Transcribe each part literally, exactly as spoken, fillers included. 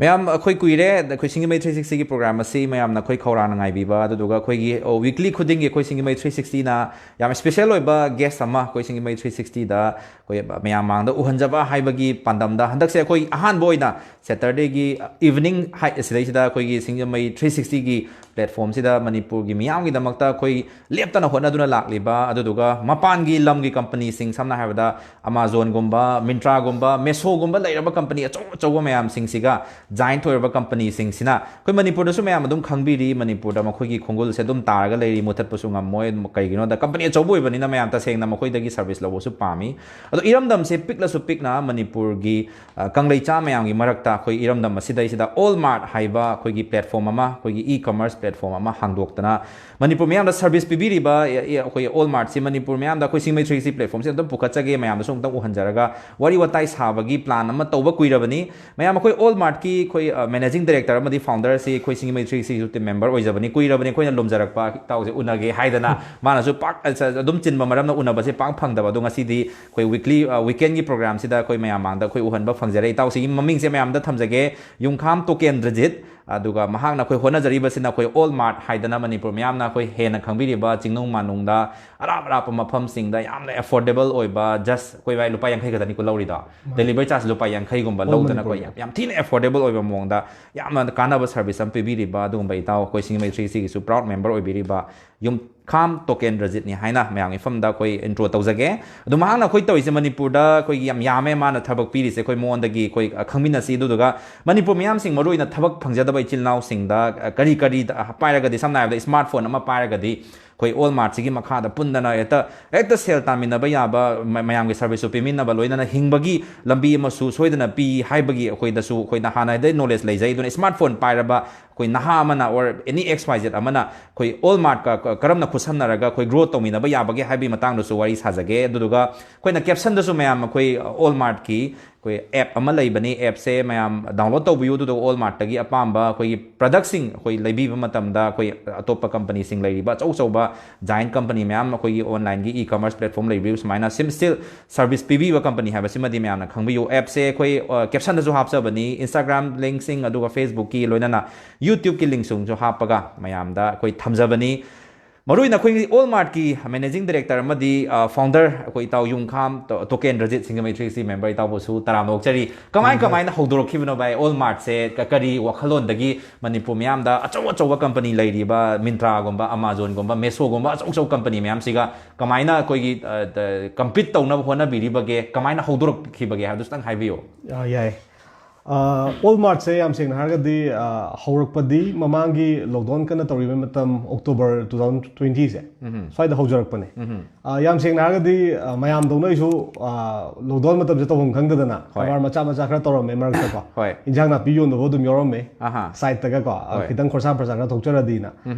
ꯃꯌꯥꯝ, ꯑꯩꯈꯣꯏ ꯀꯨꯏꯔꯦ ꯑꯩꯈꯣꯏ ꯁꯤꯡꯖꯃꯩ ꯊ꯭ꯔꯤ ꯁꯤꯛꯁꯇꯤꯒꯤ ꯄ꯭ꯔꯣꯒ꯭ꯔꯥꯝ ꯑꯁꯤ ꯃꯌꯥꯝꯅ ꯑꯩꯈꯣꯏ ꯈꯧꯔꯥꯡꯅ ꯉꯥꯏꯕꯤꯕ꯫ ꯑꯗꯨꯗꯨꯒ ꯑꯩꯈꯣꯏꯒꯤ, ꯑꯣ, ꯋꯤꯛꯂꯤ ꯈꯨꯗꯤꯡꯒꯤ ꯑꯩꯈꯣꯏ ꯁꯤꯡꯖꯃꯩ ꯊ꯭ꯔꯤ ꯁꯤꯛꯁꯇꯤꯅ ꯌꯥꯝ ꯁ꯭ꯄꯦꯁꯦꯜ ꯑꯣꯏꯕ ꯒꯦꯁ ꯑꯃ ꯑꯩꯈꯣꯏ ꯁꯤꯡꯖꯃꯩ ꯊ꯭ꯔꯤ ꯁꯤꯛꯁꯇꯤꯗ ꯑꯩꯈꯣꯏ ꯃꯌꯥꯝ ꯃꯥꯡꯗ ꯎꯍꯟꯖꯕ ꯍꯥꯏꯕꯒꯤ ꯄꯥꯟꯗꯝꯗ ꯍꯟꯗꯛꯁꯦ ꯑꯩꯈꯣꯏ ꯑꯍꯥꯟꯕ ꯑꯣꯏꯅ ꯁꯦꯇꯔꯗꯦꯒꯤ ꯏꯚꯤꯅꯤꯡ ꯍꯥꯏ, ꯁꯤꯗꯩꯁꯤꯗ ꯑꯩꯈꯣꯏꯒꯤ ꯁꯤꯡꯖꯃꯩ ꯊ꯭ꯔꯤ ꯁꯤꯛꯁꯇꯤꯒꯤ ꯄ꯭ꯂꯦꯠꯐꯣꯝꯁꯤꯗ ꯃꯅꯤꯄꯨꯔꯒꯤ ꯃꯤꯌꯥꯝꯒꯤꯗꯃꯛꯇ ꯑꯩꯈꯣꯏ ꯂꯦꯞꯇꯅ ꯍꯣꯠꯅꯗꯨꯅ ꯂꯥꯛꯂꯤꯕ, ꯑꯗꯨꯗꯨꯒ ꯃꯄꯥꯟꯒꯤ ꯂꯝꯒꯤ ꯀꯝꯄꯅꯤꯁꯤꯡ, ꯁꯝꯅ ꯍꯥꯏꯔꯕꯗ Amazonꯒꯨꯝꯕ, Myntraꯒꯨꯝꯕ, Meeshoꯒꯨꯝꯕ ꯂꯩꯔꯕ ꯀꯝꯄꯅꯤ ꯑꯆꯧ ꯑꯆꯧꯕ ꯃꯌꯥꯝꯁꯤꯡꯁꯤꯒ, ꯖꯥꯏꯟꯠ ꯑꯣꯏꯔꯕ ꯀꯝꯄꯅꯤꯁꯤꯡꯁꯤꯅ ꯑꯩꯈꯣꯏ ꯃꯅꯤꯄꯨꯔꯗꯁꯨ ꯃꯌꯥꯝ ꯑꯗꯨꯝ ꯈꯪꯕꯤꯔꯤ, ꯃꯅꯤꯄꯨꯔꯗ ꯃꯈꯣꯏꯒꯤ ꯈꯣꯡꯒꯨꯜꯁꯦ ꯑꯗꯨꯝ ꯇꯥꯔꯒ ꯂꯩꯔꯤ, ꯃꯨꯊꯠꯄꯁꯨ ꯉꯝꯃꯣꯏ꯫ ꯀꯩꯒꯤꯅꯣꯗ ꯀꯝꯄꯅꯤ ꯑꯆꯧꯕ ꯑꯣꯏꯕꯅꯤꯅ ꯃꯌꯥꯝ ꯇꯁꯦꯡꯅ ꯃꯈꯣꯏꯗꯒꯤ ꯁꯔꯚꯤꯁ ꯂꯧꯕꯁꯨ ꯄꯥꯝꯃꯤ꯫ ꯑꯗꯣ ꯏꯔꯝꯗꯝꯁꯦ ꯄꯤꯛꯂꯁꯨ ꯄꯤꯛꯅ ꯃꯅꯤꯄꯨꯔꯒꯤ, ꯑ, ꯀꯪꯂꯩꯆꯥ ꯃꯌꯥꯝꯒꯤ ꯃꯔꯛꯇ ꯑꯩꯈꯣꯏ ꯏꯔꯝꯗꯝ ꯑꯁꯤꯗꯩꯁꯤꯗ Allmart ꯍꯥꯏꯕ ꯑꯩꯈꯣꯏꯒꯤ ꯄ꯭ꯂꯦꯠꯐꯣꯝ ꯑꯃ, ꯑꯩꯈꯣꯏꯒꯤ ꯏ ꯀꯃꯔꯁ ꯄ꯭ꯂꯦꯠꯐꯣꯝ ꯑꯃ ꯍꯥꯡꯗꯣꯛꯇꯅ ꯃꯅꯤꯄꯨꯔ ꯃꯤꯌꯥꯝꯗ ꯁꯔꯚꯤꯁ ꯄꯤꯕꯤꯔꯤꯕ, ꯑꯦ, ꯑꯦ, ꯑꯩꯈꯣꯏ Allmartꯁꯤ ꯃꯅꯤꯄꯨꯔ ꯃꯌꯥꯝꯗ ꯑꯩꯈꯣꯏ ꯁꯤꯡꯖꯃꯩ ꯊ꯭ꯔꯤ ꯁꯤꯛꯁꯇꯤ ꯄ꯭ꯂꯦꯠꯐꯣꯝꯁꯦ ꯑꯝꯇꯪ ꯄꯨꯈꯠꯆꯒꯦ, ꯃꯌꯥꯝꯗꯁꯨ ꯑꯝꯇꯪ ꯎꯍꯟꯖꯔꯒ ꯋꯥꯔꯤ ꯋꯥꯇꯥꯏ ꯁꯥꯕꯒꯤ ꯄ꯭ꯂꯥꯟ ꯑꯃ ꯇꯧꯕ ꯀꯨꯏꯔꯕꯅꯤ꯫ ꯃꯌꯥꯝ ꯑꯩꯈꯣꯏ Allmartꯀꯤ ꯑꯩꯈꯣꯏ, ꯑ, ꯃꯦꯅꯦꯖꯤꯡ ꯗꯥꯏꯔꯦꯛꯇꯔ ꯑꯃꯗꯤ ꯐꯥꯎꯟꯗꯔꯁꯤ ꯑꯩꯈꯣꯏ ꯁꯤꯡꯖꯃꯩ ꯊ꯭ꯔꯤ ꯁꯤꯛꯁꯇꯤ ꯃꯦꯝꯕꯔ ꯑꯣꯏꯖꯕꯅꯤ, ꯀꯨꯏꯔꯕꯅꯤ ꯑꯩꯈꯣꯏꯅ ꯂꯨꯝꯖꯔꯛꯄ ꯏꯇꯥꯎꯁꯦ ꯎꯅꯒꯦ ꯍꯥꯏꯗꯅ꯫ ꯃꯥꯅꯁꯨ ꯄꯥꯛ, ꯑ, ꯑꯗꯨꯝ ꯆꯤꯟꯕ ꯃꯔꯝꯅ ꯎꯅꯕꯁꯦ ꯄꯥꯛ ꯐꯪꯗꯕ꯫ ꯑꯗꯣ ꯉꯁꯤꯗꯤ ꯑꯩꯈꯣꯏ ꯋꯤꯛꯂꯤ, ꯑ, ꯋꯤꯀꯦꯟꯒꯤ ꯄ꯭ꯔꯣꯒ꯭ꯔꯥꯝꯁꯤꯗ ꯑꯩꯈꯣꯏ ꯃꯌꯥꯝ ꯃꯥꯡꯗ ꯑꯩꯈꯣꯏ ꯎꯍꯟꯕ ꯐꯪꯖꯔꯦ꯫ ꯏꯇꯥꯎꯁꯤꯒꯤ ꯃꯃꯤꯡꯁꯦ ꯃꯌꯥꯝꯗ ꯊꯝꯖꯒꯦ, ꯌꯨꯝꯈꯥꯝ ꯇꯣꯀꯦꯟꯗ꯭ꯔꯖꯤꯠ꯫ ꯑꯗꯨꯒ ꯃꯍꯥꯛꯅ ꯑꯩꯈꯣꯏ ꯍꯣꯠꯅꯖꯔꯤꯕꯁꯤꯅ ꯑꯩꯈꯣꯏ Allmart ꯍꯥꯏꯗꯅ ꯃꯅꯤꯄꯨꯔ ꯃꯤꯌꯥꯝꯅ ꯑꯩꯈꯣꯏ ꯍꯦꯟꯅ ꯈꯪꯕꯤꯔꯤꯕ ꯆꯤꯡꯅꯨꯡ ꯃꯥꯅꯨꯡꯗ, ꯑꯔꯥꯞ ꯑꯔꯥꯞꯄ ꯃꯐꯝꯁꯤꯡꯗ ꯌꯥꯝꯅ ꯑꯦꯐꯣꯔꯗꯦꯕꯜ ꯑꯣꯏꯕ, ꯖꯁ ꯑꯩꯈꯣꯏ ꯚꯥꯏ ꯂꯨꯄꯥ ꯌꯥꯡꯈꯩ ꯈꯛꯇꯅꯤꯀꯣ ꯂꯧꯔꯤꯗꯣ, ꯗꯦꯂꯤꯚꯔꯤ ꯆꯥꯔꯖ ꯂꯨꯄꯥ ꯌꯥꯡꯈꯩꯒꯨꯝꯕ ꯂꯧꯗꯅ ꯑꯩꯈꯣꯏ ꯌꯥꯝ, ꯌꯥꯝ ꯊꯤꯅ ꯑꯦꯐꯣꯔꯗꯦꯕꯜ ꯑꯣꯏꯕ ꯃꯑꯣꯡꯗ ꯌꯥꯝꯅ ꯀꯥꯟꯅꯕ ꯁꯔꯚꯤꯁ ꯑꯃ ꯄꯤꯕꯤꯔꯤꯕ ꯑꯗꯨꯒꯨꯝꯕ ꯏꯇꯥꯎ ꯑꯩꯈꯣꯏ ꯁꯤꯡꯖꯃꯩ ꯊ꯭ꯔꯤ ꯁꯤꯛꯁꯇꯤꯒꯤꯁꯨ ꯄ꯭ꯔꯥꯎꯗ ꯃꯦꯝꯕꯔ ꯑꯣꯏꯕꯤꯔꯤꯕ ꯌꯨꯝꯈꯥꯝ ꯇꯣꯀꯦꯟꯗ꯭ꯔꯖꯤꯠꯅꯤ ꯍꯥꯏꯅ ꯃꯌꯥꯝꯒꯤ ꯃꯐꯝꯗ ꯑꯩꯈꯣꯏ ꯏꯟꯇ꯭ꯔꯣ ꯇꯧꯖꯒꯦ꯫ ꯑꯗꯣ ꯃꯍꯥꯛꯅ ꯑꯩꯈꯣꯏ ꯇꯧꯔꯤꯁꯦ ꯃꯅꯤꯄꯨꯔꯗ ꯑꯩꯈꯣꯏꯒꯤ ꯌꯥꯝ ꯌꯥꯝꯃꯦ ꯃꯥꯅ ꯊꯕꯛ ꯄꯤꯔꯤꯁꯦ꯫ ꯑꯩꯈꯣꯏ ꯃꯉꯣꯟꯗꯒꯤ ꯑꯩꯈꯣꯏ, ꯑ, ꯈꯪꯃꯤꯟꯅꯁꯤ꯫ ꯑꯗꯨꯗꯨꯒ ꯃꯅꯤꯄꯨꯔ ꯃꯤꯌꯥꯝꯁꯤꯡ, ꯃꯔꯨꯑꯣꯏꯅ ꯊꯕꯛ ꯐꯪꯖꯗꯕ ꯏꯆꯤꯜ ꯏꯅꯥꯎꯁꯤꯡꯗ, ꯑ, ꯀꯔꯤ ꯀꯔꯤ ꯄꯥꯏꯔꯒꯗꯤ, ꯁꯝꯅ ꯍꯥꯏꯔꯕꯗ ꯁ꯭ꯃꯥꯔꯠ ꯐꯣꯟ ꯑꯃ ꯄꯥꯏꯔꯒꯗꯤ ꯑꯩꯈꯣꯏ Allmartꯁꯤꯒꯤ ꯃꯈꯥꯗ ꯄꯨꯟꯗꯅ ꯍꯦꯛꯇ, ꯍꯦꯛꯇ ꯁꯦꯜ ꯇꯥꯟꯃꯤꯟꯅꯕ ꯌꯥꯕ, ꯃ-, ꯃꯌꯥꯝꯒꯤ ꯁꯔꯚꯤꯁꯁꯨ ꯄꯤꯃꯤꯟꯅꯕ, ꯂꯣꯏꯅꯅ ꯍꯤꯡꯕꯒꯤ ꯂꯝꯕꯤ ꯑꯃꯁꯨ ꯁꯣꯏꯗꯅ ꯄꯤ ꯍꯥꯏꯕꯒꯤ ꯑꯩꯈꯣꯏꯗꯁꯨ ꯑꯩꯈꯣꯏꯅ ꯍꯥꯟꯅꯗꯩ ꯅꯣꯂꯦꯖ ꯂꯩꯖꯩ꯫ ꯑꯗꯨꯅ ꯁ꯭ꯃꯥꯔꯠ ꯐꯣꯟ ꯄꯥꯏꯔꯕ ꯑꯩꯈꯣꯏ ꯅꯍꯥ ꯑꯃꯅ or any X Y Z ꯑꯃꯅ ꯑꯩꯈꯣꯏ Allmartꯀ ꯀ-, ꯀꯔꯝꯅ ꯈꯨꯠꯁꯝꯅꯔꯒ ꯑꯩꯈꯣꯏ ꯒ꯭ꯔꯣ ꯇꯧꯃꯤꯟꯅꯕ ꯌꯥꯕꯒꯦ ꯍꯥꯏꯕꯒꯤ ꯃꯇꯥꯡꯗꯁꯨ ꯋꯥꯔꯤ ꯁꯥꯖꯒꯦ꯫ ꯑꯗꯨꯗꯨꯒ ꯑꯩꯈꯣꯏꯅ ꯀꯦꯞꯁꯟꯗꯁꯨ ꯃꯌꯥꯝ ꯑꯩꯈꯣꯏ Allmartꯀꯤ ꯑꯩꯈꯣꯏ ꯑꯦꯞ ꯑꯃ ꯂꯩꯕꯅꯤ꯫ ꯑꯦꯞꯁꯦ ꯃꯌꯥꯝ ꯗꯥꯎꯟꯂꯣꯗ ꯇꯧꯕꯤꯌꯨ, ꯑꯗꯨꯒ ꯋꯥꯜꯃꯥꯔꯠꯇꯒꯤ ꯑꯄꯥꯝꯕ ꯑꯩꯈꯣꯏꯒꯤ ꯄ꯭ꯔꯗꯛꯁꯤꯡ ꯑꯩꯈꯣꯏ ꯂꯩꯕꯤꯕ ꯃꯇꯝꯗ ꯑꯩꯈꯣꯏ ꯑꯇꯣꯞꯄ ꯀꯝꯄꯅꯤꯁꯤꯡ ꯂꯩꯔꯤꯕ ꯑꯆꯧ ꯑꯆꯧꯕ ꯖꯥꯏꯟ ꯀꯝꯄꯅꯤ ꯃꯌꯥꯝ ꯑꯩꯈꯣꯏꯒꯤ ꯑꯣꯟꯂꯥꯏꯟꯒꯤ ꯏ ꯀꯃꯔꯁ ꯄ꯭ꯂꯦꯠꯐꯣꯝ ꯂꯩꯕꯤꯕ ꯁꯨꯃꯥꯏꯅ ꯁꯤꯝ ꯁ꯭ꯇꯤꯜ ꯁꯔꯚꯤꯁ ꯄꯤꯕꯤꯕ ꯀꯝꯄꯅꯤ ꯍꯥꯏꯕꯁꯤꯃꯗꯤ ꯃꯌꯥꯝꯅ ꯈꯪꯕꯤꯌꯨ꯫ ꯑꯦꯞꯁꯦ ꯑꯩꯈꯣꯏ ꯀꯦꯞꯁꯟꯗꯁꯨ ꯍꯥꯞꯆꯕꯅꯤ, ꯏꯟꯁꯇꯥꯒ꯭ꯔꯥꯝ ꯂꯤꯡꯁꯤꯡ ꯑꯗꯨꯒ ꯐꯦꯁꯕꯨꯛꯀꯤ ꯂꯣꯏꯅꯅ ꯌꯨꯇ꯭ꯌꯨꯕꯀꯤ ꯂꯤꯡꯁꯤꯡꯁꯨ ꯍꯥꯞꯄꯒ ꯃꯌꯥꯝꯗ ꯑꯩꯈꯣꯏ ꯊꯝꯖꯕꯅꯤ꯫ ꯃꯔꯨꯑꯣꯏꯅ ꯑꯩꯈꯣꯏꯒꯤ ꯋꯥꯜꯃꯥꯔꯠꯀꯤ ꯃꯦꯅꯦꯖꯤꯡ ꯗꯥꯏꯔꯦꯛꯇꯔ ꯑꯃꯗꯤ ꯐꯥꯎꯟꯗꯔ ꯑꯩꯈꯣꯏ ꯏꯇꯥꯎ ꯌꯨꯝꯈꯥꯝ ꯇꯣ- ꯇꯣꯀꯦꯟꯗ꯭ꯔꯖꯤꯠ ꯁꯤꯡꯖꯃꯩ ꯊ꯭ꯔꯤ ꯁꯤꯛꯁꯇꯤ ꯃꯦꯝꯕꯔ ꯏꯇꯥꯎꯕꯨꯁꯨ ꯇꯔꯥꯝꯅ ꯑꯣꯛꯆꯔꯤ꯫ ꯀꯃꯥꯏ ꯀꯃꯥꯏꯅ ꯍꯧꯗꯣꯔꯛꯈꯤꯕꯅꯣ ꯚꯥꯏ? ꯋꯥꯜꯃꯥꯔꯠꯁꯦ ꯀ- ꯀꯔꯤ ꯋꯥꯈꯜꯂꯣꯟꯗꯒꯤ ꯃꯅꯤꯄꯨꯔ ꯃꯤꯌꯥꯝꯗ ꯑꯆꯧ ꯑꯆꯧꯕ ꯀꯝꯄꯅꯤ ꯂꯩꯔꯤꯕ ꯃꯤꯟꯇ꯭ꯔꯥꯒꯨꯝꯕ, ꯑꯃꯥꯖꯣꯟꯒꯨꯝꯕ, ꯃꯦꯁꯣꯒꯨꯝꯕ ꯑꯆꯧ ꯑꯆꯧꯕ ꯀꯝꯄꯅꯤ ꯃꯌꯥꯝꯁꯤꯒ ꯀꯃꯥꯏꯅ ꯑꯩꯈꯣꯏꯒꯤ ꯀꯝꯄꯤꯠ ꯇꯧꯅꯕ ꯍꯣꯠꯅꯕꯤꯔꯤꯕꯒꯦ? ꯀꯃꯥꯏꯅ ꯍꯧꯗꯣꯔꯛꯈꯤꯕꯒꯦ ꯍꯥꯏꯕꯗꯨ ꯈꯤꯇꯪ ꯍꯥꯏꯕꯤꯌꯨ꯫ ꯑꯥ, ꯌꯥꯏ꯫ ꯋꯥꯜꯃꯥꯔꯠꯁꯦ ꯌꯥꯝ ꯁꯦꯡꯅ ꯍꯥꯏꯔꯒꯗꯤ, ꯑꯥ, ꯍꯧꯔꯛꯄꯗꯤ ꯃꯃꯥꯡꯒꯤ ꯂꯣꯛꯗꯥꯎꯟ ꯀꯟꯅ ꯇꯧꯔꯤꯕ ꯃꯇꯝ, ꯑꯣꯛꯇꯣꯕꯔ ꯇꯨ ꯊꯥꯎꯖꯟ ꯇ꯭ꯋꯦꯟꯇꯤꯁꯦ, ꯁ꯭ꯋꯥꯏꯗ ꯍꯧꯖꯔꯛꯄꯅꯦ꯫ ꯑꯥ, ꯌꯥꯝ ꯁꯦꯡꯅ ꯍꯥꯏꯔꯒꯗꯤ, ꯑꯥ, ꯃꯌꯥꯝꯗꯧꯅ ꯑꯩꯁꯨ ꯂꯣꯛꯗꯥꯎꯟ ꯃꯇꯝꯁꯦ ꯇꯧꯐꯝ ꯈꯪꯗꯗꯅ ꯍꯣꯏ꯫ ꯀꯔꯕꯥꯔ ꯃꯆꯥ ꯃꯆꯥ ꯈꯔ ꯇꯧꯔꯝꯃꯦ ꯃꯔꯛꯇꯀꯣ꯫ ꯍꯣꯏ꯫ ꯏꯟꯖꯥꯡ ꯅꯥꯄꯤ ꯌꯣꯟꯕꯕꯨ ꯑꯗꯨꯝ ꯌꯥꯎꯔꯝꯃꯦ꯫ ꯑꯍꯥ꯫ ꯁꯥꯏꯠꯇꯒꯀꯣ, ꯑꯥ, ꯍꯣꯏ꯫ ꯈꯤꯇꯪ ꯈꯣꯔꯁꯥ ꯄ꯭ꯔꯁꯥ ꯈꯔ ꯊꯣꯛꯆꯔꯗꯤꯅ꯫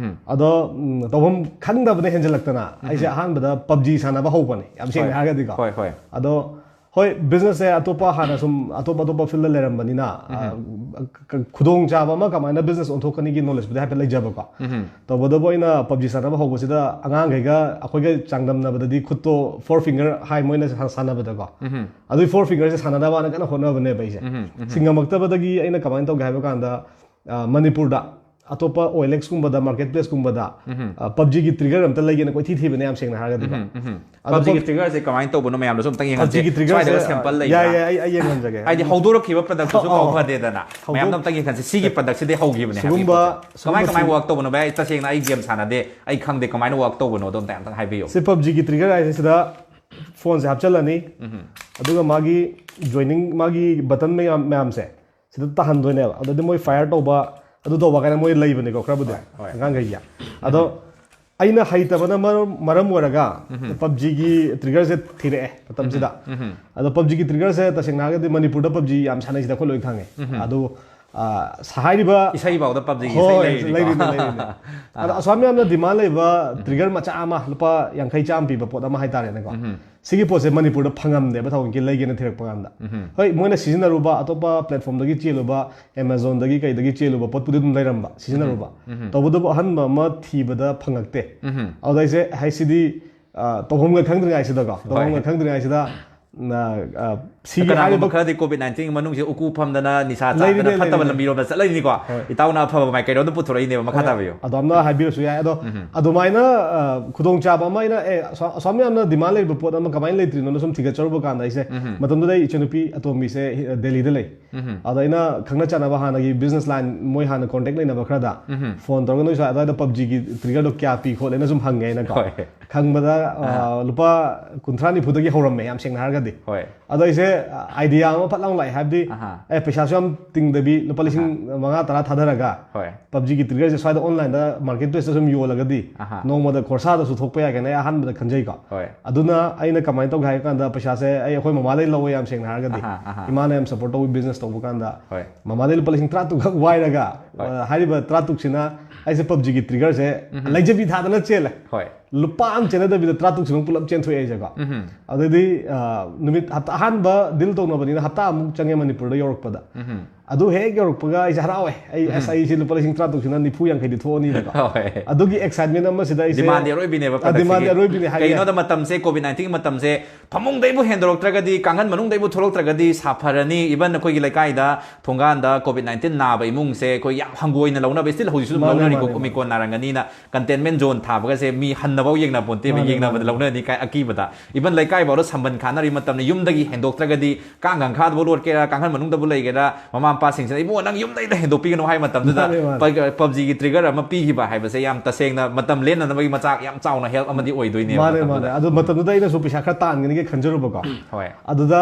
ꯑꯗꯣ, ꯎꯝ, ꯇꯧꯐꯝ ꯈꯪꯗꯕꯅ ꯍꯦꯟꯖꯜꯂꯛꯇꯅ ꯑꯩꯁꯦ ꯑꯍꯥꯟꯕꯗ ꯄꯞꯖꯤ ꯁꯥꯟꯅꯕ ꯍꯧꯕꯅꯦ, ꯌꯥꯝ ꯁꯦꯡꯅ ꯍꯣꯏ꯫ ꯍꯥꯏꯔꯒꯗꯤꯀꯣ꯫ ꯍꯣꯏ, ꯍꯣꯏ꯫ ꯑꯗꯣ ꯍꯣꯏ, ꯕꯤꯖꯤꯅꯦꯁꯁꯦ ꯑꯇꯣꯞꯄ ꯍꯥꯟꯅ ꯁꯨꯝ ꯑꯇꯣꯞ ꯑꯇꯣꯞꯄ ꯐꯤꯜꯗ ꯂꯩꯔꯝꯕꯅꯤꯅ, ꯑ, ꯈꯨꯗꯣꯡꯆꯥꯕ ꯑꯃ ꯀꯃꯥꯏꯅ ꯕꯤꯖꯤꯅꯦꯁ ꯑꯣꯟꯊꯣꯛꯀꯅꯤꯒꯤ ꯅꯣꯂꯦꯖꯄꯨꯗꯤ ꯍꯥꯏꯐꯦꯠ ꯂꯩꯖꯕꯀꯣ꯫ ꯇꯧꯕꯇꯕꯨ ꯑꯩꯅ ꯄꯞꯖꯤ ꯁꯥꯟꯅꯕ ꯍꯧꯕꯁꯤꯗ ꯑꯉꯥꯡꯈꯩꯒ ꯑꯩꯈꯣꯏꯒ ꯆꯥꯡꯗꯝꯅꯕꯗꯗꯤ ꯈꯨꯠꯇꯣ ꯐꯣꯔ ꯐꯤꯡꯒꯔ ꯍꯥꯏ ꯃꯣꯏꯅ ꯁꯥ- ꯁꯥꯟꯅꯕꯗꯀꯣ꯫ ꯑꯗꯨꯒꯤ ꯐꯣꯔ ꯐꯤꯡꯒꯔꯁꯦ ꯁꯥꯟꯅꯅꯕꯅ ꯀꯟꯅ ꯍꯣꯠꯅꯕꯅꯦꯕ ꯑꯩꯁꯦ꯫ ꯁꯤ ꯉꯝꯃꯛꯇꯕꯗꯒꯤ ꯑꯩꯅ ꯀꯃꯥꯏꯅ ꯇꯧꯒꯦ ꯍꯥꯏꯕ ꯀꯥꯟꯗ, ꯑ, ꯃꯅꯤꯄꯨꯔꯗ ꯑꯇꯣꯞꯄ ꯑꯣ ꯑꯦꯜ ꯑꯦꯛꯁꯀꯨꯝꯕꯗ, ꯃꯥꯔꯀꯦꯠ ꯄ꯭ꯂꯦꯁꯀꯨꯝꯕꯗ ꯄꯞꯖꯤꯒꯤ ꯇ꯭ꯔꯤꯒꯔ ꯑꯝꯇ ꯂꯩꯒꯦꯅ ꯀꯣꯏꯊꯤ ꯊꯤꯕꯅꯦ, ꯌꯥꯝ ꯁꯦꯡꯅ ꯍꯥꯏꯔꯒꯗꯤꯀꯣ꯫ ꯑꯗꯣ ꯄꯞꯖꯤꯒꯤ ꯇ꯭ꯔꯤꯒꯔꯁꯦ ꯀꯃꯥꯏꯅ ꯇꯧꯕꯅꯣ ꯃꯌꯥꯝꯗꯁꯨ ꯑꯝꯇꯪ ꯌꯦꯡꯍꯟꯁꯤ꯫ ꯄꯞꯖꯤꯒꯤ ꯇ꯭ꯔꯤꯒꯔꯁꯦ, ꯁ꯭ꯋꯥꯏꯗꯒ ꯁꯦꯝꯄꯜ ꯂꯩꯕ꯭ꯔꯥ? ꯌꯥꯏ, ꯌꯥꯏ, ꯑꯩ, ꯑꯩ ꯌꯦꯡꯍꯟꯖꯒꯦ꯫ ꯍꯥꯏꯗꯤ ꯍꯧꯗꯣꯔꯛꯈꯤꯕ ꯄ꯭ꯔꯗꯛꯇꯨꯁꯨ ꯑꯣ, ꯑꯣ꯫ ꯀꯥꯎꯐꯗꯦꯗꯅ꯫ ꯃꯌꯥꯝꯅ ꯑꯝꯇꯪ ꯌꯦꯡꯍꯟꯁꯤ꯫ ꯁꯤꯒꯤ ꯄ꯭ꯔꯗꯛꯁꯤꯗꯤ ꯍꯧꯈꯤꯕꯅꯦ ꯁꯤꯒꯨꯝꯕ, ꯍꯥꯏꯐꯦꯠ꯫ ꯀꯃꯥꯏ ꯀꯃꯥꯏꯅ ꯁꯤꯒꯨꯝꯕ ꯋꯥꯛ ꯇꯧꯕꯅꯣ ꯚꯥꯏ? ꯑꯩ ꯇꯁꯦꯡꯅ ꯑꯩ ꯒꯦꯝ ꯁꯥꯟꯅꯗꯦ, ꯑꯩ ꯈꯪꯗꯦ ꯀꯃꯥꯏꯅ ꯋꯥꯛ ꯇꯧꯕꯅꯣꯗꯣ ꯑꯝꯇ ꯑꯝꯇꯪ ꯍꯥꯏꯕꯤꯌꯨ꯫ ꯁꯤ ꯄꯞꯖꯤꯒꯤ ꯇ꯭ꯔꯤꯒꯔ ꯍꯥꯏꯁꯦ ꯁꯤꯗ ꯐꯣꯟꯁꯦ ꯍꯥꯞꯆꯜꯂꯅꯤ, ꯑꯗꯨꯒ ꯃꯥꯒꯤ ꯖꯣꯏꯅꯤꯡ, ꯃꯥꯒꯤ ꯕꯇꯟ ꯃꯌꯥꯝ ꯃꯌꯥꯝꯁꯦ ꯁꯤꯗ ꯇꯥꯍꯟꯗꯣꯏꯅꯦꯕ꯫ ꯑꯗꯨꯗꯤ ꯃꯣꯏ ꯐꯥꯏꯌꯔ ꯇꯧꯕ, ꯑꯗꯨ ꯇꯧꯕ ꯀꯥꯏꯅ ꯃꯣꯏ ꯂꯩꯕꯅꯤꯀꯣ ꯈꯔꯕꯨꯗꯤ, ꯍꯣꯏ꯫ ꯑꯉꯥꯡꯈꯩꯒꯤ꯫ ꯑꯗꯣ ꯑꯩꯅ ꯍꯩꯇꯕꯅ ꯃꯔꯝ ꯃꯔꯝ ꯑꯣꯏꯔꯒ ꯄꯞꯖꯤꯒꯤ ꯇ꯭ꯔꯤꯒꯔꯁꯦ ꯊꯤꯔꯛꯑꯦ ꯃꯇꯝꯁꯤꯗ꯫ ꯑꯗꯣ ꯄꯞꯖꯤꯒꯤ ꯇ꯭ꯔꯤꯒꯔꯁꯦ ꯇꯁꯦꯡꯅ ꯍꯥꯏꯔꯒꯗꯤ ꯃꯅꯤꯄꯨꯔꯗ ꯄꯞꯖꯤ ꯌꯥꯝ ꯁꯥꯟꯅꯩꯁꯤꯗ ꯑꯩꯈꯣꯏ ꯂꯣꯏ ꯈꯪꯉꯦ꯫ ꯑꯗꯨ, ꯑ, ꯁ- ꯍꯥꯏꯔꯤꯕ ꯏꯁꯩ ꯐꯥꯎꯗ ꯄꯞꯖꯤꯒꯤ ꯏꯁꯩ ꯍꯣꯏ, ꯂꯩꯔꯤꯅꯤꯀꯣ꯫ ꯂꯩꯔꯤꯅꯤ, ꯂꯩꯔꯤꯅꯤ꯫ ꯑꯗꯣ ꯑꯁꯨꯛ ꯌꯥꯝꯅ ꯗꯤꯃꯥꯟ ꯂꯩꯕ ꯇ꯭ꯔꯤꯒꯔ ꯃꯆꯥ ꯑꯃ, ꯂꯨꯄꯥ ꯌꯥꯡꯈꯩ ꯆꯥꯝꯃ ꯄꯤꯕ ꯄꯣꯠ ꯑꯃ ꯍꯥꯏꯇꯥꯔꯦꯅꯦꯀꯣ꯫ ꯁꯤꯒꯤ ꯄꯣꯠꯁꯦ ꯃꯅꯤꯄꯨꯔꯗ ꯐꯪꯉꯝꯗꯦꯕ, ꯊꯑꯣꯏꯀꯤ ꯂꯩꯒꯦꯅ ꯊꯤꯔꯛꯄ ꯀꯥꯟꯗ꯫ ꯍꯣꯏ, ꯃꯣꯏꯅ ꯁꯤꯖꯤꯟꯅꯔꯨꯕ, ꯑꯇꯣꯞꯄ platformꯗꯒꯤ ꯆꯦꯜꯂꯨꯕ, Amazonꯗꯒꯤ ꯀꯩꯗꯒꯤ ꯆꯦꯜꯂꯨꯕ ꯄꯣꯠꯄꯨꯗꯤ ꯑꯗꯨꯝ ꯂꯩꯔꯝꯕ, ꯁꯤꯖꯤꯟꯅꯔꯨꯕ꯫ ꯇꯧꯕꯇꯕꯨ ꯑꯍꯟꯕ ꯑꯃ ꯊꯤꯕꯗ ꯐꯪꯉꯛꯇꯦ꯫ ꯑꯗꯨꯗ ꯑꯩꯁꯦ ꯍꯥꯏꯁꯤꯗꯤ, ꯑ, ꯇꯧꯐꯝꯒ ꯈꯪꯗ꯭ꯔꯤꯉꯩꯁꯤꯗꯀꯣ, ꯇꯧꯐꯝꯒ ꯈꯪꯗ꯭ꯔꯤꯉꯩꯁꯤꯗ, ꯑ, ꯑ, ꯁꯤꯒꯤ ꯀꯅꯥꯒꯨꯝꯕ ꯍꯥꯏꯔꯤꯕ ꯈꯔꯗꯤ COVID nineteen ꯃꯅꯨꯡꯁꯦ ꯎꯀꯨ ꯐꯝꯗꯅ, ꯅꯤꯁꯥ ꯆꯥꯗꯅ, ꯂꯩꯔꯤꯅꯦ, ꯐꯠꯇꯕ ꯂꯩꯔꯤꯅꯦ꯫ ꯂꯝꯕꯤꯔꯣꯝꯗ ꯆꯠꯂꯛꯏꯅꯤꯀꯣ꯫ ꯍꯣꯏ꯫ ꯏꯇꯥꯎꯅ ꯑꯐꯕ ꯃꯥꯏꯀꯩꯔꯣꯝꯗ ꯄꯨꯊꯣꯔꯛꯏꯅꯦꯕ꯫ ꯃꯈꯥ ꯍꯣꯏ, ꯇꯥꯕꯤꯌꯨ꯫ ꯑꯗꯣꯝꯅ ꯍꯥꯏꯕꯤꯔꯁꯨ ꯌꯥꯏ꯫ ꯑꯗꯣ ꯑꯗꯨꯃꯥꯏꯅ, ꯑ, ꯈꯨꯗꯣꯡꯆꯥꯕ ꯑꯃ ꯑꯩꯅ, ꯑꯦ, ꯑꯁ-, ꯑꯁꯨꯛ ꯌꯥꯝꯅ demand ꯂꯩꯔꯤꯕ ꯄꯣꯠ ꯑꯃ ꯀꯃꯥꯏꯅ ꯂꯩꯇ꯭ꯔꯤꯅꯣꯅ ꯁꯨꯝ ꯊꯤꯒꯠꯆꯔꯨꯕ ꯀꯥꯟꯗ ꯑꯩꯁꯦ, ꯃꯇꯝꯗꯨꯗ ꯑꯩ ꯏꯆꯟꯅꯨꯄꯤ ꯑꯇꯣꯝꯕꯤꯁꯦ, ꯑ, ꯗꯦꯜꯂꯤꯗ ꯂꯩ꯫ ꯑꯗ ꯑꯩꯅ ꯈꯪꯅ ꯆꯥꯟꯅꯕ ꯍꯥꯟꯅꯒꯤ business line, ꯃꯣꯏ ꯍꯥꯟꯅ contact ꯂꯩꯅꯕ ꯈꯔꯗ phone ꯇꯧꯔꯒ, "ꯅꯣꯏ ꯁ꯭ꯋꯥꯏ ꯑꯗꯨꯋꯥꯏꯗ PUBGꯒꯤ triggerꯗꯣ ꯀꯌꯥ ꯄꯤ ꯈꯣꯠꯂꯦꯅ?" ꯁꯨꯝ ꯍꯪꯉꯦ ꯑꯩꯅꯀꯣ꯫ ꯍꯣꯏ꯫ ꯈꯪꯕꯗ, ꯑ, ꯂꯨꯄꯥ ꯀꯨꯟꯊ꯭ꯔꯥ ꯅꯤꯐꯨꯗꯒꯤ ꯍꯧꯔꯝꯃꯦ, ꯌꯥꯝ ꯁꯦꯡꯅ ꯍꯥꯏꯔꯒꯗꯤ꯫ ꯍꯣꯏ꯫ ꯑꯗꯣ ꯑꯩꯁꯦ, ꯑ, idea ꯑꯃ ꯐꯠ ꯂꯥꯎꯅ ꯂꯥꯛꯑꯦ, ꯍꯥꯏꯕꯗꯤ, ꯑꯍꯥ꯫ ꯑꯦ, ꯄꯩꯁꯥꯁꯨ ꯌꯥꯝ ꯇꯤꯡꯗꯕꯤ, ꯂꯨꯄꯥ ꯂꯤꯁꯤꯡ ꯃꯉꯥ, ꯇꯔꯥ ꯊꯥꯗꯔꯒ ꯍꯣꯏ꯫ PUBGꯒꯤ triggerꯁꯦ ꯁ꯭ꯋꯥꯏꯗ onlineꯗ marketplaceꯇ ꯁꯨꯝ ꯌꯣꯜꯂꯒꯗꯤ, ꯑꯍꯥ꯫ ꯅꯣꯡꯃꯗ ꯈꯣꯔꯁꯥꯗꯁꯨ ꯊꯣꯛꯄ ꯌꯥꯏ ꯀꯥꯏꯅ ꯑꯩ ꯑꯍꯥꯟꯕꯗ ꯈꯟꯖꯩꯀꯣ꯫ ꯍꯣꯏ꯫ ꯑꯗꯨꯅ ꯑꯩꯅ ꯀꯃꯥꯏꯅ ꯇꯧꯒꯦ ꯍꯥꯏ ꯀꯥꯟꯗ, ꯄꯩꯁꯥꯁꯦ ꯑꯩ ꯑꯩꯈꯣꯏ ꯃꯃꯥꯗꯩ ꯂꯧꯋꯦ, ꯌꯥꯝ ꯁꯦꯡꯅ ꯍꯥꯏꯔꯒꯗꯤ꯫ ꯑꯍꯥ, ꯑꯍꯥ꯫ ꯏꯃꯥꯅ ꯌꯥꯝ support ꯇꯧꯕ business ꯇꯧꯕ ꯀꯥꯟꯗ꯫ ꯍꯣꯏ꯫ ꯃꯃꯥꯗꯩ ꯂꯨꯄꯥ ꯂꯤꯁꯤꯡ ꯇꯔꯥ ꯇꯔꯨꯛꯈꯛ ꯋꯥꯏꯔꯒ, ꯍꯣꯏ꯫ ꯑ, ꯍꯥꯏꯔꯤꯕ ꯇꯔꯥ ꯇꯔꯨꯛꯁꯤꯅ ꯑꯩꯁꯦ PUBGꯒꯤ triggerꯁꯦ ꯂꯩꯖꯕꯤ ꯊꯥꯗꯅ ꯆꯦꯜꯂꯦ꯫ ꯍꯣꯏ꯫ ꯂꯨꯄꯥ ꯑꯃ ꯆꯦꯟꯅꯗꯕꯤꯗ ꯇꯔꯥ ꯇꯔꯨꯛꯁꯤꯃꯛ ꯄꯨꯂꯞ ꯆꯦꯟꯊꯣꯛꯑꯦ ꯑꯩꯁꯦꯀꯣ꯫ ꯑꯗꯩꯗꯤ, ꯑ, ꯅꯨꯃꯤꯠ ꯍꯞꯇꯥ, ꯑꯍꯥꯟꯕ deal ꯇꯧꯅꯕꯅꯤꯅ ꯍꯞꯇꯥ ꯑꯃꯨꯛ ꯆꯪꯉꯦ ꯃꯅꯤꯄꯨꯔꯗ ꯌꯧꯔꯛꯄꯗ꯫ ꯑꯗꯨ ꯍꯦꯛ ꯌꯧꯔꯛꯄꯒ ꯑꯩꯁꯦ ꯍꯔꯥꯎꯋꯦ꯫ ꯑꯩ, "ꯑꯁ, ꯑꯩꯁꯦ ꯂꯨꯄꯥ ꯂꯤꯁꯤꯡ ꯇꯔꯥ ꯇꯔꯨꯛꯁꯤꯅ ꯅꯤꯐꯨ ꯌꯥꯡꯈꯩꯗꯤ ꯊꯣꯛꯑꯅꯤꯅꯀꯣ"꯫ ꯍꯣꯏ꯫ ꯑꯗꯨꯒꯤ excitement ꯑꯃꯁꯤꯗ ꯑꯩꯁꯦ demandꯗꯤ ꯑꯔꯣꯏꯕꯤꯅꯦꯕ ꯑ, demandꯗꯤ product ꯑꯔꯣꯏꯕꯤꯅꯦ ꯍꯥꯏꯕ ꯌꯥꯏ꯫ ꯀꯩꯒꯤꯅꯣꯗ ꯃꯇꯝꯁꯦ COVID nineteenꯒꯤ ꯃꯇꯝꯁꯦ ꯐꯃꯨꯡꯗꯩꯕꯨ ꯍꯦꯟꯗꯣꯔꯛꯇ꯭ꯔꯒꯗꯤ, ꯀꯥꯡꯈꯟ ꯃꯅꯨꯡꯗꯩꯕꯨ ꯊꯣꯛꯂꯛꯇ꯭ꯔꯒꯗꯤ ꯁꯥꯐꯔꯅꯤ꯫ Even ꯑꯩꯈꯣꯏꯒꯤ ꯂꯩꯀꯥꯏꯗ ꯊꯣꯡꯒꯥꯟꯗ COVID nineteen ꯅꯥꯕ ꯏꯃꯨꯡꯁꯦ ꯑꯩꯈꯣꯏ ꯌꯥꯝ ꯍꯪꯒꯣꯏꯅ ꯂꯧꯅꯕ, still ꯍꯧꯖꯤꯛꯁꯨ ꯑꯗꯨꯝ ꯃꯥꯅꯦ, ꯂꯧꯅꯔꯤꯀꯣ, ꯃꯥꯅꯦ, ꯃꯥꯅꯦ꯫ Omicron ꯅꯥꯔꯝꯒꯅꯤꯅ containment zone ꯊꯥꯕꯒꯁꯦ ꯃꯤ ꯍꯟꯅꯐꯥꯎ ꯌꯦꯡꯅ ꯄꯣꯟꯇꯦꯕ, ꯃꯥꯅꯦ, ꯌꯦꯡꯅꯕꯗ ꯃꯥꯅꯦ꯫ ꯂꯧꯅꯔꯅꯤ ꯀꯥꯏ ꯑꯀꯤꯕꯗ꯫ Even ꯂꯩꯀꯥꯏꯐꯥꯎꯗ ꯁꯝꯕꯟ ꯈꯥꯅꯔꯤ ꯃꯇꯝꯅꯤ꯫ ꯌꯨꯝꯗꯒꯤ ꯍꯦꯟꯗꯣꯛꯇ꯭ꯔꯒꯗꯤ ꯀꯥꯡ ꯈꯪꯈꯥꯗꯕꯨ ꯂꯣꯠꯀꯦꯔꯥ, ꯀꯥꯡꯈꯟ ꯃꯅꯨꯡꯗꯕꯨ ꯂꯩꯒꯦꯔꯥ, ꯃꯃꯥ ꯃꯄꯥꯁꯤꯡꯁꯤꯅ, "ꯏꯕꯨꯡꯉꯣ, ꯅꯪ ꯌꯨꯝꯗꯩꯗ ꯍꯦꯟꯗꯣꯛꯄꯤꯒꯅꯨ" ꯍꯥꯏ ꯃꯇꯝꯗꯨꯗ ꯃꯥꯅꯦ, ꯃꯥꯅꯦ꯫ ꯄ-, PUBGꯒꯤ trigger ꯑꯃ ꯄꯤꯈꯤꯕ ꯍꯥꯏꯕꯁꯦ ꯌꯥꯝ ꯇꯁꯦꯡꯅ ꯃꯇꯝ ꯂꯦꯟꯅꯅꯕꯒꯤ ꯃꯆꯥꯛ ꯌꯥꯝ ꯆꯥꯎꯅ help ꯑꯃꯗꯤ ꯑꯣꯏꯗꯣꯏꯅꯦꯕ ꯃꯥꯅꯦ, ꯃꯇꯝꯗꯨꯗ꯫ ꯃꯥꯅꯦ꯫ ꯑꯗꯨ ꯃꯇꯝꯗꯨꯗ ꯑꯩꯅꯁꯨ ꯄꯩꯁꯥ ꯈꯔ ꯇꯥꯟꯒꯅꯤꯒ ꯈꯟꯖꯔꯨꯕꯀꯣ꯫ ꯍꯣꯏ꯫ ꯑꯗꯨꯗ,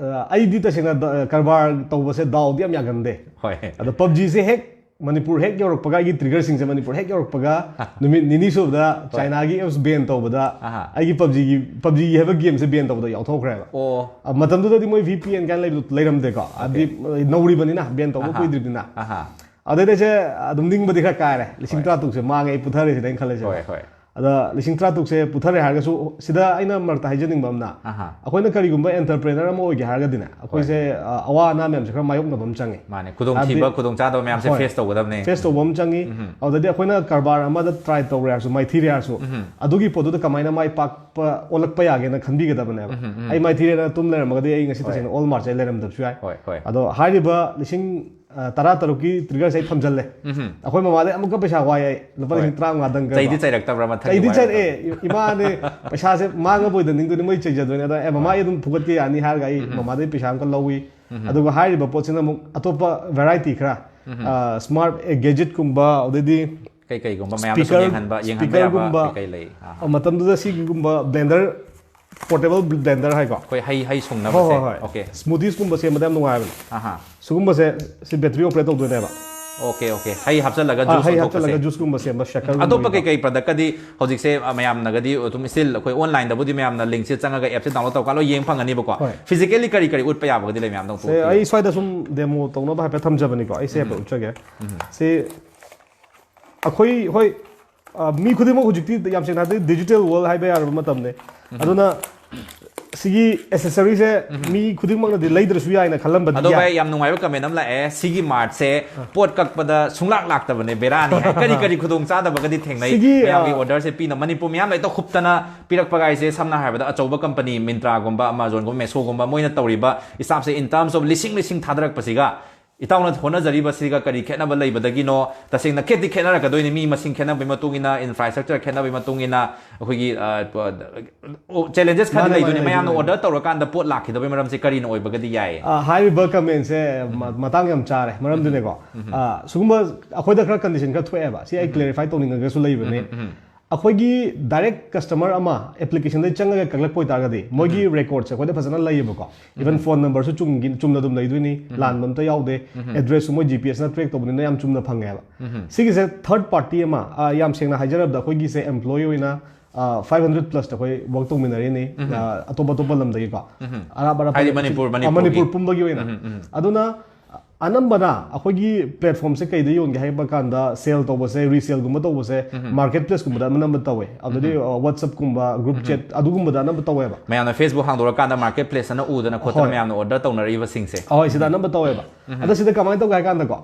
ꯑ, ꯑꯩꯗꯤ ꯇꯁꯦꯡꯅ ꯗ-, ꯀꯔꯕꯥꯔ ꯇꯧꯕꯁꯦ ꯗꯥꯎꯗꯤ ꯌꯥꯝ ꯌꯥꯒꯟꯗꯦ꯫ ꯍꯣꯏ꯫ ꯑꯗꯣ PUBGꯁꯦ ꯍꯦꯛ ꯃꯅꯤꯄꯨꯔ ꯍꯦꯛ ꯌꯧꯔꯛꯄꯒ, ꯑꯩꯒꯤ triggerꯁꯤꯡꯁꯦ ꯃꯅꯤꯄꯨꯔ ꯍꯦꯛ ꯌꯧꯔꯛꯄꯒ, ꯅꯨꯃꯤꯠ ꯅꯤꯅꯤ ꯁꯨꯕꯗ ꯍꯣꯏ꯫ Chinaꯒꯤ apps ban ꯇꯧꯕꯗ, ꯑꯍꯥ꯫ ꯑꯩꯒꯤ PUBGꯒꯤ, PUBG ꯍꯥꯏꯕ gameꯁꯦ ban ꯇꯧꯕꯗ ꯌꯥꯎꯊꯣꯛꯈ꯭ꯔꯦꯕ꯫ ꯑꯣ꯫ ꯑ, ꯃꯇꯝꯗꯨꯗꯗꯤ ꯃꯣꯏ VPN ꯀꯥꯏꯅ ꯂꯩꯕꯗꯣ ꯂꯩꯔꯝꯗꯦꯀꯣ꯫ ꯍꯥꯏꯗꯤ, ꯑ, ꯅꯧꯔꯤꯕꯅꯤꯅ, ban ꯇꯧꯕ ꯑꯍꯥ꯫ ꯀꯨꯏꯗ꯭ꯔꯤꯕꯅꯤꯅ꯫ ꯑꯍꯥ꯫ ꯑꯗꯩꯗꯤ ꯑꯩꯁꯦ ꯑꯗꯨꯝ ꯅꯤꯡꯕꯗꯤ ꯈꯔ ꯀꯥꯏꯔꯦ꯫ ꯂꯤꯁꯤꯡ ꯍꯣꯏ꯫ ꯇꯔꯥ ꯇꯔꯨꯛꯁꯦ ꯃꯥꯡꯉꯦ, ꯑꯩ ꯄꯨꯊꯔꯦ ꯁꯤꯗ ꯑꯩꯅ ꯈꯜꯂꯤꯁꯦ꯫ ꯍꯣꯏ, ꯍꯣꯏ꯫ ꯑꯗ ꯂꯤꯁꯤꯡ ꯇꯔꯥꯇꯔꯨꯛꯁꯦ ꯄꯨꯊꯔꯦ ꯍꯥꯏꯔꯒꯁꯨ, ꯁꯤꯗ ꯑꯩꯅ ꯃꯔꯛꯇ ꯍꯥꯏꯖꯅꯤꯡꯕ ꯑꯃꯅ, ꯑꯍꯥ ꯑꯩꯈꯣꯏꯅ ꯀꯔꯤꯒꯨꯝꯕ ꯑꯦꯟꯇꯔꯄ꯭ꯔꯦꯅꯔ ꯑꯃ ꯑꯣꯏꯒꯦ ꯍꯥꯏꯔꯒꯗꯤꯅꯦ, ꯑꯩꯈꯣꯏꯁꯦ ꯑ, ꯑꯋꯥ ꯑꯅꯥ ꯃꯌꯥꯝꯁꯦ ꯈꯔ ꯃꯥꯌꯣꯛꯅꯕ ꯑꯃ ꯆꯪꯉꯤ꯫ ꯃꯥꯅꯦ, ꯈꯨꯗꯣꯡꯊꯤꯕ, ꯈꯨꯗꯣꯡꯆꯥꯗꯕ ꯃꯌꯥꯝꯁꯦ ꯍꯣꯏ꯫ ꯐꯦꯁ ꯇꯧꯒꯗꯕꯅꯤ꯫ ꯐꯦꯁ ꯇꯧꯕ ꯑꯃ ꯆꯪꯉꯤ꯫ ꯑꯗꯨꯗꯗꯤ ꯑꯩꯈꯣꯏꯅ ꯀꯔꯕꯥꯔ ꯑꯃꯗ ꯇ꯭ꯔꯥꯏ ꯇꯧꯔꯦ ꯍꯥꯏꯔꯁꯨ, ꯃꯥꯏꯊꯤꯔꯦ ꯍꯥꯏꯔꯁꯨ, ꯑꯗꯨꯒꯤ ꯄꯣꯠꯇꯨꯗ ꯀꯃꯥꯏꯅ ꯃꯥꯏ ꯄꯥꯛꯄ ꯑꯣꯜꯂꯛꯄ ꯌꯥꯒꯦꯅ ꯈꯟꯕꯤꯒꯗꯕꯅꯦꯕ꯫ ꯑꯩ ꯃꯥꯏꯊꯤꯔꯦꯅ ꯇꯨꯝ ꯂꯩꯔꯝꯃꯒꯗꯤ ꯑꯩ ꯉꯁꯤ ꯇꯁꯦꯡꯅ ꯑꯣꯜ ꯃꯥꯔꯠꯁꯦ ꯑꯩ ꯂꯩꯔꯝꯗꯕꯁꯨ ꯌꯥꯏ꯫ ꯍꯣꯏ, ꯍꯣꯏ꯫ ꯑꯗꯣ ꯍꯥꯏꯔꯤꯕ ꯂꯤꯁꯤꯡ ꯑ, ꯇꯔꯥ ꯇꯔꯨꯛꯀꯤ ꯇ꯭ꯔꯤꯒꯔꯁꯦ ꯑꯩ ꯊꯝꯖꯜꯂꯦ꯫ ꯑꯩꯈꯣꯏ ꯃꯃꯥꯗꯩ ꯑꯃꯨꯛꯀ ꯄꯩꯁꯥ ꯋꯥꯏ ꯑꯩ, ꯂꯨꯄꯥ ꯂꯤꯁꯤꯡ ꯇꯔꯥꯃꯉꯥꯗꯪ꯫ ꯆꯩꯗꯤ ꯆꯩꯔꯛꯇꯕ꯭ꯔꯥ ꯃꯊꯪꯒꯤ ꯆꯩꯗꯤ ꯋꯥꯏꯔꯛꯄꯗ? ꯆꯩꯔꯛꯑꯦ꯫ ꯏꯃꯥꯅꯦ ꯄꯩꯁꯥꯁꯦ ꯃꯥꯡꯉ ꯕꯣꯏꯗ ꯅꯤꯡꯗꯣꯏꯅꯤ, ꯃꯣꯏ ꯆꯩꯖꯗꯣꯏꯅꯦ꯫ ꯑꯗꯣ ꯑꯦ, ꯃꯃꯥ, ꯑꯩ ꯑꯗꯨꯝ ꯐꯨꯒꯠꯀꯦ ꯌꯥꯅꯤ ꯍꯥꯏꯔꯒ ꯑꯩ ꯃꯃꯥꯗꯩ ꯄꯩꯁꯥ ꯑꯃꯨꯛꯀ ꯂꯧꯏ꯫ ꯑꯗꯨꯒ ꯍꯥꯏꯔꯤꯕ ꯄꯣꯠꯁꯤꯅ ꯑꯃꯨꯛ ꯑꯇꯣꯞꯄ ꯚꯦꯔꯥꯏꯇꯤ ꯈꯔ, ꯁ꯭ꯃꯥꯔꯠ ꯒꯦꯖꯦꯠꯀꯨꯝꯕ, ꯑꯗꯩꯗꯤ ꯀꯩ ꯀꯩꯒꯨꯝꯕ ꯃꯌꯥꯝꯗꯁꯨ ꯌꯦꯡꯍꯟꯕ, ꯌꯦꯡꯍꯟꯕ ꯌꯥꯕ ꯁ꯭ꯄꯤꯀꯔꯒꯨꯝꯕ, ꯀꯩ ꯀꯩ ꯂꯩ? ꯑꯍꯥ꯫ ꯃꯇꯝꯗꯨꯗ ꯁꯤꯒꯤꯒꯨꯝꯕ ꯕ꯭ꯂꯦꯟꯗꯔ, ꯄꯣꯔꯇꯦꯕꯜ ꯕ꯭ꯂꯦꯟꯗꯔ ꯍꯥꯏꯀꯣ, ꯑꯩꯈꯣꯏ ꯍꯩ, ꯍꯩ ꯍꯣꯏ ꯁꯨꯡꯅꯕꯁꯦ꯫ ꯍꯣꯏ ꯍꯣꯏ, ꯑꯣꯀꯦ꯫ ꯁ꯭ꯃꯨꯗꯤꯁꯀꯨꯝꯕ ꯁꯦꯝꯕꯗ ꯌꯥꯝ ꯅꯨꯡꯉꯥꯏꯕꯅꯦ꯫ ꯑꯍꯥ꯫ ꯁꯤꯒꯨꯝꯕꯁꯦ, ꯁꯤ ꯕꯦꯇ꯭ꯔꯤ ꯑꯣꯄꯔꯦꯠ ꯇꯧꯗꯣꯏꯅꯦꯕ꯫ Okay, okay. ꯍꯩ ꯍꯥꯞꯆꯜꯂꯒ ꯑꯥ, ꯖꯨꯁ ꯍꯩ ꯑꯣꯟꯊꯣꯛꯄꯁꯦ꯫ ꯍꯥꯞꯆꯜꯂꯒ ꯖꯨꯁꯀꯨꯝꯕ ꯁꯦꯝꯕ, ꯁꯦꯀꯔꯒꯨꯝꯕ ꯑꯇꯣꯞꯄ ꯂꯩꯀꯣ꯫ ꯀꯩꯀꯩ ꯄ꯭ꯔꯗꯛꯀꯗꯤ ꯍꯧꯖꯤꯛꯁꯦ, ꯑ, ꯃꯌꯥꯝꯅꯒꯗꯤ ꯑꯗꯨꯝ ꯁ꯭ꯇꯤꯜ ꯑꯩꯈꯣꯏ ꯑꯣꯟꯂꯥꯏꯟꯗꯕꯨꯗꯤ ꯃꯌꯥꯝꯅ ꯂꯤꯡꯁꯦ ꯆꯪꯉꯒ ꯑꯦꯞꯁꯦ ꯗꯥꯎꯟꯂꯣꯗ ꯇꯧꯔꯀꯥꯟ ꯂꯣꯏ ꯌꯦꯡ ꯐꯪꯒꯅꯤꯕꯀꯣ꯫ ꯍꯣꯏ꯫ ꯐꯤꯖꯤꯀꯦꯜꯂꯤ ꯀꯔꯤ ꯀꯔꯤ ꯎꯠꯄ ꯌꯥꯕꯒꯗꯤ ꯂꯩ, ꯃꯌꯥꯝꯗ ꯑꯃꯨꯛ ꯁꯦ, ꯑꯩ ꯁ꯭ꯋꯥꯏꯗ ꯁꯨꯝ ꯗꯦꯃꯣ ꯇꯧꯅꯕ ꯍꯥꯏꯐꯦꯠ ꯊꯝꯖꯕꯅꯤꯀꯣ꯫ ꯑꯩ ꯁꯦ ꯍꯥꯏꯐꯦꯠ ꯎꯠꯆꯒꯦ꯫ ꯁꯤ ꯑꯩꯈꯣꯏ, ꯍꯣꯏ, ꯑ, ꯃꯤ ꯈꯨꯗꯤꯡꯃꯛ ꯍꯧꯖꯤꯛꯇꯤ ꯌꯥꯝ ꯁꯦꯡꯅ ꯍꯥꯏꯔꯗꯤ ꯗꯤꯖꯤꯇꯦꯜ ꯋꯥꯔꯜ ꯍꯥꯏꯕ ꯌꯥꯔꯕ ꯃꯇꯝꯅꯤ꯫ ꯑꯗꯨꯅ ꯁꯤꯒꯤ ꯑꯦꯁꯦꯁꯔꯤꯁꯦ ꯃꯤ ꯈꯨꯗꯤꯡꯃꯛꯅꯗꯤ ꯂꯩꯗ꯭ꯔꯁꯨ ꯌꯥꯏꯅ ꯈꯜꯂꯝꯕꯗꯤ ꯑꯗꯣ ꯌꯥꯏ꯫ ꯚꯥꯏ, ꯌꯥꯝ ꯅꯨꯡꯉꯥꯏꯕ ꯀꯃꯦꯟ ꯑꯃ ꯂꯥꯛꯑꯦ, "ꯁꯤꯒꯤ ꯃꯥꯔꯠꯁꯦ ꯄꯣꯠ ꯀꯛꯄꯗ ꯁꯨꯡꯂꯥꯛ ꯂꯥꯛꯇꯕꯅꯦ, ꯕꯦꯔꯥꯅꯤ" ꯍꯥꯏ꯫ ꯀꯔꯤ ꯀꯔꯤ ꯈꯨꯗꯣꯡ ꯆꯥꯗꯕꯒꯗꯤ ꯊꯦꯡꯅꯩ? ꯁꯤꯒꯤ, ꯃꯌꯥꯝꯒꯤ ꯑ, ꯑꯣꯔꯗꯔꯁꯦ ꯄꯤꯅ ꯃꯅꯤꯄꯨꯔ ꯃꯤꯌꯥꯝ ꯂꯩꯇ ꯈꯨꯞꯇꯅ ꯄꯤꯔꯛꯄꯒ ꯍꯥꯏꯁꯦ, ꯁꯝꯅ ꯍꯥꯏꯔꯕꯗ ꯑꯆꯧꯕ ꯀꯝꯄꯅꯤ ꯃꯤꯟꯇ꯭ꯔꯥꯒꯨꯝꯕ, ꯑꯃꯥꯖꯣꯟꯒꯨꯝꯕ, ꯃꯦꯁꯣꯒꯨꯝꯕ, ꯃꯣꯏꯅ ꯇꯧꯔꯤꯕ ꯏꯁꯇꯥꯐꯁꯦ in terms of ꯂꯤꯁꯤꯡ ꯂꯤꯁꯤꯡ ꯊꯥꯗꯔꯛꯄꯁꯤꯒ ꯏꯇꯥꯎꯅ ꯍꯣꯠꯅꯖꯔꯤꯕꯁꯤꯒ ꯀꯔꯤ ꯈꯦꯠꯅꯕ ꯂꯩꯕꯗꯒꯤꯅꯣ? ꯇꯁꯦꯡꯅ ꯈꯦꯠꯇꯤ ꯈꯦꯠꯅꯔꯛꯀꯗꯣꯏꯅꯤ, ꯃꯤ ꯃꯁꯤꯡ ꯈꯦꯠꯅꯕꯒꯤ ꯃꯇꯨꯡ ꯏꯟꯅ, ꯏꯟꯐ꯭ꯔꯥꯁ꯭ꯇ꯭ꯔꯛꯆꯔ ꯈꯦꯠꯅꯕꯒꯤ ꯃꯇꯨꯡ ꯏꯟꯅ, ꯑꯩꯈꯣꯏꯒꯤ, ꯑ, ꯄ-, ꯑꯣ, ꯆꯦꯂꯦꯟꯖꯦꯁ ꯈꯔꯗꯤ ꯃꯥꯅꯦ, ꯂꯩꯗꯣꯏꯅꯤ꯫ ꯃꯥꯅꯦ, ꯃꯌꯥꯝꯅ ꯂꯩꯗꯣꯏꯅꯤ꯫ ꯑꯣꯔꯗꯔ ꯇꯧꯔꯀꯥꯟꯗ ꯄꯣꯠ ꯂꯥꯛꯈꯤꯗꯕꯒꯤ ꯃꯔꯝꯁꯦ ꯀꯔꯤꯅ ꯑꯣꯏꯕꯒꯗꯤ ꯌꯥꯏ? ꯑ, ꯍꯥꯏꯔꯤꯕ ꯀꯃꯦꯟꯁꯦ ꯃ-, ꯃꯇꯥꯡ ꯌꯥꯝ ꯆꯥꯔꯦ꯫ ꯃꯔꯝꯗꯤꯅꯦꯀꯣ, ꯑ, ꯁꯤꯒꯨꯝꯕ ꯑꯩꯈꯣꯏꯗ ꯈꯔ ꯀꯟꯗꯤꯁꯟ ꯈꯔ ꯊꯣꯛꯑꯦꯕ꯫ ꯁꯤ ꯑꯩ ꯀ꯭ꯂꯦꯔꯤꯐꯥꯏ ꯇꯧꯅꯤꯡꯉꯒꯁꯨ ꯂꯩꯕꯅꯦ꯫ ꯑꯩꯈꯣꯏꯒꯤ ꯗꯥꯏꯔꯦꯛ ꯀꯁꯇꯃꯔ ꯑꯃ ꯑꯦꯄ꯭ꯂꯤꯀꯦꯁꯟꯗ ꯆꯪꯉꯒ ꯀꯛꯂꯛꯄ ꯑꯣꯏꯇꯥꯔꯒꯗꯤ, ꯃꯣꯏꯒꯤ ꯔꯦꯀꯣꯔꯗꯁꯦ ꯑꯩꯈꯣꯏꯗ ꯐꯖꯅ ꯂꯩꯌꯦꯕꯀꯣ꯫ ꯏꯚꯟ ꯐꯣꯟ ꯅꯝꯕꯔꯁꯨ ꯆꯨꯝꯒꯤ-, ꯆꯨꯝꯅ ꯑꯗꯨꯝ ꯂꯩꯗꯣꯏꯅꯤ, ꯂꯥꯟꯕ ꯑꯝꯇ ꯌꯥꯎꯗꯦ꯫ ꯑꯦꯗ꯭ꯔꯦꯁꯁꯨ ꯃꯣꯏ ꯖꯤ ꯄꯤ ꯑꯦꯁꯅ ꯇ꯭ꯔꯦꯛ ꯇꯧꯕꯅꯤꯅ ꯌꯥꯝ ꯆꯨꯝꯅ ꯐꯪꯉꯦꯕ꯫ ꯁꯤꯒꯤꯁꯦ ꯊꯥꯔꯠ ꯄꯥꯔꯇꯤ ꯑꯃ, ꯑ, ꯌꯥꯝ ꯁꯦꯡꯅ ꯍꯥꯏꯖꯔꯕꯗ, ꯑꯩꯈꯣꯏꯒꯤꯁꯦ ꯑꯦꯝꯄ꯭ꯂꯣꯌꯤ ꯑꯣꯏꯅ, ꯑ, five hundred plus ꯑꯩꯈꯣꯏ ꯋꯔꯛ ꯇꯧꯃꯤꯟꯅꯔꯤꯅꯤ, ꯑ, ꯑꯇꯣꯞ ꯑꯇꯣꯞꯄ ꯂꯝꯗꯒꯤꯀꯣ꯫ ꯑꯔꯥꯞ ꯑꯔꯥꯞꯄ ꯍꯥꯏꯗꯤ ꯃꯅꯤꯄꯨꯔ, ꯑ, ꯃꯅꯤꯄꯨꯔꯒꯤ꯫ ꯃꯅꯤꯄꯨꯔ ꯄꯨꯝꯕꯒꯤ ꯑꯣꯏꯅ꯫ ꯑꯗꯨꯅ, ꯑ, ꯑꯅꯝꯕꯅ ꯑꯩꯈꯣꯏꯒꯤ ꯄ꯭ꯂꯦꯠꯐꯣꯝꯁꯦ ꯀꯩꯗ ꯌꯣꯟꯒꯦ ꯍꯥꯏꯕ ꯀꯥꯟꯗ, ꯁꯦꯜ ꯇꯧꯕꯁꯦ, ꯔꯤꯁꯦꯜꯒꯨꯝꯕ ꯇꯧꯕꯁꯦ, ꯃꯥꯔꯀꯦꯠ ꯄ꯭ꯂꯦꯁꯀꯨꯝꯕꯗ ꯑꯅꯝꯕ ꯇꯧꯋꯦ꯫ ꯑꯗꯨꯗꯤ ꯋꯥꯠꯁꯑꯞꯀꯨꯝꯕ, ꯒ꯭ꯔꯨꯞ ꯆꯦꯠ, ꯑꯗꯨꯒꯨꯝꯕꯗ ꯑꯅꯝꯕ ꯇꯧꯋꯦꯕ꯫ ꯃꯌꯥꯝꯅ ꯐꯦꯁꯕꯨꯛ ꯍꯥꯡꯗꯣꯔꯀꯥꯟꯗ ꯃꯥꯔꯀꯦꯠ ꯄ꯭ꯂꯦꯁ ꯑꯅ ꯎꯗꯅ ꯈꯣꯠꯇꯅ ꯍꯣꯏ꯫ ꯃꯌꯥꯝꯅ ꯑꯣꯔꯗꯔ ꯇꯧꯅꯔꯛꯏꯕꯁꯤꯡꯁꯦ꯫ ꯑꯍꯣꯏ, ꯁꯤꯗ ꯑꯅꯝꯕ ꯇꯧꯋꯦꯕ꯫ ꯑꯗꯣ ꯁꯤꯗ ꯀꯃꯥꯏꯅ ꯇꯧꯒꯦ ꯍꯥꯏ ꯀꯥꯟꯗꯀꯣ,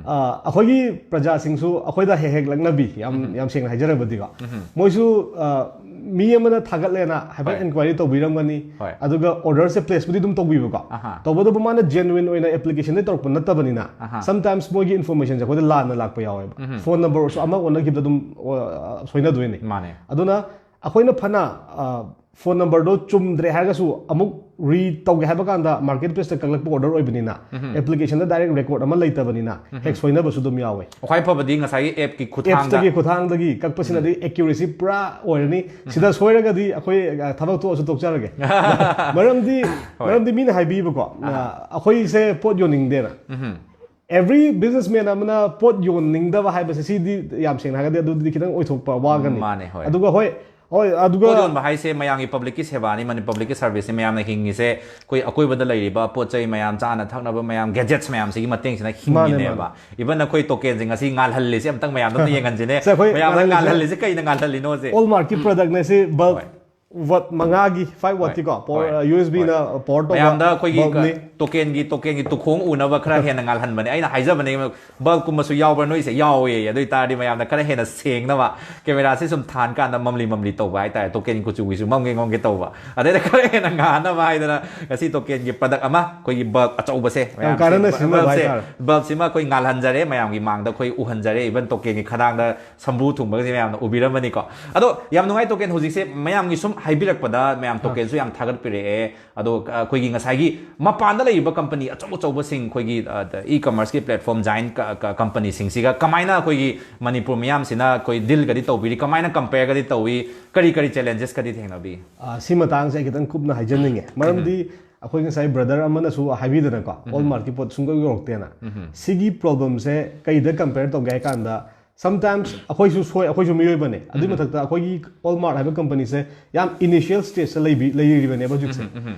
ꯑ, ꯑꯩꯈꯣꯏꯒꯤ ꯄ꯭ꯔꯖꯥꯁꯤꯡꯁꯨ ꯑꯩꯈꯣꯏꯗ ꯍꯦꯛ ꯍꯦꯛ ꯂꯛꯅꯕꯤ, ꯌꯥꯝ ꯌꯥꯝ ꯁꯦꯡꯅ ꯍꯥꯏꯖꯔꯕꯗꯤꯀꯣ, ꯃꯣꯏꯁꯨ, ꯑ, ꯃꯤ ꯑꯃꯅ ꯊꯥꯒꯠꯂꯦꯅ ꯍꯥꯏꯐꯦꯠ ꯍꯣꯏ꯫ ꯏꯟꯀ꯭ꯋꯥꯏꯔꯤ ꯇꯧꯕꯤꯔꯝꯒꯅꯤ꯫ ꯍꯣꯏ꯫ ꯑꯗꯨꯒ ꯑꯣꯔꯗꯔꯁꯦ ꯄ꯭ꯂꯦꯁꯄꯨꯗꯤ ꯑꯗꯨꯝ ꯇꯧꯕꯤꯕꯀꯣ꯫ ꯑꯍꯥ꯫ ꯇꯧꯕꯇꯕꯨ ꯃꯥꯅ ꯖꯦꯅꯨꯏꯟ ꯑꯣꯏꯅ ꯑꯦꯄ꯭ꯂꯤꯀꯦꯁꯟꯗ ꯇꯧꯔꯛꯄ ꯅꯠꯇꯕꯅꯤꯅ, ꯑꯍꯥ꯫ sometimes ꯃꯣꯏꯒꯤ ꯏꯟꯐꯣꯔꯃꯦꯁꯟꯁꯦ ꯑꯩꯈꯣꯏꯗ ꯂꯥꯟꯅ ꯂꯥꯛꯄ ꯌꯥꯎꯋꯦꯕ꯫ ꯐꯣꯟ ꯅꯝꯕꯔꯁꯨ ꯑꯃ ꯑꯣꯟꯅꯈꯤꯕꯗ ꯑꯗꯨꯝ, ꯑ, ꯁꯣꯏꯅꯗꯣꯏꯅꯤ꯫ ꯃꯥꯅꯦ꯫ ꯑꯗꯨꯅ ꯑꯩꯈꯣꯏꯅ ꯐꯅ, ꯑ, ꯐꯣꯟ ꯅꯝꯕꯔꯗꯣ ꯆꯨꯝꯗ꯭ꯔꯦ ꯍꯥꯏꯔꯒꯁꯨ ꯑꯃꯨꯛ ꯔꯤ ꯇꯧꯒꯦ ꯍꯥꯏꯕ ꯀꯥꯟꯗ ꯃꯥꯔꯀꯦꯠ ꯄ꯭ꯂꯦꯁꯇ ꯀꯛꯂꯛꯄ ꯑꯣꯔꯗꯔ ꯑꯣꯏꯕꯅꯤꯅ, ꯑꯦꯄ꯭ꯂꯤꯀꯦꯁꯟꯗ ꯗꯥꯏꯔꯦꯛ ꯔꯦꯀꯣꯔꯗ ꯑꯃ ꯂꯩꯇꯕꯅꯤꯅ, ꯍꯦꯛ ꯁꯣꯏꯅꯕꯁꯨ ꯑꯗꯨꯝ ꯌꯥꯎꯋꯦ꯫ ꯈ꯭ꯋꯥꯏ ꯐꯕꯗꯤ ꯉꯁꯥꯏꯒꯤ ꯑꯦꯞꯀꯤ ꯈꯨꯊꯥꯡꯗ ꯑꯦꯞꯁꯇꯒꯤ ꯈꯨꯊꯥꯡꯗꯒꯤ ꯀꯛꯄꯁꯤꯅꯗꯤ ꯑꯦꯀ꯭ꯌꯨꯔꯦꯁꯤ ꯄꯨꯔꯥ ꯑꯣꯏꯔꯅꯤ꯫ ꯁꯤꯗ ꯁꯣꯏꯔꯒꯗꯤ ꯑꯩꯈꯣꯏ, ꯑ, ꯊꯕꯛ ꯇꯣꯛꯑꯁꯨ ꯇꯣꯛꯆꯔꯒꯦ꯫ ꯃꯔꯝꯗꯤ, ꯃꯔꯝꯗꯤ ꯃꯤꯅ ꯍꯥꯏꯕꯤꯕꯀꯣ, ꯑ, ꯑꯩꯈꯣꯏꯁꯦ ꯄꯣꯠ ꯌꯣꯟꯅꯤꯡꯗꯦꯅ꯫ Every businessman ꯑꯃꯅ ꯄꯣꯠ ꯌꯣꯟꯅꯤꯡꯗꯕ ꯍꯥꯏꯕꯁꯦ, ꯁꯤꯗꯤ ꯌꯥꯝ ꯁꯦꯡꯅ ꯍꯥꯏꯔꯒꯗꯤ ꯑꯗꯨꯗꯤ ꯈꯤꯇꯪ ꯑꯣꯏꯊꯣꯛꯄ ꯋꯥꯒꯅꯤ꯫ ꯃꯥꯅꯦ, ꯍꯣꯏ꯫ ꯑꯗꯨꯒ ꯍꯣꯏ, ꯍꯣꯏ, ꯑꯗꯨꯒ ꯄꯣꯠ ꯌꯣꯟꯕ ꯍꯥꯏꯁꯦ ꯃꯌꯥꯝꯒꯤ ꯄꯕ꯭ꯂꯤꯛꯀꯤ ꯁꯦꯕꯥꯅꯤ, ꯃꯅꯤ-, ꯄꯕ꯭ꯂꯤꯛꯀꯤ ꯁꯥꯔꯚꯤꯁꯅꯤ꯫ ꯃꯌꯥꯝꯅ ꯍꯤꯡꯉꯤꯁꯦ ꯑꯩꯈꯣꯏ ꯑꯀꯣꯏꯕꯗ ꯂꯩꯔꯤꯕ ꯄꯣꯠ ꯆꯩ ꯃꯌꯥꯝ, ꯆꯥꯅ ꯊꯛꯅꯕ ꯃꯌꯥꯝ, ꯒꯦꯖꯦꯠꯁ ꯃꯌꯥꯝꯁꯤꯒꯤ ꯃꯇꯦꯡꯁꯤꯅ ꯍꯤꯡꯉꯤꯅꯦꯕ꯫ ꯃꯥꯅꯦ꯫ ꯏꯚꯟ ꯑꯩꯈꯣꯏ ꯇꯣꯀꯦꯟꯁꯤꯡ ꯑꯁꯤ ꯉꯥꯜꯍꯜꯂꯤꯁꯦ ꯑꯝꯇꯪ ꯃꯌꯥꯝꯗ ꯑꯝꯇ ꯌꯦꯡꯍꯟꯁꯤꯅꯦ꯫ ꯁꯦ, ꯑꯩꯈꯣꯏ ꯃꯌꯥꯝꯅ ꯉꯥꯜꯍꯜꯂꯤꯁꯦ ꯉꯥꯜꯍꯜꯂꯤꯁꯦ ꯀꯩꯅ ꯉꯥꯜꯍꯜꯂꯤꯅꯣꯁꯦ? ꯋꯥꯜꯃꯥꯔꯠꯀꯤ ꯄ꯭ꯔꯗꯛꯅꯦ ꯁꯤ, ꯕꯜꯕ ꯍꯣꯏ꯫ ꯋꯥꯠ ꯃꯉꯥꯒꯤ, ꯐꯥꯏꯚ ꯋꯥꯠꯀꯤꯀꯣ, ꯄꯋꯥꯔ, ꯍꯣꯏ꯫ ꯌꯨ ꯑꯦꯁ ꯕꯤꯅ ꯄꯋꯥꯔ ꯇꯧꯕ ꯃꯌꯥꯝꯗ ꯑꯩꯈꯣꯏꯒꯤ ꯕꯜꯕꯅꯤ꯫ ꯇꯣꯀꯦꯟꯒꯤ, ꯇꯣꯀꯦꯟꯒꯤ ꯇꯨꯈꯣꯡ ꯎꯅꯕ ꯈꯔ ꯍꯦꯟꯅ ꯉꯥꯜꯍꯟꯕꯅꯦ꯫ ꯑꯩꯅ ꯍꯥꯏꯖꯕꯅꯦ, ꯕꯜꯕꯀꯨꯝꯕꯁꯨ ꯌꯥꯎꯕ꯭ꯔꯥ ꯅꯣꯏꯁꯦ? ꯌꯥꯎꯋꯦ꯫ ꯑꯗꯨ ꯑꯣꯏꯇꯥꯔꯗꯤ ꯃꯌꯥꯝꯅ ꯈꯔ ꯍꯦꯟꯅ ꯁꯦꯡꯅꯕ, ꯀꯦꯃꯦꯔꯥꯁꯦ ꯁꯨꯝ ꯊꯥꯟ ꯀꯥꯟꯗ ꯃꯝꯂꯤ ꯃꯝꯂꯤ ꯇꯧꯕ ꯍꯥꯏꯇꯥꯔꯦ, ꯇꯣꯀꯦꯟ ꯀꯨꯆꯨꯒꯤꯁꯨ ꯃꯝꯒꯦ ꯃꯝꯒꯦ ꯇꯧꯕ, ꯑꯗꯩꯗ ꯈꯔ ꯍꯦꯟꯅ ꯉꯥꯟꯅꯕ ꯍꯥꯏꯗꯅ ꯉꯁꯤ ꯇꯣꯀꯦꯟꯒꯤ ꯄ꯭ꯔꯗꯛ ꯑꯃ, ꯑꯩꯈꯣꯏꯒꯤ ꯕꯜꯕ ꯑꯆꯧꯕꯁꯦ, ꯌꯥꯝ ꯀꯥꯟꯅꯅ ꯁꯤꯖꯤꯟꯅꯕ ꯕꯜꯕꯁꯦ, ꯍꯥꯏꯇꯥꯔꯦ꯫ ꯕꯜꯕꯁꯤꯃ ꯑꯩꯈꯣꯏ ꯉꯥꯜꯍꯟꯖꯔꯦ, ꯃꯌꯥꯝꯒꯤ ꯃꯥꯡꯗ ꯑꯩꯈꯣꯏ ꯎꯍꯟꯖꯔꯦ, ꯏꯚꯟ ꯇꯣꯀꯦꯟꯒꯤ ꯈꯗꯥꯡꯗ ꯁꯝꯕ꯭ꯔꯨ ꯊꯨꯡꯕꯒꯁꯦ ꯃꯌꯥꯝꯅ ꯎꯕꯤꯔꯝꯃꯅꯤꯀꯣ꯫ ꯑꯗꯣ ꯌꯥꯝ ꯅꯨꯡꯉꯥꯏ, ꯇꯣꯀꯦꯟ ꯍꯧꯖꯤꯛꯁꯦ ꯃꯌꯥꯝꯒꯤ ꯁꯨꯝ ꯍꯥꯏꯕꯤꯔꯛꯄꯗ ꯃꯌꯥꯝ ꯇꯣꯀꯦꯟꯁꯨ ꯌꯥꯝ ꯊꯥꯒꯠꯄꯤꯔꯛꯑꯦ꯫ ꯑꯗꯣ ꯑꯩꯈꯣꯏꯒꯤ ꯉꯁꯥꯏꯒꯤ ꯃꯄꯥꯟꯗ ꯂꯩꯔꯤꯕ ꯀꯝꯄꯅꯤ ꯑꯆꯧ ꯑꯆꯧꯕꯁꯤꯡ, ꯑꯩꯈꯣꯏꯒꯤ ꯏ ꯀꯃꯔꯁꯀꯤ ꯄ꯭ꯂꯦꯠꯐꯣꯝ ꯖꯥꯏꯟ ꯀꯝꯄꯅꯤꯁꯤꯡꯁꯤꯒ ꯀꯃꯥꯏꯅ ꯑꯩꯈꯣꯏꯒꯤ ꯃꯅꯤꯄꯨꯔ ꯃꯤꯌꯥꯝꯁꯤꯅ ꯑꯩꯈꯣꯏ ꯗꯤꯜꯒꯗꯤ ꯇꯧꯕꯤꯔꯤ, ꯀꯃꯥꯏꯅ ꯀꯝꯄꯦꯌꯔꯒꯗꯤ ꯇꯧꯏ, ꯀꯔꯤ ꯀꯔꯤ ꯆꯦꯂꯦꯟꯖꯦꯁꯀꯗꯤ ꯊꯦꯡꯅꯕꯤ? ꯑ, ꯁꯤ ꯃꯇꯥꯡꯁꯦ ꯑꯩ ꯈꯤꯇꯪ ꯀꯨꯞꯅ ꯍꯥꯏꯖꯅꯤꯡꯉꯦ, ꯃꯔꯝꯗꯤ ꯑꯩꯈꯣꯏ ꯉꯁꯥꯏ ꯕ꯭ꯔꯗꯔ ꯑꯃꯅꯁꯨ ꯍꯥꯏꯕꯤꯗꯅꯀꯣ, ꯋꯥꯜꯃꯥꯔꯠꯀꯤ ꯄꯣꯠ ꯁꯨꯡꯌꯧ ꯌꯧꯔꯛꯇꯦꯅ꯫ ꯁꯤꯒꯤ ꯄ꯭ꯔꯣꯕ꯭ꯂꯦꯝꯁꯦ ꯀꯩꯗ ꯀꯝꯄꯦꯌꯔ ꯇꯧꯒꯦ ꯍꯥꯏ ꯀꯥꯟꯗ, sometimes ꯑꯩꯈꯣꯏꯁꯨ ꯁꯣꯏ, ꯑꯩꯈꯣꯏꯁꯨ ꯃꯤꯑꯣꯏꯕꯅꯦ꯫ ꯑꯗꯨꯏ ꯃꯊꯛꯇ ꯑꯩꯈꯣꯏꯒꯤ ꯋꯥꯜꯃꯥꯔꯠ ꯍꯥꯏꯕ ꯀꯝꯄꯅꯤꯁꯦ ꯌꯥꯝ ꯏꯅꯤꯁꯤꯌꯦꯜ ꯁ꯭ꯇꯦꯖꯇ ꯂꯩꯕꯤ-, ꯂꯩꯔꯤꯕꯅꯦꯕ ꯍꯧꯖꯤꯛꯁꯦ꯫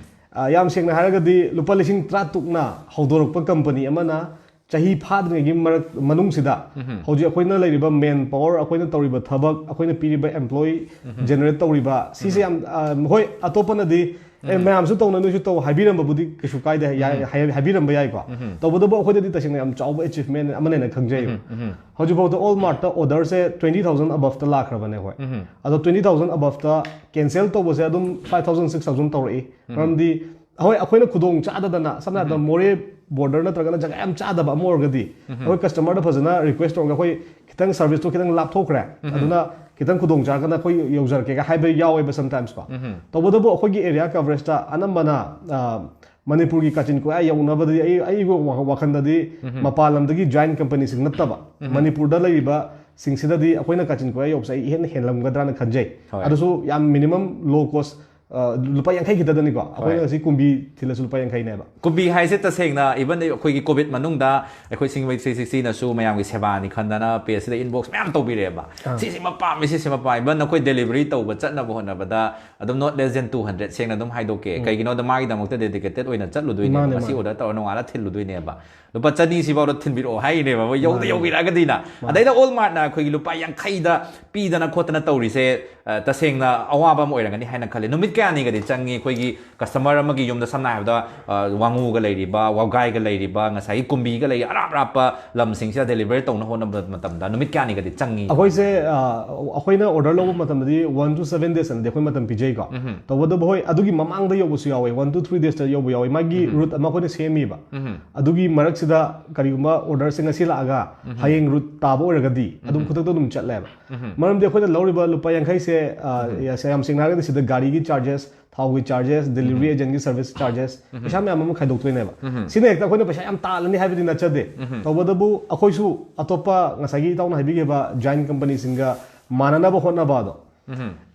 ꯑ, ꯌꯥꯝ ꯁꯦꯡꯅ ꯍꯥꯏꯔꯒꯗꯤ ꯂꯨꯄꯥ ꯂꯤꯁꯤꯡ ꯇꯔꯥ ꯇꯨꯛꯅ ꯍꯧꯗꯣꯔꯛꯄ ꯀꯝꯄꯅꯤ ꯑꯃꯅ ꯆꯍꯤ ꯐꯥꯗ꯭ꯔꯤꯉꯩꯒꯤ ꯃꯔꯛ ꯃꯅꯨꯡꯁꯤꯗ ꯍꯧꯖꯤꯛ ꯑꯩꯈꯣꯏꯅ ꯂꯩꯔꯤꯕ ꯃꯦꯟ ꯄꯥꯋꯔ, ꯑꯩꯈꯣꯏꯅ ꯇꯧꯔꯤꯕ ꯊꯕꯛ, ꯑꯩꯈꯣꯏꯅ ꯄꯤꯔꯤꯕ ꯑꯦꯝꯄ꯭ꯂꯣꯌꯤ ꯖꯦꯅꯦꯔꯦꯠ ꯇꯧꯔꯤꯕ ꯁꯤꯁꯦ ꯌꯥꯝ, ꯑ, ꯍꯣꯏ, ꯑꯇꯣꯞꯄꯅꯗꯤ "ꯑꯦ, ꯃꯌꯥꯝꯁꯨ ꯇꯧꯅ ꯅꯣꯏꯁꯨ ꯇꯧ" ꯍꯥꯏꯕꯤꯔꯝꯕꯕꯨꯗꯤ ꯀꯩꯁꯨ ꯀꯥꯏꯗꯦ, ꯌꯥꯏ, ꯍꯥꯏ-, ꯍꯥꯏꯕꯤꯔꯝꯕ ꯌꯥꯏꯀꯣ꯫ ꯇꯧꯕꯇꯕꯨ ꯑꯩꯈꯣꯏꯗꯗꯤ ꯇꯁꯦꯡꯅ ꯌꯥꯝ ꯆꯥꯎꯕ ꯑꯦꯆꯤꯚꯃꯦꯟ ꯑꯃꯅꯦꯅ ꯈꯪꯖꯩꯕ꯫ ꯍꯧꯖꯤꯛꯐꯥꯎꯗ ꯑꯣꯜ ꯃꯥꯔꯠꯇ ꯑꯣꯔꯗꯔꯁꯦ twenty thousand aboveꯇ ꯂꯥꯛꯈ꯭ꯔꯕꯅꯦ ꯑꯩꯈꯣꯏ꯫ ꯑꯗꯣ twenty thousand aboveꯇ ꯀꯦꯟꯁꯦꯜ ꯇꯧꯕꯁꯦ ꯑꯗꯨꯝ five thousand, six thousand ꯇꯧꯔꯛꯏ꯫ ꯃꯔꯝꯗꯤ ꯍꯣꯏ, ꯑꯩꯈꯣꯏꯅ ꯈꯨꯗꯣꯡ ꯆꯥꯗꯗꯅ, ꯁꯝꯅ ꯍꯥꯏꯔꯕꯗ ꯃꯣꯔꯦ ꯕꯣꯔꯗꯔ ꯅꯠꯇ꯭ꯔꯒꯅ ꯖꯒꯥ ꯌꯥꯝ ꯆꯥꯗꯕ ꯑꯃ ꯑꯣꯏꯔꯒꯗꯤ ꯑꯩꯈꯣꯏ ꯀꯁꯇꯃꯔꯗ ꯐꯖꯅ ꯔꯤꯀ꯭ꯋꯦꯁ ꯇꯧꯔꯒ, "ꯑꯩꯈꯣꯏ ꯈꯤꯇꯪ ꯁꯔꯚꯤꯁꯇꯣ ꯈꯤꯇꯪ ꯂꯥꯞꯊꯣꯛꯈ꯭ꯔꯦ, ꯑꯗꯨꯅ ꯈꯤꯇꯪ ꯈꯨꯗꯣꯡ ꯆꯥꯔꯒꯅ ꯑꯩꯈꯣꯏ ꯌꯧꯖꯔꯛꯀꯦꯒ" ꯍꯥꯏꯕ ꯌꯥꯎꯋꯦꯕ sometimes ꯀꯣ꯫ ꯇꯧꯕꯇꯕꯨ ꯑꯩꯈꯣꯏꯒꯤ ꯑꯦꯔꯤꯌꯥ ꯀꯚꯔꯦꯖꯇ ꯑꯅꯝꯕꯅ, ꯑ, ꯃꯅꯤꯄꯨꯔꯒꯤ ꯀꯥꯆꯤꯟ ꯀꯣꯌꯥ ꯌꯧꯅꯕꯗꯤ ꯑꯩ, ꯑꯩꯒꯤ ꯋꯥ-, ꯋꯥꯈꯜꯗꯗꯤ ꯃꯄꯥꯟ ꯂꯝꯗꯒꯤ ꯖꯥꯏꯟ ꯀꯝꯄꯅꯤꯁꯤꯡ ꯅꯠꯇꯕ ꯃꯅꯤꯄꯨꯔꯗ ꯂꯩꯔꯤꯕꯁꯤꯡꯁꯤꯗꯗꯤ ꯑꯩꯈꯣꯏꯅ ꯀꯥꯆꯤꯟ ꯀꯣꯌꯥ ꯌꯧꯕꯁꯦ ꯑꯩ ꯏꯍꯦꯟ ꯍꯦꯜꯂꯝꯒꯗ꯭ꯔꯥꯅ ꯈꯟꯖꯩ꯫ ꯍꯣꯏ꯫ ꯑꯗꯨꯁꯨ ꯌꯥꯝ ꯃꯤꯅꯤꯃꯝ ꯂꯣ ꯀꯣꯁ, ꯑ, ꯂꯨꯄꯥ ꯌꯥꯡꯈꯩ ꯈꯤꯇꯗꯅꯤꯀꯣ ꯑꯩꯈꯣꯏꯅ ꯁꯤ ꯀꯨꯝꯕꯤ ꯊꯤꯜꯂꯁꯨ ꯂꯨꯄꯥ ꯌꯥꯡꯈꯩꯅꯦꯕ꯫ ꯀꯨꯝꯕꯤ ꯍꯥꯏꯁꯦ ꯇꯁꯦꯡꯅ, even ꯑꯩꯈꯣꯏꯒꯤ ꯀꯣꯚꯤꯗ ꯃꯅꯨꯡꯗ ꯑꯩꯈꯣꯏ ꯁꯤꯡꯃꯩ three sixtyꯅꯁꯨ ꯃꯌꯥꯝꯒꯤ ꯁꯦꯕꯥꯅꯤ ꯈꯟꯗꯅ ꯄꯦꯖꯁꯤꯗ ꯏꯟꯕꯣꯛꯁ ꯃꯌꯥꯝ ꯇꯧꯕꯤꯔꯛꯑꯦꯕ꯫ "ꯁꯤꯁꯤꯃ ꯄꯥꯝꯃꯤ, ꯁꯤꯁꯤꯃ ꯄꯥꯝꯃꯤ", even ꯑꯩꯈꯣꯏ ꯗꯦꯂꯤꯚꯔꯤ ꯇꯧꯕ ꯆꯠꯅꯕ ꯍꯣꯠꯅꯕꯗ ꯑꯗꯨꯝ not less than two hundred, ꯁꯦꯡꯅ ꯑꯗꯨꯝ ꯍꯥꯏꯗꯣꯛꯀꯦ꯫ ꯀꯩꯒꯤꯅꯣꯗ ꯃꯥꯒꯤꯗꯃꯛꯇ dedicated ꯑꯣꯏꯅ ꯆꯠꯂꯨꯗꯣꯏꯅꯦꯕ, ꯃꯥꯅꯦ, ꯉꯁꯤ ꯃꯥꯅꯦ꯫ ꯑꯣꯔꯗꯔ ꯇꯧꯔ ꯅꯣꯡꯉꯥꯜꯂ ꯊꯤꯜꯂꯨꯗꯣꯏꯅꯦꯕ꯫ "ꯂꯨꯄꯥ ꯆꯅꯤ ꯁꯤꯐꯥꯎꯗ ꯊꯤꯟꯕꯤꯔꯛꯑꯣ" ꯍꯥꯏꯔꯤꯅꯦꯕ, ꯃꯣꯏ ꯌꯧꯗ ꯃꯥꯅꯦ꯫ ꯌꯧꯕꯤꯔꯛꯑꯒꯗꯤꯅ꯫ ꯃꯥꯅꯦ꯫ ꯑꯗꯩꯗ ꯑꯣꯜ ꯃꯥꯔꯠꯅ ꯑꯩꯈꯣꯏꯒꯤ ꯂꯨꯄꯥ ꯌꯥꯡꯈꯩꯗ ꯄꯤꯗꯅ ꯈꯣꯠꯇꯅ ꯇꯧꯔꯤꯁꯦ, ꯑ, ꯇꯁꯦꯡꯅ ꯑꯋꯥꯕ ꯑꯃ ꯑꯣꯏꯔꯝꯒꯅꯤ ꯍꯥꯏꯅ ꯈꯜꯂꯤ꯫ ꯅꯨꯃꯤꯠ ꯀꯌꯥꯅꯤꯒꯗꯤ ꯆꯪꯉꯤ ꯑꯩꯈꯣꯏꯒꯤ ꯀꯁꯇꯃꯔ ꯑꯃꯒꯤ ꯌꯨꯝꯗ, ꯁꯝꯅ ꯍꯥꯏꯔꯕꯗ, ꯑ, ꯋꯥꯉꯨꯒ ꯂꯩꯔꯤꯕ, ꯋꯥꯕꯒꯥꯏꯒ ꯂꯩꯔꯤꯕ, ꯉꯁꯥꯏꯒꯤ ꯀꯨꯝꯕꯤꯒ ꯂꯩꯔꯤ, ꯑꯔꯥꯞ ꯑꯔꯥꯞꯄ ꯂꯝꯁꯤꯡꯁꯤꯗ ꯗꯦꯂꯤꯚꯔ ꯇꯧꯅ ꯍꯣꯠꯅꯕ ꯃꯇꯝꯗ ꯅꯨꯃꯤꯠ ꯀꯌꯥꯅꯤꯒꯗꯤ ꯆꯪꯉꯤ? ꯑꯩꯈꯣꯏꯁꯦ, ꯑ, ꯑꯩꯈꯣꯏꯅ ꯑꯣꯔꯗꯔ ꯂꯧꯕ ꯃꯇꯝꯗꯗꯤ one to seven days ꯑꯅꯗꯤ ꯑꯩꯈꯣꯏ ꯃꯇꯝ ꯄꯤꯖꯩꯀꯣ꯫ ꯇꯧꯕꯇꯕꯨ ꯍꯣꯏ, ꯑꯗꯨꯒꯤ ꯃꯃꯥꯡꯗ ꯌꯧꯕꯁꯨ ꯌꯥꯎꯋꯦ, one to three daysꯇ ꯌꯧꯕ ꯌꯥꯎꯋꯦ꯫ ꯃꯥꯒꯤ ꯔꯨꯠ ꯑꯃ ꯑꯩꯈꯣꯏꯅ ꯁꯦꯝꯃꯤꯕ꯫ ꯑꯗꯨꯒꯤ ꯃꯔꯛꯁꯤꯗ ꯀꯔꯤꯒꯨꯝꯕ ꯑꯣꯔꯗꯔꯁꯦ ꯉꯁꯤ ꯂꯥꯛꯑꯒ ꯍꯌꯦꯡ ꯔꯨꯠ ꯇꯥꯕ ꯑꯣꯏꯔꯒꯗꯤ ꯑꯗꯨꯝ ꯈꯨꯗꯛꯇ ꯑꯗꯨꯝ ꯆꯠꯂꯦꯕ꯫ ꯃꯔꯝꯗꯤ ꯑꯩꯈꯣꯏꯅ ꯂꯧꯔꯤꯕ ꯂꯨꯄꯥ ꯌꯥꯡꯈꯩꯁꯦ, ꯑ, ꯌꯥꯝ ꯁꯦꯡꯅ ꯍꯥꯏꯔꯒꯗꯤ ꯁꯤꯗ ꯒꯥꯔꯤꯒꯤ ꯆꯥꯔꯖꯦꯁ, ꯊꯥꯎꯒꯤ ꯆꯥꯔꯖꯦꯁ, ꯗꯦꯂꯤꯚꯔꯤ ꯑꯦꯖꯦꯟꯒꯤ ꯁꯔꯚꯤꯁ ꯆꯥꯔꯖꯦꯁ, ꯄꯩꯁꯥ ꯃꯌꯥꯝ ꯑꯃ ꯈꯥꯏꯗꯣꯛꯇꯣꯏꯅꯦꯕ꯫ ꯁꯤꯅ ꯍꯦꯛꯇ ꯑꯩꯈꯣꯏꯅ ꯄꯩꯁꯥ ꯌꯥꯝ ꯇꯥꯜꯂꯅꯤ ꯍꯥꯏꯕꯗꯤ ꯅꯠꯆꯗꯦ꯫ ꯇꯧꯕꯇꯕꯨ ꯑꯩꯈꯣꯏꯁꯨ ꯑꯇꯣꯞꯄ ꯉꯁꯥꯏꯒꯤ ꯏꯇꯥꯎꯅ ꯍꯥꯏꯕꯤꯈꯤꯕ ꯖꯥꯏꯟ ꯀꯝꯄꯅꯤꯁꯤꯡꯒ ꯃꯥꯟꯅꯅꯕ ꯍꯣꯠꯅꯕ ꯑꯗꯣ꯫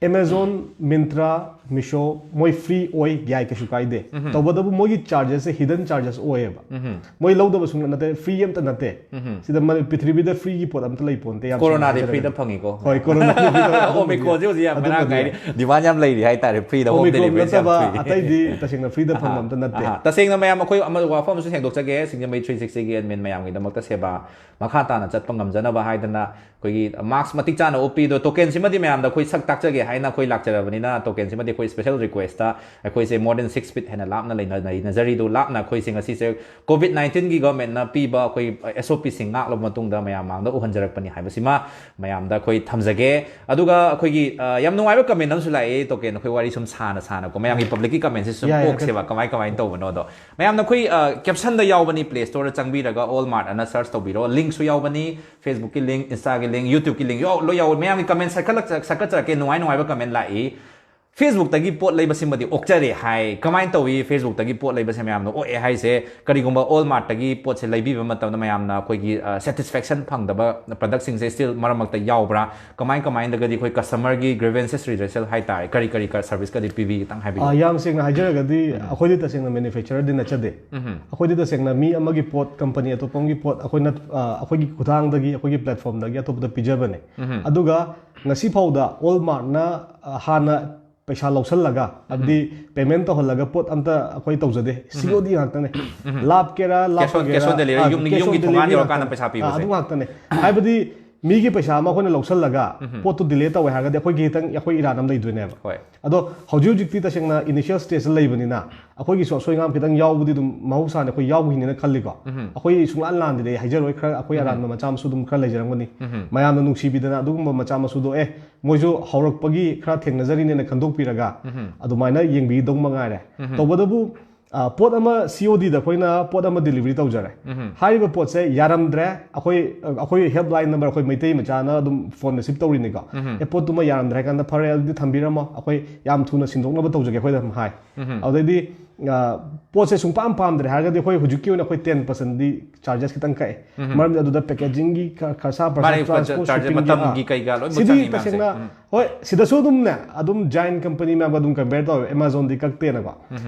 Amazon, Myntra, ꯃꯤꯁꯣ ꯃꯣꯏ ꯐ꯭ꯔꯤ ꯑꯣꯏ, ꯌꯥꯏ, ꯀꯩꯁꯨ ꯀꯥꯏꯗꯦ꯫ ꯇꯧꯕꯇꯕꯨ ꯃꯣꯏꯒꯤ ꯆꯥꯔꯖꯦꯁꯁꯦ ꯍꯤꯗꯟ ꯆꯥꯔꯖꯦꯁ ꯑꯣꯏꯌꯦꯕ꯫ ꯃꯣꯏ ꯂꯧꯗꯕ ꯁꯨꯡꯅꯠ ꯅꯠꯇꯦ, ꯐ꯭ꯔꯤ ꯑꯝꯇ ꯅꯠꯇꯦ꯫ ꯁꯤꯗ ꯃꯅꯤ- ꯄ꯭ꯔꯤꯊꯤꯕꯤꯗ ꯐ꯭ꯔꯤꯒꯤ ꯄꯣꯠ ꯑꯝꯇ ꯂꯩ ꯄꯣꯟꯇꯦ, ꯌꯥꯝ ꯁꯦꯡꯅ ꯀꯣꯔꯣꯅꯥꯗꯤ ꯍꯥꯏꯖꯔꯒꯗꯤ꯫ ꯐ꯭ꯔꯤꯗ ꯐꯪꯉꯤꯀꯣ꯫ ꯍꯣꯏ, ꯀꯣꯔꯣꯅꯥꯗꯤ ꯐ꯭ꯔꯤꯗ ꯑꯗꯨꯝꯕꯗꯤ ꯑꯣꯃꯤꯀ꯭ꯔꯣꯟꯁꯦ ꯍꯧꯖꯤꯛ ꯌꯥꯝ ꯃꯔꯥꯡ ꯑꯗꯨꯝꯕꯗꯤ ꯀꯥꯏꯔꯤ, ꯗꯤꯃꯥꯟ ꯌꯥꯝ ꯂꯩꯔꯤ ꯍꯥꯏꯇꯥꯔꯦ, ꯐ꯭ꯔꯤꯗ ꯍꯣꯝ ꯑꯣꯃꯤꯀ꯭ꯔꯣꯟ ꯗꯦꯂꯤꯚꯔꯤꯁꯦ ꯌꯥꯝ ꯅꯠꯇꯕ ꯐ꯭ꯔꯤ꯫ ꯑꯇꯩꯗꯤ ꯇꯁꯦꯡꯅ ꯐ꯭ꯔꯤꯗ ꯐꯪꯕ ꯑꯝꯇ ꯅꯠꯇꯦ꯫ ꯑꯍꯥ, ꯇꯁꯦꯡꯅ ꯃꯌꯥꯝ ꯑꯩꯈꯣꯏ ꯑꯃ ꯋꯥꯐꯝ ꯑꯃꯁꯨ ꯁꯦꯡꯗꯣꯛꯆꯒꯦ, ꯁꯤꯡꯖꯃꯩ ꯊ꯭ꯔꯤ ꯁꯤꯛꯁꯇꯤꯒꯤ ꯑꯦꯗꯃꯤꯟ ꯃꯌꯥꯝꯒꯤꯗꯃꯛꯇ ꯁꯦꯕꯥ ꯃꯈꯥ ꯇꯥꯅ ꯆꯠꯄ ꯉꯝꯖꯅꯕ ꯍꯥꯏꯗꯅ ꯑꯩꯈꯣꯏꯒꯤ ꯃꯥꯛꯁ ꯃꯇꯤꯛ ꯆꯥꯅ ꯎꯞꯄꯤ꯫ ꯑꯗꯣ ꯇꯣꯀꯦꯟꯁꯤꯃꯗꯤ ꯃꯌꯥꯝꯗ ꯑꯩꯈꯣꯏ ꯁꯛ ꯇꯥꯛꯆꯒꯦ ꯍꯥꯏꯅ ꯑꯩꯈꯣꯏ ꯂꯥꯛꯆꯔꯕꯅꯤꯅ, ꯇꯣꯀꯦꯟꯁꯤꯃꯗꯤ ꯑꯩꯈꯣꯏ ꯁ꯭ꯄꯦꯁꯦꯜ ꯔꯤꯀ꯭ꯋꯦꯁꯇ ꯑꯩꯈꯣꯏꯁꯦ ꯃꯣꯔ ꯗꯦꯟ ꯁꯤꯛꯁ ꯐꯤꯠ ꯍꯦꯟꯅ ꯂꯥꯞꯅ ꯂꯩꯅ- ꯂꯩꯅꯖꯔꯤ꯫ ꯑꯗꯣ ꯂꯥꯞꯅ ꯑꯩꯈꯣꯏꯁꯦ ꯉꯁꯤꯁꯦ ꯀꯣꯚꯤꯗ ꯅꯥꯏꯟꯇꯤꯟꯒꯤ ꯒꯣꯔꯃꯦꯟꯠꯅ ꯄꯤꯕ ꯑꯩꯈꯣꯏ ꯑꯦꯁ ꯑꯣ ꯄꯤꯁꯤꯡ ꯉꯥꯛꯂꯕ ꯃꯇꯨꯡꯗ ꯃꯌꯥꯝ ꯃꯥꯡꯗ ꯎꯍꯟꯖꯔꯛꯄꯅꯤ ꯍꯥꯏꯕꯁꯤꯃ ꯃꯌꯥꯝꯗ ꯑꯩꯈꯣꯏ ꯊꯝꯖꯒꯦ꯫ ꯑꯗꯨꯒ ꯑꯩꯈꯣꯏꯒꯤ ꯑ, ꯌꯥꯝ ꯅꯨꯡꯉꯥꯏꯕ ꯀꯃꯦꯟ ꯑꯃꯁꯨ ꯂꯥꯛꯑꯦ, ꯇꯣꯀꯦꯟ ꯑꯩꯈꯣꯏ ꯋꯥꯔꯤ ꯁꯨꯝ ꯁꯥꯅ ꯁꯥꯅꯀꯣ, ꯃꯌꯥꯝꯒꯤ ꯄꯕ꯭ꯂꯤꯛꯀꯤ ꯀꯃꯦꯟꯁꯦ ꯁꯨꯝ ꯌꯥꯏ, ꯌꯥꯏ, ꯀꯣꯛꯁꯦꯕ ꯀꯃꯥꯏ ꯀꯃꯥꯏꯅ ꯇꯧꯕꯅꯣꯗꯣ꯫ ꯃꯌꯥꯝꯅ ꯑꯩꯈꯣꯏ ꯀꯦꯞꯁꯟꯗ ꯌꯥꯎꯕꯅꯤ, ꯄ꯭ꯂꯦ ꯁ꯭ꯇꯣꯔꯗ ꯆꯪꯕꯤꯔꯒ ꯑꯣꯜ ꯃꯥꯔꯠ ꯑꯅ ꯁꯔꯆ ꯇꯧꯕꯤꯔꯣ, ꯂꯤꯡꯛꯁꯨ ꯌꯥꯎꯕꯅꯤ, ꯐꯦꯁꯕꯨꯛꯀꯤ ꯂꯤꯡꯛ, ꯏꯟꯁꯇꯥꯒꯤ ꯂꯤꯡꯛ, ꯌꯨꯇ꯭ꯌꯨꯕꯀꯤ ꯂꯤꯡꯛ, ꯌꯥꯎ- ꯂꯣꯏ ꯌꯥꯎꯕ꯫ ꯃꯌꯥꯝꯒꯤ ꯀꯃꯦꯟ ꯁꯛꯀꯠꯂꯛ- ꯁꯛꯀꯠꯆꯔꯛꯀꯦ, ꯅꯨꯡꯉꯥꯏ ꯅꯨꯡꯉꯥꯏꯕ ꯀꯃꯦꯟ ꯂꯥꯛꯏ꯫ ꯐꯦꯁꯕꯨꯛꯇꯒꯤ ꯄꯣꯠ ꯂꯩꯕꯁꯤꯃꯗꯤ ꯑꯣꯛꯆꯔꯦ ꯍꯥꯏ꯫ ꯀꯃꯥꯏꯅ ꯇꯧꯏ ꯐꯦꯁꯕꯨꯛꯇꯒꯤ ꯄꯣꯠ ꯂꯩꯕꯁꯦ ꯃꯌꯥꯝꯅ ꯑꯣꯛꯑꯦ ꯍꯥꯏꯁꯦ? ꯀꯔꯤꯒꯨꯝꯕ ꯑꯣꯜ ꯃꯥꯔꯠꯇꯒꯤ ꯄꯣꯠꯁꯦ ꯂꯩꯕꯤꯕ ꯃꯇꯝꯗ ꯃꯌꯥꯝꯅ ꯑꯩꯈꯣꯏꯒꯤ ꯁꯦꯇꯤꯁꯐꯦꯛꯁꯟ ꯐꯪꯗꯕ ꯄ꯭ꯔꯗꯛꯁꯤꯡꯁꯦ ꯁ꯭ꯇꯤꯜ ꯃꯔꯛ ꯃꯔꯛꯇ ꯌꯥꯎꯕ꯭ꯔꯥ? ꯀꯃꯥꯏ ꯀꯃꯥꯏꯅꯒꯗꯤ ꯑꯩꯈꯣꯏ ꯀꯁꯇꯃꯔꯒꯤ ꯒ꯭ꯔꯤꯚꯦꯟꯁꯦꯁ ꯔꯤꯗ꯭ꯔꯦꯁꯦꯜ ꯍꯥꯏꯇꯥꯔꯦ, ꯀꯔꯤ ꯀꯔꯤ ꯁꯔꯚꯤꯁꯀꯗꯤ ꯄꯤꯕꯤ, ꯈꯤꯇꯪ ꯍꯥꯏꯕꯤꯌꯨ꯫ ꯑꯥ, ꯌꯥꯝ ꯁꯦꯡꯅ ꯍꯥꯏꯖꯔꯒꯗꯤ ꯑꯩꯈꯣꯏꯗꯤ ꯇꯁꯦꯡꯅ ꯃꯦꯅꯨꯐꯦꯛꯆꯔꯔꯗꯤ ꯅꯠꯆꯗꯦ꯫ ꯑꯩꯈꯣꯏꯗꯤ ꯇꯁꯦꯡꯅ ꯃꯤ ꯑꯃꯒꯤ ꯄꯣꯠ, ꯀꯝꯄꯅꯤ ꯑꯇꯣꯞꯄ ꯑꯃꯒꯤ ꯄꯣꯠ ꯑꯩꯈꯣꯏꯅ, ꯑꯥ, ꯑꯩꯈꯣꯏꯒꯤ ꯈꯨꯊꯥꯡꯗꯒꯤ, ꯑꯩꯈꯣꯏꯒꯤ ꯄ꯭ꯂꯦꯠꯐꯣꯔꯝꯗꯒꯤ ꯑꯇꯣꯞꯄꯗ ꯄꯤꯖꯕꯅꯦ꯫ ꯑꯗꯨꯒ ꯉꯁꯤ ꯐꯥꯎꯗ ꯑꯣꯜ ꯃꯥꯔꯠꯅ, ꯑꯥ, ꯍꯥꯟꯅ ꯄꯩꯁꯥ ꯂꯧꯁꯜꯂꯒ, ꯍꯥꯏꯕꯗꯤ ꯄꯦꯃꯦꯟ ꯇꯧꯍꯜꯂꯒ ꯄꯣꯠ ꯑꯝꯇ ꯑꯩꯈꯣꯏ ꯇꯧꯖꯗꯦ꯫ ꯁꯤ ꯑꯣ ꯗꯤ ꯉꯥꯛꯇꯅꯦ꯫ ꯂꯥꯞꯀꯦꯔꯥ, Cash on- cash on ꯂꯥꯞꯄꯒꯦꯔꯥ, delivery, ꯑꯥ, ꯌꯨꯝ- cash on ꯌꯨꯝꯒꯤ ꯊꯣꯡꯒꯥꯟ delivery ꯌꯧꯔꯀꯥꯟꯗ ꯉꯥꯛꯇꯅꯦ꯫ ꯄꯩꯁꯥ ꯑꯥ, ꯄꯤꯕꯁꯦ꯫ ꯑꯗꯨ ꯉꯥꯛꯇꯅꯦ꯫ ꯍꯥꯏꯕꯗꯤ ꯃꯤꯒꯤ ꯄꯩꯁꯥ ꯑꯃ ꯑꯩꯈꯣꯏꯅ ꯂꯧꯁꯜꯂꯒ ꯄꯣꯠꯇꯨ ꯗꯤꯂꯦ ꯇꯧꯋꯦ ꯍꯥꯏꯔꯒꯗꯤ ꯑꯩꯈꯣꯏꯒꯤ ꯈꯤꯇꯪ, ꯑꯩꯈꯣꯏ ꯏꯔꯥꯟ ꯑꯃ ꯂꯩꯗꯣꯏꯅꯦꯕ꯫ ꯍꯣꯏ꯫ ꯑꯗꯣ ꯍꯧꯖꯤꯛ ꯍꯧꯖꯤꯛꯇꯤ ꯇꯁꯦꯡꯅ ꯏꯅꯤꯁꯤꯌꯦꯜ ꯁ꯭ꯇꯦꯖꯇ ꯂꯩꯕꯅꯤꯅ ꯑꯩꯈꯣꯏꯒꯤꯁꯨ ꯑꯁꯣꯏ ꯑꯉꯥꯝ ꯈꯤꯇꯪ ꯌꯥꯎꯕꯗꯤ ꯑꯗꯨꯝ ꯃꯍꯧꯁꯥꯅꯦ, ꯑꯩꯈꯣꯏ ꯌꯥꯎꯕꯒꯤꯅꯦꯅ ꯈꯜꯂꯤꯀꯣ꯫ ꯑꯩꯈꯣꯏ ꯁꯨꯡꯂꯥꯟ ꯂꯥꯟꯗꯦ, ꯑꯩ ꯍꯥꯏꯖꯔꯣꯏ, ꯈꯔ ꯑꯩꯈꯣꯏ ꯑꯔꯥꯟꯕ ꯃꯆꯥ ꯃꯁꯨ ꯑꯗꯨꯝ ꯈꯔ ꯂꯩꯖꯔꯝꯒꯅꯤ꯫ ꯃꯌꯥꯝꯅ ꯅꯨꯡꯁꯤꯕꯤꯗꯅ ꯑꯗꯨꯒꯨꯝꯕ ꯃꯆꯥ ꯃꯁꯨꯗꯣ, ꯑꯦ, ꯃꯣꯏꯁꯨ ꯍꯧꯔꯛꯄꯒꯤ ꯈꯔ ꯊꯦꯡꯅꯖꯔꯤꯅꯦꯅ ꯈꯟꯗꯣꯛꯄꯤꯔꯒ ꯑꯗꯨꯃꯥꯏꯅ ꯌꯦꯡꯕꯤꯗꯧ ꯃꯉꯥꯏꯔꯦ꯫ ꯇꯧꯕꯇꯕꯨ ꯑ, ꯄꯣꯠ ꯑꯃ ꯁꯤ ꯑꯣ ꯗꯤꯗ ꯑꯩꯈꯣꯏꯅ ꯄꯣꯠ ꯑꯃ ꯗꯤꯂꯤꯚꯔꯤ ꯇꯧꯖꯔꯦ꯫ ꯍꯥꯏꯔꯤꯕ ꯄꯣꯠꯁꯦ ꯌꯥꯔꯝꯗ꯭ꯔꯦ, ꯑꯩꯈꯣꯏ, ꯑꯩꯈꯣꯏ ꯍꯦꯜꯞꯂꯥꯏꯟ ꯅꯝꯕꯔ, ꯑꯩꯈꯣꯏ ꯃꯩꯇꯩ ꯃꯆꯥꯅ ꯑꯗꯨꯝ ꯐꯣꯟ ꯔꯤꯁꯤꯞ ꯇꯧꯔꯤꯅꯤꯀꯣ꯫ ꯑꯦ, ꯄꯣꯠꯇꯨꯃ ꯌꯥꯔꯝꯗ꯭ꯔꯦ ꯍꯥꯏ ꯀꯥꯟꯗ, "ꯐꯔꯦ, ꯑꯗꯨꯗꯤ ꯊꯝꯕꯤꯔꯝꯃꯣ, ꯑꯩꯈꯣꯏ ꯌꯥꯝ ꯊꯨꯅ ꯁꯤꯟꯗꯣꯛꯅꯕ ꯇꯧꯖꯒꯦ" ꯑꯩꯈꯣꯏꯗ ꯑꯗꯨꯝ ꯍꯥꯏ꯫ ꯑꯗꯨꯗꯩꯗꯤ ꯑ, ꯄꯣꯠꯁꯦ ꯁꯨꯡꯄꯥꯝ ꯄꯥꯝꯗ꯭ꯔꯦ ꯍꯥꯏꯔꯒꯗꯤ ꯑꯩꯈꯣꯏ ꯍꯧꯖꯤꯛꯀꯤ ꯑꯣꯏꯅ ꯑꯩꯈꯣꯏ ꯇꯦꯟ ꯄꯔꯁꯦꯟꯗꯤ ꯆꯥꯔꯖꯦꯁ ꯈꯤꯇꯪ ꯀꯛꯑꯦ꯫ ꯃꯔꯝꯗꯤ ꯑꯗꯨꯗ ꯄꯦꯀꯦꯖꯤꯡꯒꯤ ꯈꯔꯁꯥ ꯄꯔꯁꯥ, ꯃꯥꯅꯦ, ꯇ꯭ꯔꯥꯟꯁꯄꯣꯔꯠ, ꯆꯥꯔꯖꯦꯁ, ꯁꯤꯞꯄꯤꯡꯒꯤ, ꯃꯇꯝꯒꯤ ꯑꯥ, ꯀꯩꯀꯥ ꯂꯣꯏꯅꯃꯛ ꯁꯤꯗꯤ ꯆꯪꯉꯤ ꯃꯌꯥꯝꯁꯦ꯫ ꯇꯁꯦꯡꯅ ꯎꯝ꯫ ꯍꯣꯏ, ꯁꯤꯗꯁꯨ ꯑꯗꯨꯝꯅꯦ, ꯑꯗꯨꯝ ꯖꯥꯏꯟ ꯀꯝꯄꯅꯤ ꯃꯌꯥꯝꯒ ꯑꯗꯨꯝ ꯀꯝꯄꯦꯌꯔ ꯇꯧꯋꯦ, ꯑꯦꯃꯥꯖꯣꯟꯗꯤ ꯀꯛꯇꯦꯅꯀꯣ꯫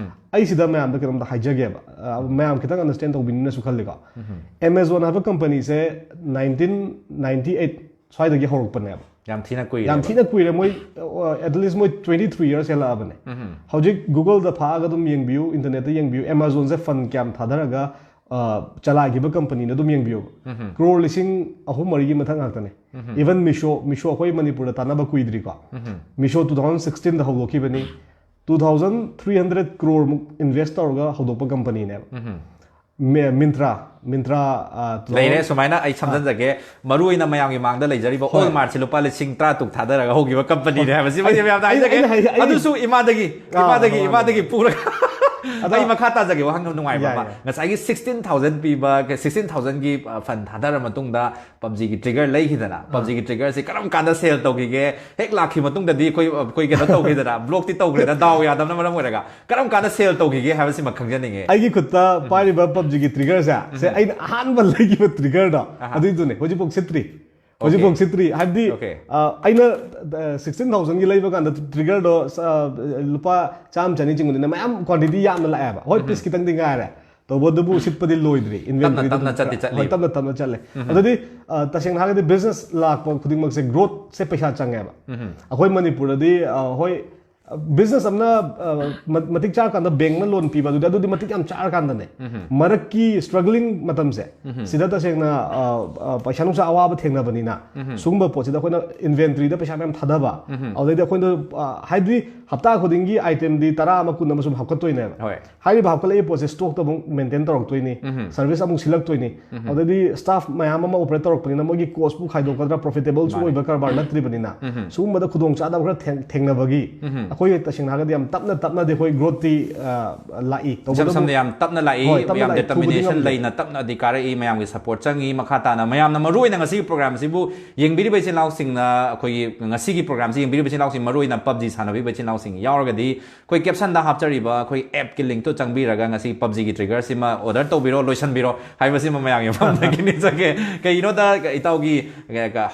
ꯑꯩ ꯁꯤꯗ ꯃꯌꯥꯝꯗ ꯀꯩꯅꯣꯝꯇ ꯍꯥꯏꯖꯒꯦꯕ, ꯑ, ꯃꯌꯥꯝ ꯈꯤꯇꯪ ꯑꯟꯗꯔꯁꯇꯦꯟ ꯇꯧꯕꯤꯅꯤꯅꯁꯨ ꯈꯜꯂꯤꯀꯣ꯫ ꯑꯦꯃꯥꯖꯣꯟ ꯍꯥꯏꯕ ꯀꯝꯄꯅꯤꯁꯦ ꯅꯥꯏꯟꯇꯤꯟ ꯅꯥꯏꯟꯇꯤ ꯑꯩꯠ ꯁ꯭ꯋꯥꯏꯗꯒꯤ ꯍꯧꯔꯛꯄꯅꯦꯕ꯫ ꯌꯥꯝ ꯊꯤꯅ ꯀꯨꯏꯔꯦ꯫ ꯌꯥꯝ ꯊꯤꯅ ꯀꯨꯏꯔꯦ, ꯃꯣꯏ ꯑꯦꯠꯂꯤꯁ ꯃꯣꯏ ꯇ꯭ꯋꯦꯟꯇꯤ ꯊ꯭ꯔꯤ ꯌꯔꯁ ꯍꯦꯜꯂꯛꯑꯕꯅꯦ꯫ ꯍꯧꯖꯤꯛ ꯒꯨꯒꯜꯗ ꯐꯥꯛꯑꯒ ꯑꯗꯨꯝ ꯌꯦꯡꯕꯤꯌꯨ, ꯏꯟꯇꯔꯅꯦꯠꯇ ꯌꯦꯡꯕꯤꯌꯨ, ꯑꯦꯃꯥꯖꯣꯟꯁꯦ ꯐꯟ ꯀꯌꯥꯝ ꯊꯥꯗꯔꯒ, ꯑ, ꯆꯂꯥꯏꯈꯤꯕ ꯀꯝꯄꯅꯤꯅ ꯑꯗꯨꯝ ꯌꯦꯡꯕꯤꯌꯨ꯫ ꯀ꯭ꯔꯣꯔ ꯂꯤꯁꯤꯡ ꯑꯍꯨꯝ ꯃꯔꯤꯒꯤ ꯃꯊꯛ ꯉꯥꯛꯇꯅꯦ꯫ ꯏꯚꯟ ꯃꯤꯁꯣ, ꯃꯤꯁꯣ ꯑꯩꯈꯣꯏ ꯃꯅꯤꯄꯨꯔꯗ ꯇꯥꯟꯅꯕ ꯀꯨꯏꯗ꯭ꯔꯤꯀꯣ꯫ ꯃꯤꯁꯣ ꯇꯨ ꯊꯥꯎꯖꯟ ꯁꯤꯛꯁꯇꯤꯟꯗ ꯍꯧꯗꯣꯛꯈꯤꯕꯅꯤ꯫ ꯇꯨ ꯊꯥꯎꯖꯟ ꯊ꯭ꯔꯤ ꯍꯟꯗ꯭ꯔꯦꯠ ꯀ꯭ꯔꯣꯔꯃꯨꯛ ꯏꯟꯚꯦꯁ ꯇꯧꯔꯒ ꯍꯧꯗꯣꯛꯄ ꯀꯝꯄꯅꯤꯅꯦꯕ꯫ ꯃꯦ-, ꯃꯤꯟꯇ꯭ꯔꯥ, ꯃꯤꯟꯇ꯭ꯔꯥ, ꯑ, ꯇꯨ ꯊꯥꯎꯖꯟ ꯂꯩꯔꯦ꯫ ꯁꯨꯃꯥꯏꯅ ꯑꯩ ꯁꯝꯖꯟꯖꯒꯦ, ꯃꯔꯨ ꯑꯣꯏꯅ ꯃꯌꯥꯝꯒꯤ ꯃꯥꯡꯗ ꯂꯩꯖꯔꯤꯕ ꯍꯣꯏ꯫ ꯋꯥꯜꯃꯥꯔꯠꯁꯤ ꯂꯨꯄꯥ ꯂꯤꯁꯤꯡ ꯇꯔꯥ ꯇꯨꯛ ꯊꯥꯗꯔꯒ ꯍꯧꯈꯤꯕ ꯀꯝꯄꯅꯤꯅꯦ ꯍꯥꯏꯕꯁꯤꯃꯗꯤ ꯑꯩ-, ꯃꯌꯥꯝꯗ ꯑꯩ-, ꯍꯥꯏꯖꯒꯦ꯫ ꯑꯩꯅ ꯍꯥꯏ-, ꯑꯩ-, ꯑꯗꯨꯁꯨ ꯏꯃꯥꯗꯒꯤ, ꯑꯥ, ꯏꯃꯥꯗꯒꯤ, ꯃꯥꯅꯦ, ꯏꯃꯥꯗꯒꯤ ꯄꯨꯔꯒ ꯑꯗꯣ ꯑꯩ ꯃꯈꯥ ꯇꯥꯖꯒꯦ, ꯋꯥꯍꯪ ꯌꯥꯝ ꯅꯨꯡꯉꯥꯏꯕ ꯌꯥꯏ, ꯑꯃ꯫ ꯌꯥꯏ꯫ ꯉꯁꯥꯏꯒꯤ ꯁꯤꯛꯁꯇꯤꯟ ꯊꯥꯎꯖꯟ ꯄꯤꯕ, ꯁꯤꯛꯁꯇꯤꯟ ꯊꯥꯎꯖꯟꯒꯤ ꯐꯟ ꯊꯥꯗꯔ ꯃꯇꯨꯡꯗ ꯄꯞꯖꯤꯒꯤ ꯇ꯭ꯔꯤꯒꯔ ꯂꯩꯈꯤꯗꯅ, ꯄꯞꯖꯤꯒꯤ ꯇ꯭ꯔꯤꯒꯔꯁꯤ ꯀꯔꯝ ꯀꯥꯟꯗ ꯁꯦꯜ ꯇꯧꯈꯤꯒꯦ? ꯍꯦꯛ ꯂꯥꯛꯈꯤ ꯃꯇꯨꯡꯗꯗꯤ ꯑꯩꯈꯣꯏ, ꯑꯩꯈꯣꯏ ꯀꯩꯅꯣ ꯇꯧꯈꯤꯗꯅ, ꯕ꯭ꯂꯣꯛꯇꯤ ꯇꯧꯈ꯭ꯔꯦꯗꯅ, ꯗꯥꯎ ꯌꯥꯗꯕꯅ ꯃꯔꯝ ꯑꯣꯏꯔꯒ꯫ ꯀꯔꯝ ꯀꯥꯟꯗ ꯁꯦꯜ ꯇꯧꯈꯤꯒꯦ ꯍꯥꯏꯕꯁꯤꯃ ꯈꯪꯖꯅꯤꯡꯉꯦ꯫ ꯑꯩꯒꯤ ꯈꯨꯠꯇ ꯄꯥꯏꯔꯤꯕ ꯄꯞꯖꯤꯒꯤ ꯇ꯭ꯔꯤꯒꯔꯁꯦ, ꯁꯦ ꯑꯩꯅ ꯑꯍꯥꯟꯕ ꯂꯩꯈꯤꯕ ꯇ꯭ꯔꯤꯒꯔꯗꯣ, ꯑꯍꯥ꯫ ꯑꯗꯨꯏꯗꯨꯅꯦ꯫ ꯍꯧꯖꯤꯛꯐꯥꯎ ꯁꯤꯠꯇ꯭ꯔꯤ꯫ ꯍꯧꯖꯤꯛꯐꯥꯎ ꯁꯤꯠꯇ꯭ꯔꯤ꯫ ꯍꯥꯏꯕꯗꯤ, Okay. ꯑ, ꯑꯩꯅ, ꯑ, ꯁꯤꯛꯁꯇꯤꯟ ꯊꯥꯎꯖꯟꯒꯤ ꯂꯩꯕ ꯀꯥꯟꯗ ꯇ꯭ꯔꯤꯒꯔꯗꯣ, ꯑ, ꯂꯨꯄꯥ ꯆꯥꯝꯃ ꯆꯅꯤ ꯆꯤꯡꯕꯅꯤꯅ ꯃꯌꯥꯝ ꯀ꯭ꯋꯥꯟꯇꯤꯇꯤ ꯌꯥꯝꯅ ꯂꯥꯛꯑꯦꯕ꯫ ꯍꯣꯏ, ꯄꯤꯁ ꯈꯤꯇꯪꯗꯤ ꯉꯥꯏꯔꯦ꯫ ꯇꯧꯕꯗꯕꯨ ꯁꯤꯠꯄꯗꯤ ꯂꯣꯏꯗ꯭ꯔꯤ꯫ ꯏꯟꯚꯦꯟꯇꯔꯤꯗꯤ ꯇꯞꯅ ꯑꯗꯨꯝ ꯆꯠꯇꯤ ꯈꯔ-, ꯆꯠꯂꯤ꯫ ꯍꯣꯏ, ꯇꯞꯅ ꯇꯞꯅ ꯆꯠꯂꯦ꯫ ꯑꯗꯨꯗꯤ, ꯑ, ꯇꯁꯦꯡꯅ ꯍꯥꯏꯔꯒꯗꯤ ꯕꯤꯖꯤꯅꯦꯁ ꯂꯥꯛꯄ ꯈꯨꯗꯤꯡꯃꯛꯁꯦ ꯒ꯭ꯔꯣꯠꯁꯦ ꯄꯩꯁꯥ ꯆꯪꯉꯦꯕ꯫ ꯑꯩꯈꯣꯏ ꯃꯅꯤꯄꯨꯔꯗꯗꯤ, ꯑ, ꯍꯣꯏ, ꯕꯤꯖꯤꯅꯦꯁ ꯑꯃꯅ, ꯑ, ꯃ-, ꯃꯇꯤꯛ ꯆꯥꯔꯀꯥꯟꯗ ꯕꯦꯡꯅ ꯂꯣꯟ ꯄꯤꯕ, ꯑꯗꯨꯗꯤ, ꯑꯗꯨꯗꯤ ꯃꯇꯤꯛ ꯌꯥꯝ ꯆꯥꯔꯀꯥꯟꯗꯅꯦ꯫ ꯃꯔꯛꯀꯤ ꯁ꯭ꯇ꯭ꯔꯒ꯭ꯂꯤꯡ ꯃꯇꯝꯁꯦ, ꯁꯤꯗ ꯇꯁꯦꯡꯅ, ꯑ, ꯑ, ꯄꯩꯁꯥ ꯅꯨꯡꯁꯥ ꯑꯋꯥꯕ ꯊꯦꯡꯅꯕꯅꯤꯅ, ꯁꯤꯒꯨꯝꯕ ꯄꯣꯠꯁꯤꯗ ꯑꯩꯈꯣꯏꯅ ꯏꯟꯚꯦꯟꯇ꯭ꯔꯤꯗ ꯄꯩꯁꯥ ꯃꯌꯥꯝ ꯊꯥꯗꯕ, ꯑꯗꯨꯗꯩꯗꯤ ꯑꯩꯈꯣꯏꯅ, ꯑ, ꯍꯥꯏꯗꯤ ꯍꯞꯇꯥ ꯈꯨꯗꯤꯡꯒꯤ ꯑꯥꯏꯇꯦꯝꯗꯤ ꯇꯔꯥ ꯑꯃ, ꯀꯨꯟ ꯑꯃ ꯁꯨꯝ ꯍꯥꯞꯀꯠꯇꯣꯏꯅꯦꯕ꯫ ꯍꯣꯏ꯫ ꯍꯥꯏꯔꯤꯕ ꯍꯥꯞꯀꯠꯂꯛꯏ ꯄꯣꯠꯁꯦ ꯁ꯭ꯇꯣꯛꯇ ꯑꯃꯨꯛ ꯃꯦꯟꯇꯦꯟ ꯇꯧꯔꯛꯇꯣꯏꯅꯤ, ꯁꯔꯚꯤꯁ ꯑꯃꯨꯛ ꯁꯤꯜꯂꯛꯇꯣꯏꯅꯤ, ꯑꯗꯩꯗꯤ ꯁ꯭ꯇꯥꯐ ꯃꯌꯥꯝ ꯑꯃ ꯑꯣꯄꯔꯦꯠ ꯇꯧꯔꯛꯄꯅꯤꯅ ꯃꯣꯏꯒꯤ ꯀꯣꯁꯄꯨ ꯈꯥꯏꯗꯣꯛꯀꯗ꯭ꯔꯥ, ꯄ꯭ꯔꯣꯐꯤꯇꯦꯕꯜꯁꯨ ꯃꯥꯅꯦ꯫ ꯑꯣꯏꯕ ꯀꯔꯕꯥꯔ ꯅꯠꯇ꯭ꯔꯤꯕꯅꯤꯅ, ꯁꯤꯒꯨꯝꯕꯗ ꯈꯨꯗꯣꯡꯆꯥꯗꯕ ꯈꯔ ꯊꯦꯡ-, ꯊꯦꯡꯅꯕꯒꯤ, ꯑꯩꯈꯣꯏ ꯇꯁꯦꯡꯅ ꯍꯥꯏꯔꯒꯗꯤ ꯌꯥꯝ ꯇꯞꯅ ꯇꯞꯅꯗꯤ ꯑꯩꯈꯣꯏ growth ꯇꯤ ꯑ, ꯂꯥꯛꯏ꯫ ꯏꯁꯝ ꯁꯝꯅ ꯌꯥꯝ ꯇꯞꯅ ꯂꯥꯛꯏ, ꯍꯣꯏ, ꯇꯞꯅ ꯌꯥꯝ ꯂꯥꯛꯏ, ꯄꯨꯕꯗꯤ determination ꯉꯝꯗꯦ꯫ ꯂꯩꯅ ꯇꯞꯅꯗꯤ ꯀꯥꯔꯛꯏ, ꯃꯌꯥꯝꯒꯤ support ꯆꯪꯉꯤ꯫ ꯃꯈꯥ ꯇꯥꯅ ꯃꯌꯥꯝꯅ ꯃꯔꯨꯑꯣꯏꯅ ꯉꯁꯤꯒꯤ program ꯁꯤꯕꯨ ꯌꯦꯡꯕꯤꯔꯤꯕ ꯏꯆꯤꯜ ꯏꯅꯥꯎꯁꯤꯡꯅ, ꯑꯩꯈꯣꯏꯒꯤ ꯉꯁꯤꯒꯤ program ꯁꯤ ꯌꯦꯡꯕꯤꯔꯤꯕ ꯏꯆꯤꯜ ꯏꯅꯥꯎꯁꯤꯡ, ꯃꯔꯨꯑꯣꯏꯅ PUBG ꯁꯥꯟꯅꯕꯤꯕ ꯏꯆꯤꯜ ꯏꯅꯥꯎꯁꯤꯡ ꯌꯥꯎꯔꯒꯗꯤ, ꯑꯩꯈꯣꯏ caption ꯗ ꯍꯥꯞꯆꯔꯤꯕ ꯑꯩꯈꯣꯏ app ꯀꯤ link ꯇꯨ ꯆꯪꯕꯤꯔꯒ ꯉꯁꯤ PUBG ꯒꯤ trigger ꯁꯤꯃ order ꯇꯧꯕꯤꯔꯣ, ꯂꯣꯏꯁꯤꯟꯕꯤꯔꯣ ꯍꯥꯏꯕꯁꯤꯃ ꯃꯌꯥꯝꯒꯤ ꯃꯐꯝꯗꯒꯤ ꯅꯤꯖꯒꯦ꯫ ꯀꯩꯒꯤꯅꯣꯗ ꯏꯇꯥꯎꯒꯤ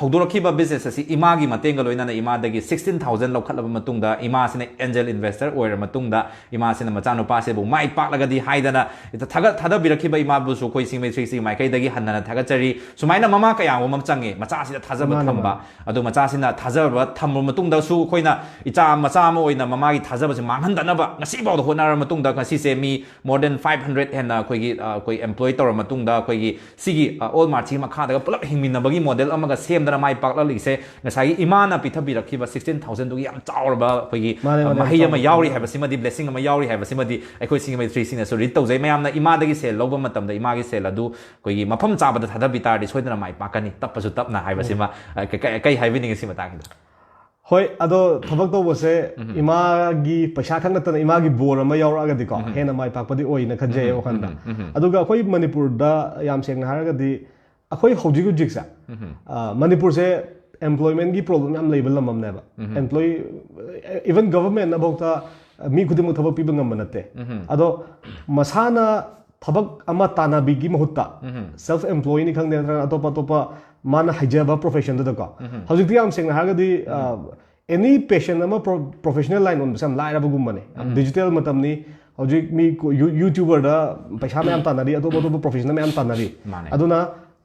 ꯍꯧꯗꯣꯔꯛꯈꯤꯕ business ꯑꯁꯤ ꯏꯃꯥꯒꯤ ꯃꯇꯦꯡꯒ ꯂꯣꯏꯅꯅ ꯏꯃꯥꯗꯒꯤ sixteen thousand ꯂꯧꯈꯠꯂꯕ ꯃꯇꯨꯡꯗ, ꯏꯃꯥꯁꯤꯅ angel investor ꯑꯣꯏꯔ ꯃꯇꯨꯡꯗ, ꯏꯃꯥꯁꯤꯅ ꯃꯆꯥꯅꯨꯄꯥꯁꯤꯕꯨ ꯃꯥꯏ ꯄꯥꯛꯂꯒꯗꯤ ꯍꯥꯏꯗꯅ ꯊꯥꯒꯠ ꯊꯥꯗꯕꯤꯔꯛꯈꯤꯕ ꯏꯃꯥꯕꯨꯁꯨ ꯑꯩꯈꯣꯏ ꯁꯤꯡꯃꯩ ꯊ꯭ꯔꯤ ꯁꯤꯛꯁꯇꯤ ꯃꯥꯏꯀꯩꯗꯒꯤ ꯍꯟꯅ ꯊꯥꯒꯠꯆꯔꯤ꯫ ꯁꯨꯃꯥꯏꯅ ꯃꯃꯥ ꯀꯌꯥ ꯑꯃ ꯆꯪꯉꯦ ꯃꯆꯥꯁꯤꯗ ꯊꯥꯖꯕ ꯃꯥꯅꯦ, ꯊꯝꯕ꯫ ꯑꯗꯣ ꯃꯆꯥꯁꯤꯅ ꯊꯥꯖꯕ ꯊꯝꯕ ꯃꯇꯨꯡꯗꯁꯨ ꯑꯩꯈꯣꯏꯅ ꯏꯆꯥ ꯃꯆꯥ ꯑꯃ ꯑꯣꯏꯅ ꯃꯃꯥꯒꯤ ꯊꯥꯖꯕꯁꯦ ꯃꯥꯡꯍꯟꯗꯅꯕ ꯉꯁꯤꯐꯥꯎꯗ ꯍꯣꯠꯅꯔ ꯃꯇꯨꯡꯗ ꯉꯁꯤꯁꯦ ꯃꯤ more than five hundred ꯍꯦꯟꯅ ꯑꯩꯈꯣꯏꯒꯤ, ꯑ, ꯑꯩꯈꯣꯏ employ ꯇꯧꯔ ꯃꯇꯨꯡꯗ ꯑꯩꯈꯣꯏꯒꯤ ꯁꯤꯒꯤ, ꯑ, All Martꯁꯤ ꯃꯈꯥꯗꯒ ꯄꯨꯂꯞ ꯍꯤꯡꯃꯤꯟꯅꯕꯒꯤ model ꯑꯃꯒ ꯁꯦꯝꯗꯅ ꯃꯥꯏ ꯄꯥꯛꯂꯛꯂꯤꯁꯦ ꯉꯁꯥꯏꯒꯤ ꯏꯃꯥꯅ ꯄꯤꯊꯕꯤꯔꯛꯈꯤꯕ sixteen thousand ꯗꯨꯒꯤ ꯌꯥꯝ ꯆꯥꯎꯔꯕ ꯑꯩꯈꯣꯏꯒꯤ, ꯃꯥꯅꯦ, ꯑ, ꯃꯥꯅꯦ, ꯃꯍꯩ ꯑꯃ ꯆꯥꯎꯔꯕ ꯌꯥꯎꯔꯤ ꯆꯥꯎꯔꯕ꯫ ꯍꯥꯏꯕꯁꯤꯃꯗꯤ, blessing ꯑꯃ ꯌꯥꯎꯔꯤ ꯍꯥꯏꯕꯁꯤꯃꯗꯤ ꯑꯩꯈꯣꯏ ꯁꯤꯡꯃꯩ ꯊ꯭ꯔꯤ ꯁꯤꯛꯁꯇꯤꯅꯁꯨ read ꯇꯧꯖꯩ꯫ ꯃꯌꯥꯝꯅ ꯏꯃꯥꯗꯒꯤ ꯁꯦꯜ ꯂꯧꯕ ꯃꯇꯝꯗ ꯏꯃꯥꯒꯤ ꯁꯦꯜ ꯑꯗꯨ ꯑꯩꯈꯣꯏꯒꯤ ꯃꯐꯝ ꯆꯥꯕꯗ ꯊꯥꯗꯕꯤ ꯇꯥꯔꯗꯤ ꯁꯣꯏꯗꯅ ꯃꯥꯏ ꯄꯥꯛꯀꯅꯤ, ꯇꯞꯄꯁꯨ ꯇꯞꯅ ꯍꯥꯏꯕꯁꯤꯃ꯫ ꯑ, ꯀ-, ꯀ-, ꯀꯩ ꯍꯥꯏꯕꯤꯅꯤꯡꯉꯤ ꯁꯤ ꯃꯇꯥꯡꯁꯤꯗ? ꯍꯣꯏ, ꯑꯗꯣ ꯊꯕꯛ ꯇꯧꯕꯁꯦ ꯏꯃꯥꯒꯤ ꯄꯩꯁꯥ ꯈꯛ ꯅꯠꯇꯅ ꯏꯃꯥꯒꯤ ꯕꯣꯔ ꯑꯃ ꯌꯥꯎꯔꯛꯑꯒꯗꯤꯀꯣ, ꯍꯦꯟꯅ ꯃꯥꯏ ꯄꯥꯛꯄꯗꯤ ꯑꯣꯏꯅ ꯈꯟꯖꯩ ꯋꯥꯈꯜꯗ꯫ ꯑꯗꯨꯒ ꯑꯩꯈꯣꯏ ꯃꯅꯤꯄꯨꯔꯗ ꯌꯥꯝ ꯁꯦꯡꯅ ꯍꯥꯏꯔꯒꯗꯤ, ꯑꯩꯈꯣꯏ ꯍꯧꯖꯤꯛ ꯍꯧꯖꯤꯛꯁꯦ, ꯑ, ꯃꯅꯤꯄꯨꯔꯁꯦ employment ꯒꯤ problem ꯌꯥꯝ ꯂꯩꯕ ꯂꯝ ꯑꯃꯅꯦꯕ꯫ Employee, even government ꯅꯐꯥꯎꯗ ꯃꯤ ꯈꯨꯗꯤꯡꯃꯛ ꯊꯕꯛ ꯄꯤꯕ ꯉꯝꯕ ꯅꯠꯇꯦ꯫ ꯑꯗꯣ ꯃꯁꯥꯅ ꯊꯕꯛ ꯑꯃ ꯇꯥꯟꯅꯕꯤꯒꯤ ꯃꯍꯨꯠꯇ, self employee ꯅꯤ ꯈꯪꯗꯦ, ꯅꯠꯇ꯭ꯔꯒ ꯑꯇꯣꯞꯄ ꯑꯇꯣꯞꯄ ꯃꯥꯅ ꯍꯩꯖꯕ profession ꯗꯨꯗꯀꯣ꯫ ꯍꯧꯖꯤꯛꯇꯤ ꯌꯥꯝ ꯁꯦꯡꯅ ꯍꯥꯏꯔꯒꯗꯤ, ꯑ, any passion ꯑꯃ pro-, professional line ꯑꯣꯟꯕꯁꯦ ꯌꯥꯝ ꯂꯥꯏꯔꯕꯒꯨꯝꯕꯅꯦ꯫ ꯌꯥꯝ digital ꯃꯇꯝꯅꯤ꯫ ꯍꯧꯖꯤꯛ ꯃꯤ ꯀꯣ-, ꯌꯨ-, YouTuber ꯗ ꯄꯩꯁꯥ ꯃꯌꯥꯝ ꯇꯥꯟꯅꯔꯤ, ꯑꯇꯣꯞ ꯑꯇꯣꯞꯄ profession ꯃꯌꯥꯝ ꯇꯥꯟꯅꯔꯤ꯫ ꯃꯥꯅꯦ꯫ ꯑꯗꯨꯅ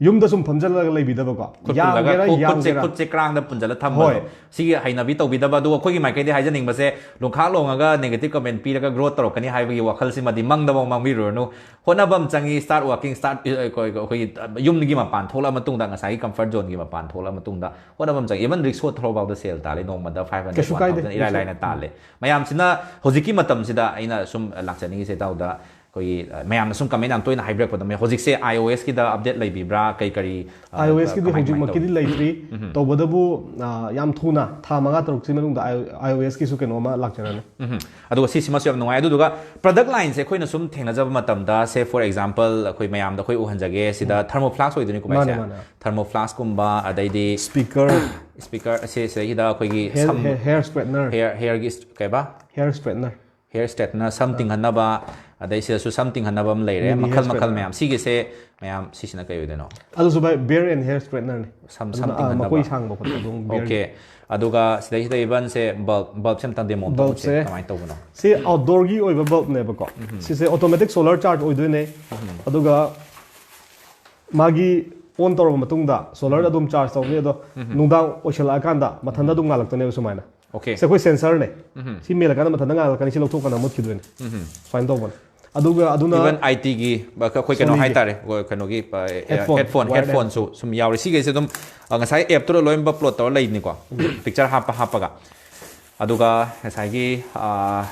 ꯌꯨꯝꯗ ꯁꯨꯝ ꯐꯝꯖꯜꯂꯒ ꯂꯩꯕꯤꯗꯕꯀꯣ꯫ ꯈꯨꯠ ꯄꯨꯜꯂꯒ, ꯌꯥꯝꯒꯦꯔꯥ ꯈꯨꯠ-, ꯈꯨꯠꯁꯦ, ꯌꯥꯝꯒꯦꯔꯥ꯫ ꯈꯨꯠꯁꯦ ꯀ꯭ꯔꯥꯡꯗ ꯄꯨꯟꯖꯜꯂ ꯊꯝꯕꯗꯣ꯫ ꯍꯣꯏ꯫ ꯁꯤꯒꯤ ꯍꯩꯅꯕꯤ ꯇꯧꯕꯤꯗꯕ꯫ ꯑꯗꯨꯒ ꯑꯩꯈꯣꯏꯒꯤ ꯃꯥꯏꯀꯩꯗꯤ ꯍꯥꯏꯖꯅꯤꯡꯕꯁꯦ, ꯂꯣꯡꯈꯥꯛ ꯂꯣꯡꯉꯒ negative comment ꯄꯤꯔꯒ growth ꯇꯧꯔꯛꯀꯅꯤ ꯍꯥꯏꯕꯒꯤ ꯋꯥꯈꯜꯁꯤꯃꯗꯤ ꯃꯪꯗꯐꯥꯎ ꯃꯪꯕꯤꯔꯨꯔꯅꯨ꯫ ꯍꯣꯠꯅꯕ ꯑꯃ ꯆꯪꯉꯤ, start working, start, ꯑꯩꯈꯣꯏ-, ꯑꯩꯈꯣꯏꯒꯤ ꯌꯨꯝꯒꯤ ꯃꯄꯥꯟ ꯊꯣꯛꯂꯛꯑ ꯃꯇꯨꯡꯗ, ꯉꯁꯥꯏꯒꯤ comfort zone ꯒꯤ ꯃꯄꯥꯟ ꯊꯣꯛꯂꯛꯑ ꯃꯇꯨꯡꯗ ꯍꯣꯠꯅꯕ ꯑꯃ ꯆꯪꯉꯤ꯫ Even ꯔꯤꯛꯁꯣ ꯊꯧꯔꯐꯥꯎꯗ ꯁꯦꯜ ꯇꯥꯜꯂꯤ, ꯅꯣꯡꯃꯗ five hundred, ꯀꯩꯁꯨ ꯀꯥꯏꯗꯦ, one thousand ꯏꯔꯥꯏ ꯔꯤꯛꯁꯣ꯫ ꯂꯥꯏꯅ ꯇꯥꯜꯂꯦ꯫ ꯃꯌꯥꯝꯁꯤꯅ ꯍꯧꯖꯤꯛꯀꯤ ꯃꯇꯝꯁꯤꯗ ꯑꯩꯅ ꯁꯨꯝ ꯂꯥꯛꯆꯅꯤꯡꯉꯤꯁꯦ ꯏꯇꯥꯎꯗ, ꯑꯩꯈꯣꯏꯒꯤ ꯑ, ꯃꯌꯥꯝꯅ ꯁꯨꯝ ꯀꯃꯦꯟ ꯌꯥꯝ ꯇꯣꯏꯅ ꯍꯥꯏꯕꯤꯔꯛꯄꯗꯣ, ꯃꯌꯥꯝ ꯍꯧꯖꯤꯛꯁꯦ iOS ꯀꯤꯗ ꯑꯞꯗꯦꯠ ꯂꯩꯕꯤꯕ꯭ꯔꯥ, ꯀꯩ ꯀꯔꯤ ꯑ, iOS ꯀꯤꯗꯤ ꯀꯃꯥꯏ- ꯀꯃꯥꯏ ꯍꯧꯖꯤꯛꯃꯛꯀꯤꯗꯤ ꯇꯧ- ꯂꯩꯇ꯭ꯔꯤ꯫ ꯇꯧꯕꯗꯕꯨ ꯑ, ꯌꯥꯝ ꯊꯨꯅ ꯊꯥ ꯃꯉꯥ ꯇꯔꯨꯛꯁꯤ ꯃꯅꯨꯡꯗ iOS ꯀꯤꯁꯨ ꯀꯩꯅꯣ ꯑꯃ ꯂꯥꯛꯆꯔꯅꯤ꯫ ꯎꯝ꯫ ꯑꯗꯨꯒ ꯁꯤꯁꯤꯃꯁꯨ ꯌꯥꯝ ꯅꯨꯡꯉꯥꯏ꯫ ꯑꯗꯨꯗꯨꯒ product line ꯁꯦ ꯑꯩꯈꯣꯏꯅ ꯁꯨꯝ ꯊꯦꯡꯅꯖꯕ ꯃꯇꯝꯗ, say for example, ꯑꯩꯈꯣꯏ ꯃꯌꯥꯝꯗ ꯑꯩꯈꯣꯏ ꯎꯍꯟꯖꯒꯦ, ꯁꯤꯗ thermoflask ꯑꯣꯏꯗꯣꯏꯅꯤꯀꯣ, ꯃꯥꯅꯦ, ꯚꯥꯏꯁꯦ? ꯃꯥꯅꯦ꯫ Thermoflask ꯀꯨꯝꯕ, ꯑꯗꯩꯗꯤ Speaker, speaker, ꯑꯁꯤ ꯁꯤꯗꯩꯁꯤꯗ ꯑꯩꯈꯣꯏꯒꯤ hair, ꯁꯝ hair, hair straightener, hair hair ꯒꯤ ꯀꯩꯕ hair straightener, hair straightener, ꯁꯝ ꯇꯤꯡꯍꯟꯅꯕ, ꯑꯗꯩ ꯁꯤꯗꯁꯨ ꯁꯝ ꯇꯤꯡꯍꯟꯅꯕ ꯑꯃ ꯂꯩꯔꯦ, Mini hair ꯃꯈꯜ ꯃꯈꯜ straightener. ꯃꯌꯥꯝ꯫ ꯁꯤꯒꯤꯁꯦ ꯃꯌꯥꯝ, ꯁꯤꯁꯤꯅ ꯀꯩ ꯑꯣꯏꯗꯣꯏꯅꯣ? ꯑꯗꯨꯁꯨ ꯚꯥꯏ beard and hair straightener ꯅꯤ꯫ ꯁꯝ ꯑꯗꯨꯅ, ꯁꯝ ꯑ, ꯇꯤꯡꯍꯟꯅꯕ꯫ ꯃꯀꯣꯏ ꯁꯥꯡꯕ ꯈꯣꯠꯄ ꯑꯗꯨꯝ beard ꯒꯤ꯫ Okay꯫ ꯑꯗꯨꯒ ꯁꯤꯗꯩꯁꯤꯗ even ꯁꯦ bulb, bulb ꯁꯦ ꯑꯝꯇꯪ demo ꯇꯧꯁꯦ꯫ Bulb ꯁꯦ ꯀꯃꯥꯏꯅ ꯇꯧꯕꯅꯣ? ꯁꯤ outdoor ꯒꯤ ꯑꯣꯏꯕ bulb ꯅꯦꯕꯀꯣ꯫ ꯁꯤꯁꯦ automatic solar charge ꯑꯣꯏꯗꯣꯏꯅꯦ꯫ ꯑꯗꯨꯒ ꯃꯥꯒꯤ on ꯇꯧꯔꯕ ꯃꯇꯨꯡꯗ solar ꯑꯗꯨꯝ charge ꯇꯧꯅꯤ, ꯑꯗꯣ ꯅꯨꯡꯗꯥꯡ ꯑꯣꯏꯁꯜꯂꯛꯑꯀꯥꯟꯗ ꯃꯊꯟꯇ ꯑꯗꯨꯝ ꯉꯥꯜꯂꯛꯇꯣꯏꯅꯦꯕ ꯁꯨꯃꯥꯏꯅ꯫ Okay꯫ ꯁꯤ ꯑꯩꯈꯣꯏ sensor ꯅꯦ꯫ ꯁꯤ ꯃꯦꯜꯂꯀꯥꯟꯗ ꯃꯊꯟꯇ ꯉꯥꯜꯂꯛꯀꯅꯤ, ꯁꯤ ꯂꯧꯊꯣꯛꯀꯥꯟꯗ ꯃꯨꯠꯈꯤꯗꯣꯏꯅꯦ꯫ ꯁꯨꯃꯥꯏꯅ ꯇꯧꯕꯅꯦ꯫ ꯑꯗꯨꯒ ꯑꯗꯨꯅ Even IT ꯒꯤ ꯑꯩꯈꯣꯏ ꯀꯩꯅꯣ Sony ꯒꯤ꯫ ꯍꯥꯏꯇꯥꯔꯦ, ꯑꯩꯈꯣꯏ ꯀꯩꯅꯣꯒꯤ ꯑ, Headphone, headphone, wired headphone ꯁꯨ ꯁꯨꯝ ꯌꯥꯎꯔꯦ꯫ ꯁꯤꯈꯩꯁꯦ ꯑꯗꯨꯝ ꯑ, ꯉꯁꯥꯏ app ꯇꯨꯗ ꯂꯣꯏꯅꯃꯛ plot ꯇꯧꯔ ꯂꯩꯅꯤꯀꯣ, picture ꯍꯥꯞꯄ ꯍꯥꯞꯄꯒ꯫ ꯑꯗꯨꯒ ꯉꯁꯥꯏꯒꯤ ꯑ,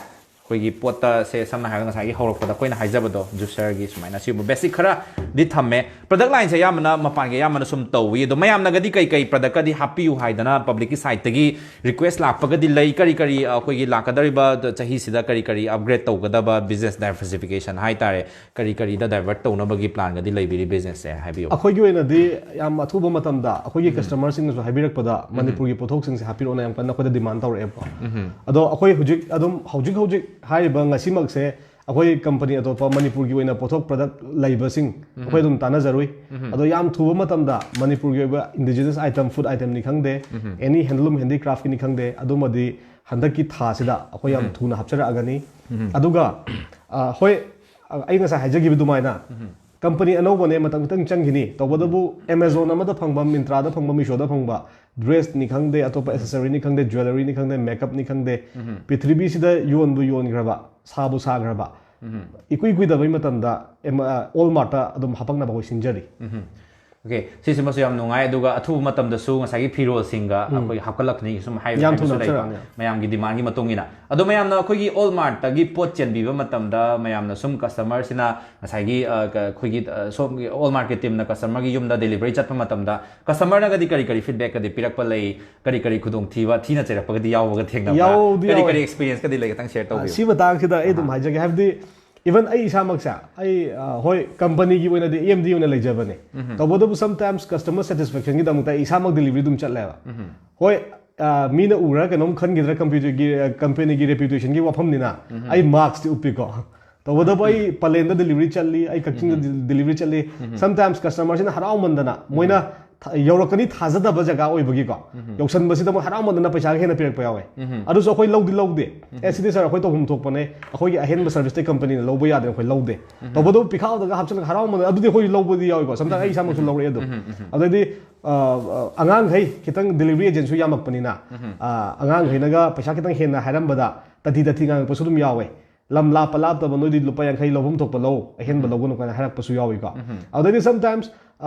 ꯑꯩꯈꯣꯏꯒꯤ ꯄꯣꯠꯇ ꯁꯦ ꯁꯝꯅ ꯍꯥꯏꯔꯒ ꯉꯁꯥꯏꯒꯤ ꯍꯧꯔꯛꯄꯗ ꯑꯩꯈꯣꯏꯅ ꯍꯥꯏꯖꯕꯗꯣ, juicer ꯒꯤ ꯁꯨꯃꯥꯏꯅ ꯁꯤꯒꯨꯝꯕ basic ꯈꯔꯗꯤ ꯊꯝꯃꯦ꯫ Product line ꯁꯦ ꯑꯌꯥꯝꯕꯅ ꯃꯄꯥꯟꯒꯤ ꯑꯌꯥꯝꯕꯅ ꯁꯨꯝ ꯇꯧꯋꯤ꯫ ꯑꯗꯣ ꯃꯌꯥꯝꯅꯒꯗꯤ ꯀꯩ ꯀꯩ product ꯀꯗꯤ ꯍꯥꯞꯄꯤꯌꯨ ꯍꯥꯏꯗꯅ public ꯀꯤ side ꯇꯒꯤ request ꯂꯥꯛꯄꯒꯗꯤ ꯂꯩ? ꯀꯔꯤ ꯀꯔꯤ, ꯑ, ꯑꯩꯈꯣꯏꯒꯤ ꯂꯥꯛꯀꯗꯧꯔꯤꯕ ꯆꯍꯤꯁꯤꯗ ꯀꯔꯤ ꯀꯔꯤ upgrade ꯇꯧꯒꯗꯕ business diversification ꯍꯥꯏꯇꯥꯔꯦ, ꯀꯔꯤ ꯀꯔꯤꯗ divert ꯇꯧꯅꯕꯒꯤ plan ꯒꯗꯤ ꯂꯩꯕꯤꯔꯤ business ꯁꯦ? ꯍꯥꯏꯕꯤꯌꯨ꯫ ꯑꯩꯈꯣꯏꯒꯤ ꯑꯣꯏꯅꯗꯤ ꯌꯥꯝ ꯑꯊꯨꯕ ꯃꯇꯝꯗ ꯑꯩꯈꯣꯏꯒꯤ customer ꯁꯤꯡꯅꯁꯨ ꯍꯥꯏꯕꯤꯔꯛꯄꯗ ꯃꯅꯤꯄꯨꯔꯒꯤ ꯄꯣꯠꯊꯣꯛꯁꯤꯡꯁꯦ ꯍꯥꯞꯄꯤꯔꯛꯑꯣꯅ ꯌꯥꯝ ꯀꯟꯅ ꯑꯩꯈꯣꯏꯗ demand ꯇꯧꯔꯛꯑꯦꯕꯀꯣ꯫ ꯑꯗꯣ ꯑꯩꯈꯣꯏ ꯍꯧꯖꯤꯛ ꯑꯗꯨꯝ, ꯍꯧꯖꯤꯛ ꯍꯧꯖꯤꯛ ꯍꯥꯏꯔꯤꯕ ꯉꯁꯤꯃꯛꯁꯦ ꯑꯩꯈꯣꯏ company ꯑꯇꯣꯞꯄ ꯃꯅꯤꯄꯨꯔꯒꯤ ꯑꯣꯏꯅ ꯄꯣꯠꯊꯣꯛ product ꯂꯩꯕꯁꯤꯡ ꯑꯩꯈꯣꯏ ꯑꯗꯨꯝ ꯇꯥꯟꯅꯖꯔꯨꯏ꯫ ꯑꯗꯣ ꯌꯥꯝ ꯊꯨꯕ ꯃꯇꯝꯗ ꯃꯅꯤꯄꯨꯔꯒꯤ ꯑꯣꯏꯕ indigenous item, food item ꯅꯤ ꯈꯪꯗꯦ, any handloom handicraft ꯀꯤꯅꯤ ꯈꯪꯗꯦ, ꯑꯗꯨꯃꯗꯤ ꯍꯟꯗꯛꯀꯤ ꯊꯥꯁꯤꯗ ꯑꯩꯈꯣꯏ ꯌꯥꯝ ꯊꯨꯅ ꯍꯥꯞꯆꯔꯛꯑꯒꯅꯤ꯫ ꯑꯗꯨꯒ ꯑ, ꯍꯣꯏ, ꯑ, ꯑꯩ ꯉꯁꯥꯏ ꯍꯥꯏꯖꯈꯤꯕ ꯑꯗꯨꯃꯥꯏꯅ company ꯑꯅꯧꯕꯅꯦ, ꯃꯇꯝ ꯈꯤꯇꯪ ꯆꯪꯈꯤꯅꯤ꯫ ꯇꯧꯕꯇꯕꯨ Amazon ꯑꯃꯗ ꯐꯪꯕ, Myntra ꯗ ꯐꯪꯕ, Meesho ꯗ ꯐꯪꯕ dress ꯅꯤ ꯈꯪꯗꯦ, ꯑꯇꯣꯞꯄ accessory ꯅꯤ ꯈꯪꯗꯦ, jewellery ꯅꯤ ꯈꯪꯗꯦ, makeup ꯅꯤ ꯈꯪꯗꯦ, ꯄ꯭ꯔꯤꯊꯤꯕꯤꯁꯤꯗ ꯌꯣꯟꯕꯨ ꯌꯣꯟꯈ꯭ꯔꯕ, ꯁꯥꯕꯨ ꯁꯥꯈ꯭ꯔꯕ, ꯏꯀꯨꯏ ꯀꯨꯏꯗꯕꯩ ꯃꯇꯝꯗ ꯑꯦꯝ-, ꯑ, Walmart ꯇ ꯑꯗꯨꯝ ꯍꯥꯄꯛꯅꯕ ꯑꯩꯈꯣꯏ ꯁꯤꯟꯖꯔꯤ꯫ ꯑꯣꯀꯦ, ꯁꯤꯁꯤꯃꯁꯨ ꯌꯥꯝ ꯅꯨꯡꯉꯥꯏ꯫ ꯑꯗꯨꯒ ꯑꯊꯨꯕ ꯃꯇꯝꯗꯁꯨ ꯉꯁꯥꯏꯒꯤ ꯐꯤꯔꯣꯜꯁꯤꯡꯒ ꯑꯩꯈꯣꯏ ꯍꯥꯞꯀꯠꯂꯛꯀꯅꯤ ꯁꯨꯝ ꯍꯥꯏꯕ ꯌꯥꯝ ꯍꯥꯏꯕꯁꯨ ꯊꯨꯅ ꯂꯩꯀꯣ, ꯍꯥꯞꯆꯔꯛꯑꯅꯤ꯫ ꯃꯌꯥꯝꯒꯤ ꯗꯤꯃꯥꯟꯒꯤ ꯃꯇꯨꯡ ꯏꯟꯅ꯫ ꯑꯗꯣ ꯃꯌꯥꯝꯅ ꯑꯩꯈꯣꯏꯒꯤ ꯑꯣꯜ ꯃꯥꯔꯠꯇꯒꯤ ꯄꯣꯠ ꯆꯦꯟꯕꯤꯕ ꯃꯇꯝꯗ ꯃꯌꯥꯝꯅ ꯁꯨꯝ ꯀꯁꯇꯃꯔꯁꯤꯅ ꯉꯁꯥꯏꯒꯤ ꯑ, ꯀ- ꯑꯩꯈꯣꯏꯒꯤ ꯑ, ꯁꯣꯝꯒꯤ ꯑꯣꯜ ꯃꯥꯔꯠꯀꯤ ꯇꯤꯝꯅ ꯀꯁꯇꯃꯔꯒꯤ ꯌꯨꯝꯗ ꯗꯦꯂꯤꯚꯔꯤ ꯆꯠꯄ ꯃꯇꯝꯗ ꯀꯁꯇꯃꯔꯅꯒꯗꯤ ꯀꯔꯤ ꯀꯔꯤ ꯐꯤꯗꯕꯦꯛꯀꯗꯤ ꯄꯤꯔꯛꯄ ꯂꯩ? ꯀꯔꯤ ꯀꯔꯤ ꯈꯨꯗꯣꯡꯊꯤꯕ ꯊꯤꯅ ꯆꯩꯔꯛꯄꯒꯗꯤ ꯌꯥꯎꯕꯒ ꯊꯦꯡꯅꯕ꯭ꯔꯥ? ꯌꯥꯎꯗꯤ ꯀꯔꯤ ꯌꯥꯎꯋꯦ꯫ ꯀꯔꯤ ꯑꯦꯛꯁꯄꯤꯔꯤꯌꯦꯟꯁꯀꯗꯤ ꯂꯩ? ꯈꯤꯇꯪ ꯁꯦꯌꯔ ꯇꯧꯕꯤꯌꯨ꯫ ꯁꯤ ꯃꯇꯥꯡꯁꯤꯗ ꯑꯩ ꯑꯗꯨꯝ ꯍꯥꯏꯖꯒꯦ, ꯍꯥꯏꯕꯗꯤ ꯏꯚꯟ ꯑꯩ ꯏꯁꯥꯃꯛꯁꯦ, ꯑꯩ ꯑ, ꯍꯣꯏ, ꯀꯝꯄꯅꯤꯒꯤ ꯑꯣꯏꯅꯗꯤ ꯑꯦꯝ ꯗꯤ ꯑꯣꯏꯅ ꯂꯩꯖꯕꯅꯦ꯫ ꯇꯧꯕꯇꯕꯨ ꯁꯝ ꯇꯥꯏꯝꯁ ꯀꯁꯇꯃꯔ ꯁꯦꯇꯤꯁꯐꯦꯛꯁꯟꯒꯤꯗꯃꯛꯇ ꯑꯩ ꯏꯁꯥꯃꯛ ꯗꯦꯂꯤꯚꯔꯤ ꯑꯗꯨꯝ ꯆꯠꯂꯦꯕ꯫ ꯍꯣꯏ, ꯑ, ꯃꯤꯅ ꯎꯔꯒ ꯀꯩꯅꯣꯝ ꯈꯟꯈꯤꯗ꯭ꯔꯥ, ꯀꯝꯄ꯭ꯌꯨꯇꯔꯒꯤ ꯀꯝꯄꯦꯅꯤꯒꯤ ꯔꯦꯄ꯭ꯌꯨꯇꯦꯁꯟꯒꯤ ꯋꯥꯐꯝꯅꯤꯅ ꯑꯩ ꯃꯥꯛꯁꯇꯤ ꯎꯞꯄꯤꯀꯣ꯫ ꯇꯧꯕꯇꯕꯨ ꯑꯩ ꯄꯂꯦꯟꯗ ꯗꯦꯂꯤꯚꯔꯤ ꯆꯠꯂꯤ, ꯑꯩ ꯀꯛꯆꯤꯡꯗ ꯗꯦꯂꯤꯚꯔꯤ ꯆꯠꯂꯤ꯫ ꯁꯝ ꯇꯥꯏꯝꯁ ꯀꯁꯇꯃꯔꯁꯤꯅ ꯍꯔꯥꯎꯃꯟꯗꯅ ꯃꯣꯏꯅ ꯊ- ꯌꯧꯔꯛꯀꯅꯤ ꯊꯥꯖꯗꯕ ꯖꯒꯥ ꯑꯣꯏꯕꯒꯤꯀꯣ, ꯌꯧꯁꯟꯕꯁꯤꯗ ꯃꯣꯏ ꯍꯔꯥꯎꯃꯟꯗꯅ ꯄꯩꯁꯥꯒ ꯍꯦꯟꯅ ꯄꯤꯔꯛꯄ ꯌꯥꯎꯋꯦ꯫ ꯑꯗꯨꯁꯨ ꯑꯩꯈꯣꯏ ꯂꯧꯗꯤ ꯂꯧꯗꯦ꯫ "ꯑꯦ, ꯁꯤꯗꯤ ꯁꯥꯔ, ꯑꯩꯈꯣꯏ ꯇꯧꯐꯝ ꯊꯣꯛꯄꯅꯦ, ꯑꯩꯈꯣꯏꯒꯤ ꯑꯍꯦꯟꯕ ꯁꯔꯚꯤꯁꯇꯩ ꯀꯝꯄꯅꯤꯅ ꯂꯧꯕ ꯌꯥꯗꯦ, ꯑꯩꯈꯣꯏ ꯂꯧꯗꯦ"꯫ ꯇꯧꯕꯇꯕꯨ ꯄꯤꯈꯥꯎꯗꯒ ꯍꯥꯞꯆꯤꯜꯂꯒ ꯍꯔꯥꯎꯃꯟꯗꯅ ꯑꯗꯨꯗꯤ ꯑꯩꯈꯣꯏ ꯂꯧꯕꯗꯤ ꯌꯥꯎꯋꯤꯀꯣ꯫ ꯁꯝ ꯇꯥꯏꯝꯁ ꯑꯩ ꯏꯁꯥꯃꯛꯁꯨ ꯂꯧꯔꯛꯑꯦ ꯑꯗꯨꯝ꯫ ꯑꯗꯩꯗꯤ ꯑ, ꯑ, ꯑꯉꯥꯡꯈꯩ ꯈꯤꯇꯪ ꯗꯦꯂꯤꯚꯔꯤ ꯑꯦꯖꯦꯟꯁꯨ ꯌꯥꯝꯃꯛꯄꯅꯤꯅ, ꯑ, ꯑꯉꯥꯡꯈꯩꯅꯒ ꯄꯩꯁꯥ ꯈꯤꯇꯪ ꯍꯦꯟꯅ ꯍꯥꯏꯔꯝꯕꯗ ꯇꯥꯊꯤ ꯇꯥꯊꯤ ꯉꯥꯡꯉꯛꯄꯁꯨ ꯑꯗꯨꯝ ꯌꯥꯎꯋꯦ꯫ "ꯂꯝ ꯂꯥꯞꯄ ꯂꯥꯞꯇꯕ ꯅꯣꯏꯗꯤ ꯂꯨꯄꯥ ꯌꯥꯡꯈꯩ ꯂꯧꯐꯝ ꯊꯣꯛꯄ ꯂꯧ, ꯑꯍꯦꯟꯕ ꯂꯧꯒꯅꯨ" ꯀꯥꯏꯅ ꯍꯥꯏꯔꯛꯄꯁꯨ ꯌꯥꯎꯏꯀꯣ꯫ ꯑꯗꯩꯗꯤ ꯁꯝ ꯇꯥꯏꯝꯁ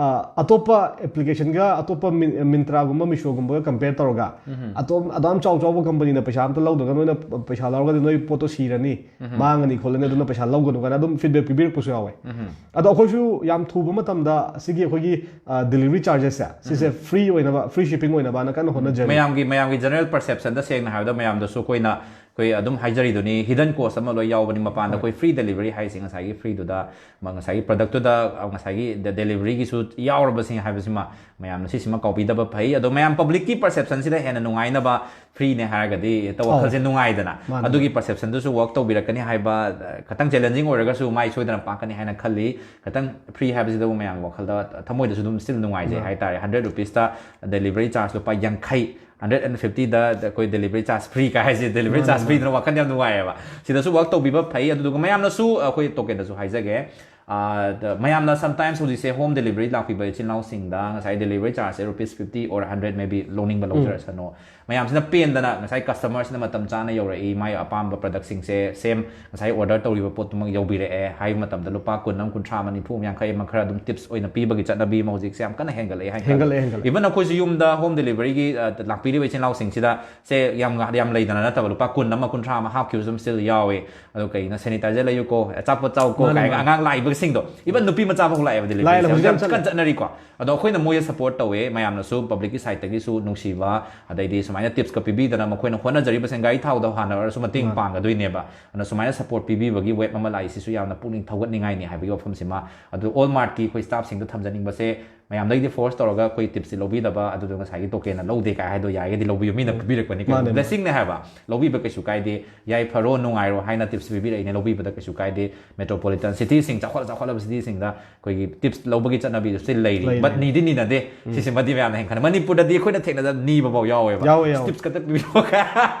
ꯑꯇꯣꯞꯄ ꯑꯦꯄ꯭ꯂꯤꯀꯦꯁꯟꯒ, ꯑꯇꯣꯞꯄ ꯃꯤꯟ- ꯃꯤꯟꯇ꯭ꯔꯥꯒꯨꯝꯕ, ꯃꯤꯁꯣꯒꯨꯝꯕꯒ ꯀꯝꯄꯦꯌꯔ ꯇꯧꯔꯒ ꯑꯇꯣꯞ ꯑꯗꯨꯝ ꯆꯥꯎ ꯆꯥꯎꯕ ꯀꯝꯄꯅꯤꯅ ꯄꯩꯁꯥ ꯑꯝꯇ ꯂꯧꯗ꯭ꯔꯒ ꯅꯣꯏꯅ ꯄꯩꯁꯥ ꯂꯧꯔꯒꯗꯤ ꯅꯣꯏ ꯄꯣꯠꯇꯣ ꯁꯤꯔꯅꯤ, ꯃꯥꯡꯉꯅꯤ ꯈꯣꯠꯂꯅꯤ, ꯑꯗꯨꯅ ꯄꯩꯁꯥ ꯂꯧꯒꯅꯨ ꯀꯥꯏꯅ ꯑꯗꯨꯝ ꯐꯤꯗꯕꯦꯛ ꯄꯤꯕꯤꯔꯛꯄꯁꯨ ꯌꯥꯎꯋꯦ꯫ ꯑꯗꯣ ꯑꯩꯈꯣꯏꯁꯨ ꯌꯥꯝ ꯊꯨꯕ ꯃꯇꯝꯗ ꯑꯁꯤꯒꯤ ꯑꯩꯈꯣꯏꯒꯤ ꯗꯦꯂꯤꯚꯔꯤ ꯆꯥꯔꯖꯦꯁꯁꯦ ꯁꯤꯁꯦ ꯐ꯭ꯔꯤ ꯑꯣꯏꯅꯕ, ꯐ꯭ꯔꯤ ꯁꯤꯞꯄꯤꯡ ꯑꯣꯏꯅꯕꯅ ꯀꯟꯅ ꯍꯣꯠꯅꯖꯔꯤ꯫ ꯃꯌꯥꯝꯒꯤ ꯃꯌꯥꯝꯒꯤ ꯖꯦꯅꯔꯦꯜ ꯄꯔꯁꯦꯞꯁꯟꯗ ꯁꯦꯡꯅ ꯍꯥꯏꯕꯗ ꯃꯌꯥꯝꯗꯁꯨ ꯑꯩꯈꯣꯏꯅ ꯑꯩꯈꯣꯏ ꯑꯗꯨꯝ ꯍꯥꯏꯖꯔꯤꯗꯨꯅꯤ, ꯍꯤꯗꯟ ꯀꯣꯁ ꯑꯃ ꯂꯣꯏ ꯌꯥꯎꯕꯅꯤ꯫ ꯃꯄꯥꯟꯗ ꯑꯩꯈꯣꯏ ꯐ꯭ꯔꯤ ꯗꯦꯂꯤꯚꯔꯤ ꯍꯥꯏꯁꯦ ꯉꯁꯥꯏꯒꯤ ꯐ꯭ꯔꯤꯗꯨꯗ, ꯃ- ꯉꯁꯥꯏꯒꯤ ꯄ꯭ꯔꯗꯛꯇꯨꯗ, ꯑ, ꯉꯁꯥꯏꯒꯤ ꯗꯦ- ꯗꯦꯂꯤꯚꯔꯤꯒꯤꯁꯨ ꯌꯥꯎꯔꯕꯁꯤꯡ ꯍꯥꯏꯕꯁꯤꯃ ꯃꯌꯥꯝꯅ ꯁꯤꯁꯤꯃ ꯀꯥꯎꯕꯤꯗꯕ ꯐꯩ꯫ ꯑꯗꯣ ꯃꯌꯥꯝ ꯄꯕ꯭ꯂꯤꯛꯀꯤ ꯄꯔꯁꯦꯞꯁꯟꯁꯤꯗ ꯍꯦꯟꯅ ꯅꯨꯡꯉꯥꯏꯅꯕ ꯐ꯭ꯔꯤꯅꯦ ꯍꯥꯏꯔꯒꯗꯤ ꯍꯦꯛꯇ ꯋꯥꯈꯜꯁꯦ ꯅꯨꯡꯉꯥꯏꯗꯅ, ꯃꯥꯅꯦ꯫ ꯑꯗꯨꯒꯤ ꯄꯔꯁꯦꯞꯁꯟꯗꯨꯁꯨ ꯋꯥꯔꯛ ꯇꯧꯕꯤꯔꯛꯀꯅꯤ ꯍꯥꯏꯕ, ꯑ, ꯈꯇꯪ ꯆꯦꯂꯦꯟꯖꯤꯡ ꯑꯣꯏꯔꯒꯁꯨ ꯃꯥꯏ ꯁꯣꯏꯗꯅ ꯄꯥꯛꯀꯅꯤ ꯍꯥꯏꯅ ꯈꯜꯂꯤ꯫ ꯈꯇꯪ ꯐ꯭ꯔꯤ ꯍꯥꯏꯕꯁꯤꯗꯕꯨ ꯃꯌꯥꯝꯒꯤ ꯋꯥꯈꯜꯗ, ꯊꯃꯣꯏꯗꯁꯨ ꯑꯗꯨꯝ ꯁ꯭ꯇꯤꯜ ꯅꯨꯡꯉꯥꯏꯖꯩ ꯍꯥꯏꯇꯥꯔꯦ꯫ ꯍꯟꯗ꯭ꯔꯦꯠ ꯔꯨꯄꯤꯁꯇ ꯗꯦꯂꯤꯚꯔꯤ ꯆꯥꯔꯖ ꯂꯨꯄꯥ ꯌꯥꯡꯈꯩ, ꯍꯟꯗ꯭ꯔꯦꯠ ꯑꯦꯟ ꯐꯤꯐꯇꯤꯗ ꯑꯩꯈꯣꯏ ꯗꯦꯂꯤꯚꯔꯤ ꯆꯥꯔꯖ ꯐ꯭ꯔꯤ ꯀꯥꯏ ꯍꯥꯏꯁꯦ, ꯗꯦꯂꯤꯚꯔꯤ ꯆꯥꯔꯖ ꯐ꯭ꯔꯤꯗꯨꯅ ꯋꯥꯈꯜ ꯌꯥꯝ ꯅꯨꯡꯉꯥꯏꯌꯦꯕ꯫ ꯁꯤꯗꯁꯨ ꯋꯥꯔꯛ ꯇꯧꯕꯤꯕ ꯐꯩ꯫ ꯑꯗꯨꯗꯨꯒ ꯃꯌꯥꯝꯅꯁꯨ, ꯑꯩꯈꯣꯏ ꯇꯣꯀꯦꯟꯗꯁꯨ ꯍꯥꯏꯖꯒꯦ, ꯑꯥ, ꯃꯌꯥꯝꯅ sometimes ꯍꯧꯖꯤꯛꯁꯦ home delivery ꯂꯥꯛꯄꯤꯕ ꯏꯆꯤꯟ ꯏꯅꯥꯎꯁꯤꯡꯗ ꯉꯁꯥꯏ delivery charge say rupees fifty or hundred maybe ꯂꯧꯅꯤꯡꯕ ꯂꯧꯖꯔꯁꯅꯨ, ꯃꯌꯥꯝꯁꯤꯅ ꯄꯦꯟꯗꯅ ꯉꯁꯥꯏ customer ꯁꯤꯅ ꯃꯇꯝ ꯆꯥꯅ ꯌꯧꯔꯛꯏ, ꯃꯥꯏ ꯑꯄꯥꯝꯕ product ꯁꯤꯡꯁꯦ same ꯉꯁꯥꯏ order ꯇꯧꯔꯤꯕ ꯄꯣꯠꯇꯨꯃꯛ ꯌꯧꯕꯤꯔꯛꯑꯦ ꯍꯥꯏꯕ ꯃꯇꯝꯗ ꯂꯨꯄꯥ ꯀꯨꯟ ꯑꯃ, ꯀꯨꯟꯊ꯭ꯔꯥ ꯑꯃ, ꯅꯤꯐꯨ ꯑꯃ, ꯌꯥꯡꯈꯩ ꯑꯃ ꯈꯔ ꯑꯗꯨꯝ tips ꯑꯣꯏꯅ ꯄꯤꯕꯒꯤ ꯆꯠꯅꯕꯤ ꯑꯃ ꯍꯧꯖꯤꯛꯁꯦ ꯌꯥꯝ ꯀꯟꯅ ꯍꯦꯟꯒꯠꯂꯛꯑꯦ ꯍꯥꯏꯇꯥꯔꯦ꯫ ꯍꯦꯟꯒꯠꯂꯛꯑꯦ, ꯍꯦꯟꯒꯠꯂꯛꯑꯦ꯫ Even ꯑꯩꯈꯣꯏꯁꯨ ꯌꯨꯝꯗ home delivery ꯒꯤ, ꯑ, ꯂꯥꯛꯄꯤꯔꯤꯕ ꯏꯆꯤꯟ ꯏꯅꯥꯎꯁꯤꯡꯁꯤꯗ ꯁꯦ ꯌꯥꯝ, ꯌꯥꯝ ꯂꯩꯗꯅ ꯅꯠꯇꯕ ꯂꯨꯄꯥ ꯀꯨꯟ ꯑꯃ, ꯀꯨꯟꯊ꯭ꯔꯥ ꯑꯃ ꯍꯥꯞꯈꯤꯕꯁꯨ ꯑꯗꯨꯝ still ꯌꯥꯎꯋꯦ꯫ ꯑꯗꯣ ꯀꯩꯅꯣ, sanitizer ꯂꯩꯌꯨꯀꯣ, ꯑꯆꯥꯄꯣꯠ ꯆꯥꯎꯀꯣ ꯃꯥꯅꯦ, ꯀꯥꯏꯅ ꯃꯥꯅꯦ꯫ ꯑꯉꯥꯡ ꯂꯥꯛꯏꯕꯁꯤꯡꯗꯣ, even ꯅꯨꯄꯤ ꯃꯆꯥ ꯐꯥꯎ ꯂꯥꯛꯑꯦꯕ delivery ꯂꯥꯛꯑꯦ, ꯁꯦ꯫ ꯍꯧꯖꯤꯛ ꯌꯥꯝ ꯌꯥꯝ ꯆꯠꯂꯦ꯫ ꯀꯟꯅ ꯆꯠꯅꯔꯤꯀꯣ꯫ ꯑꯗꯣ ꯑꯩꯈꯣꯏꯅ ꯃꯣꯏꯁꯦ support ꯇꯧꯋꯦ, ꯃꯌꯥꯝꯅꯁꯨ public ꯀꯤ side ꯇꯒꯤꯁꯨ ꯅꯨꯡꯁꯤꯕ, ꯑꯗꯩꯗꯤ ꯁꯨꯃꯥꯏꯅ tips ꯀ ꯄꯤꯕꯤꯗꯅ ꯃꯈꯣꯏꯅ ꯍꯣꯠꯅꯖꯔꯤꯕꯁꯦ, ꯒꯥꯔꯤ ꯊꯥꯎꯗ ꯍꯥꯟꯅ ꯑꯣꯏꯔꯁꯨ ꯃꯇꯦꯡ ꯃꯥꯅꯦ꯫ ꯄꯥꯡꯒꯗꯣꯏꯅꯦꯕ꯫ ꯑꯗꯨꯅ ꯁꯨꯃꯥꯏꯅ support ꯄꯤꯕꯤꯕꯒꯤ wave ꯑꯃ ꯂꯥꯛꯏꯁꯤꯁꯨ ꯌꯥꯝꯅ ꯄꯨꯛꯅꯤꯡ ꯊꯧꯒꯠꯅꯤꯡꯉꯥꯏꯅꯤ ꯍꯥꯏꯕꯒꯤ ꯋꯥꯐꯝꯁꯤꯃ꯫ ꯑꯗꯨ Walmart ꯀꯤ ꯑꯩꯈꯣꯏ staff ꯁꯤꯡꯗ ꯊꯝꯖꯅꯤꯡꯕꯁꯦ, ꯃꯌꯥꯝꯗꯒꯤꯗꯤ force ꯇꯧꯔꯒ ꯑꯩꯈꯣꯏ tips ꯁꯦ ꯂꯧꯕꯤꯗꯕ, ꯑꯗꯨꯗꯣ ꯉꯁꯥꯏꯒꯤ token ꯅ ꯂꯧꯗꯦ ꯀꯥꯏ ꯍꯥꯏꯗꯣ ꯌꯥꯔꯒꯗꯤ ꯂꯧꯕꯤꯌꯨ, ꯃꯤꯅ ꯄꯤꯕꯤꯔꯛꯄꯅꯤ ꯀꯩꯅꯣ, ꯃꯥꯅꯦ, ꯃꯥꯅꯦ꯫ blessing ꯅꯦ ꯍꯥꯏꯕ, ꯂꯧꯕꯤꯕ ꯀꯩꯁꯨ ꯀꯥꯏꯗꯦ, ꯌꯥꯏꯐꯔꯣ, ꯅꯨꯡꯉꯥꯏꯔꯣ ꯍꯥꯏꯅ tips ꯄꯤꯕꯤꯔꯛꯏꯅꯦ, ꯂꯧꯕꯤꯕꯗ ꯀꯩꯁꯨ ꯀꯥꯏꯗꯦ꯫ Metropolitan city ꯁꯤꯡ, ꯆꯥꯎꯈꯠꯂ ꯆꯥꯎꯈꯠꯂꯕ city ꯁꯤꯡꯗ ꯑꯩꯈꯣꯏꯒꯤ tips ꯂꯧꯕꯒꯤ ꯆꯠꯅꯕꯤꯗꯨ still ꯂꯩꯔꯤ, ꯂꯩ, but ꯂꯩ꯫ ꯅꯤꯗꯤ ꯅꯤꯅꯗꯦ꯫ ꯁꯤꯁꯤꯃꯗꯤ ꯃꯌꯥꯝꯅ ꯍꯦꯟꯅ ꯈꯟꯅ, ꯃꯅꯤꯄꯨꯔꯗꯗꯤ ꯑꯩꯈꯣꯏꯅ ꯊꯦꯡꯅꯗꯕ ꯅꯤꯕ ꯐꯥꯎ ꯌꯥꯎꯋꯦꯕ꯫ ꯌꯥꯎꯋꯦ, ꯌꯥꯎꯋꯦ꯫ Tips ꯈꯛꯇ ꯄꯤꯕꯤꯔꯣ ꯀꯥꯏ꯫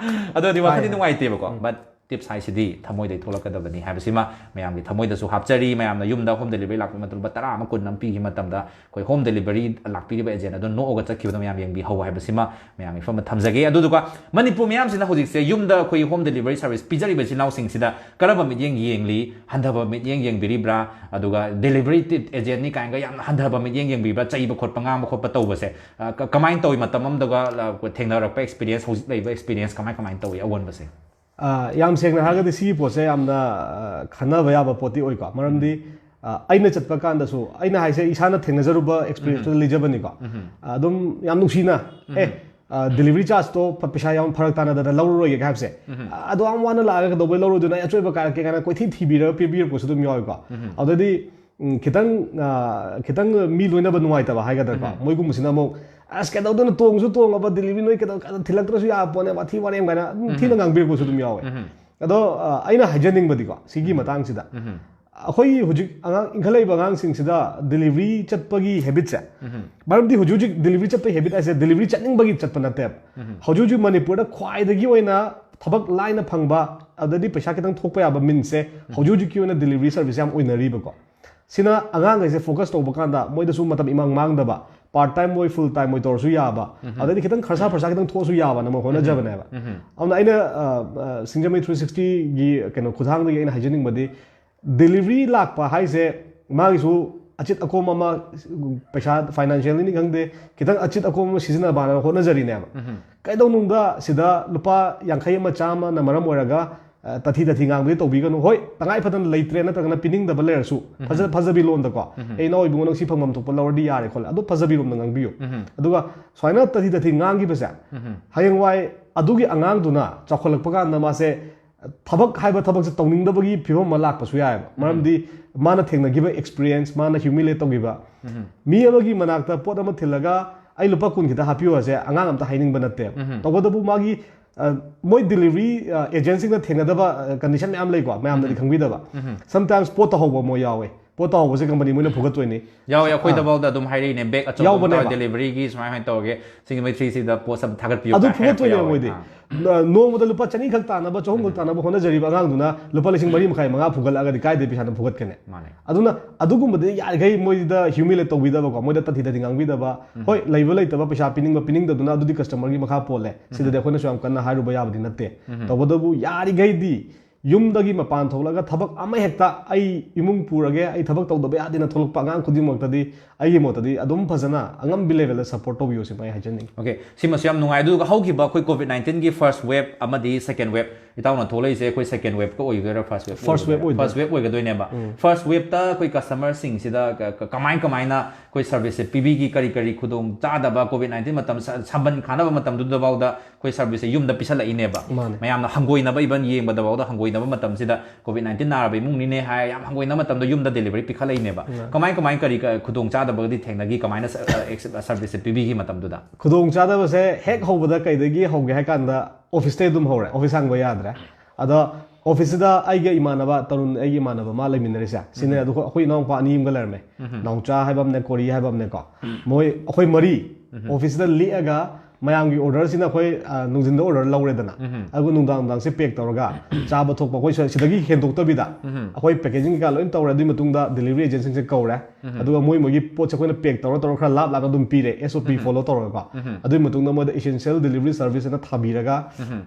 ꯑꯗꯨꯗꯤ ꯋꯥꯈꯜꯗꯤ ꯍꯥꯏ꯫ ꯅꯨꯡꯉꯥꯏꯇꯦꯕꯀꯣ, but tips ꯍꯥꯏꯁꯤꯗꯤ ꯊꯃꯣꯏꯗꯩ ꯊꯣꯛꯂꯛꯀꯗꯕꯅꯤ ꯍꯥꯏꯕꯁꯤꯃ ꯃꯌꯥꯝꯒꯤ ꯊꯃꯣꯏꯗꯁꯨ ꯍꯥꯞꯆꯔꯤ꯫ ꯃꯌꯥꯝꯅ ꯌꯨꯝꯗ home delivery ꯂꯥꯛꯄ ꯃꯇꯝꯗ ꯂꯨꯄꯥ ꯇꯔꯥ ꯑꯃ, ꯀꯨꯟ ꯑꯃ ꯄꯤꯈꯤꯕ ꯃꯇꯝꯗ, ꯑꯩꯈꯣꯏ home delivery ꯂꯥꯛꯄꯤꯔꯤꯕ agent ꯑꯗꯨ ꯅꯣꯛꯑꯒ ꯆꯠꯈꯤꯕꯗꯣ ꯃꯌꯥꯝ ꯌꯦꯡꯕꯤꯍꯧ ꯍꯥꯏꯕꯁꯤꯃ ꯃꯌꯥꯝꯒꯤ ꯏꯐꯝꯗ ꯊꯝꯖꯒꯦ꯫ ꯑꯗꯨꯗꯨꯒ ꯃꯅꯤꯄꯨꯔ ꯃꯤꯌꯥꯝꯁꯤꯅ ꯍꯧꯖꯤꯛꯁꯦ ꯌꯨꯝꯗ ꯑꯩꯈꯣꯏ home delivery service ꯄꯤꯖꯔꯤꯕ ꯏꯆꯤꯟ ꯏꯅꯥꯎꯁꯤꯡꯁꯤꯗ ꯀꯔꯝꯕ ꯃꯤꯠꯌꯦꯡ ꯌꯦꯡꯂꯤ, ꯍꯟꯊꯕ ꯃꯤꯠꯌꯦꯡ ꯌꯦꯡꯕꯤꯔꯤꯕ꯭ꯔꯥ? ꯑꯗꯨꯒ delivery agent ꯅꯤ ꯀꯥꯏꯅꯒ ꯌꯥꯝꯅ ꯍꯟꯊꯕ ꯃꯤꯠꯌꯦꯡ ꯌꯦꯡꯕꯤꯕ꯭ꯔꯥ? ꯆꯩꯕ ꯈꯣꯠꯄ, ꯉꯥꯡꯕ ꯈꯣꯠꯄ ꯇꯧꯕꯁꯦ, ꯑ, ꯀ-, ꯀꯃꯥꯏꯅ ꯇꯧꯏ? ꯃꯇꯝ ꯑꯃꯗꯒ, ꯑ, ꯊꯦꯡꯅꯔꯛꯄ experience, ꯍꯧꯖꯤꯛ ꯂꯩꯕ experience ꯀꯃꯥꯏ ꯀꯃꯥꯏꯅ ꯇꯧꯏ ꯑꯑꯣꯟꯕꯁꯦ? ꯑ, ꯌꯥꯝ ꯁꯦꯡꯅ ꯍꯥꯏꯔꯒꯗꯤ ꯁꯤꯒꯤ ꯄꯣꯠꯁꯦ ꯌꯥꯝꯅ, ꯑ, ꯈꯟꯅꯕ ꯌꯥꯕ ꯄꯣꯠꯇꯤ ꯑꯣꯏꯀꯣ꯫ ꯃꯔꯝꯗꯤ, ꯑ, ꯑꯩꯅ ꯆꯠꯄ ꯀꯥꯟꯗꯁꯨ, ꯑꯩꯅ ꯍꯥꯏꯁꯦ ꯏꯁꯥꯅ ꯊꯦꯡꯅꯖꯔꯨꯕ experience ꯇꯨꯗ ꯂꯩꯖꯕꯅꯤꯀꯣ꯫ ꯑ, ꯑꯗꯨꯝ ꯌꯥꯝ ꯅꯨꯡꯁꯤꯅ, "ꯑꯦ, ꯑ, delivery charge ꯇꯣ ꯄ-, ꯄꯩꯁꯥ ꯌꯥꯝ ꯐꯔꯛ ꯇꯥꯅꯗꯅ ꯂꯧꯔꯔꯣꯏꯒꯦ" ꯍꯥꯏꯕꯁꯦ, ꯑ, "ꯑꯗꯨ ꯌꯥꯝ ꯋꯥꯅ ꯂꯥꯛꯑꯒ ꯀꯩꯗꯧꯕꯩ ꯂꯧꯔꯣꯏꯗꯣꯏꯅꯣ? ꯑꯩ ꯑꯆꯣꯏꯕ ꯀꯥꯔꯛꯀꯦ" ꯀꯥꯏꯅ ꯀꯣꯏꯊꯤ ꯊꯤꯕꯤꯔꯒ ꯄꯤꯕꯤꯔꯛꯄꯁꯨ ꯑꯗꯨꯝ ꯌꯥꯎꯋꯤꯀꯣ꯫ ꯑꯗꯨꯗꯤ, ꯎꯝ, ꯈꯤꯇꯪ, ꯑ, ꯈꯤꯇꯪ ꯃꯤ ꯂꯣꯏꯅꯕ ꯅꯨꯡꯉꯥꯏꯇꯕ ꯍꯥꯏꯒꯗ꯭ꯔꯥꯀꯣ, ꯃꯣꯏꯒꯨꯝꯕꯁꯤꯅ ꯑꯃꯨꯛ, "ꯑꯁ, ꯀꯩꯗꯧꯗꯣꯏꯅꯣ, ꯇꯣꯡꯁꯨ ꯇꯣꯡꯉꯕ, delivery ꯅꯣꯏ ꯀꯩꯗꯧ-, ꯀꯩꯗꯧ-, ꯊꯤꯜꯂꯛꯇ꯭ꯔꯁꯨ ꯌꯥꯕ ꯄꯣꯠꯅꯦ, ꯋꯥꯊꯤ ꯋꯥꯔꯦꯝ" ꯀꯥꯏꯅ ꯑꯗꯨꯝ ꯊꯤꯅ ꯉꯥꯡꯕꯤꯔꯛꯄꯁꯨ ꯑꯗꯨꯝ ꯌꯥꯎꯋꯦ꯫ ꯑꯗꯣ, ꯑ, ꯑꯩꯅ ꯍꯥꯏꯖꯅꯤꯡꯕꯗꯤꯀꯣ, ꯁꯤꯒꯤ ꯃꯇꯥꯡꯁꯤꯗ, ꯑꯩꯈꯣꯏ ꯍꯧꯖꯤꯛ ꯑꯉꯥꯡ, ꯏꯟꯈꯠꯂꯛꯏꯕ ꯑꯉꯥꯡꯁꯤꯡꯁꯤꯗ delivery ꯆꯠꯄꯒꯤ habit ꯁꯦ, ꯃꯔꯝꯗꯤ ꯍꯧꯖꯤꯛ ꯍꯧꯖꯤꯛ delivery ꯆꯠꯄꯒꯤ habit ꯍꯥꯏꯁꯦ delivery ꯆꯠꯅꯤꯡꯕꯒꯤ ꯆꯠꯄ ꯅꯠꯇꯦꯕ꯫ ꯍꯧꯖꯤꯛ ꯍꯧꯖꯤꯛ ꯃꯅꯤꯄꯨꯔꯗ ꯈ꯭ꯋꯥꯏꯗꯒꯤ ꯑꯣꯏꯅ ꯊꯕꯛ ꯂꯥꯏꯅ ꯐꯪꯕ, ꯑꯗꯩꯗꯤ ꯄꯩꯁꯥ ꯈꯤꯇꯪ ꯊꯣꯛꯄ ꯌꯥꯕ means ꯁꯦ ꯍꯧꯖꯤꯛ ꯍꯧꯖꯤꯛꯀꯤ ꯑꯣꯏꯅ delivery service ꯌꯥꯝ ꯑꯣꯏꯅꯔꯤꯕꯀꯣ꯫ ꯁꯤꯅ ꯑꯉꯥꯡꯈꯩꯁꯦ ꯐꯣꯀꯁ ꯇꯧꯕ ꯀꯥꯟꯗ ꯃꯣꯏꯗꯁꯨ ꯃꯇꯝ ꯏꯃꯥꯡ ꯃꯥꯡꯗꯕ, ꯄꯥꯔꯠ ꯇꯥꯏꯝ ꯑꯣꯏ ꯐꯨꯜ ꯇꯥꯏꯝ ꯑꯣꯏ ꯇꯧꯔꯁꯨ ꯌꯥꯕ, ꯑꯗꯩꯗꯤ ꯈꯤꯇꯪ ꯈꯔꯁꯥ ꯐꯔꯁꯥ ꯈꯤꯇꯪ ꯊꯣꯛꯑꯁꯨ ꯌꯥꯕꯅ ꯃꯣꯏ ꯍꯣꯠꯅꯖꯕꯅꯦꯕ꯫ ꯑꯗꯨꯅ ꯑꯩꯅ ꯑ, ꯑ, ꯁꯤꯡꯖꯃꯩ ꯊ꯭ꯔꯤ ꯁꯤꯛꯁꯇꯤꯒꯤ ꯀꯩꯅꯣ ꯈꯨꯊꯥꯡꯗꯒꯤ ꯑꯩꯅ ꯍꯥꯏꯖꯅꯤꯡꯕꯗꯤ, ꯗꯦꯂꯤꯚꯔꯤ ꯂꯥꯛꯄ ꯍꯥꯏꯁꯦ ꯃꯥꯒꯤꯁꯨ ꯑꯆꯤꯠ ꯑꯀꯣꯝ ꯑꯃ, ꯄꯩꯁꯥ ꯐꯥꯏꯅꯥꯟꯁꯤꯌꯦꯜꯂꯤꯅꯤ ꯈꯪꯗꯦ, ꯈꯤꯇꯪ ꯑꯆꯤꯠ ꯑꯀꯣꯝ ꯑꯃ ꯁꯤꯖꯤꯟꯅꯕꯅ ꯍꯣꯠꯅꯖꯔꯤꯅꯦꯕ꯫ ꯀꯩꯗꯧꯅꯨꯡꯗ ꯁꯤꯗ ꯂꯨꯄꯥ ꯌꯥꯡꯈꯩ ꯑꯃ ꯆꯥꯝꯃꯅ ꯃꯔꯝ ꯑꯣꯏꯔꯒ ꯑ, ꯇꯥꯊꯤ ꯇꯥꯊꯤ ꯉꯥꯡꯕꯗꯤ ꯇꯧꯕꯤꯒꯅꯨ꯫ ꯍꯣꯏ, ꯇꯉꯥꯏ ꯐꯗꯅ ꯂꯩꯇ꯭ꯔꯦ ꯅꯠꯇ꯭ꯔꯒꯅ ꯄꯤꯅꯤꯡꯗꯕ ꯂꯩꯔꯁꯨ, ꯐꯖ ꯐꯖꯕꯤ ꯂꯣꯟꯗꯀꯣ, "ꯑꯦ, ꯏꯅꯥꯎ ꯏꯕꯨꯡꯉꯣ, ꯅꯪ ꯁꯤ ꯐꯪꯐꯝ ꯊꯣꯛꯄ ꯂꯧꯔꯗꯤ ꯌꯥꯔꯦ" ꯈꯣꯠꯂꯦ, ꯑꯗꯨ ꯐꯖꯕꯤ ꯂꯣꯟꯗ ꯉꯥꯡꯕꯤꯌꯨ꯫ ꯑꯗꯨꯒ ꯁꯨꯃꯥꯏꯅ ꯇꯥꯊꯤ ꯇꯥꯊꯤ ꯉꯥꯡꯈꯤꯕꯁꯦ, ꯍꯌꯦꯡꯋꯥꯏ ꯑꯗꯨꯒꯤ ꯑꯉꯥꯡꯗꯨꯅ ꯆꯥꯎꯈꯠꯂꯛꯄ ꯀꯥꯟꯗ ꯃꯥꯁꯦ ꯊꯕꯛ ꯍꯥꯏꯕ ꯊꯕꯛꯁꯦ ꯇꯧꯅꯤꯡꯗꯕꯒꯤ ꯐꯤꯕꯝ ꯑꯃ ꯂꯥꯛꯄꯁꯨ ꯌꯥꯏꯑꯕ꯫ ꯃꯔꯝꯗꯤ ꯃꯥꯅ ꯊꯦꯡꯅꯈꯤꯕ ꯑꯦꯛꯁꯄꯤꯔꯤꯌꯦꯟꯁ, ꯃꯥꯅ ꯍ꯭ꯌꯨꯃꯤꯂꯦꯠ ꯇꯧꯈꯤꯕ, ꯃꯤ ꯑꯃꯒꯤ ꯃꯅꯥꯛꯇ ꯄꯣꯠ ꯑꯃ ꯊꯤꯜꯂꯒ "ꯑꯩ ꯂꯨꯄꯥ ꯀꯨꯟ ꯈꯤꯇ ꯍꯥꯞꯄꯤꯌꯨ" ꯍꯥꯏꯁꯦ ꯑꯉꯥꯡ ꯑꯝꯇ ꯍꯥꯏꯅꯤꯡꯕ ꯅꯠꯇꯦꯕ꯫ ꯇꯧꯕꯇꯕꯨ ꯃꯥꯒꯤ, ꯑ, ꯃꯣꯏ ꯗꯦꯂꯤꯚꯔꯤ ꯑꯦꯖꯦꯟꯁꯤꯅ ꯊꯦꯡꯅꯗꯕ ꯀꯟꯗꯤꯁꯟ ꯃꯌꯥꯝ ꯂꯩꯀꯣ, ꯃꯌꯥꯝꯅꯗꯤ ꯈꯪꯕꯤꯗꯕ꯫ ꯁꯝꯇꯥꯏꯝꯁ ꯄꯣꯠ ꯇꯧꯍꯧꯕ ꯃꯣꯏ ꯌꯥꯎꯋꯦ꯫ ꯄꯣꯠ ꯇꯧꯍꯧꯕꯁꯦ ꯀꯝꯄꯅꯤ ꯃꯣꯏꯅ ꯐꯨꯒꯠꯇꯣꯏꯅꯤ꯫ ꯌꯥꯎꯋꯦ, ꯑꯩꯈꯣꯏꯗꯐꯥꯎꯗ ꯑꯗꯨꯝ ꯍꯥꯏꯔꯛꯏꯅꯦ, ꯕꯦꯛ ꯑꯆꯧꯕ ꯌꯥꯎꯕꯅꯦꯕ꯫ ꯗꯦꯂꯤꯚꯔꯤꯒꯤ ꯁꯨꯃꯥꯏꯅ ꯇꯧꯔꯒꯦ, ꯁꯤꯡꯖꯃꯩ ꯊ꯭ꯔꯤ ꯁꯤꯗ ꯄꯣꯠ ꯑꯃ ꯊꯥꯒꯠꯄꯤꯌꯨ ꯑꯗꯨ ꯀꯥꯏ ꯍꯥꯏꯔꯛꯄ ꯐꯨꯒꯠꯇꯣꯏꯅꯦꯕ ꯌꯥꯎꯋꯦ꯫ ꯃꯣꯏꯗꯤ꯫ ꯑꯥ꯫ ꯅ-, ꯅꯣꯡꯃꯗ ꯂꯨꯄꯥ ꯆꯅꯤ ꯈꯛ ꯇꯥꯅꯕ, ꯆꯍꯨꯝ ꯈꯛ ꯇꯥꯅꯕ ꯍꯣꯠꯅꯖꯔꯤꯕ ꯑꯉꯥꯡꯗꯨꯅ ꯂꯨꯄꯥ ꯂꯤꯁꯤꯡ ꯃꯔꯤ ꯃꯈꯥꯏ, ꯃꯉꯥ ꯐꯨꯒꯠꯂꯛꯑꯒꯗꯤ ꯀꯥꯏꯗꯩ ꯄꯩꯁꯥꯅ ꯐꯨꯒꯠꯀꯅꯤ? ꯃꯥꯅꯦ꯫ ꯑꯗꯨꯅ ꯑꯗꯨꯒꯨꯝꯕꯗꯤ ꯌꯥꯔꯤꯈꯩ ꯃꯣꯏꯗ ꯍ꯭ꯌꯨꯃꯤꯂꯦꯠ ꯇꯧꯕꯤꯗꯕꯀꯣ, ꯃꯣꯏꯗ ꯇꯥꯊꯤ ꯇꯥꯊꯤ ꯉꯥꯡꯕꯤꯗꯕ꯫ ꯍꯣꯏ, ꯂꯩꯕ ꯂꯩꯇꯕ, ꯄꯩꯁꯥ ꯄꯤꯅꯤꯡꯕ ꯄꯤꯅꯤꯡꯗꯕꯗꯨꯅ ꯑꯗꯨꯗꯤ ꯀꯁꯇꯃꯔꯒꯤ ꯃꯈꯥ ꯄꯣꯜꯂꯦ꯫ ꯁꯤꯗꯗꯤ ꯑꯩꯈꯣꯏꯅꯁꯨ ꯌꯥꯝ ꯀꯟꯅ ꯍꯥꯏꯔꯨꯕ ꯌꯥꯕꯗꯤ ꯅꯠꯇꯦ꯫ ꯇꯧꯕꯇꯕꯨ ꯌꯥꯔꯤꯈꯩꯗꯤ ꯌꯨꯝꯗꯒꯤ ꯃꯄꯥꯟ ꯊꯣꯛꯂꯒ ꯊꯕꯛ ꯑꯃ ꯍꯦꯛꯇ, "ꯑꯩ ꯏꯃꯨꯡ ꯄꯨꯔꯒꯦ, ꯑꯩ ꯊꯕꯛ ꯇꯧꯗꯕ ꯌꯥꯗꯦꯅ" ꯊꯣꯛꯂꯛꯄ ꯑꯉꯥꯡ ꯈꯨꯗꯤꯡꯃꯛꯇꯗꯤ ꯑꯩꯒꯤ ꯃꯣꯠꯇꯗꯤ ꯑꯗꯨꯝ ꯐꯖꯅ ꯑꯉꯝꯕꯤ ꯂꯦꯚꯦꯜꯗ ꯁꯞꯄꯣꯔꯠ ꯇꯧꯕꯤꯌꯣ ꯁꯤꯃ ꯑꯩ ꯍꯥꯏꯖꯅꯤꯡꯉꯤ꯫ ꯑꯣꯀꯦ, ꯁꯤꯃꯁꯨ ꯌꯥꯝ ꯅꯨꯡꯉꯥꯏ꯫ ꯑꯗꯨꯒ ꯍꯧꯈꯤꯕ ꯑꯩꯈꯣꯏ ꯀꯣꯚꯤꯗ ꯅꯥꯏꯟꯇꯤꯟꯒꯤ ꯐꯥꯔꯁ ꯋꯦꯕ ꯑꯃꯗꯤ ꯁꯦꯀꯦꯟ ꯋꯦꯕ, ꯏꯇꯥꯎꯅ ꯊꯣꯛꯂꯛꯏꯁꯦ ꯑꯩꯈꯣꯏ ꯁꯦꯀꯦꯟ ꯋꯦꯕꯀ ꯑꯣꯏꯒꯗꯣꯏꯔꯥ, ꯐꯥꯔꯁ ꯋꯦꯕ? ꯐꯥꯔꯁ ꯋꯦꯕ ꯑꯣꯏꯗꯣꯏꯅꯦ꯫ ꯐꯥꯔꯁ ꯋꯦꯕ ꯑꯣꯏꯒꯗꯣꯏꯅꯦꯕ꯫ ꯐꯥꯔꯁ ꯋꯦꯕꯇ ꯑꯩꯈꯣꯏ ꯀꯁꯇꯃꯔꯁꯤꯡꯁꯤꯗ ꯀ-, ꯀ-, ꯀꯃꯥꯏ ꯀꯃꯥꯏꯅ ꯑꯩꯈꯣꯏ ꯁꯔꯚꯤꯁꯁꯦ ꯄꯤꯕꯤꯈꯤ, ꯀꯔꯤ ꯀꯔꯤ ꯈꯨꯗꯣꯡ ꯆꯥꯗꯕ ꯀꯣꯚꯤꯗ ꯅꯥꯏꯟꯇꯤꯟ ꯃꯇꯝ ꯁ-, ꯁꯝꯕꯟ ꯈꯥꯅꯕ ꯃꯇꯝꯗꯨꯗꯐꯥꯎꯗ ꯑꯩꯈꯣꯏ ꯁꯔꯚꯤꯁꯁꯦ ꯌꯨꯝꯗ ꯄꯤꯁꯜꯂꯛꯏꯅꯦꯕ꯫ ꯃꯥꯅꯦ꯫ ꯃꯌꯥꯝꯅ ꯍꯪꯒꯣꯏꯅꯕ, ꯏꯚꯟ ꯌꯦꯡꯕꯗꯐꯥꯎꯗ ꯍꯪꯒꯣꯏꯅꯕ ꯃꯇꯝꯁꯤꯗ, ꯀꯣꯚꯤꯗ ꯅꯥꯏꯟꯇꯤꯟ ꯅꯥꯔꯕ ꯏꯃꯨꯡꯅꯤꯅꯦ ꯍꯥꯏ ꯌꯥꯝ ꯍꯪꯒꯣꯏꯅꯕ ꯃꯇꯝꯗ ꯌꯨꯝꯗ ꯗꯦꯂꯤꯚꯔꯤ ꯄꯤꯈꯠꯂꯛꯏꯅꯦꯕ꯫ ꯀꯃꯥꯏ ꯀꯃꯥꯏ ꯀꯔꯤ ꯀ-, ꯈꯨꯗꯣꯡ ꯆꯥꯗꯕꯒꯗꯤ ꯊꯦꯡꯅꯈꯤ, ꯀꯃꯥꯏꯅ ꯁ-, ꯑ, ꯑꯦꯛꯁ-, ꯁꯔꯚꯤꯁꯁꯦ ꯄꯤꯕꯤꯈꯤ ꯃꯇꯝꯗꯨꯗ? ꯈꯨꯗꯣꯡ ꯆꯥꯗꯕꯁꯦ ꯍꯦꯛ ꯍꯧꯕꯗ ꯀꯩꯗꯒꯤ ꯍꯧꯒꯦ ꯍꯥꯏ ꯀꯥꯟꯗ, ꯑꯣꯐꯤꯁꯇꯩ ꯑꯗꯨꯝ ꯍꯧꯔꯦ, ꯑꯣꯐꯤꯁ ꯍꯥꯡꯕ ꯌꯥꯗ꯭ꯔꯦ꯫ ꯑꯗꯣ ꯑꯣꯐꯤꯁꯁꯤꯗ ꯑꯩꯒ ꯏꯃꯥꯟꯅꯕ ꯇꯔꯨꯟ, ꯑꯩꯒꯤ ꯏꯃꯥꯟꯅꯕ ꯃꯥ ꯂꯩꯃꯤꯟꯅꯔꯤꯁꯦ ꯁꯤꯅꯦ꯫ ꯑꯗꯨꯒ ꯑꯩꯈꯣꯏ ꯏꯅꯥꯎꯄꯥ ꯑꯅꯤ ꯑꯃꯒ ꯂꯩꯔꯝꯃꯦ, ꯅꯥꯎꯆꯥ ꯍꯥꯏꯕ ꯑꯃꯅꯦ, ꯀꯣꯔꯤ ꯍꯥꯏꯕ ꯑꯃꯅꯦꯀꯣ꯫ ꯃꯣꯏ, ꯑꯩꯈꯣꯏ ꯃꯔꯤ ꯑꯣꯐꯤꯁꯁꯤꯗ ꯂꯦꯛꯑꯒ ꯃꯌꯥꯝꯒꯤ orderꯁꯤꯅ ꯑꯩꯈꯣꯏ ꯑ, ꯅꯨꯡꯊꯤꯟꯗ order ꯂꯧꯔꯦꯗꯅ, ꯑꯗꯨꯒ ꯅꯨꯡꯗꯥꯡ ꯅꯨꯡꯗꯥꯡꯁꯦ pack ꯇꯧꯔꯒ ꯆꯥꯕ ꯊꯣꯛꯄ ꯑꯩꯈꯣꯏ ꯁ- ꯁꯤꯗꯒꯤ ꯍꯦꯟꯗꯣꯛꯇꯕꯤꯗ ꯑꯩꯈꯣꯏ packaging ꯀꯩꯀꯥ ꯂꯣꯏ ꯇꯧꯔꯦ꯫ ꯑꯗꯨꯒꯤ ꯃꯇꯨꯡꯗ delivery agentꯁꯤꯡꯁꯦ ꯀꯧꯔꯦ꯫ ꯑꯗꯨꯒ ꯃꯣꯏ ꯃꯣꯏꯒꯤ ꯄꯣꯠꯁꯦ ꯑꯩꯈꯣꯏꯅ pack ꯇꯧꯔ ꯇꯧꯔ ꯈꯔ ꯂꯥꯞ ꯂꯥꯞꯅ ꯑꯗꯨꯝ ꯄꯤꯔꯦ, S O P follow ꯇꯧꯔꯒꯀꯣ꯫ ꯑꯗꯨꯒꯤ ꯃꯇꯨꯡꯗ ꯃꯣꯏꯗ essential delivery service ꯑꯅ ꯊꯥꯕꯤꯔꯒ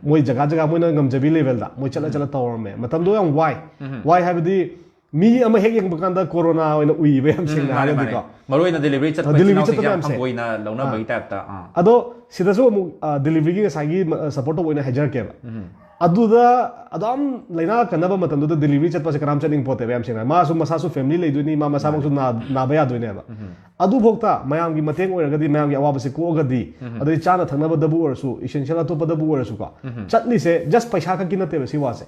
ꯃꯣꯏ ꯖꯒꯥ ꯖꯒꯥ ꯃꯣꯏꯅ ꯉꯝꯖꯕꯤ levelꯗ ꯃꯣꯏ ꯆꯠꯂ ꯆꯠꯂ ꯇꯧꯔꯝꯃꯦ꯫ ꯃꯇꯝꯗꯣ ꯌꯥꯝ ꯋꯥꯏ꯫ ꯋꯥꯏ ꯍꯥꯏꯕꯗꯤ ꯃꯤ ꯑꯃ ꯍꯦꯛ ꯌꯦꯡꯕ ꯀꯥꯟꯗ ꯀꯣꯔꯣꯅꯥ ꯑꯣꯏꯅ ꯎꯏꯕ, ꯌꯥꯝ ꯁꯦꯡꯅ ꯃꯥꯅꯦ, ꯍꯥꯏꯔꯒꯗꯤꯀꯣ꯫ ꯃꯥꯅꯦ꯫ ꯃꯔꯨ ꯑꯣꯏꯅ delivery ꯆꯠꯄ Delivery ꯏꯆꯤꯟ ꯏꯅꯥꯎꯁꯤꯡꯁꯦ ꯆꯠꯄ ꯌꯥꯝ ꯃꯌꯥꯝꯁꯦ꯫ ꯍꯪꯒꯣꯏꯅ ꯂꯧꯅꯕꯒꯤ typeꯇ꯫ ꯑꯥ꯫ ꯑꯗꯣ ꯁꯤꯗꯁꯨ ꯑꯃꯨꯛ deliveryꯒꯤ ꯉꯁꯥꯏꯒꯤ support ꯇꯧꯕ ꯑꯣꯏꯅ ꯍꯥꯏꯖꯔꯛꯀꯦꯕ꯫ ꯑꯗꯨꯗ ꯑꯗꯨꯝ ꯂꯥꯏꯅꯥ ꯀꯟꯅꯕ ꯃꯇꯝꯗꯨꯗ delivery ꯆꯠꯄꯁꯦ ꯀꯅꯥꯝ ꯆꯠꯅꯤꯡ ꯄꯣꯠꯇꯦꯕ, ꯌꯥꯝ ꯁꯦꯡꯅ꯫ ꯃꯥꯁꯨ ꯃꯁꯥꯁꯨ family ꯂꯩꯗꯣꯏꯅꯤ, ꯃꯥ ꯃꯁꯥꯃꯛꯁꯨ ꯅꯥ- ꯅꯥꯕ ꯌꯥꯗꯣꯏꯅꯦꯕ꯫ ꯑꯗꯨꯐꯥꯎꯗ ꯃꯌꯥꯝꯒꯤ ꯃꯇꯦꯡ ꯑꯣꯏꯔꯒꯗꯤ, ꯃꯌꯥꯝꯒꯤ ꯑꯋꯥꯕꯁꯦ ꯀꯣꯛꯑꯒꯗꯤ, ꯑꯗꯩ ꯆꯥꯅ ꯊꯛꯅꯕꯗꯕꯨ ꯑꯣꯏꯔꯁꯨ, essential ꯑꯇꯣꯞꯄꯗꯕꯨ ꯑꯣꯏꯔꯁꯨꯀꯣ, ꯆꯠꯂꯤꯁꯦ just ꯄꯩꯁꯥ ꯈꯛꯀꯤ ꯅꯠꯇꯦꯕ ꯁꯤ ꯋꯥꯁꯦ꯫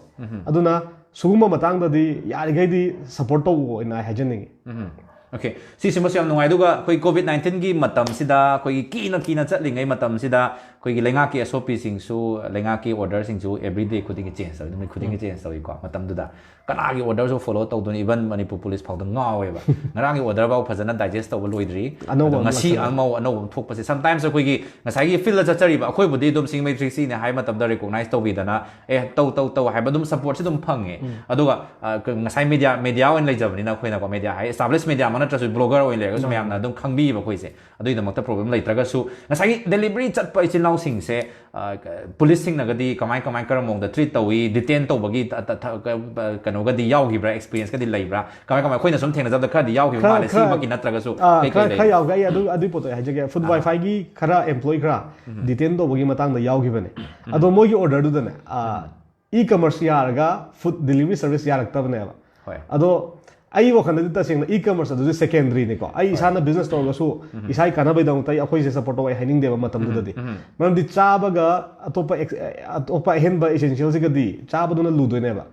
ꯑꯗꯨꯅ ꯁꯤꯒꯨꯝꯕ ꯃꯇꯥꯡꯗꯗꯤ ꯌꯥꯔꯤꯈꯩꯗꯤ support ꯇꯧꯑꯣꯅ ꯑꯩ ꯍꯥꯏꯖꯅꯤꯡꯉꯤ꯫ ꯎꯝ꯫ Okay, ꯁꯤꯁꯤꯃꯁꯨ ꯌꯥꯝ ꯅꯨꯡꯉꯥꯏ꯫ ꯑꯗꯨꯒ ꯑꯩꯈꯣꯏ COVID nineteenꯒꯤ ꯃꯇꯝꯁꯤꯗ, ꯑꯩꯈꯣꯏꯒꯤ ꯀꯤꯅ ꯀꯤꯅ ꯆꯠꯂꯤꯉꯩ ꯃꯇꯝꯁꯤꯗ, ꯑꯩꯈꯣꯏꯒꯤ ꯂꯩꯉꯥꯛꯀꯤ S O Pꯁꯤꯡꯁꯨ, ꯂꯩꯉꯥꯛꯀꯤ orderꯁꯤꯡꯁꯨ everyday ꯈꯨꯗꯤꯡꯒꯤ change ꯇꯧꯏ, ꯅꯨꯃꯤꯠ ꯈꯨꯗꯤꯡꯒꯤ change ꯇꯧꯏꯀꯣ꯫ ꯃꯇꯝꯗꯨꯗ ꯀꯅꯥꯒꯤ orderꯁꯨ follow ꯇꯧꯗꯣꯏꯅꯣ? Even ꯃꯅꯤꯄꯨꯔ police ꯐꯥꯎꯗ ꯉꯥꯎꯋꯦꯕ꯫ ꯉꯔꯥꯡꯒꯤ order ꯐꯥꯎ ꯐꯖꯅ digest ꯇꯧꯕ ꯂꯣꯏꯗ꯭ꯔꯤ꯫ ꯑꯅꯧꯕ ꯑꯗꯣ ꯑꯃ ꯉꯁꯤ ꯂꯥꯛꯁꯜꯂꯦ꯫ ꯑꯃ ꯑꯅꯧꯕ ꯑꯃ ꯊꯣꯛꯄꯁꯦ, sometimes ꯑꯩꯈꯣꯏꯒꯤ ꯉꯁꯥꯏꯒꯤ fieldꯗ ꯆꯠꯆꯔꯤꯕ ꯑꯩꯈꯣꯏꯕꯨꯗꯤ ꯑꯗꯨꯝ ꯁꯤꯡꯃꯩ three Cꯅꯦ ꯍꯥꯏ ꯃꯇꯝꯗ recognize ꯇꯧꯕꯤꯗꯅ, "ꯑꯦ, ꯇꯧ, ꯇꯧ, ꯇꯧ" ꯍꯥꯏꯕ ꯑꯗꯨꯝ supportꯁꯦ ꯑꯗꯨꯝ ꯐꯪꯉꯦ꯫ ꯑꯗꯨꯒ ꯑ, ꯀ- ꯉꯁꯥꯏ media, media ꯑꯣꯏꯅ ꯂꯩꯖꯕꯅꯤꯅ ꯑꯩꯈꯣꯏꯅꯀꯣ, media ꯍꯥꯏ, established media ꯑꯃ ꯅꯠꯇ꯭ꯔꯁꯨ, blogger ꯑꯣꯏꯅ ꯂꯩꯔꯒꯁꯨ ꯃꯌꯥꯝꯅ ꯑꯗꯨꯝ ꯈꯪꯕꯤꯌꯦꯕ ꯑꯩꯈꯣꯏꯁꯦ꯫ ꯑꯗꯨꯒꯤꯗꯃꯛꯇ problem ꯂꯩꯇ꯭ꯔꯒꯁꯨ, ꯉꯁꯥꯏꯒꯤ delivery ꯆꯠꯄ ꯏꯆꯤꯜ ꯏꯅꯥꯎꯁꯤꯡꯁꯦ, ꯑ, ꯀ- policeꯁꯤꯡꯅꯒꯗꯤ ꯀꯃꯥꯏ ꯀꯃꯥꯏ, ꯀꯔꯝꯕ ꯃꯑꯣꯡꯗ treat ꯇꯧꯏ, detain ꯇꯧꯕꯒꯤ ꯇ- ꯇ- ꯊ- ꯀ- ꯀ- ꯀꯩꯅꯣꯒꯗꯤ ꯌꯥꯎꯈꯤꯕ꯭ꯔꯥ, experienceꯀꯗꯤ ꯂꯩꯕ꯭ꯔꯥ? ꯀꯃꯥꯏ ꯀꯃꯥꯏ, ꯑꯩꯈꯣꯏꯅ ꯁꯨꯝ ꯊꯦꯡꯅꯖꯕꯗ ꯈꯔꯗꯤ ꯌꯥꯎꯈꯤꯕ ꯈꯔ- ꯃꯥꯜꯂꯦ꯫ ꯈꯔ- ꯁꯤꯃꯛꯀꯤ ꯅꯠꯇ꯭ꯔꯒꯁꯨ ꯑꯥ, ꯀꯩ ꯈꯔ- ꯀꯩ ꯈꯔ ꯂꯩ? ꯌꯥꯎꯒꯦ꯫ ꯑꯩ ꯑꯗꯨ ꯑꯗꯨꯒꯤ ꯄꯣꯠꯇꯣ ꯑꯩ ꯍꯥꯏꯖꯒꯦ꯫ Food Wi-Fiꯒꯤ ꯈꯔ employee ꯈꯔ detain ꯇꯧꯕꯒꯤ ꯃꯇꯥꯡꯗ ꯌꯥꯎꯈꯤꯕꯅꯦ꯫ ꯑꯗꯣ ꯃꯣꯏꯒꯤ orderꯗꯨꯗꯅꯦ, ꯑ, e-commerce ꯌꯥꯔꯒ food delivery service ꯌꯥꯔꯛꯇꯕꯅꯦꯕ꯫ ꯍꯣꯏ꯫ ꯑꯗꯣ ꯑꯩ ꯋꯥꯈꯜꯗꯗꯤ ꯇꯁꯦꯡꯅ e-commerce ꯑꯗꯨꯗꯤ secondaryꯅꯤꯀꯣ꯫ ꯑꯩ ꯏꯁꯥꯅ business ꯇꯧꯔꯒꯁꯨ ꯏꯁꯥꯒꯤ ꯀꯥꯟꯅꯕꯒꯤꯗꯃꯛꯇ ꯑꯩ, ꯑꯩꯈꯣꯏꯁꯦ support ꯇꯧ ꯑꯩ ꯍꯥꯏꯅꯤꯡꯗꯦꯕ ꯃꯇꯝꯗꯨꯗꯗꯤ꯫ ꯃꯔꯝꯗꯤ ꯆꯥꯕꯒ ꯑꯇꯣꯞꯄ ex- ꯑꯇꯣꯞꯄ ꯑꯍꯦꯟꯕ essentialꯁꯤꯒꯗꯤ ꯆꯥꯕꯗꯨꯅ ꯂꯨꯗꯣꯏꯅꯦꯕ꯫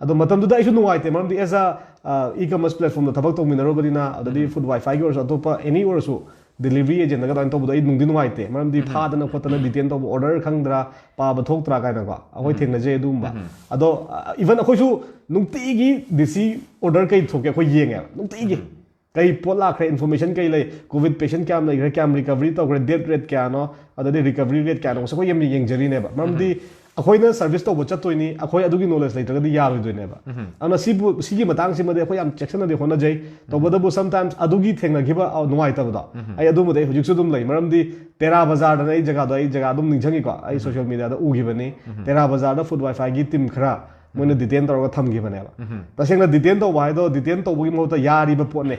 ꯑꯗꯣ ꯃꯇꯝꯗꯨꯗ ꯑꯩꯁꯨ ꯅꯨꯡꯉꯥꯏꯇꯦ, ꯃꯔꯝꯗꯤ as a, ꯑ, e-commerce platformꯗ ꯊꯕꯛ ꯇꯧꯃꯤꯟꯅꯔꯨꯕꯅꯤꯅ, ꯑꯗꯩꯗꯤ Food Wi-Fiꯒꯤ ꯑꯣꯏꯔꯁꯨ, ꯑꯇꯣꯞꯄ any ꯑꯣꯏꯔꯁꯨ, delivery agentꯗꯒ ꯑꯗꯨꯃꯥꯏꯅ ꯇꯧꯕꯗꯣ ꯑꯩ ꯅꯨꯡꯗꯤ ꯅꯨꯡꯉꯥꯏꯇꯦ꯫ ꯃꯔꯝꯗꯤ ꯐꯥꯗꯅ ꯈꯣꯠꯇꯅ detain ꯇꯧꯕ, order ꯈꯪꯗ꯭ꯔꯥ, ꯄꯥꯕ ꯊꯣꯛꯇ꯭ꯔꯥ ꯀꯥꯏꯅꯀꯣ, ꯑꯩꯈꯣꯏ ꯊꯦꯡꯅꯖꯩ ꯑꯗꯨꯒꯨꯝꯕ꯫ ꯑꯗꯣ even ꯑꯩꯈꯣꯏꯁꯨ ꯅꯨꯡꯇꯤꯒꯤ D C order ꯀꯩ ꯊꯣꯛꯀꯦ ꯑꯩꯈꯣꯏ ꯌꯦꯡꯉꯦꯕ ꯅꯨꯡꯇꯤꯒꯤ꯫ ꯀꯩ ꯄꯣꯠ ꯂꯥꯛꯈ꯭ꯔꯦ, ꯏꯟꯐꯣꯔꯃꯦꯁꯟ ꯀꯩ ꯂꯩ, ꯀꯣꯚꯤꯠ ꯄꯦꯁꯦꯟ ꯀꯌꯥꯝ ꯂꯩꯈ꯭ꯔꯦ, ꯀꯌꯥꯝ ꯔꯤꯀꯚꯔꯤ ꯇꯧꯈ꯭ꯔꯦ, ꯗꯦꯠ ꯔꯦꯠ ꯀꯌꯥꯅꯣ, ꯑꯗꯩꯗꯤ ꯔꯤꯀꯚꯔꯤ ꯔꯦꯠ ꯀꯌꯥꯅꯣ, ꯃꯁꯤ ꯑꯩꯈꯣꯏ ꯌꯥꯝ ꯌꯦꯡꯖꯔꯤꯅꯦꯕ꯫ ꯃꯔꯝꯗꯤ ꯑꯩꯈꯣꯏꯅ ꯁꯔꯚꯤꯁ ꯇꯧꯕ ꯆꯠꯇꯣꯏꯅꯤ, ꯑꯩꯈꯣꯏ ꯑꯗꯨꯒꯤ ꯅꯣꯂꯦꯖ ꯂꯩꯇ꯭ꯔꯒꯗꯤ ꯌꯥꯔꯣꯏꯗꯣꯏꯅꯦꯕ꯫ ꯑꯗꯨꯅ ꯁꯤꯕꯨ, ꯁꯤꯒꯤ ꯃꯇꯥꯡꯁꯤꯃꯗꯤ ꯑꯩꯈꯣꯏ ꯌꯥꯝ ꯆꯦꯛꯁꯤꯟꯅꯗꯤ ꯍꯣꯠꯅꯖꯩ꯫ ꯇꯧꯕꯇꯕꯨ sometimes ꯑꯗꯨꯒꯤ ꯊꯦꯡꯅꯈꯤꯕ, ꯑ, ꯅꯨꯡꯉꯥꯏꯇꯕꯗꯣ, ꯑꯩ ꯑꯗꯨꯃꯗꯤ ꯑꯩ ꯍꯧꯖꯤꯛꯁꯨ ꯑꯗꯨꯝ ꯂꯩ꯫ ꯃꯔꯝꯗꯤ ꯇꯦꯔꯥ ꯕꯖꯥꯔꯗꯅ ꯑꯩ ꯖꯒꯥꯗꯣ, ꯑꯩ ꯖꯒꯥ ꯑꯗꯨꯝ ꯅꯤꯡꯁꯤꯡꯉꯤꯀꯣ, ꯑꯩ ꯁꯣꯁꯤꯌꯦꯜ ꯃꯤꯗꯤꯌꯥꯗ ꯎꯈꯤꯕꯅꯤ꯫ ꯇꯦꯔꯥ ꯕꯖꯥꯔꯗ ꯐꯨꯗ ꯋꯥꯏꯐꯥꯏꯒꯤ ꯇꯤꯝ ꯈꯔ ꯃꯣꯏꯅ ꯗꯤꯇꯦꯟ ꯇꯧꯔꯒ ꯊꯝꯈꯤꯕꯅꯦꯕ꯫ ꯇꯁꯦꯡꯅ ꯗꯤꯇꯦꯟ ꯇꯧꯕ ꯍꯥꯏꯗꯣ, ꯗꯤꯇꯦꯟ ꯇꯧꯕꯒꯤ ꯃꯍꯨꯠꯇ ꯌꯥꯔꯤꯕ ꯄꯣꯠꯅꯦ꯫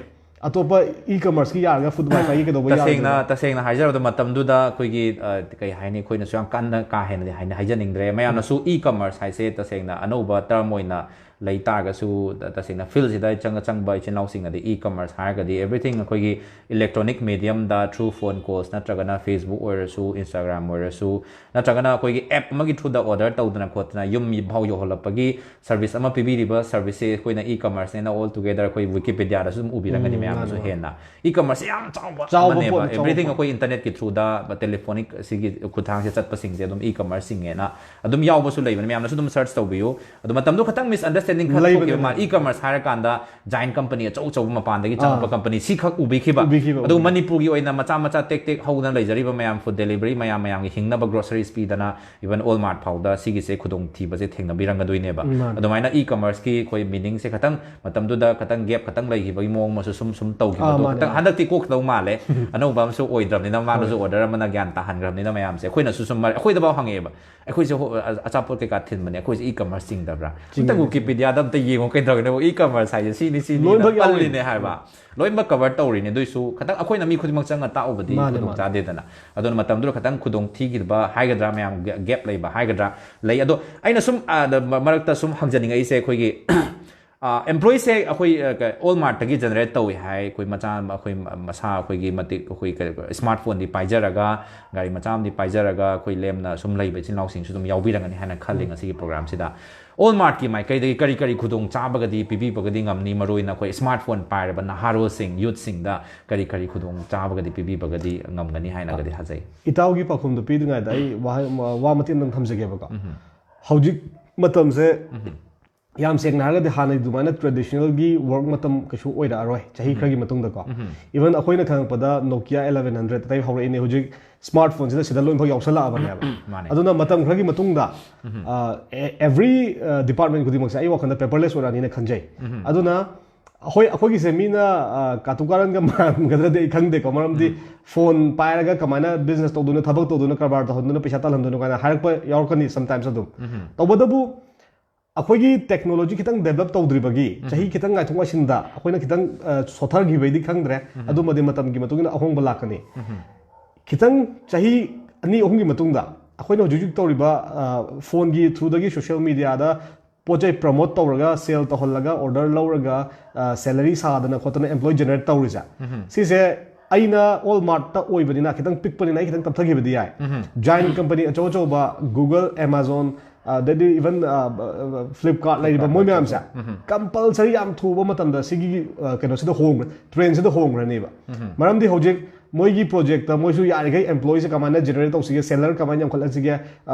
ꯑꯇꯣꯞꯄ ꯏ ꯀꯃꯔꯁꯀꯤ ꯌꯥꯔꯒ ꯐꯨꯗ ꯋꯥꯏꯐꯥꯏꯒꯤ ꯀꯩꯗꯧꯕ ꯇꯁꯦꯡꯅ ꯌꯥꯔꯣꯏꯗꯣꯏꯅꯣ? ꯇꯁꯦꯡꯅ ꯍꯥꯏꯖꯔꯕꯗ ꯃꯇꯝꯗꯨꯗ ꯑꯩꯈꯣꯏꯒꯤ, ꯑ, ꯀꯩ ꯍꯥꯏꯅꯤ, ꯑꯩꯈꯣꯏꯅꯁꯨ ꯌꯥꯝ ꯀꯟꯅ ꯀꯥ ꯍꯦꯟꯅꯗꯤ ꯍꯥꯏꯅ ꯍꯥꯏꯖꯅꯤꯡꯗ꯭ꯔꯦ꯫ ꯃꯌꯥꯝꯅꯁꯨ ꯏ ꯀꯃꯔꯁ ꯍꯥꯏꯁꯦ ꯇꯁꯦꯡꯅ ꯑꯅꯧꯕ ꯇꯔꯝ ꯑꯣꯏꯅ ꯂꯩ ꯇꯥꯔꯒꯁꯨ, ꯇ-, ꯇꯁꯦꯡꯅ ꯐꯤꯜꯁꯤꯗ ꯆꯪꯉ-, ꯆꯪꯕ ꯏꯆꯤꯟ ꯏꯅꯥꯎꯁꯤꯡꯅꯗꯤ ꯏ ꯀꯃꯔꯁ ꯍꯥꯏꯔꯒꯗꯤ everything ꯑꯩꯈꯣꯏꯒꯤ ꯏꯂꯦꯛꯇ꯭ꯔꯣꯅꯤꯛ ꯃꯦꯗꯤꯌꯝꯗ through phone calls ꯅꯠꯇ꯭ꯔꯒꯅ Facebook ꯑꯣꯏꯔꯁꯨ, Instagram ꯑꯣꯏꯔꯁꯨ, ꯅꯠꯇ꯭ꯔꯒꯅ ꯑꯩꯈꯣꯏꯒꯤ ꯑꯦꯞ ꯑꯃꯒꯤ through ꯗ order ꯇꯧꯗꯅ ꯈꯣꯠꯇꯅ ꯌꯨꯝ ꯐꯥꯎ ꯌꯧꯍꯜꯂꯛꯄꯒꯤ ꯁꯔꯚꯤꯁ ꯑꯃ ꯄꯤꯕꯤꯔꯤꯕ ꯁꯔꯚꯤꯁꯁꯦ ꯑꯩꯈꯣꯏꯅ ꯏ ꯀꯃꯔꯁꯅꯦꯅ all together ꯑꯩꯈꯣꯏ ꯋꯤꯀꯤꯄꯤꯗꯤꯌꯥꯗꯁꯨ ꯑꯗꯨꯝ ꯎꯕꯤꯔꯝꯒꯅꯤ ꯃꯌꯥꯝꯅꯁꯨ꯫ ꯍꯦꯟꯅ ꯏ ꯀꯃꯔꯁꯁꯦ ꯌꯥꯝ ꯆꯥꯎꯕ ꯆꯥꯎꯕ ꯑꯃꯅꯦꯕ꯫ ꯄꯣꯠꯅꯤ, ꯆꯥꯎꯕ everything ꯄꯣꯠꯅꯤ꯫ ꯑꯩꯈꯣꯏ ꯏꯟꯇꯔꯅꯦꯠꯀꯤ through ꯗ, ꯇꯦꯂꯤꯐꯣꯅꯤꯛ ꯁꯤꯒꯤ ꯈꯨꯠꯊꯥꯡꯁꯦ ꯆꯠꯄꯁꯤꯡꯁꯦ ꯑꯗꯨꯝ ꯏ ꯀꯃꯔꯁ ꯆꯤꯡꯉꯦꯅ ꯑꯗꯨꯝ ꯌꯥꯎꯕꯁꯨ ꯂꯩꯕꯅꯤ꯫ ꯃꯌꯥꯝꯅꯁꯨ ꯑꯗꯨꯝ ꯁꯔꯆ ꯇꯧꯕꯤꯌꯨ꯫ ꯑꯗꯣ ꯃꯇꯝꯗꯣ ꯈꯇꯪ ꯃꯤꯁꯑꯟꯗꯔꯁꯇꯦꯟꯗꯤꯡ ꯈꯔ ꯂꯩꯕꯅꯦ, ꯊꯣꯛꯈꯤꯕ ꯃꯥꯜꯂꯦ꯫ ꯂꯩꯕꯅꯦ꯫ ꯏ ꯀꯃꯔꯁ ꯍꯥꯏꯔꯀꯥꯟꯗ ꯖꯥꯏꯟ ꯀꯝꯄꯅꯤ ꯑꯆꯧ ꯑꯆꯧꯕ ꯃꯄꯥꯟꯗꯒꯤ ꯆꯪꯉꯛꯄ ꯑꯥ꯫ ꯀꯝꯄꯅꯤ ꯁꯤꯈꯛ ꯎꯕꯤꯈꯤꯕ꯫ ꯎꯕꯤꯈꯤꯕ, ꯑꯗꯨ ꯎꯕꯤꯈꯤꯕ꯫ ꯃꯅꯤꯄꯨꯔꯒꯤ ꯑꯣꯏꯅ ꯃꯆꯥ ꯃꯆꯥ ꯇꯦꯛ ꯇꯦꯛ ꯍꯧꯗꯅ ꯂꯩꯖꯔꯤꯕ ꯃꯌꯥꯝ, ꯐꯨꯗ ꯗꯦꯂꯤꯚꯔꯤ ꯃꯌꯥꯝ, ꯃꯌꯥꯝꯒꯤ ꯍꯤꯡꯅꯕ ꯒ꯭ꯔꯣꯁꯔꯤꯁ ꯄꯤꯗꯅ, even Walmart ꯐꯥꯎꯗ ꯁꯤꯒꯤꯁꯦ ꯈꯨꯗꯣꯡꯊꯤꯕꯁꯦ ꯊꯦꯡꯅꯕꯤꯔꯝꯒꯗꯣꯏꯅꯦꯕ꯫ ꯎꯝ, ꯃꯥꯅꯦ꯫ ꯑꯗꯨꯃꯥꯏꯅ ꯏ ꯀꯃꯔꯁꯀꯤ ꯑꯩꯈꯣꯏ ꯃꯤꯅꯤꯡꯁꯦ ꯈꯇꯪ ꯃꯇꯝꯗꯨꯗ ꯈꯇꯪ ꯒꯦꯞ ꯈꯇꯪ ꯂꯩꯈꯤꯕꯒꯤ ꯃꯑꯣꯡ ꯑꯃꯁꯨ ꯁꯨꯝ ꯁꯨꯝ ꯑꯥ, ꯇꯧꯈꯤꯕꯗꯣ ꯃꯥꯅꯦ, ꯈꯇꯪ ꯃꯥꯅꯦ꯫ ꯍꯟꯗꯛꯇꯤ ꯀꯣꯛꯈꯤꯗꯧ ꯃꯥꯜꯂꯦ꯫ ꯑꯅꯧꯕ ꯑꯃꯁꯨ ꯑꯣꯏꯗ꯭ꯔꯕꯅꯤꯅ ꯃꯥꯅꯁꯨ ꯍꯣꯏ꯫ ꯑꯣꯔꯗꯔ ꯑꯃꯅ ꯒ꯭ꯌꯥꯟ ꯇꯥꯍꯟꯈ꯭ꯔꯕꯅꯤꯅ ꯃꯌꯥꯝꯁꯦ꯫ ꯑꯩꯈꯣꯏꯅꯁꯨ ꯁꯨꯝ ꯃꯔ-, ꯑꯩꯈꯣꯏꯗꯐꯥꯎ ꯍꯪꯉꯛꯑꯦꯕ, "ꯑꯩꯈꯣꯏꯁꯦ ꯍꯣ-, ꯑ-, ꯑꯆꯥꯄꯣꯠ ꯀꯩꯀꯥ ꯊꯤꯟꯕꯅꯦ, ꯑꯩꯈꯣꯏꯁꯦ ꯏ ꯀꯃꯔꯁ ꯆꯤꯡꯗꯕ꯭ꯔꯥ? ꯆꯤꯡꯉꯦ, ꯑꯝꯇ ꯆꯤꯡꯉꯦ꯫ ꯋꯤꯀꯤꯄꯤꯗꯤꯌꯥꯗ ꯑꯝꯇ ꯌꯦꯡꯉꯣ ꯀꯩꯗꯧꯔꯒꯦ, ꯏ ꯀꯃꯔꯁ ꯍꯥꯏꯁꯦ ꯁꯤꯅꯤ ꯁꯤꯅꯤꯅ ꯂꯣꯏꯅꯃꯛ ꯌꯥꯎꯔꯤꯅꯦ꯫ ꯄꯜꯂꯤꯅꯦ" ꯍꯥꯏꯕ꯫ ꯂꯣꯏꯅꯃꯛ ꯀꯚꯔ ꯇꯧꯔꯤꯅꯦ꯫ ꯑꯗꯨꯏꯁꯨ ꯈꯇꯪ ꯑꯩꯈꯣꯏꯅ ꯃꯤ ꯈꯨꯗꯤꯡꯃꯛ ꯆꯪꯉ ꯇꯥꯛꯎꯕꯗꯤ ꯃꯥꯅꯦ, ꯈꯨꯗꯣꯡ ꯃꯥꯅꯦ꯫ ꯆꯥꯗꯦꯗꯅ꯫ ꯑꯗꯨꯅ ꯃꯇꯝꯗꯨꯗ ꯈꯇꯪ ꯈꯨꯗꯣꯡ ꯊꯤꯈꯤꯕ ꯍꯥꯏꯒꯗ꯭ꯔꯥ, ꯃꯌꯥꯝ ꯒꯦ-, ꯒꯦꯞ ꯂꯩꯕ ꯍꯥꯏꯒꯗ꯭ꯔꯥ, ꯂꯩ꯫ ꯑꯗꯣ ꯑꯩꯅ ꯁꯨꯝ, ꯑ, ꯗ-, ꯃ-, ꯃꯔꯛꯇ ꯁꯨꯝ ꯍꯪꯖꯅꯤꯡꯉꯛꯏꯁꯦ, ꯑꯩꯈꯣꯏꯒꯤ, ꯑ, ꯑꯦꯝꯄ꯭ꯂꯣꯌꯤꯁꯦ ꯑꯩꯈꯣꯏ, ꯑ, ꯀ-, Walmartꯇꯒꯤ ꯖꯦꯅꯦꯔꯦꯠ ꯇꯧꯏ ꯍꯥꯏ꯫ ꯑꯩꯈꯣꯏ ꯃꯆꯥ ꯑꯃ, ꯑꯩꯈꯣꯏ ꯃ-, ꯃꯁꯥ ꯑꯩꯈꯣꯏꯒꯤ ꯃꯇꯤꯛ ꯑꯩꯈꯣꯏ ꯀ-, ꯀ-, ꯁ꯭ꯃꯥꯔꯠ ꯐꯣꯟꯗꯤ ꯄꯥꯏꯖꯔꯒ, ꯒꯥꯔꯤ ꯃꯆꯥ ꯑꯃꯗꯤ ꯄꯥꯏꯖꯔꯒ, ꯑꯩꯈꯣꯏ ꯂꯦꯝꯅ ꯁꯨꯝ ꯂꯩꯕ ꯏꯆꯤꯟ ꯏꯅꯥꯎꯁꯤꯡꯁꯨ ꯑꯗꯨꯝ ꯌꯥꯎꯕꯤꯔꯝꯒꯅꯤ ꯍꯥꯏꯅ ꯈꯜꯂꯤ ꯎꯝ꯫ ꯉꯁꯤꯒꯤ ꯄ꯭ꯔꯣꯒ꯭ꯔꯥꯝꯁꯤꯗ꯫ Walmartꯀꯤ ꯃꯥꯏꯀꯩꯗꯒꯤ ꯀꯔꯤ ꯀꯔꯤ ꯈꯨꯗꯣꯡ ꯆꯥꯕꯒꯗꯤ ꯄꯤꯕꯤꯕꯒꯗꯤ ꯉꯝꯅꯤ? ꯃꯔꯨꯑꯣꯏꯅ ꯑꯩꯈꯣꯏ ꯁ꯭ꯃꯥꯔꯠ ꯐꯣꯟ ꯄꯥꯏꯔꯕ ꯅꯍꯥꯔꯣꯜꯁꯤꯡ, ꯌꯨꯠꯁꯤꯡꯗ ꯀꯔꯤ ꯀꯔꯤ ꯈꯨꯗꯣꯡ ꯆꯥꯕꯒꯗꯤ ꯄꯤꯕꯤꯕꯒꯗꯤ ꯉꯝꯒꯅꯤ ꯍꯥꯏꯅꯒꯗꯤ ꯊꯥꯖꯩ? ꯏꯇꯥꯎꯒꯤ ꯄꯥꯎꯈꯨꯝꯗꯣ ꯄꯤꯗ꯭ꯔꯤꯉꯩꯗ ꯑꯩ ꯋꯥꯍꯩ, ꯋꯥ ꯃꯇꯦꯛ ꯑꯃꯇꯪ ꯊꯝꯖꯒꯦꯕꯀꯣ꯫ ꯎꯝ꯫ ꯍꯧꯖꯤꯛ ꯃꯇꯝꯁꯦ ꯎꯝ꯫ ꯌꯥꯝ ꯁꯦꯡꯅ ꯍꯥꯏꯔꯒꯗꯤ ꯍꯥꯟꯅꯒꯤ ꯑꯗꯨꯃꯥꯏꯅ traditional ꯒꯤ work ꯃꯇꯝ ꯀꯩꯁꯨ ꯑꯣꯏꯔꯛꯑꯔꯣꯏ ꯆꯍꯤ ꯈꯔꯒꯤ ꯃꯇꯨꯡꯗꯀꯣ. Even ꯑꯩꯈꯣꯏꯅ ꯈꯪꯉꯛꯄꯗ Nokia eleven hundred ꯑꯇꯩ ꯍꯧꯔꯛꯏꯅꯦ, ꯍꯧꯖꯤꯛ smartphone ꯁꯤꯗ ꯁꯤꯗ ꯂꯣꯏꯅꯐꯥꯎ ꯌꯥꯎꯁꯜꯂꯛꯑꯕꯅꯦꯕ. ꯃꯥꯅꯦ. ꯑꯗꯨꯅ ꯃꯇꯝ ꯈꯔꯒꯤ ꯃꯇꯨꯡꯗ ꯑ, ꯑꯦ- every department ꯈꯨꯗꯤꯡꯃꯛꯁꯦ ꯑꯩ ꯋꯥꯈꯜꯗ paperless ꯑꯣꯏꯔꯛꯑꯅꯤꯅ ꯈꯟꯖꯩ. ꯑꯗꯨꯅ ꯑꯩꯈꯣꯏ ꯑꯩꯈꯣꯏꯒꯤꯁꯦ ꯃꯤꯅ ꯑ, ꯀꯥꯇꯨ ꯀꯥꯔꯟꯒ ꯃꯥꯟꯒꯗ꯭ꯔꯗꯤ ꯑꯩ ꯈꯪꯗꯦꯀꯣ, ꯃꯔꯝꯗꯤ phone ꯄꯥꯏꯔꯒ ꯀꯃꯥꯏꯅ business ꯇꯧꯗꯣꯏꯅꯣ, ꯊꯕꯛ ꯇꯧꯗꯣꯏꯅꯣ, ꯀꯔꯕꯥꯔ ꯇꯧꯍꯟꯗꯣꯏꯅꯣ, ꯄꯩꯁꯥ ꯇꯥꯜꯍꯟꯗꯣꯏꯅꯣ ꯀꯥꯏꯅ ꯍꯥꯏꯔꯛꯄ ꯌꯥꯎꯔꯛꯀꯅꯤ sometimes ꯑꯗꯨꯝ. ꯇꯧꯕꯇꯕꯨ ꯑꯩꯈꯣꯏꯒꯤ technology ꯈꯤꯇꯪ develop ꯇꯧꯗ꯭ꯔꯤꯕꯒꯤ ꯆꯍꯤ ꯈꯤꯇꯪ ꯉꯥꯏꯊꯣꯛ ꯉꯥꯏꯁꯤꯟꯗ ꯑꯩꯈꯣꯏꯅ ꯈꯤꯇꯪ ꯑ, ꯁꯣꯊꯈꯤꯕꯩꯗꯤ ꯈꯪꯗ꯭ꯔꯦ. ꯑꯗꯨꯃꯗꯤ ꯃꯇꯝꯒꯤ ꯃꯇꯨꯡ ꯏꯟꯅ ꯑꯍꯣꯡꯕ ꯂꯥꯛꯀꯅꯤ. ꯈꯤꯇꯪ ꯆꯍꯤ ꯑꯅꯤ ꯑꯍꯨꯝꯒꯤ ꯃꯇꯨꯡꯗ ꯑꯩꯈꯣꯏꯅ ꯍꯧꯖꯤꯛ ꯍꯧꯖꯤꯛ ꯇꯧꯔꯤꯕ phone ꯒꯤ through ꯗꯒꯤ social media ꯗ ꯄꯣꯠ ꯆꯩ promote ꯇꯧꯔꯒ, sale ꯇꯧꯍꯜꯂꯒ, order ꯂꯧꯔꯒ, salary ꯁꯥꯗꯅ ꯈꯣꯠꯇꯅ employee generate ꯇꯧꯔꯤꯁꯦ, ꯁꯤꯁꯦ ꯑꯩꯅ Walmart ꯇ ꯑꯣꯏꯕꯅꯤꯅ, ꯈꯤꯇꯪ ꯄꯤꯛꯄꯅꯤꯅ ꯑꯩ ꯈꯤꯇꯪ ꯇꯞꯊꯈꯤꯕꯗꯤ ꯌꯥꯏ. Giant company ꯑꯆꯧ ꯑꯆꯧꯕ Google, Amazon, ꯑꯗꯩꯗꯤ even Flipkart ꯂꯩꯔꯤꯕ ꯃꯣꯏ ꯃꯌꯥꯝꯁꯦ compulsory ꯌꯥꯝ ꯊꯨꯕ ꯃꯇꯝꯗ ꯁꯤꯒꯤ ꯀꯩꯅꯣꯁꯤꯗ ꯍꯣꯡꯈ꯭ꯔꯦ, trend ꯁꯤꯗ ꯍꯣꯡꯈ꯭ꯔꯅꯦꯕ. ꯃꯔꯝꯗꯤ ꯍꯧꯖꯤꯛ ꯃꯣꯏꯒꯤ project ꯇ ꯃꯣꯏꯁꯨ ꯌꯥꯔꯤꯈꯩ employee ꯁꯦ ꯀꯃꯥꯏꯅ generate ꯇꯧꯁꯤꯒꯦ, seller ꯀꯃꯥꯏꯅ ꯌꯥꯝꯈꯠꯍꯟꯁꯤꯒꯦ,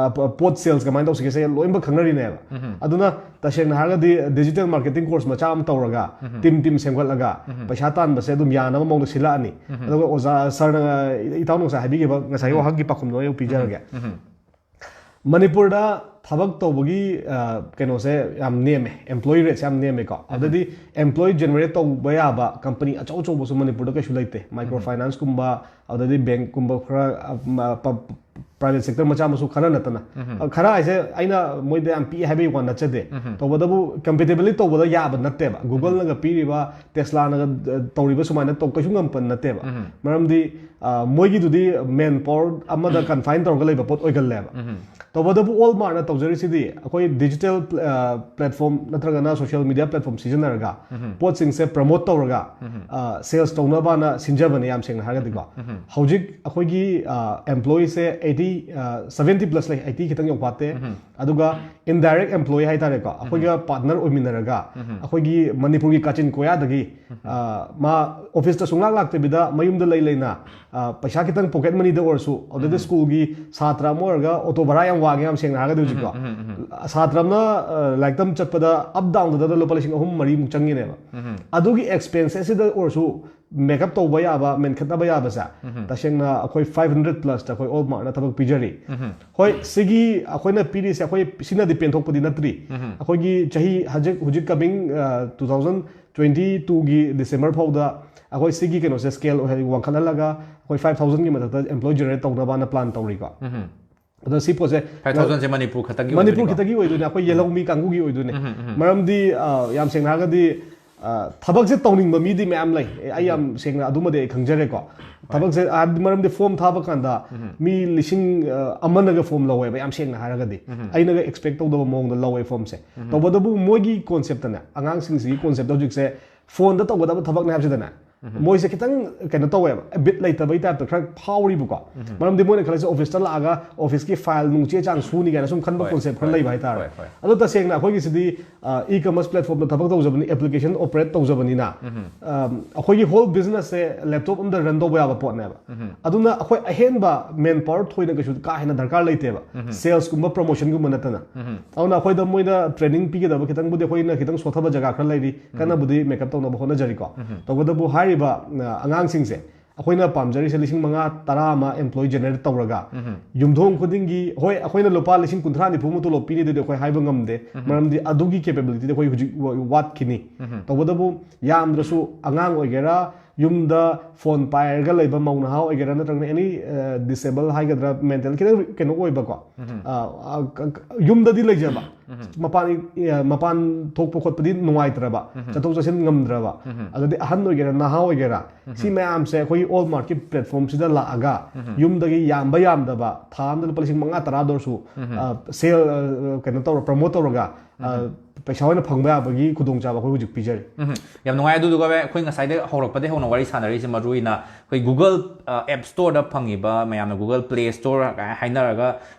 ꯄꯣꯠ sales ꯀꯃꯥꯏꯅ ꯇꯧꯁꯤꯒꯦ, ꯁꯦ ꯂꯣꯏꯅꯃꯛ ꯈꯪꯅꯔꯤꯅꯦꯕ. ꯑꯗꯨꯅ ꯇꯁꯦꯡꯅ ꯍꯥꯏꯔꯒꯗꯤ digital marketing course ꯃꯆꯥ ꯑꯃ ꯇꯧꯔꯒ, team team ꯁꯦꯝꯒꯠꯂꯒ, ꯄꯩꯁꯥ ꯇꯥꯟꯕꯁꯦ ꯑꯗꯨꯝ ꯌꯥꯅꯕ ꯃꯑꯣꯡꯗ ꯁꯤꯜꯂꯛꯑꯅꯤ. ꯑꯗꯨꯒ ꯑꯣꯖꯥ ꯁꯥꯔꯅ, ꯏꯇꯥꯎꯅ ꯉꯁꯥꯏ ꯍꯥꯏꯕꯤꯈꯤꯕ ꯉꯁꯥꯏꯒꯤ ꯋꯥꯍꯪꯒꯤ ꯄꯥꯎꯈꯨꯝꯗꯣ ꯑꯩ ꯄꯤꯖꯔꯒꯦ. ꯃꯅꯤꯄꯨꯔꯗ ꯊꯕꯛ ꯇꯧꯕꯒꯤ ꯀꯩꯅꯣꯁꯦ ꯌꯥꯝ ꯅꯦꯝꯃꯦ, employee rate ꯁꯦ ꯌꯥꯝ ꯅꯦꯝꯃꯦꯀꯣ. ꯑꯗꯨꯗꯤ employee generate ꯇꯧꯕ ꯌꯥꯕ company ꯑꯆꯧ ꯑꯆꯧꯕꯁꯨ ꯃꯅꯤꯄꯨꯔꯗ ꯀꯩꯁꯨ ꯂꯩꯇꯦ. Micro finance ꯀꯨꯝꯕ, ꯑꯗꯨꯗꯩꯗꯤ bank ꯀꯨꯝꯕ ꯈꯔ, private sector ꯃꯆꯥ ꯃꯁꯨ ꯈꯔ ꯅꯠꯇꯅ. ꯈꯔ ꯍꯥꯏꯁꯦ ꯑꯩꯅ ꯃꯣꯏꯗ ꯌꯥꯝ ꯄꯤꯛꯑꯦ ꯍꯥꯏꯕꯒꯤ ꯋꯥ ꯅꯠꯆꯗꯦ. ꯇꯧꯕꯇꯕꯨ competitively ꯇꯧꯕꯗ ꯌꯥꯕ ꯅꯠꯇꯦꯕ. Google ꯅꯒ ꯄꯤꯔꯤꯕ, Tesla ꯅꯒ ꯇꯧꯔꯤꯕ ꯁꯨꯃꯥꯏꯅ ꯇꯧ ꯀꯩꯁꯨ ꯉꯝꯕ ꯅꯠꯇꯦꯕ. ꯃꯔꯝꯗꯤ ꯃꯣꯏꯒꯤꯗꯨꯗꯤ man power ꯑꯃꯗ confine ꯇꯧꯔꯒ ꯂꯩꯕ ꯄꯣꯠ ꯑꯣꯏꯒꯜꯂꯦꯕ. ꯇꯧꯕꯇꯕꯨ Walmart ꯅ ꯇꯧꯖꯔꯤꯁꯤꯗꯤ ꯑꯩꯈꯣꯏ digital platform ꯅꯠꯇ꯭ꯔꯒꯅ social media platform ꯁꯤꯖꯤꯟꯅꯔꯒ ꯄꯣꯠꯁꯤꯡꯁꯦ promote ꯇꯧꯔꯒ sales ꯇꯧꯅꯕꯅ ꯁꯤꯟꯖꯕꯅꯦ, ꯌꯥꯝ ꯁꯦꯡꯅ ꯍꯥꯏꯔꯒꯗꯤꯀꯣ. ꯍꯧꯖꯤꯛ ꯑꯩꯈꯣꯏꯒꯤ employee ꯁꯦ eighty, seventy plus ꯂꯩ, eighty ꯈꯤꯇꯪ ꯌꯧꯐꯥꯠꯇꯦ. ꯑꯗꯨꯒ indirect employee ꯍꯥꯏꯇꯥꯔꯦꯀꯣ, ꯑꯩꯈꯣꯏꯒ partner ꯑꯣꯏꯃꯤꯟꯅꯔꯒ ꯑꯩꯈꯣꯏꯒꯤ ꯃꯅꯤꯄꯨꯔꯒꯤ ꯀꯥꯆꯤꯟ ꯀꯣꯌꯥꯗꯒꯤ ꯃꯥ office ꯇ ꯁꯨꯡꯂꯥꯛ ꯂꯥꯛꯇꯕꯤꯗ ꯃꯌꯨꯝꯗ ꯂꯩ ꯂꯩꯅ ꯄꯩꯁꯥ ꯈꯤꯇꯪ pocket money ꯗ ꯑꯣꯏꯔꯁꯨ, ꯑꯗꯨꯗꯩꯗꯤ school ꯒꯤ ꯁꯥꯇ꯭ꯔ ꯑꯃ ꯑꯣꯏꯔꯒ auto ꯚꯔꯥ ꯌꯥꯝ ꯄꯥꯒꯦ ꯌꯥꯝ ꯁꯦꯡꯅ ꯍꯥꯏꯔꯒꯗꯤ ꯍꯧꯖꯤꯛꯀꯣ, ꯁꯥꯇ꯭ꯔ ꯑꯃꯅ ꯂꯥꯏꯔꯤꯛ ꯇꯝ ꯆꯠꯄꯗ ꯑꯞ ꯗꯥꯎꯟꯗꯨꯗ ꯂꯨꯄꯥ ꯂꯤꯁꯤꯡ ꯑꯍꯨꯝ ꯃꯔꯤꯃꯨꯛ ꯆꯪꯉꯤꯅꯦꯕ꯫ ꯑꯗꯨꯒꯤ ꯑꯦꯛꯁꯄꯦꯟꯁꯦꯁꯁꯤꯗ ꯑꯣꯏꯔꯁꯨ ꯃꯦꯀꯞ ꯇꯧꯕ ꯌꯥꯕ, ꯃꯦꯟꯈꯠꯅꯕ ꯌꯥꯕꯁꯦ, ꯇꯁꯦꯡꯅ ꯑꯩꯈꯣꯏ ꯐꯥꯏꯚ ꯍꯟꯗ꯭ꯔꯦꯠ ꯄ꯭ꯂꯁꯇ ꯑꯩꯈꯣꯏ ꯑꯣꯜ ꯃꯥꯔꯠꯅ ꯊꯕꯛ ꯄꯤꯖꯔꯤ꯫ ꯍꯣꯏ, ꯁꯤꯒꯤ ꯑꯩꯈꯣꯏꯅ ꯄꯤꯔꯤꯁꯦ ꯑꯩꯈꯣꯏ ꯁꯤꯅꯗꯤ ꯄꯦꯟꯊꯣꯛꯄꯗꯤ ꯅꯠꯇ꯭ꯔꯤ꯫ ꯑꯩꯈꯣꯏꯒꯤ ꯆꯍꯤ ꯍꯧꯖꯤꯛ, ꯍꯧꯖꯤꯛ ꯀꯃꯤꯡ ꯇꯨ ꯊꯥꯎꯖꯟ ꯇ꯭ꯋꯦꯟꯇꯤ ꯇꯨꯒꯤ ꯗꯤꯁꯦꯝꯕꯔ ꯐꯥꯎꯗ ꯑꯩꯈꯣꯏ ꯁꯤꯒꯤ ꯀꯩꯅꯣꯁꯦ ꯁ꯭ꯀꯦꯜ ꯋꯥꯡꯈꯠꯍꯜꯂꯒ ꯑꯩꯈꯣꯏ ꯐꯥꯏꯚ ꯊꯥꯎꯖꯟꯒꯤ ꯃꯊꯛꯇ ꯑꯦꯝꯄ꯭ꯂꯣꯏ ꯖꯦꯅꯦꯔꯦꯠ ꯇꯧꯅꯕꯅ ꯄ꯭ꯂꯥꯟ ꯇꯧꯔꯤꯀꯣ꯫ ꯑꯗꯣ ꯁꯤ ꯄꯣꯠꯁꯦ ꯐꯥꯏꯚ ꯊꯥꯎꯖꯟꯁꯦ ꯃꯅꯤꯄꯨꯔ ꯈꯛꯇꯪꯒꯤ ꯃꯅꯤꯄꯨꯔ ꯑꯣꯏꯗꯣꯏꯅꯤꯀꯣ? ꯈꯤꯇꯒꯤ ꯑꯣꯏꯗꯣꯏꯅꯦ, ꯑꯩꯈꯣꯏ ꯌꯦꯜꯍꯧꯃꯤ ꯀꯥꯡꯕꯨꯒꯤ ꯑꯣꯏꯗꯣꯏꯅꯦ꯫ ꯃꯔꯝꯗꯤ ꯑ, ꯌꯥꯝ ꯁꯦꯡꯅ ꯍꯥꯏꯔꯒꯗꯤ ꯑ, ꯊꯕꯛꯁꯦ ꯇꯧꯅꯤꯡꯕ ꯃꯤꯗꯤ ꯃꯌꯥꯝ ꯂꯩ꯫ ꯑꯦ, ꯑꯩ ꯌꯥꯝ ꯁꯦꯡꯅ ꯑꯗꯨꯃꯗꯤ ꯑꯩ ꯈꯪꯖꯔꯦꯀꯣ꯫ ꯊꯕꯛꯁꯦ ꯍꯥꯏꯕꯗꯤ ꯃꯔꯝꯗꯤ ꯐꯣꯝ ꯊꯥꯕ ꯀꯥꯟꯗ ꯃꯤ ꯂꯤꯁꯤꯡ ꯑ, ꯑꯃꯅꯒ ꯐꯣꯝ ꯂꯧꯋꯦꯕ, ꯌꯥꯝ ꯁꯦꯡꯅ ꯍꯥꯏꯔꯒꯗꯤ ꯑꯩꯅꯒ ꯑꯦꯛꯁꯄꯦꯛ ꯇꯧꯗꯕ ꯃꯑꯣꯡꯗ ꯂꯧꯋꯦ ꯐꯣꯝꯁꯦ꯫ ꯇꯧꯕꯇꯕꯨ ꯃꯣꯏꯒꯤ ꯀꯣꯟꯁꯦꯞꯇꯅꯦ, ꯑꯉꯥꯡꯁꯤꯡꯁꯤꯒꯤ ꯀꯣꯟꯁꯦꯞꯇ ꯍꯧꯖꯤꯛꯁꯦ ꯐꯣꯟꯗ ꯇꯧꯒꯗꯕ ꯊꯕꯛꯅꯦ ꯍꯥꯏꯕꯁꯤꯗꯅꯦ, ꯃꯣꯏꯁꯦ ꯈꯤꯇꯪ ꯀꯩꯅꯣ ꯇꯧꯋꯦꯕ, ꯕꯤꯠ ꯂꯩꯇꯕꯩ ꯇꯥꯏꯞꯇ ꯈꯔ ꯐꯥꯎꯔꯤꯕꯀꯣ꯫ ꯃꯔꯝꯗꯤ ꯃꯣꯏꯅ ꯈꯜꯂꯤꯁꯦ ꯑꯣꯐꯤꯁꯇ ꯂꯥꯛꯑꯒ ꯑꯣꯐꯤꯁꯀꯤ ꯐꯥꯏꯜ ꯅꯨꯡ ꯆꯦ ꯆꯥꯡ ꯁꯨꯅꯤ ꯀꯥꯏꯅ ꯁꯨꯝ ꯈꯟꯕ ꯍꯣꯏ, ꯀꯣꯟꯁꯦꯞ ꯈꯔ ꯍꯣꯏ, ꯂꯩꯕ ꯍꯥꯏꯇꯥꯔꯦ꯫ ꯍꯣꯏ, ꯍꯣꯏ꯫ ꯑꯗꯣ ꯇꯁꯦꯡꯅ ꯑꯩꯈꯣꯏꯒꯤꯁꯤꯗꯤ ꯏ ꯀꯃꯔꯁ ꯄ꯭ꯂꯦꯠꯐꯣꯝꯗ ꯊꯕꯛ ꯇꯧꯖꯕꯅꯤ, ꯑꯦꯄ꯭ꯂꯤꯀꯦꯁꯟ ꯑꯣꯄꯔꯦꯠ ꯇꯧꯖꯕꯅꯤꯅ, ꯑ, ꯑꯩꯈꯣꯏꯒꯤ ꯍꯣꯜ ꯕꯤꯖꯤꯅꯦꯁꯁꯦ ꯂꯦꯞꯇꯣꯞ ꯑꯝꯗ ꯔꯟ ꯇꯧꯕ ꯌꯥꯕ ꯄꯣꯠꯅꯦꯕ꯫ ꯑꯗꯨꯅ ꯑꯩꯈꯣꯏ ꯑꯍꯦꯟꯕ ꯃꯦꯟ ꯄꯥꯋꯔ ꯊꯣꯏꯅ ꯀꯩꯁꯨ ꯀꯥ ꯍꯦꯟꯅ ꯗꯔꯀꯥꯔ ꯂꯩꯇꯦꯕ, ꯁꯦꯜꯁꯀꯨꯝꯕ ꯄ꯭ꯔꯣꯃꯣꯁꯟꯒꯨꯝꯕ ꯅꯠꯇꯅ꯫ ꯑꯗꯨꯅ ꯑꯩꯈꯣꯏꯗ ꯃꯣꯏꯅ ꯇ꯭ꯔꯦꯅꯤꯡ ꯄꯤꯒꯗꯕ ꯈꯤꯇꯪꯕꯨꯗꯤ ꯑꯩꯈꯣꯏꯅ ꯈꯤꯇꯪ ꯁꯣꯠꯊꯕ ꯖꯒꯥ ꯈꯔ ꯂꯩꯔꯤ, ꯀꯟꯅꯕꯨꯗꯤ ꯃꯦꯀꯞ ꯇꯧꯅꯕ ꯍꯣꯠꯅꯖꯔꯤꯀꯣ꯫ ꯇꯧꯕꯇꯕꯨ ꯍꯥꯏꯔꯤꯕ ꯑ, ꯑꯉꯥꯡꯁꯤꯡꯁꯦ ꯑꯩꯈꯣꯏꯅ ꯄꯥꯝꯖꯔꯤꯁꯦ ꯂꯤꯁꯤꯡ ꯃꯉꯥ ꯇꯔꯥ ꯑꯃ ꯑꯦꯝꯄ꯭ꯂꯣꯏ ꯖꯦꯅꯦꯔꯦꯠ ꯇꯧꯔꯒ ꯌꯨꯝꯊꯣꯡ ꯈꯨꯗꯤꯡꯒꯤ, ꯍꯣꯏ, ꯑꯩꯈꯣꯏꯅ ꯂꯨꯄꯥ ꯂꯤꯁꯤꯡ ꯀꯨꯟꯊ꯭ꯔꯥ ꯅꯤꯐꯨ ꯑꯃ ꯇꯣꯂꯣꯞ ꯄꯤꯅꯤꯗꯨꯗꯤ ꯑꯩꯈꯣꯏ ꯍꯥꯏꯕ ꯉꯝꯗꯦ, ꯃꯔꯝꯗꯤ ꯑꯗꯨꯒꯤ ꯀꯦꯄꯦꯕꯤꯂꯤꯇꯤꯗꯤ ꯑꯩꯈꯣꯏ ꯍꯧꯖꯤꯛ ꯋꯥ-, ꯋꯥꯠꯈꯤꯅꯤ꯫ ꯇꯧꯕꯇꯕꯨ ꯌꯥꯝꯗ꯭ꯔꯁꯨ ꯑꯉꯥꯡ ꯑꯣꯏꯒꯦꯔꯥ, ꯌꯨꯝꯗ ꯐꯣꯟ ꯄꯥꯏꯔꯒ ꯂꯩꯕ ꯃꯧ ꯅꯍꯥ ꯑꯣꯏꯒꯦꯔꯥ, ꯅꯠꯇ꯭ꯔꯒꯅ ꯑꯦꯅꯤ ꯗꯤꯁꯦꯕꯜ ꯍꯥꯏꯒꯗ꯭ꯔꯥ, ꯃꯦꯟꯇꯦꯜ ꯈꯤꯇꯪ ꯀꯩꯅꯣ ꯑꯣꯏꯕꯀꯣ, ꯑ, ꯑ, ꯌꯨꯝꯗꯗꯤ ꯂꯩꯖꯕ, ꯃꯄꯥꯟ, ꯑ, ꯃꯄꯥꯟ ꯊꯣꯛꯄ ꯈꯣꯠꯄꯗꯤ ꯅꯨꯡꯉꯥꯏꯇ꯭ꯔꯕ, ꯆꯠꯊꯣꯛ ꯆꯠꯁꯤꯟ ꯉꯝꯗ꯭ꯔꯕ, ꯑꯗꯨꯗꯤ ꯑꯍꯟ ꯑꯣꯏꯒꯦꯔꯥ ꯅꯍꯥ ꯑꯣꯏꯒꯦꯔꯥ, ꯁꯤ ꯃꯌꯥꯝꯁꯦ ꯑꯩꯈꯣꯏꯒꯤ ꯑꯣꯜ ꯃꯥꯔꯠꯀꯤ ꯄ꯭ꯂꯦꯠꯐꯣꯝꯁꯤꯗ ꯂꯥꯛꯑꯒ ꯌꯨꯝꯗꯒꯤ ꯌꯥꯝꯕ ꯌꯥꯝꯗꯕ ꯊꯥ ꯑꯃꯗ ꯂꯨꯄꯥ ꯂꯤꯁꯤꯡ ꯃꯉꯥ ꯇꯔꯥꯗ ꯑꯣꯏꯔꯁꯨ, ꯑ, ꯁꯦꯜ, ꯑ, ꯀꯩꯅꯣ ꯇꯧꯔ, ꯄ꯭ꯔꯃꯣꯠ ꯇꯧꯔꯒ, ꯑ, ꯄꯩꯁꯥ ꯑꯣꯏꯅ ꯐꯪꯕ ꯌꯥꯕꯒꯤ ꯈꯨꯗꯣꯡꯆꯥꯕ ꯑꯩꯈꯣꯏ ꯍꯧꯖꯤꯛ ꯄꯤꯖꯔꯤ꯫ ꯎꯝ, ꯌꯥꯝ ꯅꯨꯡꯉꯥꯏ꯫ ꯑꯗꯨꯗꯨꯒ ꯑꯩꯈꯣꯏ ꯉꯁꯥꯏꯗꯩ ꯍꯧꯔꯛꯄꯗꯒꯤ ꯍꯧꯅ ꯋꯥꯔꯤ ꯁꯥꯟꯅꯔꯤꯁꯦ ꯃꯔꯨ ꯑꯣꯏꯅ ꯑꯩꯈꯣꯏ ꯒꯨꯒꯜ ꯑꯦꯞ ꯁ꯭ꯇꯣꯔꯗ ꯐꯪꯉꯤꯕ, ꯃꯌꯥꯝꯅ ꯒꯨꯒꯜ ꯄ꯭ꯂꯦ ꯁ꯭ꯇꯣꯔ ꯀꯥꯏꯅ ꯍꯥꯏꯅꯔꯒ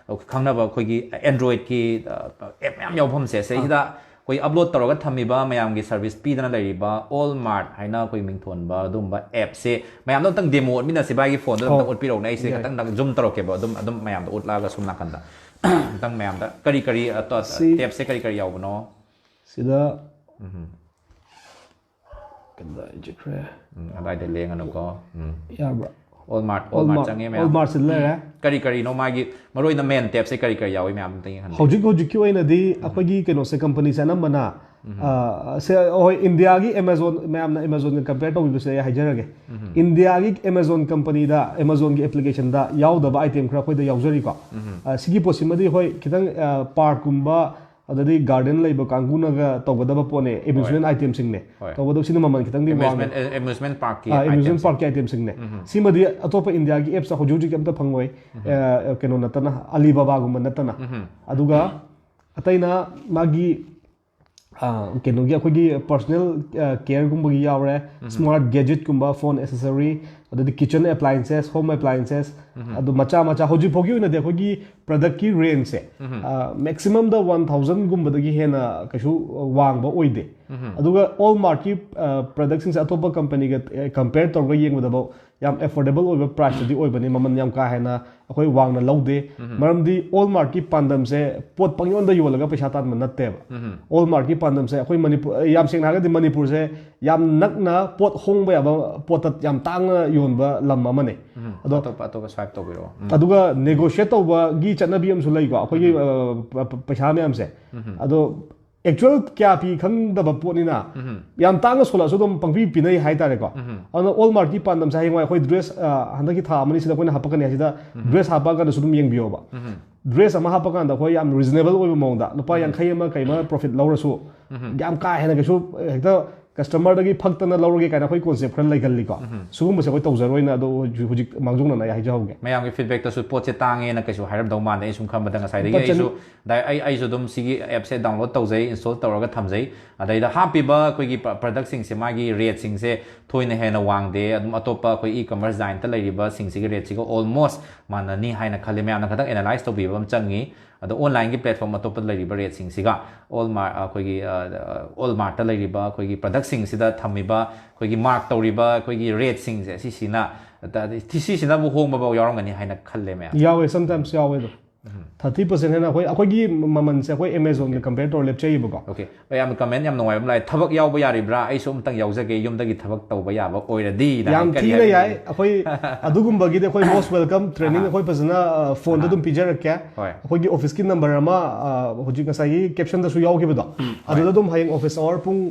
ꯈꯪꯅꯕ ꯑꯩꯈꯣꯏꯒꯤ ꯑꯦꯟꯗ꯭ꯔꯣꯏꯗꯀꯤ ꯑꯦꯞ ꯃꯌꯥꯝ ꯌꯥꯎꯐꯝꯁꯦ, ꯁꯤꯗꯩꯁꯤꯗ ꯑꯩꯈꯣꯏ ꯑꯞꯂꯣꯗ ꯇꯧꯔꯒ ꯊꯝꯃꯤꯕ, ꯃꯌꯥꯝꯒꯤ ꯁꯔꯚꯤꯁ ꯄꯤꯗꯅ ꯂꯩꯔꯤꯕ ꯑꯣꯜ ꯃꯥꯔꯠ ꯍꯥꯏꯅ ꯑꯩꯈꯣꯏ ꯃꯤꯡꯊꯣꯟꯕ ꯑꯗꯨꯒꯨꯝꯕ ꯑꯦꯞꯁꯦ ꯃꯌꯥꯝꯗ ꯑꯝꯇꯪ ꯗꯦꯃꯣ ꯎꯠꯃꯤꯟꯅꯁꯤ꯫ ꯚꯥꯏꯒꯤ ꯐꯣꯟꯗꯨꯗ ꯑꯝꯇꯪ ꯑꯣ, ꯎꯠꯄꯤꯔꯛꯎꯅꯦ, ꯑꯩꯁꯦ ꯌꯥꯏ꯫ ꯈꯤꯇꯪ ꯖꯨꯝ ꯇꯧꯔꯛꯀꯦꯕ, ꯑꯗꯨꯝ, ꯑꯗꯨꯝ ꯃꯌꯥꯝꯗ ꯎꯠꯂꯛꯑꯒ ꯁꯨꯝ ꯅꯥꯀꯟꯗ꯫ ꯑꯝꯇꯪ ꯃꯌꯥꯝꯗ ꯀꯔꯤ ꯀꯔꯤ ꯑꯇꯣ- ꯁꯤ- ꯇꯦꯞꯁꯦ ꯀꯔꯤ ꯀꯔꯤ ꯌꯥꯎꯕꯅꯣ? ꯁꯤꯗ ꯀꯗꯥꯏ ꯆꯠꯈ꯭ꯔꯦ? ꯎꯝ, ꯑꯗꯥꯏꯗ ꯂꯦꯡꯉꯅꯨꯀꯣ꯫ ꯎꯝ꯫ ꯌꯥꯕ꯭ꯔꯥ? Walmart, Walmart ꯆꯪꯉꯦ ꯃꯌꯥꯝ꯫ Walmart ꯁꯤꯗ ꯂꯩꯔꯦ꯫ ꯀꯔꯤ ꯀꯔꯤꯅꯣ ꯃꯥꯒꯤ ꯃꯔꯨ ꯑꯣꯏꯅ ꯃꯦꯟ ꯇꯦꯞꯁꯦ ꯀꯔꯤ ꯀꯔꯤ ꯌꯥꯎꯏ ꯃꯌꯥꯝ ꯑꯝꯇ ꯌꯦꯡꯍꯟꯕꯤꯌꯨ꯫ ꯍꯧꯖꯤꯛ ꯍꯧꯖꯤꯛꯀꯤ ꯑꯣꯏꯅꯗꯤ ꯑꯩꯈꯣꯏꯒꯤ ꯀꯩꯅꯣꯁꯦ, ꯀꯝꯄꯅꯤꯁꯦ ꯑꯅꯝꯕꯅ ꯑ, ꯁꯦ, ꯍꯣꯏ, ꯏꯟꯗꯤꯌꯥꯒꯤ ꯑꯦꯃꯥꯖꯣꯟ, ꯃꯌꯥꯝꯅ ꯑꯦꯃꯥꯖꯣꯟꯒ ꯀꯝꯄꯦꯌꯔ ꯇꯧꯕꯤꯕꯁꯦ ꯑꯩ ꯍꯥꯏꯖꯔꯒꯦ꯫ ꯏꯟꯗꯤꯌꯥꯒꯤ ꯑꯦꯃꯥꯖꯣꯟ ꯀꯝꯄꯅꯤꯗ, ꯑꯦꯃꯥꯖꯣꯟꯒꯤ ꯑꯦꯄ꯭ꯂꯤꯀꯦꯁꯟꯗ ꯌꯥꯎꯗꯕ ꯑꯥꯏꯇꯦꯝ ꯈꯔ ꯑꯩꯈꯣꯏꯗ ꯌꯥꯎꯖꯔꯤꯀꯣ꯫ ꯑ, ꯁꯤꯒꯤ ꯄꯣꯠꯁꯤꯃꯗꯤ ꯍꯣꯏ, ꯈꯤꯇꯪ ꯄꯥꯔꯛꯀꯨꯝꯕ, ꯑꯗꯩꯗꯤ ꯒꯥꯔꯗꯦꯟ ꯂꯩꯕ ꯀꯥꯡꯕꯨꯅꯒ ꯇꯧꯒꯗꯕ ꯄꯣꯠꯅꯦ, ꯑꯦꯃ꯭ꯌꯨꯁꯃꯦꯟ ꯑꯥꯏꯇꯦꯝꯁꯤꯡꯅꯦ꯫ ꯍꯣꯏ꯫ ꯇꯧꯕꯇꯕꯨ ꯁꯤꯅ ꯃꯃꯜ ꯈꯤꯇꯪꯗꯤ ꯋꯥꯡꯉꯦ꯫ ꯑꯦꯃ꯭ꯌꯨꯁꯃꯦꯟ ꯑꯦꯃ꯭ꯌꯨꯁꯃꯦꯟ ꯄꯥꯔꯛꯀꯤ ꯑꯦꯃ꯭ꯌꯨꯁꯃꯦꯟ ꯑꯥꯏꯇꯦꯝꯁꯤꯡ꯫ ꯄꯥꯔꯛꯀꯤ ꯑꯥꯏꯇꯦꯝꯁꯤꯡꯅꯦ꯫ ꯁꯤꯃꯗꯤ ꯑꯇꯣꯞꯄ ꯏꯟꯗꯤꯌꯥꯒꯤ ꯑꯦꯞꯁꯇ ꯍꯧꯖꯤꯛ ꯍꯧꯖꯤꯛ ꯑꯝꯇ ꯐꯪꯉꯣꯏ꯫ ꯑ, ꯀꯩꯅꯣ ꯅꯠꯇꯅ, ꯑꯂꯤꯕꯥꯕꯥꯒꯨꯝꯕ ꯅꯠꯇꯅ꯫ ꯑꯗꯨꯒ ꯑꯇꯩꯅ ꯃꯥꯒꯤ, ꯑ, ꯀꯩꯅꯣꯒꯤ, ꯑꯩꯈꯣꯏꯒꯤ ꯄꯔꯁꯣꯅꯦꯜ ꯀꯦꯌꯔꯒꯨꯝꯕꯒꯤ ꯌꯥꯎꯔꯦ, ꯁ꯭ꯃꯥꯔꯠ ꯒꯦꯖꯦꯠꯀꯨꯝꯕ, ꯐꯣꯟ ꯑꯦꯁꯦꯁꯔꯤ, ꯑꯗꯩꯗꯤ ꯀꯤꯆꯟ ꯑꯦꯄ꯭ꯂꯥꯏꯟꯁꯦꯁ, ꯍꯣꯝ ꯑꯦꯄ꯭ꯂꯥꯏꯟꯁꯦꯁ, ꯑꯗꯨ ꯃꯆꯥ ꯃꯆꯥ ꯍꯧꯖꯤꯛ ꯐꯥꯎꯒꯤ ꯑꯣꯏꯅꯗꯤ ꯑꯩꯈꯣꯏꯒꯤ ꯄ꯭ꯔꯗꯛꯀꯤ ꯔꯦꯟꯖꯁꯦ ꯃꯦꯛꯁꯤꯃꯝꯗ ꯋꯥꯟ ꯊꯥꯎꯖꯟꯒꯨꯝꯕꯗꯒꯤ ꯍꯦꯟꯅ ꯀꯩꯁꯨ ꯋꯥꯡꯕ ꯑꯣꯏꯗꯦ꯫ ꯑꯗꯨꯒ ꯋꯥꯜꯃꯥꯔꯠꯀꯤ ꯄ꯭ꯔꯗꯛꯁꯤꯡꯁꯦ ꯑꯇꯣꯞꯄ ꯀꯝꯄꯅꯤꯒ ꯀꯝꯄꯦꯌꯔ ꯇꯧꯔꯒ ꯌꯦꯡꯕꯗꯐꯥꯎ ꯌꯥꯝ ꯑꯦꯐꯣꯔꯗꯦꯕꯜ ꯑꯣꯏꯕ ꯄ꯭ꯔꯥꯏꯁꯇꯗꯤ ꯑꯣꯏꯕꯅꯤ, ꯃꯃꯜ ꯌꯥꯝ ꯀꯥ ꯍꯦꯟꯅ ꯑꯩꯈꯣꯏ ꯋꯥꯡꯅ ꯂꯧꯗꯦ꯫ ꯃꯔꯝꯗꯤ ꯋꯥꯜꯃꯥꯔꯠꯀꯤ ꯄꯥꯟꯗꯝꯁꯦ ꯄꯣꯠ ꯄꯪꯌꯣꯟꯗ ꯌꯣꯜꯂꯒ ꯄꯩꯁꯥ ꯇꯥꯟꯕ ꯅꯠꯇꯦꯕ꯫ ꯋꯥꯜꯃꯥꯔꯠꯀꯤ ꯄꯥꯟꯗꯝꯁꯦ ꯑꯩꯈꯣꯏ ꯃꯅꯤꯄꯨꯔ, ꯌꯥꯝ ꯁꯦꯡꯅ ꯍꯥꯏꯔꯒꯗꯤ ꯃꯅꯤꯄꯨꯔꯁꯦ ꯌꯥꯝ ꯅꯛꯅ ꯄꯣꯠ ꯍꯣꯡꯕ ꯌꯥꯕ ꯄꯣꯠꯇ ꯌꯥꯝ ꯇꯥꯡꯅ ꯌꯣꯟꯕ ꯂꯝ ꯑꯃꯅꯦ꯫ ꯑꯗꯣ ꯑꯇꯣꯞꯄ ꯑꯇꯣꯞꯄ ꯁ꯭ꯋꯥꯏꯞ ꯇꯧꯕꯤꯔꯛꯑꯣ꯫ ꯎꯝ꯫ ꯑꯗꯨꯒ ꯅꯦꯒꯣꯁꯤꯌꯦꯠ ꯇꯧꯕꯒꯤ ꯆꯠꯅꯕꯤ ꯑꯃꯁꯨ ꯂꯩꯀꯣ, ꯑꯩꯈꯣꯏꯒꯤ ꯑ, ꯄ- ꯄ- ꯄꯩꯁꯥ ꯃꯌꯥꯝꯁꯦ꯫ ꯑꯗꯣ ꯑꯦꯛꯆꯨꯋꯦꯜ ꯀꯌꯥ ꯄꯤ ꯈꯪꯗꯕ ꯄꯣꯠꯅꯤꯅ ꯌꯥꯝ ꯇꯥꯡꯅ ꯁꯣꯜꯂꯛꯑꯁꯨ ꯑꯗꯨꯝ ꯄꯪꯄꯤ ꯄꯤꯅꯩ ꯍꯥꯏꯇꯥꯔꯦꯀꯣ꯫ ꯑꯗꯨꯅ ꯋꯥꯜꯃꯥꯔꯠꯀꯤ ꯄꯥꯟꯗꯝꯁꯦ ꯍꯌꯦꯡꯋꯥꯏ ꯑꯩꯈꯣꯏ ꯗ꯭ꯔꯦꯁ, ꯑ, ꯍꯟꯗꯛꯀꯤ ꯊꯥ ꯑꯃꯅꯤ ꯁꯤꯗ ꯑꯩꯈꯣꯏꯅ ꯍꯥꯞꯄꯛꯀꯅꯤ ꯍꯥꯏꯁꯤꯗ, ꯗ꯭ꯔꯦꯁ ꯍꯥꯞꯄꯛꯑꯀꯥꯟꯗꯁꯨ ꯑꯗꯨꯝ ꯌꯦꯡꯕꯤꯌꯣꯕ꯫ ꯗ꯭ꯔꯦꯁ ꯑꯃ ꯍꯥꯞꯄꯀꯥꯟꯗ ꯑꯩꯈꯣꯏ ꯌꯥꯝ ꯔꯤꯖꯅꯦꯕꯜ ꯑꯣꯏꯕ ꯃꯑꯣꯡꯗ ꯂꯨꯄꯥ ꯌꯥꯡꯈꯩ ꯑꯃ ꯀꯩ ꯑꯃ ꯄ꯭ꯔꯣꯐꯤꯠ ꯂꯧꯔꯁꯨ ꯌꯥꯝ ꯀꯥ ꯍꯦꯟꯅ ꯀꯩꯁꯨ ꯍꯦꯛꯇ ꯀꯁꯇꯃꯔꯗꯒꯤ ꯐꯛꯇꯅ ꯂꯧꯔꯒꯦ ꯀꯥꯏꯅ ꯑꯩꯈꯣꯏ ꯀꯣꯟꯁꯦꯞ ꯈꯔ ꯂꯩꯒꯜꯂꯤꯀꯣ꯫ ꯁꯤꯒꯨꯝꯕꯁꯦ ꯑꯩꯈꯣꯏ ꯇꯧꯖꯔꯣꯏꯅ ꯑꯗꯣ ꯍꯧꯖꯤꯛ, ꯍꯧꯖꯤꯛ ꯃꯥꯡꯖꯧꯅꯅ ꯑꯩ ꯍꯥꯏꯖꯍꯧꯒꯦ꯫ ꯃꯌꯥꯝꯒꯤ ꯐꯤꯗꯕꯦꯛꯇꯁꯨ ꯄꯣꯠꯁꯦ ꯇꯥꯡꯉꯦꯅ ꯀꯩꯁꯨ ꯍꯥꯏꯔꯝꯗꯧ ꯃꯥꯟꯗꯦ꯫ ꯑꯩ ꯁꯨꯝ ꯈꯟꯕꯗ ꯉꯁꯥꯏꯗꯒꯤ ꯂꯨꯄꯥ ꯆꯅꯤ꯫ ꯑꯩꯁꯨ ꯗꯥꯏ- ꯑꯩ ꯑꯩꯁꯨ ꯑꯗꯨꯝ ꯁꯤꯒꯤ ꯑꯦꯞꯁꯦ ꯗꯥꯎꯟꯂꯣꯗ ꯇꯧꯖꯩ, ꯏꯟꯁꯇꯣꯜ ꯇꯧꯔꯒ ꯊꯝꯖꯩ꯫ ꯑꯗꯩꯗ ꯍꯥꯞꯄꯤꯕ ꯑꯩꯈꯣꯏꯒꯤ ꯄ꯭ꯔ- ꯄ꯭ꯔꯗꯛꯁꯤꯡꯁꯦ, ꯃꯥꯒꯤ ꯔꯦꯠꯁꯤꯡꯁꯦ ꯊꯣꯏꯅ ꯍꯦꯟꯅ ꯋꯥꯡꯗꯦ꯫ ꯑꯗꯨꯝ ꯑꯇꯣꯞꯄ ꯑꯩꯈꯣꯏ ꯏ ꯀꯃꯔꯁ ꯖꯥꯏꯟꯇ ꯂꯩꯔꯤꯕꯁꯤꯡꯁꯤꯒꯤ ꯔꯦꯠꯁꯤꯒ ꯑꯣꯜꯃꯣꯁ ꯃꯥꯟꯅꯅꯤ ꯍꯥꯏꯅ ꯈꯜꯂꯤ꯫ ꯃꯌꯥꯝꯅ ꯈꯤꯇꯪ ꯑꯦꯅꯥꯂꯥꯏꯁ ꯇꯧꯕꯤꯕ ꯑꯃ ꯆꯪꯉꯤ꯫ ꯑꯗꯣ ꯑꯣꯟꯂꯥꯏꯟꯒꯤ ꯄ꯭ꯂꯦꯠꯐꯣꯝ ꯑꯇꯣꯞꯄꯗ ꯂꯩꯔꯤꯕ ꯔꯦꯠꯁꯤꯡꯁꯤꯒ ꯑꯣꯜꯃꯥꯔ ꯑꯩꯈꯣꯏꯒꯤ, ꯑ, ꯋꯥꯜꯃꯥꯔꯠꯇ ꯂꯩꯔꯤꯕ ꯑꯩꯈꯣꯏꯒꯤ ꯄ꯭ꯔꯗꯛꯁꯤꯡꯁꯤꯗ ꯊꯝꯃꯤꯕ ꯑꯩꯈꯣꯏꯒꯤ ꯃꯥꯔꯛ ꯇꯧꯔꯤꯕ ꯑꯩꯈꯣꯏꯒꯤ ꯔꯦꯠꯁꯤꯡꯁꯦ, ꯁꯤꯁꯤꯅ, ꯁꯤꯁꯤꯅꯕꯨ ꯍꯣꯡꯕꯐꯥꯎ ꯌꯥꯎꯔꯝꯒꯅꯤ ꯍꯥꯏꯅ ꯈꯜꯂꯦ ꯃꯌꯥꯝ꯫ ꯌꯥꯎꯋꯦ, ꯁꯝꯇꯥꯏꯝꯁ ꯌꯥꯎꯋꯦ ꯑꯗꯣ꯫ ꯊꯥꯔꯇꯤ ꯄꯔꯁꯦꯟ ꯍꯦꯟꯅ ꯑꯩꯈꯣꯏ ꯑꯩꯈꯣꯏꯒꯤ ꯃꯃꯜꯁꯦ ꯑꯩꯈꯣꯏ ꯑꯦꯃꯦꯖꯣꯟꯒ ꯀꯝꯄꯦꯌꯔ ꯇꯧꯔ ꯂꯦꯞꯆꯩꯌꯦꯕꯀꯣ. ꯑꯣꯀꯦ. ꯌꯥꯝ ꯀꯃꯦꯟ ꯌꯥꯝ ꯅꯨꯡꯉꯥꯏꯕ ꯑꯃ ꯂꯥꯛꯑꯦ, "ꯊꯕꯛ ꯌꯥꯎꯕ ꯌꯥꯔꯤꯕ꯭ꯔꯥ? ꯑꯩꯁꯨ ꯑꯝꯇꯪ ꯌꯥꯎꯖꯒꯦ, ꯌꯨꯝꯗꯒꯤ ꯊꯕꯛ ꯇꯧꯕ ꯌꯥꯕ ꯑꯣꯏꯔꯗꯤ" ꯌꯥꯝ ꯊꯤꯅ ꯌꯥꯏ. ꯑꯩꯈꯣꯏ ꯑꯗꯨꯒꯨꯝꯕꯒꯤꯗꯤ ꯑꯩꯈꯣꯏ most welcome training. ꯑꯍꯥ. ꯑꯩꯈꯣꯏ ꯐꯖꯅ ꯐꯣꯟꯗ ꯑꯗꯨꯝ ꯄꯤꯖꯔꯛꯀꯦ. ꯍꯣꯏ. ꯑꯩꯈꯣꯏꯒꯤ ꯑꯣꯐꯤꯁꯀꯤ ꯅꯝꯕꯔ ꯑꯃ ꯑ, ꯍꯧꯖꯤꯛ ꯉꯁꯥꯏꯒꯤ ꯀꯦꯞꯁꯟꯗꯁꯨ ꯌꯥꯎꯈꯤꯕꯗꯣ, ꯑꯗꯨꯗ ꯑꯗꯨꯝ ꯍꯌꯦꯡ ꯑꯣꯐꯤꯁ ꯑꯋꯥꯔ ꯄꯨꯡ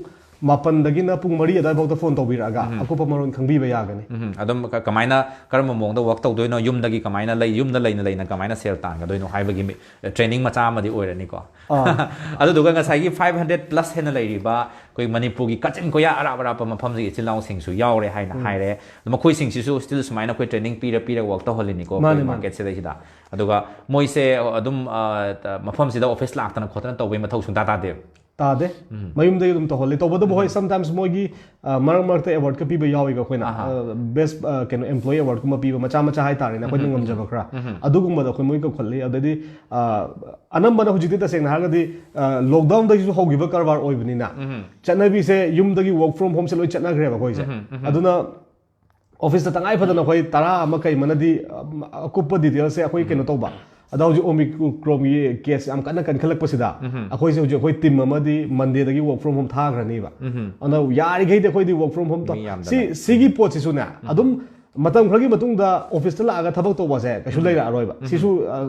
ꯃꯥꯄꯟꯗꯒꯤꯅ ꯄꯨꯡ ꯃꯔꯤ ꯑꯗꯨꯋꯥꯏꯐꯥꯎꯗ ꯐꯣꯟ ꯇꯧꯕꯤꯔꯛꯑꯒ ꯑꯀꯨꯞꯄ ꯃꯔꯣꯟ ꯈꯪꯕꯤꯕ ꯌꯥꯒꯅꯤ. ꯎꯝ, ꯑꯗꯨꯝ ꯀ- ꯀꯃꯥꯏꯅ, ꯀꯔꯝꯕ ꯃꯑꯣꯡꯗ ꯋꯥꯛ ꯇꯧꯗꯣꯏꯅꯣ, ꯌꯨꯝꯗꯒꯤ ꯀꯃꯥꯏꯅ ꯂꯩ, ꯌꯨꯝꯗ ꯂꯩꯅ ꯂꯩꯅ ꯀꯃꯥꯏꯅ ꯁꯦꯜ ꯇꯥꯟꯒꯗꯣꯏꯅꯣ ꯍꯥꯏꯕꯒꯤ ꯃꯤ- ꯇ꯭ꯔꯦꯅꯤꯡ ꯃꯆꯥ ꯑꯃꯗꯤ ꯑꯣꯏꯔꯅꯤꯀꯣ. ꯑꯥ. ꯑꯗꯨꯗꯨꯒ ꯉꯁꯥꯏꯒꯤ five hundred plus ꯍꯦꯟꯅ ꯂꯩꯔꯤꯕ ꯑꯩꯈꯣꯏ ꯃꯅꯤꯄꯨꯔꯒꯤ ꯀꯥꯆꯤꯟ ꯀꯣꯌꯥ ꯑꯔꯥꯞ ꯑꯔꯥꯞꯄ ꯃꯐꯝꯁꯤꯒꯤ ꯏꯆꯤꯜ ꯏꯅꯥꯎꯁꯤꯡꯁꯨ ꯌꯥꯎꯔꯦ ꯍꯥꯏꯅ ꯍꯥꯏꯔꯦ꯫ ꯑꯗꯣ ꯃꯈꯣꯏꯁꯤꯡꯁꯤꯁꯨ still ꯁꯨꯃꯥꯏꯅ ꯑꯩꯈꯣꯏ ꯇ꯭ꯔꯦꯅꯤꯡ ꯄꯤꯔ ꯄꯤꯔ ꯋꯥꯛ ꯇꯧꯍꯜꯂꯤꯅꯤꯀꯣ ꯃꯥꯅꯦ, ꯑꯩꯈꯣꯏ ꯃꯥꯅꯦ. ꯃꯥꯔꯀꯦꯠꯁꯤꯗꯩꯁꯤꯗ꯫ ꯑꯗꯨꯒ ꯃꯣꯏꯁꯦ ꯑꯗꯨꯝ ꯑ, ꯃꯐꯝꯁꯤꯗ ꯑꯣꯐꯤꯁ ꯂꯥꯛꯇꯅ ꯈꯣꯠꯇꯅ ꯇꯧꯕꯩ ꯃꯊꯧ ꯁꯨꯡꯇꯥ ꯇꯥꯗꯦꯕ꯫ ꯇꯥꯗꯦ. ꯃꯌꯨꯝꯗꯒꯤ ꯑꯗꯨꯝ ꯇꯧꯍꯜꯂꯤ. ꯇꯧꯕꯇꯕꯨ ꯍꯣꯏ, sometimes ꯃꯣꯏꯒꯤ ꯑ, ꯃꯔꯛ ꯃꯔꯛꯇ ꯑꯦꯋꯥꯔꯗꯀ ꯄꯤꯕ ꯌꯥꯎꯏꯀꯣ ꯑꯩꯈꯣꯏꯅ. ꯑꯍꯥ. ꯕꯦꯁ ꯀꯩꯅꯣ, ꯑꯦꯝꯄ꯭ꯂꯣꯌꯤ ꯑꯦꯋꯥꯔꯗꯀꯨꯝꯕ ꯄꯤꯕ ꯃꯆꯥ ꯃꯆꯥ ꯍꯥꯏꯇꯥꯔꯦꯅꯦ, ꯑꯩꯈꯣꯏꯅ ꯉꯝꯖꯕ ꯈꯔ. ꯑꯗꯨꯒꯨꯝꯕꯗ ꯑꯩꯈꯣꯏ ꯃꯣꯏ ꯀꯧꯈꯠꯂꯤ. ꯑꯗꯩꯗꯤ ꯑ, ꯑꯅꯝꯕꯅ ꯍꯧꯖꯤꯛꯇꯤ ꯇꯁꯦꯡꯅ ꯍꯥꯏꯔꯒꯗꯤ ꯂꯣꯛꯗꯥꯎꯟꯗꯒꯤꯁꯨ ꯍꯧꯈꯤꯕ ꯀꯔꯕꯥꯔ ꯑꯣꯏꯕꯅꯤꯅ ꯆꯠꯅꯕꯤꯁꯦ ꯌꯨꯝꯗꯒꯤ ꯋꯥꯔꯛ ꯐ꯭ꯔꯣꯝ ꯍꯣꯝꯁꯦ ꯂꯣꯏ ꯆꯠꯅꯈ꯭ꯔꯦꯕ ꯑꯩꯈꯣꯏꯁꯦ. ꯑꯗꯨꯅ ꯑꯣꯐꯤꯁꯇ ꯇꯉꯥꯏ ꯐꯗꯅ ꯑꯩꯈꯣꯏ ꯇꯔꯥ ꯑꯃ ꯀꯩ ꯑꯃꯅꯗꯤ ꯑ, ꯑꯀꯨꯞꯄ ꯗꯤꯇꯦꯜꯁꯦ ꯑꯩꯈꯣꯏ ꯀꯩꯅꯣ ꯇꯧꯕ. ꯑꯗ ꯍꯧꯖꯤꯛ ꯑꯣꯃꯤꯀ꯭ꯔꯣꯟꯒꯤ ꯀꯦꯁ ꯌꯥꯝ ꯀꯟꯅ ꯀꯟꯈꯠꯂꯛꯄꯁꯤꯗ ꯑꯩꯈꯣꯏꯁꯦ ꯍꯧꯖꯤꯛ ꯑꯩꯈꯣꯏ ꯇꯤꯝ ꯑꯃꯗꯤ ꯃꯟꯗꯦꯗꯒꯤ ꯋꯥꯔꯛ ꯐ꯭ꯔꯣꯝ ꯍꯣꯝ ꯊꯥꯈ꯭ꯔꯅꯤꯕ. ꯑꯗꯣ ꯌꯥꯔꯤꯈꯩꯗꯤ ꯑꯩꯈꯣꯏꯗꯤ ꯋꯥꯔꯛ ꯐ꯭ꯔꯣꯝ ꯍꯣꯝ ꯃꯤ ꯌꯥꯝꯗꯅ. ꯁꯤ ꯁꯤꯒꯤ ꯄꯣꯠꯁꯤꯁꯨꯅꯦ ꯑꯗꯨꯝ ꯃꯇꯝ ꯈꯔꯒꯤ ꯃꯇꯨꯡꯗ ꯑꯣꯐꯤꯁꯇ ꯂꯥꯛꯑꯒ ꯊꯕꯛ ꯇꯧꯕꯁꯦ ꯀꯩꯁꯨ ꯂꯩꯔꯛꯑꯔꯣꯏꯕ. ꯁꯤꯁꯨ ꯑ,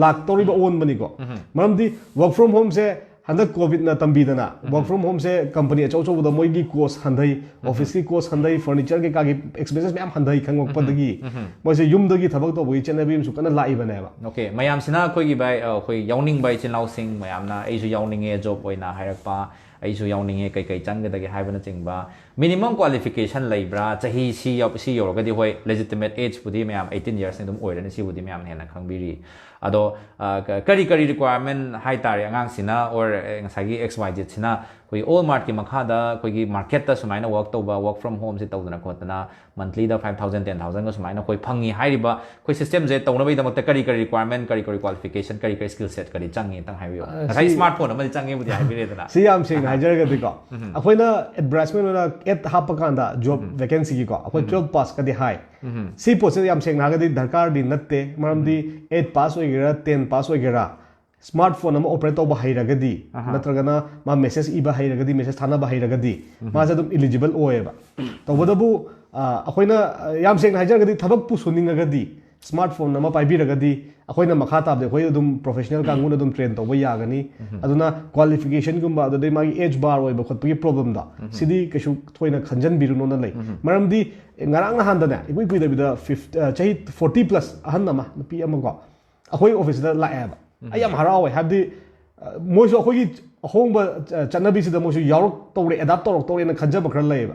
ꯂꯥꯛꯇꯧꯔꯤꯕ ꯑꯑꯣꯟꯕꯅꯤꯀꯣ. ꯃꯔꯝꯗꯤ ꯋꯥꯔꯛ ꯐ꯭ꯔꯣꯝ ꯍꯣꯝꯁꯦ ꯍꯟꯗꯛ ꯀꯣꯚꯤꯗꯅ ꯇꯝꯕꯤꯗꯅ ꯋꯥꯔꯛ ꯐ꯭ꯔꯣꯝ ꯍꯣꯝꯁꯦ ꯀꯝꯄꯅꯤ ꯑꯆꯧ ꯑꯆꯧꯕꯗ ꯃꯣꯏꯒꯤ ꯀꯣꯁ ꯍꯟꯊꯩ, ꯑꯣꯐꯤꯁꯀꯤ ꯀꯣꯁ ꯍꯟꯊꯩ, ꯐꯔꯅꯤꯆꯔ ꯀꯩꯀꯥꯒꯤ ꯑꯦꯛꯁꯄꯦꯟꯁꯦꯁ ꯃꯌꯥꯝ ꯍꯟꯊꯩ ꯈꯪꯉꯛꯄꯗꯒꯤ ꯃꯣꯏꯁꯦ ꯌꯨꯝꯗꯒꯤ ꯊꯕꯛ ꯇꯧꯕꯒꯤ ꯆꯠꯅꯕꯤ ꯑꯃꯁꯨ ꯀꯟꯅ ꯂꯥꯛꯏꯕꯅꯦꯕ. ꯑꯣꯀꯦ, ꯃꯌꯥꯝꯁꯤꯅ ꯑꯩꯈꯣꯏꯒꯤ ꯚꯥꯏ, ꯑ, ꯑꯩꯈꯣꯏ ꯌꯥꯎꯅꯤꯡꯕ ꯏꯆꯤꯜ ꯏꯅꯥꯎꯁꯤꯡ ꯃꯌꯥꯝꯅ ꯑꯩꯁꯨ ꯌꯥꯎꯅꯤꯡꯉꯦ ꯖꯣꯕ ꯑꯣꯏꯅ ꯍꯥꯏꯔꯛꯄ, ꯑꯩꯁꯨ ꯌꯥꯎꯅꯤꯡꯉꯦ, ꯀꯩ ꯀꯩ ꯆꯪꯒꯗꯒꯦ ꯍꯥꯏꯕꯅꯆꯤꯡꯕ, ꯃꯤꯅꯤꯃꯝ ꯀ꯭ꯋꯥꯂꯤꯐꯤꯀꯦꯁꯟ ꯂꯩꯕ꯭ꯔꯥ? ꯆꯍꯤ ꯁꯤ ꯌꯧ- ꯁꯤ ꯌꯧꯔꯒꯗꯤ, ꯍꯣꯏ, ꯂꯦꯖꯤꯇꯤꯃꯦꯠ ꯑꯦꯖꯄꯨꯗꯤ ꯃꯌꯥꯝ eighteen yearsꯅꯤ ꯑꯗꯨꯝ ꯑꯣꯏꯔꯅꯤ, ꯁꯤꯕꯨꯗꯤ ꯃꯌꯥꯝꯅ ꯍꯦꯟꯅ ꯈꯪꯕꯤꯔꯤ. ꯑꯗꯣ ꯑ, ꯀ- ꯀꯔꯤ ꯀꯔꯤ ꯔꯤꯀ꯭ꯋꯥꯏꯔꯃꯦꯟ ꯍꯥꯏꯇꯥꯔꯦ, ꯑꯉꯥꯡꯁꯤꯅ ꯑꯣꯔ ꯉꯁꯥꯏꯒꯤ X Y Zꯁꯤꯅ ꯑꯩꯈꯣꯏꯒꯤ ꯑꯣꯜ ꯃꯥꯔꯠꯀꯤ ꯃꯈꯥꯗ ꯑꯩꯈꯣꯏꯒꯤ ꯃꯥꯔꯀꯦꯠꯇ ꯁꯨꯃꯥꯏꯅ ꯋꯥꯔꯛ ꯇꯧꯕ, ꯋꯥꯔꯛ ꯐ꯭ꯔꯣꯝ ꯍꯣꯝꯁꯦ ꯇꯧꯗꯅ ꯈꯣꯠꯇꯅ ꯃꯟꯊꯂꯤꯗ five thousand ten thousandꯒ ꯁꯨꯃꯥꯏꯅ ꯑꯩꯈꯣꯏ ꯐꯪꯉꯤ ꯍꯥꯏꯔꯤꯕ ꯑꯩꯈꯣꯏ ꯁꯤꯁꯇꯦꯝꯁꯦ ꯇꯧꯅꯕꯒꯤꯗꯃꯛꯇ ꯀꯔꯤ ꯀꯔꯤ ꯔꯤꯀ꯭ꯋꯥꯏꯔꯃꯦꯟ, ꯀꯔꯤ ꯀꯔꯤ ꯀ꯭ꯋꯥꯂꯤꯐꯤꯀꯦꯁꯟ, ꯀꯔꯤ ꯀꯔꯤ ꯁ꯭ꯀꯤꯜ ꯁꯦꯠ ꯀꯔꯤ ꯆꯪꯉꯤ ꯑꯝꯇꯪ ꯍꯥꯏꯕꯤꯌꯨ. ꯑ, ꯉꯁꯥꯏ ꯁꯤ- ꯁ꯭ꯃꯥꯔꯠ ꯐꯣꯟ ꯑꯃꯗꯤ ꯆꯪꯉꯤꯕꯨꯗꯤ ꯍꯥꯏꯕꯤꯔꯦꯗꯅ. ꯁꯤ ꯌꯥꯝ ꯁꯦꯡꯅ ꯍꯥꯏꯖꯔꯒꯗꯤꯀꯣ, ꯑꯩꯈꯣꯏꯅ ꯑꯦꯗꯚꯔꯇꯥꯏꯁꯃꯦꯟ ꯑꯣꯏꯅ ꯑꯦꯗ ꯍꯥꯞꯄ ꯀꯥꯟꯗ ꯖꯣꯕ ꯚꯦꯀꯦꯟꯁꯤꯒꯤꯀꯣ ꯑꯩꯈꯣꯏ ꯇ꯭ꯋꯦꯜꯞ ꯄꯥꯁꯀꯗꯤ ꯍꯥꯏ꯫ ꯁꯤ ꯄꯣꯠꯁꯦ ꯌꯥꯝ ꯁꯦꯡꯅ ꯍꯥꯏꯔꯒꯗꯤ ꯗꯔꯀꯥꯔꯗꯤ ꯅꯠꯇꯦ꯫ ꯃꯔꯝꯗꯤ ꯑꯩꯠ ꯄꯥꯁ ꯑꯣꯏꯒꯦꯔꯥ, ꯇꯦꯟ ꯄꯥꯁ ꯑꯣꯏꯒꯦꯔꯥ, ꯁ꯭ꯃꯥꯔꯠ ꯐꯣꯟ ꯑꯃ ꯑꯣꯄꯔꯦꯠ ꯇꯧꯕ ꯍꯩꯔꯒꯗꯤ, ꯅꯠꯇ꯭ꯔꯒꯅ ꯃꯥ ꯃꯦꯁꯦꯖ ꯏꯕ ꯍꯩꯔꯒꯗꯤ, ꯃꯦꯁꯦꯖ ꯊꯥꯅꯕ ꯍꯩꯔꯒꯗꯤ, ꯃꯥꯁꯦ ꯑꯗꯨꯝ ꯏꯂꯤꯖꯤꯕꯜ ꯑꯣꯏꯌꯦꯕ꯫ ꯇꯧꯕꯇꯕꯨ ꯑ, ꯑꯩꯈꯣꯏꯅ ꯑ, ꯌꯥꯝ ꯁꯦꯡꯅ ꯍꯥꯏꯖꯔꯒꯗꯤ ꯊꯕꯛꯄꯨ ꯁꯨꯅꯤꯡꯉꯒꯗꯤ, ꯁ꯭ꯃꯥꯔꯠ ꯐꯣꯟ ꯑꯃ ꯄꯥꯏꯕꯤꯔꯒꯗꯤ, ꯑꯩꯈꯣꯏꯅ ꯃꯈꯥ ꯇꯥꯕꯗꯤ ꯑꯩꯈꯣꯏ ꯑꯗꯨꯝ ꯄ꯭ꯔꯣꯐꯦꯁꯅꯦꯜ ꯀꯥꯡꯕꯨꯅ ꯑꯗꯨꯝ ꯇ꯭ꯔꯦꯟ ꯇꯧꯕ ꯌꯥꯒꯅꯤ꯫ ꯑꯗꯨꯅ ꯀ꯭ꯋꯥꯂꯤꯐꯤꯀꯦꯁꯟꯒꯨꯝꯕ, ꯑꯗꯨꯗꯩ ꯃꯥꯒꯤ ꯑꯦꯖ ꯕꯥꯔ ꯑꯣꯏꯕ ꯈꯣꯠꯄꯒꯤ ꯄ꯭ꯔꯣꯕ꯭ꯂꯦꯝꯗꯣ, ꯁꯤꯗꯤ ꯀꯩꯁꯨ ꯊꯣꯏꯅ ꯈꯟꯖꯟꯕꯤꯔꯨꯅꯣꯅ ꯂꯩ꯫ ꯃꯔꯝꯗꯤ ꯉꯔꯥꯡ ꯅꯍꯥꯟꯗꯅꯦ, ꯏꯀꯨꯏ ꯀꯨꯏꯗꯕꯤꯗ ꯐꯤꯐ ꯑ, ꯆꯍꯤ ꯐꯣꯔꯇꯤ ꯄ꯭ꯂꯁ ꯑꯍꯟ ꯑꯃ, ꯅꯨꯄꯤ ꯑꯃꯀꯣ, ꯑꯩꯈꯣꯏ ꯑꯣꯐꯤꯁꯇ ꯂꯥꯛꯑꯦꯕ꯫ ꯑꯩ ꯌꯥꯝ ꯍꯔꯥꯎꯋꯦ, ꯍꯥꯏꯕꯗꯤ ꯑ, ꯃꯣꯏꯁꯨ ꯑꯩꯈꯣꯏꯒꯤ ꯑꯍꯣꯡꯕ ꯑ, ꯆꯠꯅꯕꯤꯁꯤꯗ ꯃꯣꯏꯁꯨ ꯌꯥꯎꯔꯛꯇꯧꯔꯦ, ꯑꯦꯗꯥꯞ ꯇꯧꯔꯛꯇꯧꯔꯦꯅ ꯈꯟꯖꯕ ꯈꯔ ꯂꯩꯌꯦꯕ꯫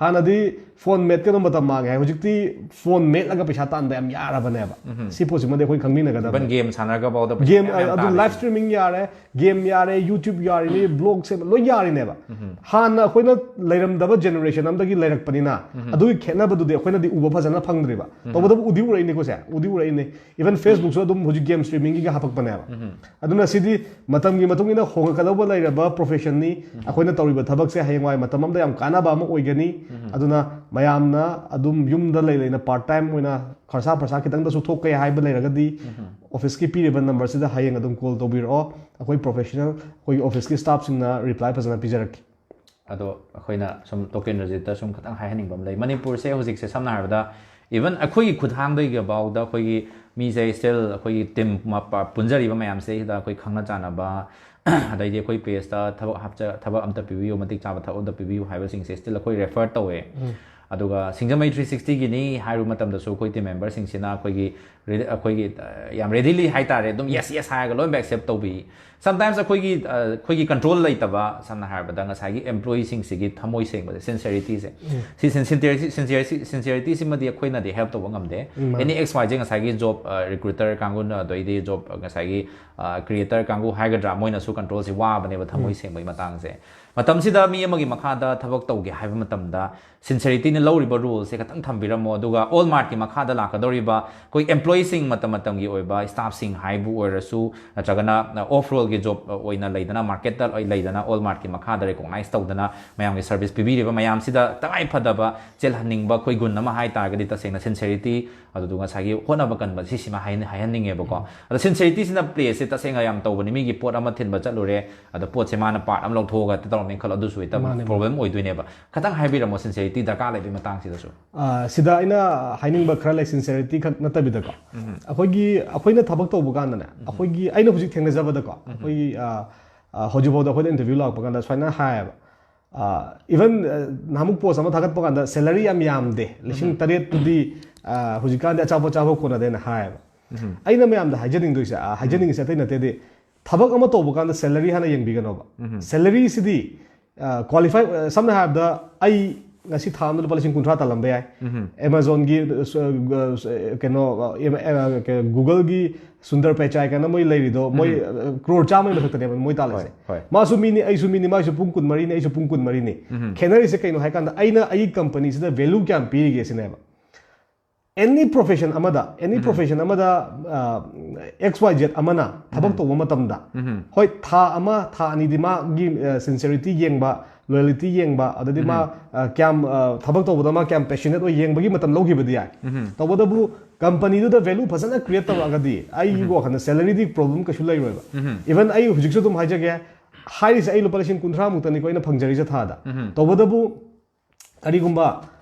ꯍꯥꯟꯅꯗꯤ ꯐꯣꯟ ꯃꯦꯠꯀꯗꯕ ꯃꯇꯝ ꯃꯥꯡꯉꯦ ꯍꯥꯏ, ꯍꯧꯖꯤꯛꯇꯤ ꯐꯣꯟ ꯃꯦꯠꯂꯒ ꯄꯩꯁꯥ ꯇꯥꯟꯕ ꯌꯥꯝ ꯌꯥꯔꯕꯅꯦꯕ꯫ ꯁꯤ ꯄꯣꯠꯁꯤꯃꯗꯤ ꯑꯩꯈꯣꯏ ꯈꯪꯃꯤꯟꯅꯒꯗꯕꯅꯦ꯫ ꯏꯚꯟ ꯒꯦꯝ ꯁꯥꯟꯅꯔꯒꯐꯥꯎꯗ ꯒꯦꯝ ꯑꯗꯨ ꯂꯥꯏꯐ ꯁ꯭ꯇ꯭ꯔꯤꯃꯤꯡ ꯌꯥꯔꯦ, ꯒꯦꯝ ꯌꯥꯔꯦ, ꯌꯨꯇ꯭ꯌꯨꯕ ꯌꯥꯔꯤꯅꯤ, ꯕ꯭ꯂꯣꯒ ꯁꯦꯝꯕ ꯂꯣꯏ ꯌꯥꯔꯤꯅꯦꯕ꯫ ꯍꯥꯟꯅ ꯑꯩꯈꯣꯏꯅ ꯂꯩꯔꯝꯗꯕ ꯖꯦꯅꯦꯔꯦꯁꯟ ꯑꯃꯗꯒꯤ ꯂꯩꯔꯛꯄꯅꯤꯅ, ꯑꯗꯨꯒꯤ ꯈꯦꯠꯅꯕꯗꯨꯗꯤ ꯑꯩꯈꯣꯏꯅꯗꯤ ꯎꯕ ꯐꯖꯅ ꯐꯪꯗ꯭ꯔꯤꯕ꯫ ꯇꯧꯕꯇꯕꯨ ꯎꯗꯤ ꯎꯔꯛꯏꯅꯤꯀꯣ ꯁꯦ, ꯎꯗꯤ ꯎꯔꯛꯏꯅꯤ꯫ ꯏꯚꯟ ꯐꯦꯁꯕꯨꯛꯁꯨ ꯑꯗꯨꯝ ꯍꯧꯖꯤꯛ ꯒꯦꯝ ꯁ꯭ꯇ꯭ꯔꯤꯃꯤꯡꯒꯤꯒ ꯍꯥꯄꯛꯄꯅꯦꯕ꯫ ꯑꯗꯨꯅ ꯁꯤꯗꯤ ꯃꯇꯝꯒꯤ ꯃꯇꯨꯡ ꯏꯟꯅ ꯍꯣꯡꯉꯛꯀꯗꯧꯕ ꯂꯩꯔꯕ ꯄ꯭ꯔꯣꯐꯦꯁꯟꯅꯤ꯫ ꯑꯩꯈꯣꯏꯅ ꯇꯧꯔꯤꯕ ꯊꯕꯛꯁꯦ ꯍꯌꯦꯡꯋꯥꯏ ꯃꯇꯝ ꯑꯃꯗ ꯌꯥꯝ ꯀꯥꯟꯅꯕ ꯑꯃ ꯑꯣꯏꯒꯅꯤ꯫ ꯑꯗꯨꯅ ꯃꯌꯥꯝꯅ ꯑꯗꯨꯝ ꯌꯨꯝꯗ ꯂꯩ ꯂꯩꯅ ꯄꯥꯔꯠ ꯇꯥꯏꯝ ꯑꯣꯏꯅ ꯈꯔꯁꯥ ꯄꯔꯁꯥ ꯈꯤꯇꯪꯗꯁꯨ ꯊꯣꯛꯀꯦ ꯍꯥꯏꯕ ꯂꯩꯔꯒꯗꯤ, ꯑꯣꯐꯤꯁꯀꯤ ꯄꯤꯔꯤꯕ ꯅꯝꯕꯔꯁꯤꯗ ꯍꯌꯦꯡ ꯑꯗꯨꯝ ꯀꯣꯜ ꯇꯧꯕꯤꯔꯛꯑꯣ꯫ ꯑꯩꯈꯣꯏ ꯄ꯭ꯔꯣꯐꯦꯁꯅꯦꯜ, ꯑꯩꯈꯣꯏꯒꯤ ꯑꯣꯐꯤꯁꯀꯤ ꯁ꯭ꯇꯥꯐꯁꯤꯡꯅ ꯔꯤꯄ꯭ꯂꯥꯏ ꯐꯖꯅ ꯄꯤꯖꯔꯛꯀꯦ꯫ ꯑꯗꯣ ꯑꯩꯈꯣꯏꯅ ꯁꯨꯝ ꯗꯣꯛꯇꯔ ꯏꯟꯗ꯭ꯔꯖꯤꯠꯇ ꯁꯨꯝ ꯈꯤꯇꯪ ꯍꯥꯏꯍꯟꯅꯤꯡꯕ ꯑꯃ ꯂꯩ꯫ ꯃꯅꯤꯄꯨꯔꯁꯦ ꯍꯧꯖꯤꯛꯁꯦ ꯁꯝꯅ ꯍꯥꯏꯔꯕꯗ, ꯏꯚꯟ ꯑꯩꯈꯣꯏꯒꯤ ꯈꯨꯠꯊꯥꯡꯗꯒꯤꯐꯥꯎꯗ ꯑꯩꯈꯣꯏꯒꯤ ꯃꯤꯁꯦ ꯁ꯭ꯇꯤꯜ ꯑꯩꯈꯣꯏꯒꯤ ꯇꯤꯝ ꯄꯨꯟꯖꯔꯤꯕ ꯃꯌꯥꯝꯁꯤꯗꯩꯁꯤꯗ ꯑꯩꯈꯣꯏ ꯈꯪꯅ ꯆꯥꯟꯅꯕ, ꯑꯗꯩꯗꯤ ꯑꯩꯈꯣꯏ ꯄꯦꯖꯇ ꯊꯕꯛ ꯍꯥꯞꯆ ꯊꯕꯛ ꯑꯝꯇ ꯄꯤꯕꯤꯌꯨ, ꯃꯇꯤꯛ ꯆꯥꯕ ꯊꯕꯛ ꯑꯝꯇ ꯄꯤꯕꯤꯌꯨ ꯍꯥꯏꯕꯁꯤꯡꯁꯦ ꯁ꯭ꯇꯤꯜ ꯑꯩꯈꯣꯏ ꯔꯦꯐꯔ ꯇꯧꯋꯦ꯫ ꯑꯗꯨꯒ ꯁꯤꯡꯖꯃꯩ ꯊ꯭ꯔꯤ ꯁꯤꯛꯁꯇꯤꯒꯤꯅꯤ ꯍꯥꯏꯕ ꯃꯇꯝꯗꯁꯨ ꯑꯩꯈꯣꯏ ꯇꯤꯝ ꯃꯦꯝꯕꯔꯁꯤꯡꯁꯤꯅ ꯑꯩꯈꯣꯏꯒꯤ ꯔꯦ- ꯑꯩꯈꯣꯏꯒꯤ ꯑ, ꯌꯥꯝ ꯔꯦꯗꯤꯂꯤ ꯍꯥꯏꯇꯥꯔꯦ, ꯑꯗꯨꯝ ꯌꯦꯁ ꯌꯦꯁ ꯍꯥꯏꯔꯒ ꯂꯣꯏꯅꯃꯛ ꯑꯦꯛꯁꯦꯞ ꯇꯧꯕꯤ꯫ ꯁꯝꯇꯥꯏꯝꯁ ꯑꯩꯈꯣꯏꯒꯤ ꯑ, ꯑꯩꯈꯣꯏꯒꯤ ꯀꯟꯇ꯭ꯔꯣꯜ ꯂꯩꯇꯕ, ꯁꯝꯅ ꯍꯥꯏꯔꯕꯗ ꯉꯁꯥꯏꯒꯤ ꯑꯦꯝꯄ꯭ꯂꯣꯌꯤꯁꯤꯡꯁꯤꯒꯤ ꯊꯃꯣꯏ ꯁꯦꯡꯕꯁꯦ, ꯁꯤꯟꯁꯤꯌꯔꯤꯇꯤꯁꯦ, ꯁꯤ ꯁꯤꯟꯁꯤꯌꯔꯤꯇꯤꯁꯤꯃꯗꯤ ꯑꯩꯈꯣꯏꯅꯗꯤ ꯍꯦꯜꯞ ꯇꯧꯕ ꯉꯝꯗꯦ꯫ ꯑꯦꯅꯤ ꯑꯦꯛꯁ ꯋꯥꯏ ꯖꯦ ꯉꯁꯥꯏꯒꯤ ꯖꯣꯕ ꯔꯤꯀ꯭ꯔꯨꯇꯔ ꯀꯥꯡꯕꯨꯅ, ꯑꯗꯩꯗꯤ ꯖꯣꯕ ꯉꯁꯥꯏꯒꯤ ꯀ꯭ꯔꯤꯌꯦꯇꯔ ꯀꯥꯡꯕꯨ ꯍꯥꯏꯒꯗ꯭ꯔꯥ, ꯃꯣꯏꯅꯁꯨ ꯀꯟꯇ꯭ꯔꯣꯜꯁꯦ ꯋꯥꯕꯅꯦꯕ ꯊꯃꯣꯏ ꯁꯦꯡꯕꯒꯤ ꯃꯇꯥꯡꯁꯦ꯫ ꯃꯇꯝꯁꯤꯗ ꯃꯤ ꯑꯃꯒꯤ ꯃꯈꯥꯗ ꯊꯕꯛ ꯇꯧꯒꯦ ꯍꯥꯏꯕ ꯃꯇꯝꯗ ꯁꯤꯟꯁꯦꯔꯤꯇꯤꯅ ꯂꯧꯔꯤꯕ ꯔꯨꯜꯁꯦ ꯈꯤꯇꯪ ꯊꯝꯕꯤꯔꯝꯃꯣ, ꯑꯗꯨꯒ ꯑꯣꯜ ꯃꯥꯔꯠꯀꯤ ꯃꯈꯥꯗ ꯂꯥꯛꯀꯗꯧꯔꯤꯕ ꯑꯩꯈꯣꯏ ꯑꯦꯝꯄ꯭ꯂꯣꯌꯤꯁꯤꯡ, ꯃꯇꯝ ꯃꯇꯝꯒꯤ ꯑꯣꯏꯕ ꯁ꯭ꯇꯥꯐꯁꯤꯡ ꯍꯥꯏꯕꯨ ꯑꯣꯏꯔꯁꯨ, ꯅꯠꯇ꯭ꯔꯒꯅ ꯑꯣꯐ ꯔꯣꯜꯒꯤ ꯖꯣꯕ ꯑꯣꯏꯅ ꯂꯩꯗꯅ, ꯃꯥꯔꯀꯦꯠꯇ ꯂꯩꯗꯅ, ꯑꯣꯜ ꯃꯥꯔꯠꯀꯤ ꯃꯈꯥꯗ ꯔꯦꯀꯣꯛꯅꯥꯏꯁ ꯇꯧꯗꯅ ꯃꯌꯥꯝꯒꯤ ꯁꯔꯚꯤꯁ ꯄꯤꯕꯤꯔꯤꯕ ꯃꯌꯥꯝꯁꯤꯗ ꯇꯉꯥꯏ ꯐꯗꯕ ꯆꯦꯜꯍꯟꯅꯤꯡꯕ ꯑꯩꯈꯣꯏ ꯒꯨꯟ ꯑꯃ ꯍꯥꯏ ꯇꯥꯔꯒꯗꯤ, ꯇꯁꯦꯡꯅ ꯁꯤꯟꯁꯦꯔꯤꯇꯤ, ꯑꯗꯨꯗꯨꯒ ꯉꯁꯥꯏꯒꯤ ꯍꯣꯠꯅꯕ ꯀꯟꯕ, ꯁꯤꯁꯤꯃ ꯍꯥꯏ-, ꯍꯥꯏꯍꯟꯅꯤꯡꯉꯦꯕꯀꯣ꯫ ꯑꯗꯣ ꯁꯤꯟꯁꯦꯔꯤꯇꯤꯁꯤꯅ ꯄ꯭ꯂꯦꯁꯦ ꯇꯁꯦꯡꯅ ꯌꯥꯝ ꯇꯧꯕꯅꯤ꯫ ꯃꯤꯒꯤ ꯄꯣꯠ ꯑꯃ ꯊꯤꯟꯕ ꯆꯠꯂꯨꯔꯦ, ꯑꯗꯣ ꯄꯣꯠꯁꯦ ꯃꯥꯅ ꯄꯥꯔꯠ ꯑꯃ ꯂꯧꯊꯣꯛꯑꯒ ꯇꯧꯔꯝꯃꯦ ꯈꯜꯂꯣ, ꯑꯗꯨꯁꯨ ꯍꯦꯛꯇ ꯃꯥꯅꯦ, ꯃꯥꯅꯦ꯫ ꯄ꯭ꯔꯣꯕ꯭ꯂꯦꯝ ꯑꯣꯏꯗꯣꯏꯅꯦꯕ꯫ ꯈꯇꯪ ꯍꯥꯏꯕꯤꯔꯝꯃꯣ, ꯁꯤꯟꯁꯦꯔꯤꯇꯤ ꯗꯔꯀꯥꯔ ꯂꯩꯕꯒꯤ ꯃꯇꯥꯡꯁꯤꯗꯁꯨ꯫ ꯑꯥ, ꯁꯤꯗ ꯑꯩꯅ ꯍꯥꯏꯅꯤꯡꯕ ꯈꯔ ꯂꯩ, ꯁꯤꯟꯁꯦꯔꯤꯇꯤ ꯈꯛ ꯅꯠꯇꯕꯤꯗꯀꯣ꯫ ꯑꯩꯈꯣꯏꯒꯤ, ꯑꯩꯈꯣꯏꯅ ꯊꯕꯛ ꯇꯧꯕ ꯀꯥꯟꯗꯅꯦ, ꯑꯩꯈꯣꯏꯒꯤ, ꯑꯩꯅ ꯍꯧꯖꯤꯛ ꯊꯦꯡꯅꯖꯕꯗꯀꯣ, ꯑꯩꯈꯣꯏꯒꯤ, ꯑꯥ, ꯑꯥ, ꯍꯧꯖꯤꯛꯐꯥꯎꯗ ꯑꯩꯈꯣꯏꯗ ꯏꯟꯇꯔꯚ꯭ꯌꯨ ꯂꯥꯛꯄ ꯀꯥꯟꯗ ꯁꯨꯃꯥꯏꯅ ꯍꯥꯏꯌꯦꯕ, ꯏꯚꯟ ꯅꯍꯥꯟꯃꯨꯛ ꯄꯣꯁ ꯑꯃ ꯊꯥꯒꯠꯄ ꯀꯥꯟꯗ ꯁꯦꯂꯔꯤ ꯌꯥꯝ ꯌꯥꯝꯗꯦ, ꯂꯤꯁꯤꯡ ꯇꯔꯦꯠꯇꯨꯗꯤ, ꯑꯥ, ꯍꯧꯖꯤꯛꯀꯥꯟꯗꯤ ꯑꯆꯥꯄꯣꯠ ꯆꯥꯕ ꯀꯣꯟꯅꯗꯦꯅ ꯍꯥꯏꯌꯦꯕ꯫ ꯑꯩꯅ ꯃꯌꯥꯝꯗ ꯍꯥꯏꯖꯅꯤꯡꯗꯣꯏꯁꯦ, ꯑꯥ, ꯍꯥꯏꯖꯅꯤꯡꯉꯤꯁꯦ ꯑꯇꯩ ꯅꯠꯇꯦꯗꯤ, ꯊꯕꯛ ꯑꯃ ꯇꯧꯕ ꯀꯥꯟꯗ ꯁꯦꯂꯔꯤ ꯍꯥꯟꯅ ꯌꯦꯡꯕꯤꯒꯅꯣꯕ꯫ ꯁꯦꯂꯔꯤꯁꯤꯗꯤ, ꯑꯥ, ꯀ꯭ꯋꯥꯂꯤꯐꯥꯏ, ꯑꯥ, ꯁꯝꯅ ꯍꯥꯏꯔꯕꯗ, ꯑꯩ ꯉꯁꯤ ꯊꯥ ꯑꯃꯗ ꯂꯨꯄꯥ ꯂꯤꯁꯤꯡ ꯀꯨꯟꯊ꯭ꯔꯥ ꯇꯥꯜꯂꯝꯕ ꯌꯥꯏ꯫ ꯑꯦꯃꯥꯖꯣꯟꯒꯤ, ꯑꯥ, ꯀꯩꯅꯣ, ꯑꯥ, ꯑꯦꯝ-, ꯑꯥ, ꯀꯩ-, ꯒꯨꯒꯜꯒꯤ ꯁꯨꯟꯗꯔ ꯄꯤꯆꯥꯏ ꯀꯥꯏꯅ ꯃꯣꯏ ꯂꯩꯔꯤꯗꯣ, ꯃꯣꯏ, ꯑꯥ, ꯀ꯭ꯔꯣꯔ ꯆꯥꯝꯃꯒꯤ ꯃꯊꯛꯇꯅꯦꯕ ꯃꯣꯏ ꯇꯥꯜꯂꯤꯁꯦ꯫ ꯍꯣꯏ, ꯍꯣꯏ꯫ ꯃꯥꯁꯨ ꯃꯤꯅꯤ, ꯑꯩꯁꯨ ꯃꯤꯅꯤ, ꯃꯥꯏꯁꯨ ꯄꯨꯡ ꯀꯨꯟꯃꯔꯤꯅꯤ, ꯑꯩꯁꯨ ꯄꯨꯡ ꯀꯨꯟꯃꯔꯤꯅꯤ꯫ ꯈꯦꯠꯅꯔꯤꯁꯦ ꯀꯩꯅꯣ ꯍꯥꯏ ꯀꯥꯟꯗ, ꯑꯩꯅ ꯑꯩꯒꯤ ꯀꯝꯄꯅꯤꯁꯤꯗ ꯚꯦꯂꯨ ꯀꯌꯥꯝ ꯄꯤꯔꯤꯒꯦ ꯁꯤꯅꯦꯕ꯫ ꯑꯦꯅꯤ ꯄ꯭ꯔꯣꯐꯦꯁꯟ ꯑꯃꯗ, ꯑꯦꯅꯤ ꯄ꯭ꯔꯣꯐꯦꯁꯟ ꯑꯃꯗ, ꯑꯦꯛꯁ ꯋꯥꯏ ꯖꯦꯠ ꯑꯃꯅ ꯊꯕꯛ ꯇꯧꯕ ꯃꯇꯝꯗ, ꯍꯣꯏ, ꯊꯥ ꯑꯃ, ꯊꯥ ꯑꯅꯤꯗꯤ ꯃꯥꯒꯤ, ꯑ, ꯁꯤꯟꯁꯦꯔꯤꯇꯤ ꯌꯦꯡꯕ, ꯂꯣꯌꯦꯂꯤꯇꯤ ꯌꯦꯡꯕ, ꯑꯗꯩꯗꯤ ꯃꯥ, ꯑ, ꯀꯌꯥꯝ, ꯑ, ꯊꯕꯛ ꯇꯧꯕꯗ ꯃꯥ ꯀꯌꯥꯝ ꯄꯦꯁꯅꯦꯠ ꯑꯣꯏ ꯌꯦꯡꯕꯒꯤ ꯃꯇꯝ ꯂꯧꯈꯤꯕꯗꯤ ꯌꯥꯏ꯫ ꯇꯧꯕꯇꯕꯨ ꯀꯝꯄꯅꯤꯗꯨꯗ ꯚꯦꯂꯨ ꯐꯖꯅ ꯀ꯭ꯔꯤꯌꯦꯠ ꯇꯧꯔꯛꯑꯒꯗꯤ, ꯑꯩꯒꯤ ꯋꯥꯈꯜꯗ ꯁꯦꯂꯔꯤꯗꯤ ꯄ꯭ꯔꯣꯕ꯭ꯂꯦꯝ ꯀꯩꯁꯨ ꯂꯩꯔꯣꯏꯕ꯫ ꯏꯚꯟ ꯑꯩ ꯍꯧꯖꯤꯛꯁꯨ ꯑꯗꯨꯝ ꯍꯥꯏꯖꯒꯦ, ꯍꯥꯏꯔꯤꯁꯦ ꯑꯩ ꯂꯨꯄꯥ ꯂꯤꯁꯤꯡ ꯀꯨꯟꯊ꯭ꯔꯥ ꯃꯨꯛꯇꯅꯤꯀꯣ ꯑꯩꯅ ꯐꯪꯖꯔꯤꯁꯦ ꯊꯥꯗ꯫ ꯇꯧꯕꯇꯕꯨ ꯀꯔꯤꯒꯨꯝꯕ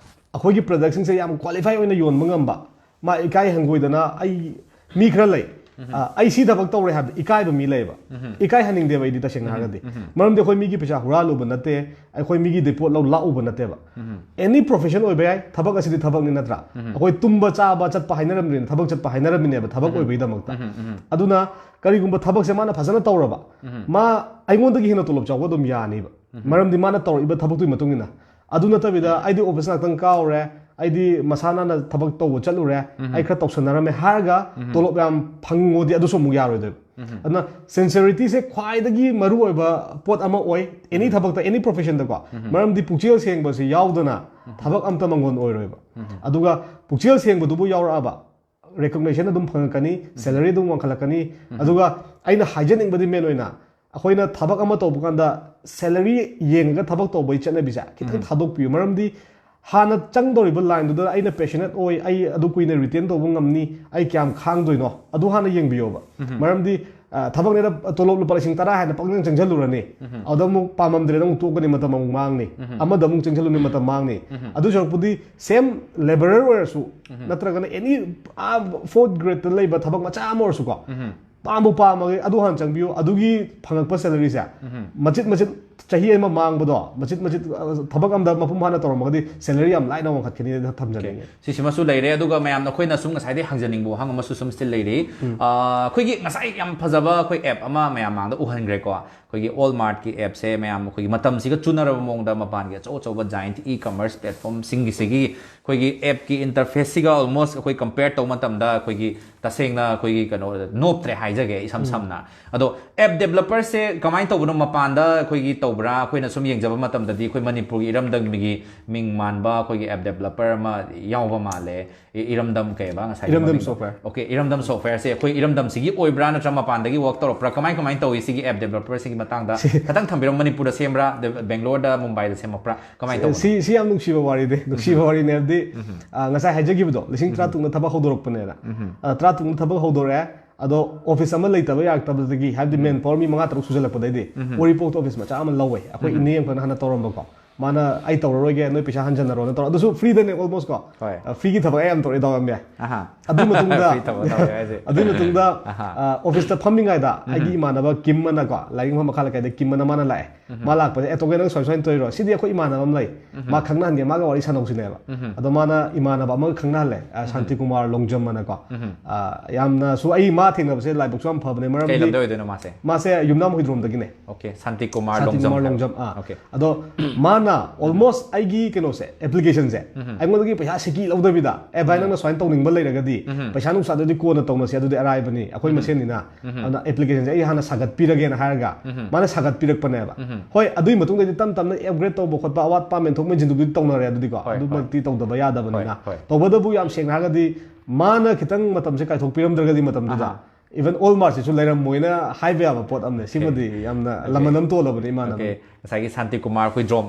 ꯑꯩꯈꯣꯏꯒꯤ ꯄ꯭ꯔꯗꯛꯁꯤꯡꯁꯦ ꯌꯥꯝ ꯀ꯭ꯋꯥꯂꯤꯐꯥꯏ ꯑꯣꯏꯅ ꯌꯣꯟꯕ ꯉꯝꯕ, ꯃꯥ ꯏꯀꯥꯏ ꯍꯪꯒꯣꯏꯗꯅ, ꯑꯩ, ꯃꯤ ꯈꯔ ꯂꯩ, ꯑ, ꯑꯩ ꯁꯤ ꯊꯕꯛ ꯇꯧꯔꯦ ꯍꯥꯏꯕꯗ ꯏꯀꯥꯏꯕ ꯃꯤ ꯂꯩꯌꯦꯕ꯫ ꯏꯀꯥꯏ ꯍꯟꯅꯤꯡꯗꯦꯕ ꯑꯩꯗꯤ, ꯇꯁꯦꯡꯅ ꯍꯥꯏꯔꯒꯗꯤ꯫ ꯃꯔꯝꯗꯤ ꯑꯩꯈꯣꯏ ꯃꯤꯒꯤ ꯄꯩꯁꯥ ꯍꯨꯔꯥꯜꯂꯨꯕ ꯅꯠꯇꯦ, ꯑꯩꯈꯣꯏ ꯃꯤꯒꯤ ꯄꯣꯠ ꯂꯧ ꯂꯥꯛꯎꯕ ꯅꯠꯇꯦꯕ꯫ ꯑꯦꯅꯤ ꯄ꯭ꯔꯣꯐꯦꯁꯟ ꯑꯣꯏꯕ ꯌꯥꯏ, ꯊꯕꯛ ꯑꯁꯤꯗꯤ ꯊꯕꯛꯅꯤ ꯅꯠꯇ꯭ꯔꯥ? ꯑꯩꯈꯣꯏ ꯇꯨꯝꯕ ꯆꯥꯕ ꯆꯠꯄ ꯍꯥꯏꯅꯔꯝꯗ꯭ꯔꯤꯅꯦ, ꯊꯕꯛ ꯆꯠꯄ ꯍꯥꯏꯅꯔꯝꯃꯤꯅꯦꯕ, ꯊꯕꯛ ꯑꯣꯏꯕꯒꯤꯗꯃꯛꯇ꯫ ꯑꯗꯨꯅ ꯀꯔꯤꯒꯨꯝꯕ ꯊꯕꯛꯁꯦ ꯃꯥꯅ ꯐꯖꯅ ꯇꯧꯔꯕ, ꯃꯥ ꯑꯩꯉꯣꯟꯗꯒꯤ ꯍꯦꯟꯅ ꯇꯣꯂꯣꯞ ꯆꯥꯎꯕ ꯑꯗꯨꯝ ꯌꯥꯅꯤꯕ꯫ ꯃꯔꯝꯗꯤ ꯃꯥꯅ ꯇꯧꯔꯛꯏꯕ ꯊꯕꯛꯇꯨꯒꯤ ꯃꯇꯨꯡ ꯏꯟꯅ꯫ ꯑꯗꯨ ꯅꯠꯇꯕꯤꯗ ꯑꯩꯗꯤ ꯑꯣꯐꯤꯁ ꯉꯥꯛꯇꯪ ꯀꯥꯎꯔꯦ, ꯑꯩꯗꯤ ꯃꯁꯥ ꯅꯥꯟꯅ ꯊꯕꯛ ꯇꯧꯕ ꯆꯠꯂꯨꯔꯦ, ꯑꯩ ꯈꯔ ꯇꯧꯁꯟꯅꯔꯝꯃꯦ ꯍꯥꯏꯔꯒ ꯇꯣꯂꯣꯞ ꯌꯥꯝ ꯐꯪꯉꯣꯗꯤ ꯑꯗꯨꯁꯨ ꯑꯃꯨꯛ ꯌꯥꯔꯣꯏꯗꯣꯏꯕ꯫ ꯑꯗꯨꯅ sincerity ꯁꯦ ꯈ꯭ꯋꯥꯏꯗꯒꯤ ꯃꯔꯨꯑꯣꯏꯕ ꯄꯣꯠ ꯑꯃ ꯑꯣꯏ, ꯑꯦꯅꯤ ꯊꯕꯛꯇ, ꯑꯦꯅꯤ ꯄ꯭ꯔꯣꯐꯦꯁꯟꯗꯀꯣ꯫ ꯃꯔꯝꯗꯤ ꯄꯨꯛꯆꯦꯜ ꯁꯦꯡꯕꯁꯤ ꯌꯥꯎꯗꯅ ꯊꯕꯛ ꯑꯝꯇ ꯃꯪꯒꯣꯟ ꯑꯣꯏꯔꯣꯏꯕ꯫ ꯑꯗꯨꯒ ꯄꯨꯛꯆꯦꯜ ꯁꯦꯡꯕꯗꯨꯕꯨ ꯌꯥꯎꯔꯛꯑꯕ, ꯔꯦꯀꯣꯒꯅꯤꯁꯟ ꯑꯗꯨꯝ ꯐꯪꯉꯛꯀꯅꯤ, ꯁꯦꯂꯔꯤ ꯑꯗꯨꯝ ꯋꯥꯡꯈꯠꯂꯛꯀꯅꯤ꯫ ꯑꯗꯨꯒ ꯑꯩꯅ ꯍꯥꯏꯖꯅꯤꯡꯕꯗꯤ ꯃꯦꯟ ꯑꯣꯏꯅ ꯑꯩꯈꯣꯏꯅ ꯊꯕꯛ ꯑꯃ ꯇꯧꯕ ꯀꯥꯟꯗ ꯁꯦꯂꯔꯤ ꯌꯦꯡꯉꯒ ꯊꯕꯛ ꯇꯧꯕꯒꯤ ꯆꯠꯅꯕꯤꯁꯦ ꯈꯤꯇꯪ ꯊꯥꯗꯣꯛꯄꯤꯌꯨ꯫ ꯃꯔꯝꯗꯤ ꯍꯥꯟꯅ ꯆꯪꯗꯧꯔꯤꯕ ꯂꯥꯏꯟꯗꯨꯗ ꯑꯩꯅ ꯄꯦꯁꯅꯦꯠ ꯑꯣꯏ, ꯑꯩ ꯑꯗꯨ ꯀꯨꯏꯅ ꯔꯤꯇꯦꯟ ꯇꯧꯕ ꯉꯝꯅꯤ, ꯑꯩ ꯀꯌꯥꯝ ꯈꯥꯡꯗꯣꯏꯅꯣ, ꯑꯗꯨ ꯍꯥꯟꯅ ꯌꯦꯡꯕꯤꯌꯣꯕ꯫ ꯃꯔꯝꯗꯤ ꯑ, ꯊꯕꯛꯅꯦꯅ ꯇꯣꯂꯣꯞ ꯂꯨꯄꯥ ꯂꯤꯁꯤꯡ ꯇꯔꯥ ꯍꯥꯏꯅ ꯄꯪꯆꯪ ꯆꯪꯁꯤꯜꯂꯨꯔꯅꯤ, ꯑꯗꯨꯗ ꯑꯃꯨꯛ ꯄꯥꯝꯃꯝꯗ꯭ꯔꯦꯅ ꯑꯃꯨꯛ ꯇꯣꯛꯀꯅꯤ, ꯃꯇꯝ ꯑꯃꯨꯛ ꯃꯥꯡꯅꯤ, ꯑꯃꯗ ꯑꯃꯨꯛ ꯆꯪꯁꯤꯜꯂꯨꯅꯤ, ꯃꯇꯝ ꯃꯥꯡꯅꯤ꯫ ꯑꯗꯨ ꯁꯔꯨꯛꯄꯨꯗꯤ ꯁꯦꯝ ꯂꯦꯕꯔꯔ ꯑꯣꯏꯔꯁꯨ, ꯅꯠꯇ꯭ꯔꯒꯅ ꯑꯦꯅꯤ ꯐꯣꯔꯠ ꯒ꯭ꯔꯦꯗꯇ ꯂꯩꯕ ꯊꯕꯛ ꯃꯆꯥ ꯑꯃ ꯑꯣꯏꯔꯁꯨꯀꯣ, ꯄꯥꯝꯕꯨ ꯄꯥꯝꯃꯒ ꯑꯗꯨ ꯍꯥꯟꯅ ꯆꯪꯕꯤꯌꯨ꯫ ꯑꯗꯨꯒꯤ ꯐꯪꯉꯛꯄ ꯁꯦꯂꯔꯤꯁꯦ ꯃꯆꯤꯠ ꯃꯆꯤꯠ, ꯆꯍꯤ ꯑꯃ ꯃꯥꯡꯕꯗꯣ ꯃꯆꯤꯠ ꯃꯆꯤꯠ, ꯑ, ꯊꯕꯛ ꯑꯝꯗ ꯃꯄꯨꯡ ꯐꯥꯅ ꯇꯧꯔꯝꯃꯒꯗꯤ ꯁꯦꯂꯔꯤ ꯌꯥꯝ ꯂꯥꯏꯅ ꯋꯥꯡꯈꯠꯀꯅꯤꯅ ꯊꯝꯖꯅꯤꯡꯉꯦ꯫ ꯁꯤꯁꯤꯃꯁꯨ ꯂꯩꯔꯦ꯫ ꯑꯗꯨꯒ ꯃꯌꯥꯝꯅ ꯑꯩꯈꯣꯏꯅ ꯁꯨꯝ ꯉꯁꯥꯏꯗꯩ ꯍꯪꯖꯅꯤꯡꯕ ꯋꯥꯍꯪ ꯑꯃꯁꯨ ꯁꯨꯝ still ꯂꯩꯔꯤ꯫ ꯑ, ꯑꯩꯈꯣꯏꯒꯤ ꯉꯁꯥꯏ ꯌꯥꯝ ꯐꯖꯕ ꯑꯩꯈꯣꯏ ꯑꯦꯞ ꯑꯃ ꯃꯌꯥꯝ ꯃꯥꯡꯗ ꯎꯍꯟꯈ꯭ꯔꯦꯀꯣ꯫ ꯑꯩꯈꯣꯏꯒꯤ ꯋꯥꯜꯃꯥꯔꯠꯀꯤ ꯑꯦꯞꯁꯦ ꯃꯌꯥꯝ ꯑꯩꯈꯣꯏꯒꯤ ꯃꯇꯝꯁꯤꯒ ꯆꯨꯅꯔꯕ ꯃꯑꯣꯡꯗ ꯃꯄꯥꯟꯒꯤ ꯑꯆꯧ ꯑꯆꯧꯕ ꯖꯥꯏꯟꯠ ꯏ ꯀꯃꯔꯁ ꯄ꯭ꯂꯦꯠꯐꯣꯝꯁꯤꯡꯒꯤꯁꯤꯒꯤ ꯑꯩꯈꯣꯏꯒꯤ ꯑꯦꯞꯀꯤ ꯏꯟꯇꯔꯐꯦꯁꯁꯤꯒ ꯑꯣꯜꯃꯣꯁ ꯑꯩꯈꯣꯏ ꯀꯝꯄꯦꯌꯔ ꯇꯧꯕ ꯃꯇꯝꯗ ꯑꯩꯈꯣꯏꯒꯤ ꯇꯁꯦꯡꯅ ꯑꯩꯈꯣꯏꯒꯤ ꯀꯩꯅꯣ ꯅꯣꯞꯇ꯭ꯔꯦ ꯍꯥꯏꯖꯒꯦ ꯏꯁꯝ ꯁꯝꯅ꯫ ꯑꯗꯣ ꯑꯦꯞ ꯗꯦꯕꯂꯞꯄꯔꯁꯦ ꯀꯃꯥꯏꯅ ꯇꯧꯕꯅꯣ? ꯃꯄꯥꯟꯗ ꯑꯩꯈꯣꯏꯒꯤ ꯇꯧꯕ꯭ꯔꯥ? ꯑꯩꯈꯣꯏꯅ ꯁꯨꯝ ꯌꯦꯡꯖꯕ ꯃꯇꯝꯗꯗꯤ ꯑꯩꯈꯣꯏ ꯃꯅꯤꯄꯨꯔꯒꯤ ꯏꯔꯝꯗꯝꯒꯤ ꯃꯤꯡ ꯃꯥꯟꯕ ꯑꯩꯈꯣꯏꯒꯤ ꯑꯦꯞ ꯗꯦꯕꯂꯞꯄꯔ ꯑꯃ ꯌꯥꯎꯕ ꯃꯥꯜꯂꯦ꯫ ꯏ-, ꯏꯔꯝꯗꯝ ꯀꯩꯕ ꯉꯁꯥꯏꯒꯤ ꯏꯔꯝꯗꯝ ꯃꯃꯤꯡꯗꯣ? ꯁꯣꯐꯋꯦꯌꯔ꯫ ꯑꯣꯀꯦ, ꯏꯔꯝꯗꯝ ꯁꯣꯐꯋꯦꯌꯔꯁꯦ ꯑꯩꯈꯣꯏ ꯏꯔꯝꯗꯝꯁꯤꯒꯤ ꯑꯣꯏꯕ꯭ꯔꯥ ꯅꯠꯇ꯭ꯔ ꯃꯄꯥꯟꯗꯒꯤ ꯋꯥꯛ ꯇꯧꯔꯛꯄ꯭ꯔꯥ? ꯀꯃꯥꯏ ꯀꯃꯥꯏꯅ ꯇꯧꯏ ꯁꯤꯒꯤ ꯑꯦꯞ ꯗꯦꯕꯂꯞꯄꯔꯁꯤꯒꯤ ꯃꯇꯥꯡꯗ? ꯈꯤꯇꯪ ꯊꯝꯕꯤꯔꯝꯃꯣ꯫ ꯃꯅꯤꯄꯨꯔꯗ ꯁꯦꯝꯕ꯭ꯔꯥ? ꯗ-, ꯕꯦꯡꯒ꯭ꯂꯣꯔꯗ, ꯃꯨꯝꯕꯥꯏꯗ ꯁꯦꯝꯃꯛꯄ꯭ꯔꯥ? ꯀꯃꯥꯏꯅ ꯇꯧꯕꯅꯣ? ꯁꯤ ꯁꯤ ꯌꯥꯝ ꯅꯨꯡꯁꯤꯕ ꯋꯥꯔꯤꯗꯤ, ꯅꯨꯡꯁꯤꯕ ꯋꯥꯔꯤꯅꯦ ꯍꯥꯏꯕꯗꯤ, ꯑ, ꯉꯁꯥꯏ ꯍꯥꯏꯖꯈꯤꯕꯗꯣ, ꯂꯤꯁꯤꯡ ꯇꯔꯥ ꯇꯨꯛꯅ ꯊꯕꯛ ꯍꯧꯗꯣꯔꯛꯄꯅꯦꯅ꯫ ꯑ, ꯇꯔꯥ ꯇꯨꯛꯅ ꯊꯕꯛ ꯍꯧꯗꯣꯔꯛꯑꯦ꯫ ꯑꯗꯣ ꯑꯣꯐꯤꯁ ꯑꯃ ꯂꯩꯇꯕ ꯌꯥꯔꯛꯇꯕꯗꯒꯤ, ꯍꯥꯏꯕꯗꯤ ꯃꯦꯟ ꯄꯥꯋꯔ ꯃꯤ ꯃꯉꯥ ꯇꯔꯨꯛ ꯁꯨꯖꯜꯂꯛꯄꯗꯩꯗꯤ, ꯎꯔꯤꯄꯣꯛꯇ ꯑꯣꯐꯤꯁ ꯃꯆꯥ ꯑꯃ ꯂꯧꯋꯦ꯫ ꯑꯩꯈꯣꯏ ꯏꯅꯦ ꯑꯃꯈꯛꯅ ꯍꯥꯟꯅ ꯇꯧꯔꯝꯕꯀꯣ꯫ ꯃꯥꯅ "ꯑꯩ ꯇꯧꯔꯔꯣꯏꯒꯦ, ꯅꯣꯏ ꯄꯩꯁꯥ ꯍꯟꯖꯟꯅꯔꯣꯅ" ꯇꯧꯔ, ꯑꯗꯨꯁꯨ ꯐ꯭ꯔꯤꯗꯅꯦ ꯑꯣꯜꯃꯣꯁ ꯀꯣ꯫ ꯍꯣꯏ꯫ ꯑ, ꯐ꯭ꯔꯤꯒꯤ ꯊꯕꯛ ꯑꯌꯥꯝꯕ ꯇꯧꯔꯛꯑꯦ, ꯗꯥꯎ ꯌꯥꯝ ꯌꯥꯏ꯫ ꯑꯍꯥ꯫ ꯑꯗꯨꯒꯤ ꯃꯇꯨꯡꯗ ꯐ꯭ꯔꯤ ꯊꯕꯛ ꯇꯧꯔꯛꯑꯦ ꯍꯥꯏꯁꯦ꯫ ꯑꯗꯨꯒꯤ ꯃꯇꯨꯡꯗ ꯑꯍꯥ꯫ ꯑ, ꯑꯣꯐꯤꯁꯇ ꯐꯝꯃꯤꯉꯩꯗ ꯑꯩꯒꯤ ꯏꯃꯥꯟꯅꯕ ꯀꯤꯝ ꯑꯅ ꯀꯣ, ꯂꯥꯏꯔꯤꯛ ꯃꯈꯥ ꯂꯩꯀꯥꯏꯗ ꯀꯤꯝ ꯑꯅ ꯃꯥꯅ ꯂꯥꯛꯑꯦ꯫ ꯃꯥ ꯂꯥꯛꯄꯁꯦ, "ꯑꯦ, ꯇꯣꯛꯑꯦ, ꯅꯪ ꯁꯨꯃꯥꯏ ꯁꯨꯃꯥꯏꯅ ꯇꯧꯔꯤꯔꯣ? ꯁꯤꯗꯤ ꯑꯩꯈꯣꯏ ꯏꯃꯥꯟꯅꯕ ꯑꯃ ꯂꯩ, ꯃꯥ ꯈꯪꯅꯍꯟꯒꯦ, ꯃꯥꯒ ꯋꯥꯔꯤ ꯁꯥꯟꯅꯧꯁꯤꯅꯦꯕ"꯫ ꯑꯗꯣ ꯃꯥꯅ ꯏꯃꯥꯟꯅꯕ ꯑꯃꯒ ꯈꯪꯅꯍꯜꯂꯦ, ꯑ, ꯁꯥꯟꯇꯤ ꯀꯨꯃꯥꯔ ꯂꯣꯡꯖꯝ ꯑꯅꯀꯣ꯫ ꯑ, ꯌꯥꯝꯅꯁꯨ, ꯑꯩ ꯃꯥ ꯊꯦꯡꯅꯕꯁꯦ ꯂꯥꯏꯕꯛꯁꯨ ꯌꯥꯝ ꯐꯕꯅꯦ, ꯀꯩ ꯃꯔꯝꯗꯤ ꯂꯝꯗ ꯑꯣꯏꯗꯣꯏꯅꯣ ꯃꯥꯁꯦ? ꯃꯥꯁꯦ ꯌꯨꯝꯅꯥꯝ ꯍꯨꯏꯗ꯭ꯔꯣꯝꯗꯒꯤꯅꯦ꯫ ꯑꯣꯀꯦ, ꯁꯥꯟꯇꯤ ꯀꯨꯃꯥꯔ ꯁꯥꯟꯇꯤ ꯂꯣꯡꯖꯝ ꯀꯨꯃꯥꯔ ꯍꯥꯏꯕ꯫ ꯂꯣꯡꯖꯝ, ꯑꯥ꯫ ꯑꯣꯀꯦ꯫ ꯑꯗꯣ ꯃꯥꯅ almost ꯑꯩꯒꯤ ꯀꯩꯅꯣꯁꯦ, applicationꯁꯦ ꯑꯩꯉꯣꯟꯗꯒꯤ ꯄꯩꯁꯥ ꯁꯤꯀꯤ ꯂꯧꯗꯕꯤꯗ, "ꯑꯦ ꯚꯥꯏ, ꯅꯪꯅ ꯁꯨꯃꯥꯏꯅ ꯇꯧꯅꯤꯡꯕ ꯂꯩꯔꯒꯗꯤ ꯄꯩꯁꯥ ꯅꯨꯡꯁꯥꯗꯨꯗꯤ ꯀꯣꯟꯅ ꯇꯧꯅꯁꯤ, ꯑꯗꯨꯗꯤ ꯑꯔꯥꯏꯕꯅꯤ, ꯑꯩꯈꯣꯏ ꯃꯁꯦꯟꯅꯤꯅ꯫ ꯑꯗꯨꯅ applicationꯁꯦ ꯑꯩ ꯍꯥꯟꯅ ꯁꯥꯒꯠꯄꯤꯔꯒꯦꯅ" ꯍꯥꯏꯔꯒ ꯃꯥꯅ ꯁꯥꯒꯠꯄꯤꯔꯛꯄꯅꯦꯕ꯫ ꯍꯣꯏ, ꯑꯗꯨꯒꯤ ꯃꯇꯨꯡꯗꯗꯤ ꯇꯞ ꯇꯞꯅ upgrade ꯇꯧꯕ ꯈꯣꯠꯄ, ꯑꯋꯥꯠꯄ ꯃꯦꯟꯊꯣꯛ ꯃꯦꯟꯁꯤꯟꯗꯨꯕꯨꯗꯤ ꯇꯧꯅꯔꯦ, ꯑꯗꯨꯗꯤꯀꯣ꯫ ꯍꯣꯏ, ꯍꯣꯏ꯫ ꯑꯗꯨꯃꯛꯇꯤ ꯇꯧꯗꯕ ꯌꯥꯗꯕꯅꯤꯅ꯫ ꯍꯣꯏ, ꯍꯣꯏ꯫ ꯇꯧꯕꯇꯕꯨ ꯌꯥꯝ ꯁꯦꯡꯅ ꯍꯥꯏꯔꯒꯗꯤ ꯃꯥꯅ ꯈꯤꯇꯪ ꯃꯇꯝꯁꯦ ꯀꯥꯏꯊꯣꯛꯄꯤꯔꯝꯗ꯭ꯔꯒꯗꯤ ꯃꯇꯝꯗꯨꯗ ꯑꯍꯥ꯫ Even Walmartꯁꯤꯁꯨ ꯂꯩꯔꯝꯃꯣꯏꯅ ꯍꯥꯏꯕ ꯌꯥꯕ ꯄꯣꯠ ꯑꯃꯅꯦ꯫ ꯑꯣꯀꯦ꯫ ꯁꯤꯃꯗꯤ ꯌꯥꯝꯅ ꯑꯣꯀꯦ꯫ ꯂꯃꯟ ꯑꯃ ꯇꯣꯜꯂꯕꯅꯤ ꯏꯃꯥꯟꯅꯕ꯫ ꯑꯣꯀꯦ꯫ ꯉꯁꯥꯏꯒꯤ ꯁꯥꯟꯇꯤ ꯀꯨꯃꯥꯔ ꯍꯨꯏꯗ꯭ꯔꯣꯝ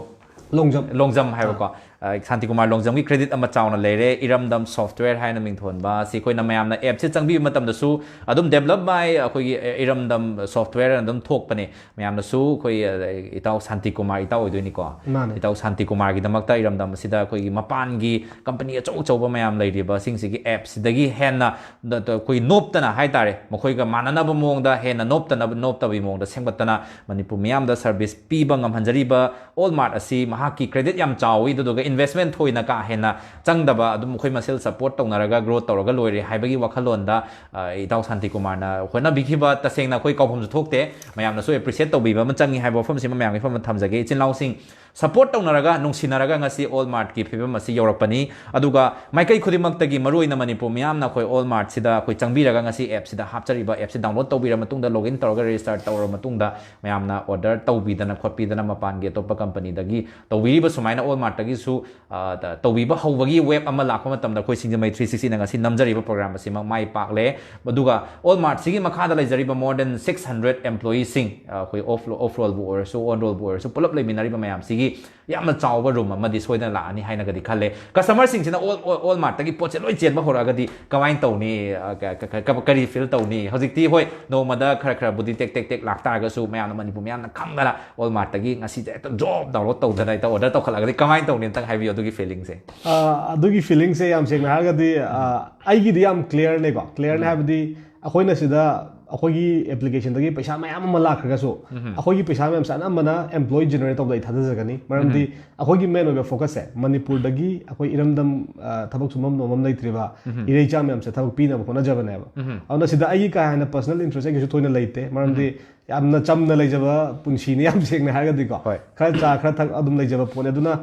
ꯂꯣꯡꯖꯝ꯫ ꯂꯣꯡꯖꯝ ꯍꯥꯏꯕꯀꯣ꯫ ꯑꯥ꯫ ꯑ, ꯁꯥꯟꯇꯤ ꯀꯨꯃꯥꯔ ꯂꯣꯡꯖꯝꯒꯤ credit ꯑꯃ ꯆꯥꯎꯅ ꯂꯩꯔꯦ꯫ ꯏꯔꯝꯗꯝ Software ꯍꯥꯏꯅ ꯃꯤꯡꯊꯣꯟꯕ ꯑꯁꯤ ꯑꯩꯈꯣꯏꯅ ꯃꯌꯥꯝꯅ appꯁꯦ ꯆꯪꯕꯤꯕ ꯃꯇꯝꯗꯁꯨ ꯑꯗꯨꯝ develop by ꯑꯩꯈꯣꯏꯒꯤ, ꯑ, ꯏꯔꯝꯗꯝ Software ꯑꯗꯨꯝ ꯊꯣꯛꯄꯅꯦ꯫ ꯃꯌꯥꯝꯅꯁꯨ ꯑꯩꯈꯣꯏ, ꯑ, ꯏꯇꯥꯎ ꯁꯥꯟꯇꯤ ꯀꯨꯃꯥꯔ ꯏꯇꯥꯎ ꯑꯣꯏꯗꯣꯏꯅꯤꯀꯣ꯫ ꯃꯥꯅꯦ꯫ ꯏꯇꯥꯎ ꯁꯥꯟꯇꯤ ꯀꯨꯃꯥꯔꯒꯤꯗꯃꯛꯇ ꯏꯔꯝꯗꯝ ꯑꯁꯤꯗ ꯑꯩꯈꯣꯏꯒꯤ ꯃꯄꯥꯟꯒꯤ company ꯑꯆꯧ ꯑꯆꯧꯕ ꯃꯌꯥꯝ ꯂꯩꯔꯤꯕꯁꯤꯡꯁꯤꯒꯤ appꯁꯤꯗꯒꯤ ꯍꯦꯟꯅ ꯗ-, ꯗ-, ꯑꯩꯈꯣꯏ ꯅꯣꯞꯇꯅ ꯍꯥꯏꯇꯥꯔꯦ, ꯃꯈꯣꯏꯒ ꯃꯥꯟꯅꯅꯕ ꯃꯑꯣꯡꯗ, ꯍꯦꯟꯅ ꯅꯣꯞꯇꯅꯕ, ꯅꯣꯞꯇꯕꯒꯤ ꯃꯑꯣꯡꯗ ꯁꯦꯝꯒꯠꯇꯅ ꯃꯅꯤꯄꯨꯔ ꯃꯤꯌꯥꯝꯗ service ꯄꯤꯕ ꯉꯝꯍꯟꯖꯔꯤꯕ Walmart ꯑꯁꯤ ꯃꯍꯥꯛꯀꯤ credit ꯌꯥꯝ ꯆꯥꯎꯏ, ꯑꯗꯨꯗꯨꯒ investment ꯊꯣꯏꯅ ꯀꯥ ꯍꯦꯟꯅ ꯆꯪꯗꯕ, ꯑꯗꯨꯝ ꯑꯩꯈꯣꯏ ꯃꯁꯦꯜ support ꯇꯧꯅꯔꯒ grow ꯇꯧꯔꯒ ꯂꯣꯏꯔꯦ ꯍꯥꯏꯕꯒꯤ ꯋꯥꯈꯜꯂꯣꯟꯗ, ꯑ, ꯏꯇꯥꯎ ꯁꯥꯟꯇꯤ ꯀꯨꯃꯥꯔꯅ ꯍꯣꯠꯅꯕꯤꯈꯤꯕ ꯇꯁꯦꯡꯅ ꯑꯩꯈꯣꯏ ꯀꯥꯎꯐꯝꯁꯨ ꯊꯣꯛꯇꯦ꯫ ꯃꯌꯥꯝꯅꯁꯨ appreciate ꯇꯧꯕꯤꯕ ꯑꯃ ꯆꯪꯉꯤ ꯍꯥꯏꯕ ꯋꯥꯐꯝꯁꯤꯃ ꯃꯌꯥꯝꯒꯤ ꯐꯝꯗ ꯊꯝꯖꯒꯦ꯫ ꯏꯆꯤꯟ ꯏꯅꯥꯎꯁꯤꯡ support ꯇꯧꯅꯔꯒ, ꯅꯨꯡꯁꯤꯅꯔꯒ ꯉꯁꯤ Walmartꯀꯤ ꯐꯤꯕꯝ ꯑꯁꯤ ꯌꯧꯔꯛꯄꯅꯤ꯫ ꯑꯗꯨꯒ ꯃꯥꯏꯀꯩ ꯈꯨꯗꯤꯡꯃꯛꯇꯒꯤ, ꯃꯔꯨꯑꯣꯏꯅ ꯃꯅꯤꯄꯨꯔ ꯃꯤꯌꯥꯝꯅ ꯑꯩꯈꯣꯏ Walmartꯁꯤꯗ ꯑꯩꯈꯣꯏ ꯆꯪꯕꯤꯔꯒ ꯉꯁꯤ appꯁꯤꯗ ꯍꯥꯞꯆꯔꯤꯕ appꯁꯤ download ꯇꯧꯕꯤꯔ ꯃꯇꯨꯡꯗ, login ꯇꯧꯔꯒ register ꯇꯧꯔꯕ ꯃꯇꯨꯡꯗ, ꯃꯌꯥꯝꯅ order ꯇꯧꯕꯤꯗꯅ ꯈꯣꯠꯄꯤꯗꯅ ꯃꯄꯥꯟꯒꯤ ꯑꯇꯣꯞꯄ companyꯗꯒꯤ ꯇꯧꯕꯤꯔꯤꯕ ꯁꯨꯃꯥꯏꯅ Walmartꯇꯒꯤꯁꯨ, ꯑ, ꯇ-, ꯇꯧꯕꯤꯕ ꯍꯧꯕꯒꯤ wave ꯑꯃ ꯂꯥꯛꯄ ꯃꯇꯝꯗ ꯑꯩꯈꯣꯏ ꯁꯤꯡꯖꯃꯩ three sixtyꯅ ꯉꯁꯤ ꯅꯝꯖꯔꯤꯕ program ꯑꯁꯤꯃꯛ ꯃꯥꯏ ꯄꯥꯛꯂꯦ꯫ ꯑꯗꯨꯒ Walmartꯁꯤꯒꯤ ꯃꯈꯥꯗ ꯂꯩꯖꯔꯤꯕ more than six hundred employeeꯁꯤꯡ, ꯑ, ꯑꯩꯈꯣꯏ off, off rollꯕꯨ ꯑꯣꯏꯔꯁꯨ, on rollꯕꯨ ꯑꯣꯏꯔꯁꯨ, ꯄꯨꯂꯞ ꯂꯩꯃꯤꯟꯅꯔꯤꯕ ꯃꯌꯥꯝꯁꯤꯒꯤ ꯌꯥꯝꯅ ꯆꯥꯎꯕ room ꯑꯃꯗꯤ ꯁꯣꯏꯗꯅ ꯂꯥꯛꯑꯅꯤ ꯍꯥꯏꯅꯒꯗꯤ ꯈꯜꯂꯦ꯫ Customerꯁꯤꯡꯁꯤꯅ Wal-, Wal-, Walmartꯇꯒꯤ ꯄꯣꯠꯁꯦ ꯂꯣꯏ ꯆꯦꯟꯕ ꯍꯧꯔꯛꯑꯒꯗꯤ ꯀꯃꯥꯏꯅ ꯇꯧꯅꯤ? ꯑ, ꯀ-, ꯀ-, ꯀ-, ꯀꯔꯤ feel ꯇꯧꯅꯤ? ꯍꯧꯖꯤꯛꯇꯤ ꯍꯣꯏ, ꯅꯣꯡꯃꯗ ꯈꯔ ꯈꯔꯕꯨꯗꯤ ꯇꯦꯛ ꯇꯦꯛ ꯇꯦꯛ ꯂꯥꯛꯇꯥꯔꯒꯁꯨ, ꯃꯌꯥꯝꯅ, ꯃꯅꯤꯄꯨꯔ ꯃꯌꯥꯝꯅ ꯈꯪꯗꯅ Walmartꯇꯒꯤ ꯉꯁꯤꯁꯦ ꯍꯦꯛꯇ drop download ꯇꯧꯗꯅ ꯍꯦꯛꯇ order ꯇꯧꯈꯠꯂꯛꯑꯒꯗꯤ ꯀꯃꯥꯏꯅ ꯇꯧꯅꯤ? ꯑꯝꯇꯪ ꯍꯥꯏꯕꯤꯌꯨ ꯑꯗꯨꯒꯤ feelingꯁꯦ꯫ ꯑ, ꯑꯗꯨꯒꯤ feelingꯁꯦ ꯌꯥꯝ ꯁꯦꯡꯅ ꯍꯥꯏꯔꯒꯗꯤ, ꯑ, ꯑꯩꯒꯤꯗꯤ ꯌꯥꯝ clearꯅꯦꯀꯣ꯫ Clearꯅꯦ ꯎꯝ꯫ ꯍꯥꯏꯕꯗꯤ ꯑꯩꯈꯣꯏꯅ ꯁꯤꯗ ꯑꯩꯈꯣꯏꯒꯤ ꯑꯦꯄ꯭ꯂꯤꯀꯦꯁꯟꯗꯒꯤ ꯄꯩꯁꯥ ꯃꯌꯥꯝ ꯑꯃ ꯂꯥꯛꯈ꯭ꯔꯒꯁꯨ, ꯑꯩꯈꯣꯏꯒꯤ ꯄꯩꯁꯥ ꯃꯌꯥꯝꯁꯦ ꯑꯅꯝꯕꯅ employee generate ꯇꯧꯕꯗ ꯑꯩ ꯊꯥꯖꯖꯒꯅꯤ꯫ ꯃꯔꯝꯗꯤ ꯑꯩꯈꯣꯏꯒꯤ main ꯑꯣꯏꯕ focus ꯁꯦ ꯃꯅꯤꯄꯨꯔꯗꯒꯤ ꯑꯩꯈꯣꯏ ꯏꯔꯝꯗꯝ, ꯑ, ꯊꯕꯛ ꯁꯨꯐꯝ ꯅꯣꯝꯐꯝ ꯂꯩꯇ꯭ꯔꯤꯕ ꯏꯔꯩꯆꯥ ꯃꯌꯥꯝꯁꯦ ꯊꯕꯛ ꯄꯤꯅꯕ ꯍꯣꯠꯅꯖꯕꯅꯦꯕ꯫ ꯑꯗꯨꯅ ꯁꯤꯗ ꯑꯩꯒꯤ ꯀꯥ ꯍꯦꯟꯅ personal interest ꯑꯩ ꯀꯩꯁꯨ ꯊꯣꯏꯅ ꯂꯩꯇꯦ, ꯃꯔꯝꯗꯤ ꯌꯥꯝꯅ ꯆꯝꯅ ꯂꯩꯖꯕ ꯄꯨꯟꯁꯤꯅꯤ, ꯌꯥꯝ ꯁꯦꯡꯅ ꯍꯥꯏꯔꯒꯗꯤꯀꯣ꯫ ꯍꯣꯏ꯫ ꯈꯔ ꯆꯥ ꯈꯔ ꯊꯛ ꯑꯗꯨꯝ ꯂꯩꯖꯕ ꯄꯣꯠꯅꯤ꯫ ꯑꯗꯨꯅ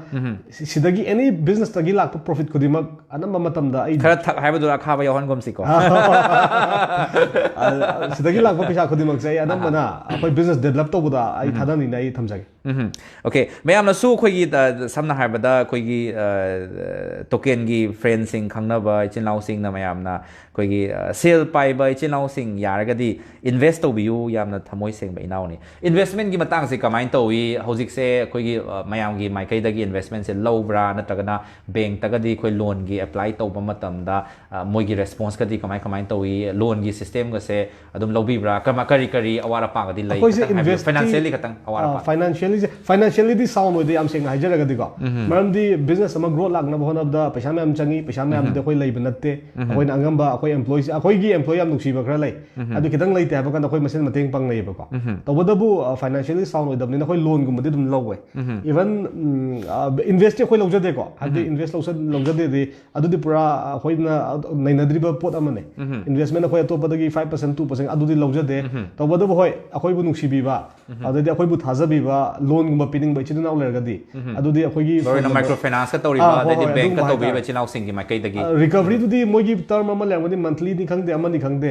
ꯁꯤ-, ꯁꯤꯗꯒꯤ any business ꯇꯒꯤ ꯂꯥꯛꯄ profit ꯈꯨꯗꯤꯡꯃꯛ ꯑꯅꯝꯕ ꯃꯇꯝꯗ ꯑꯩ ꯈꯔ ꯊꯛ ꯍꯥꯏꯕꯗꯨꯗ ꯑꯈꯥꯕ ꯌꯥꯎꯍꯟꯒꯨꯝꯁꯤꯀꯣ꯫ ꯑ, ꯁꯤꯗꯒꯤ ꯂꯥꯛꯄ ꯄꯩꯁꯥ ꯈꯨꯗꯤꯡꯃꯛꯁꯦ ꯑꯩ ꯑꯅꯝꯕꯅ ꯑꯩꯈꯣꯏ business develop ꯇꯧꯕꯗ ꯑꯩ ꯊꯥꯗꯅꯤꯅ ꯑꯩ ꯊꯝꯖꯒꯦ꯫ ꯎꯝ꯫ Okay, ꯃꯌꯥꯝꯅꯁꯨ ꯑꯩꯈꯣꯏꯒꯤ, ꯑ, ꯁꯝꯅ ꯍꯥꯏꯔꯕꯗ ꯑꯩꯈꯣꯏꯒꯤ, ꯑ, ꯇꯣꯀꯦꯟꯒꯤ friend ꯁꯤꯡ, ꯈꯪꯅꯕ ꯏꯆꯤꯟ ꯏꯅꯥꯎꯁꯤꯡꯅ ꯃꯌꯥꯝꯅ ꯑꯩꯈꯣꯏꯒꯤ, ꯑ, ꯁꯦꯜ ꯄꯥꯏꯕ ꯏꯆꯤꯟ ꯏꯅꯥꯎꯁꯤꯡ ꯌꯥꯔꯒꯗꯤ invest ꯇꯧꯕꯤꯌꯨ, ꯌꯥꯝꯅ ꯊꯃꯣꯏ ꯁꯦꯡꯕ ꯏꯅꯥꯎꯅꯤ꯫ Investment ꯀꯤ ꯃꯇꯥꯡꯁꯦ ꯀꯃꯥꯏꯅ ꯇꯧꯏ? ꯍꯧꯖꯤꯛꯁꯦ ꯑꯩꯈꯣꯏꯒꯤ, ꯑ, ꯃꯌꯥꯝꯒꯤ ꯃꯥꯏꯀꯩꯗꯒꯤ investment ꯁꯦ ꯂꯧꯕ꯭ꯔꯥ, ꯅꯠꯇ꯭ꯔꯒꯅ bank ꯇꯒꯗꯤ ꯑꯩꯈꯣꯏ loan ꯒꯤ apply ꯇꯧꯕ ꯃꯇꯝꯗ, ꯑ, ꯃꯣꯏꯒꯤ response ꯀꯗꯤ ꯀꯃꯥꯏ ꯀꯃꯥꯏꯅ ꯇꯧꯏ? Loan ꯒꯤ system ꯒꯁꯦ ꯑꯗꯨꯝ ꯂꯧꯕꯤꯕ꯭ꯔꯥ? ꯀꯃ-, ꯀꯔꯤ ꯀꯔꯤ ꯑꯋꯥꯠ ꯑꯄꯥꯒꯗꯤ ꯂꯩ? ꯑꯩꯈꯣꯏꯁꯦ ꯈꯤꯇꯪ ꯍꯥꯏꯕꯤꯌꯨ꯫ invest ꯇꯤ, Financially ꯈꯤꯇꯪ ꯑꯋꯥꯠ ꯑ, ꯑꯄꯥ꯫ Financially ꯁꯦ, financially ꯗꯤ sound ꯑꯣꯏꯗꯦ, ꯌꯥꯝ ꯁꯦꯡꯅ ꯍꯥꯏꯖꯔꯒꯗꯤꯀꯣ꯫ ꯃꯔꯝꯗꯤ business ꯑꯃ growth ꯂꯥꯛꯅꯕ ꯍꯣꯠꯅꯕꯗ ꯄꯩꯁꯥ ꯃꯌꯥꯝ ꯆꯪꯉꯤ, ꯄꯩꯁꯥ ꯃꯌꯥꯝꯗꯤ ꯑꯩꯈꯣꯏ ꯂꯩꯕ ꯅꯠꯇꯦ꯫ ꯑꯩꯈꯣꯏꯅ ꯑꯉꯝꯕ ꯑꯩꯈꯣꯏ employees, ꯑꯩꯈꯣꯏꯒꯤ employee ꯌꯥꯝ ꯅꯨꯡꯁꯤꯕ ꯈꯔ ꯂꯩ, ꯑꯗꯨ ꯈꯤꯇꯪ ꯂꯩꯇꯦ ꯍꯥꯏꯕ ꯀꯥꯟꯗ ꯑꯩꯈꯣꯏ ꯃꯁꯦꯟ ꯃꯇꯦꯡ ꯄꯥꯡꯅꯩꯌꯦꯕꯀꯣ꯫ ꯇꯧꯕꯇꯕꯨ, ꯑ, financially sound ꯑꯣꯏꯗꯕꯅꯤꯅ ꯑꯩꯈꯣꯏ loan ꯒꯨꯝꯕꯗꯤ ꯑꯗꯨꯝ ꯂꯧꯋꯦ꯫ Even, ꯎꯝ, ꯑ, invest ꯇꯤ ꯑꯩꯈꯣꯏ ꯂꯧꯖꯗꯦꯀꯣ, ꯍꯥꯏꯕꯗꯤ invest ꯂꯧꯁꯟ-, ꯂꯧꯖꯗꯦꯗꯤ ꯑꯗꯨꯗꯤ ꯄꯨꯔꯥ ꯑꯩꯈꯣꯏꯅ ꯅꯩꯅꯗ꯭ꯔꯤꯕ ꯄꯣꯠ ꯑꯃꯅꯤ꯫ Investment ꯑꯩꯈꯣꯏ ꯑꯇꯣꯞꯄꯗꯒꯤ five percent, two percent ꯑꯗꯨꯗꯤ ꯂꯧꯖꯗꯦ꯫ ꯇꯧꯕꯇꯕꯨ ꯍꯣꯏ, ꯑꯩꯈꯣꯏꯕꯨ ꯅꯨꯡꯁꯤꯕꯤꯕ, ꯑꯗꯩꯗꯤ ꯑꯩꯈꯣꯏꯕꯨ ꯊꯥꯖꯕꯤꯕ, loan ꯒꯨꯝꯕ ꯄꯤꯅꯤꯡꯕ ꯏꯆꯤꯟ ꯏꯅꯥꯎ ꯂꯩꯔꯒꯗꯤ, ꯑꯗꯨꯗꯤ ꯑꯩꯈꯣꯏꯒꯤ ꯃꯔꯨ ꯑꯣꯏꯅ ꯐꯣꯟ ꯅꯝꯕꯔ micro finance ꯀ ꯑꯥ, ꯇꯧꯔꯤꯕ, ꯍꯣꯏ, ꯑꯗꯩꯗꯤ ꯍꯣꯏ, bank ꯀ ꯑꯗꯨꯒꯨꯝꯕ ꯇꯧꯕꯤꯔꯤꯕ ꯍꯥꯏꯇꯥꯔꯦ꯫ ꯏꯆꯤꯟ ꯏꯅꯥꯎꯁꯤꯡꯒꯤ ꯃꯥꯏꯀꯩꯗꯒꯤ꯫ ꯑ, recovery ꯗꯨꯗꯤ ꯃꯣꯏꯒꯤ term ꯑꯃ ꯂꯩꯔꯝꯒꯅꯤ, monthly ꯅꯤ ꯈꯪꯗꯦ, ꯑꯃꯅꯤ ꯈꯪꯗꯦ꯫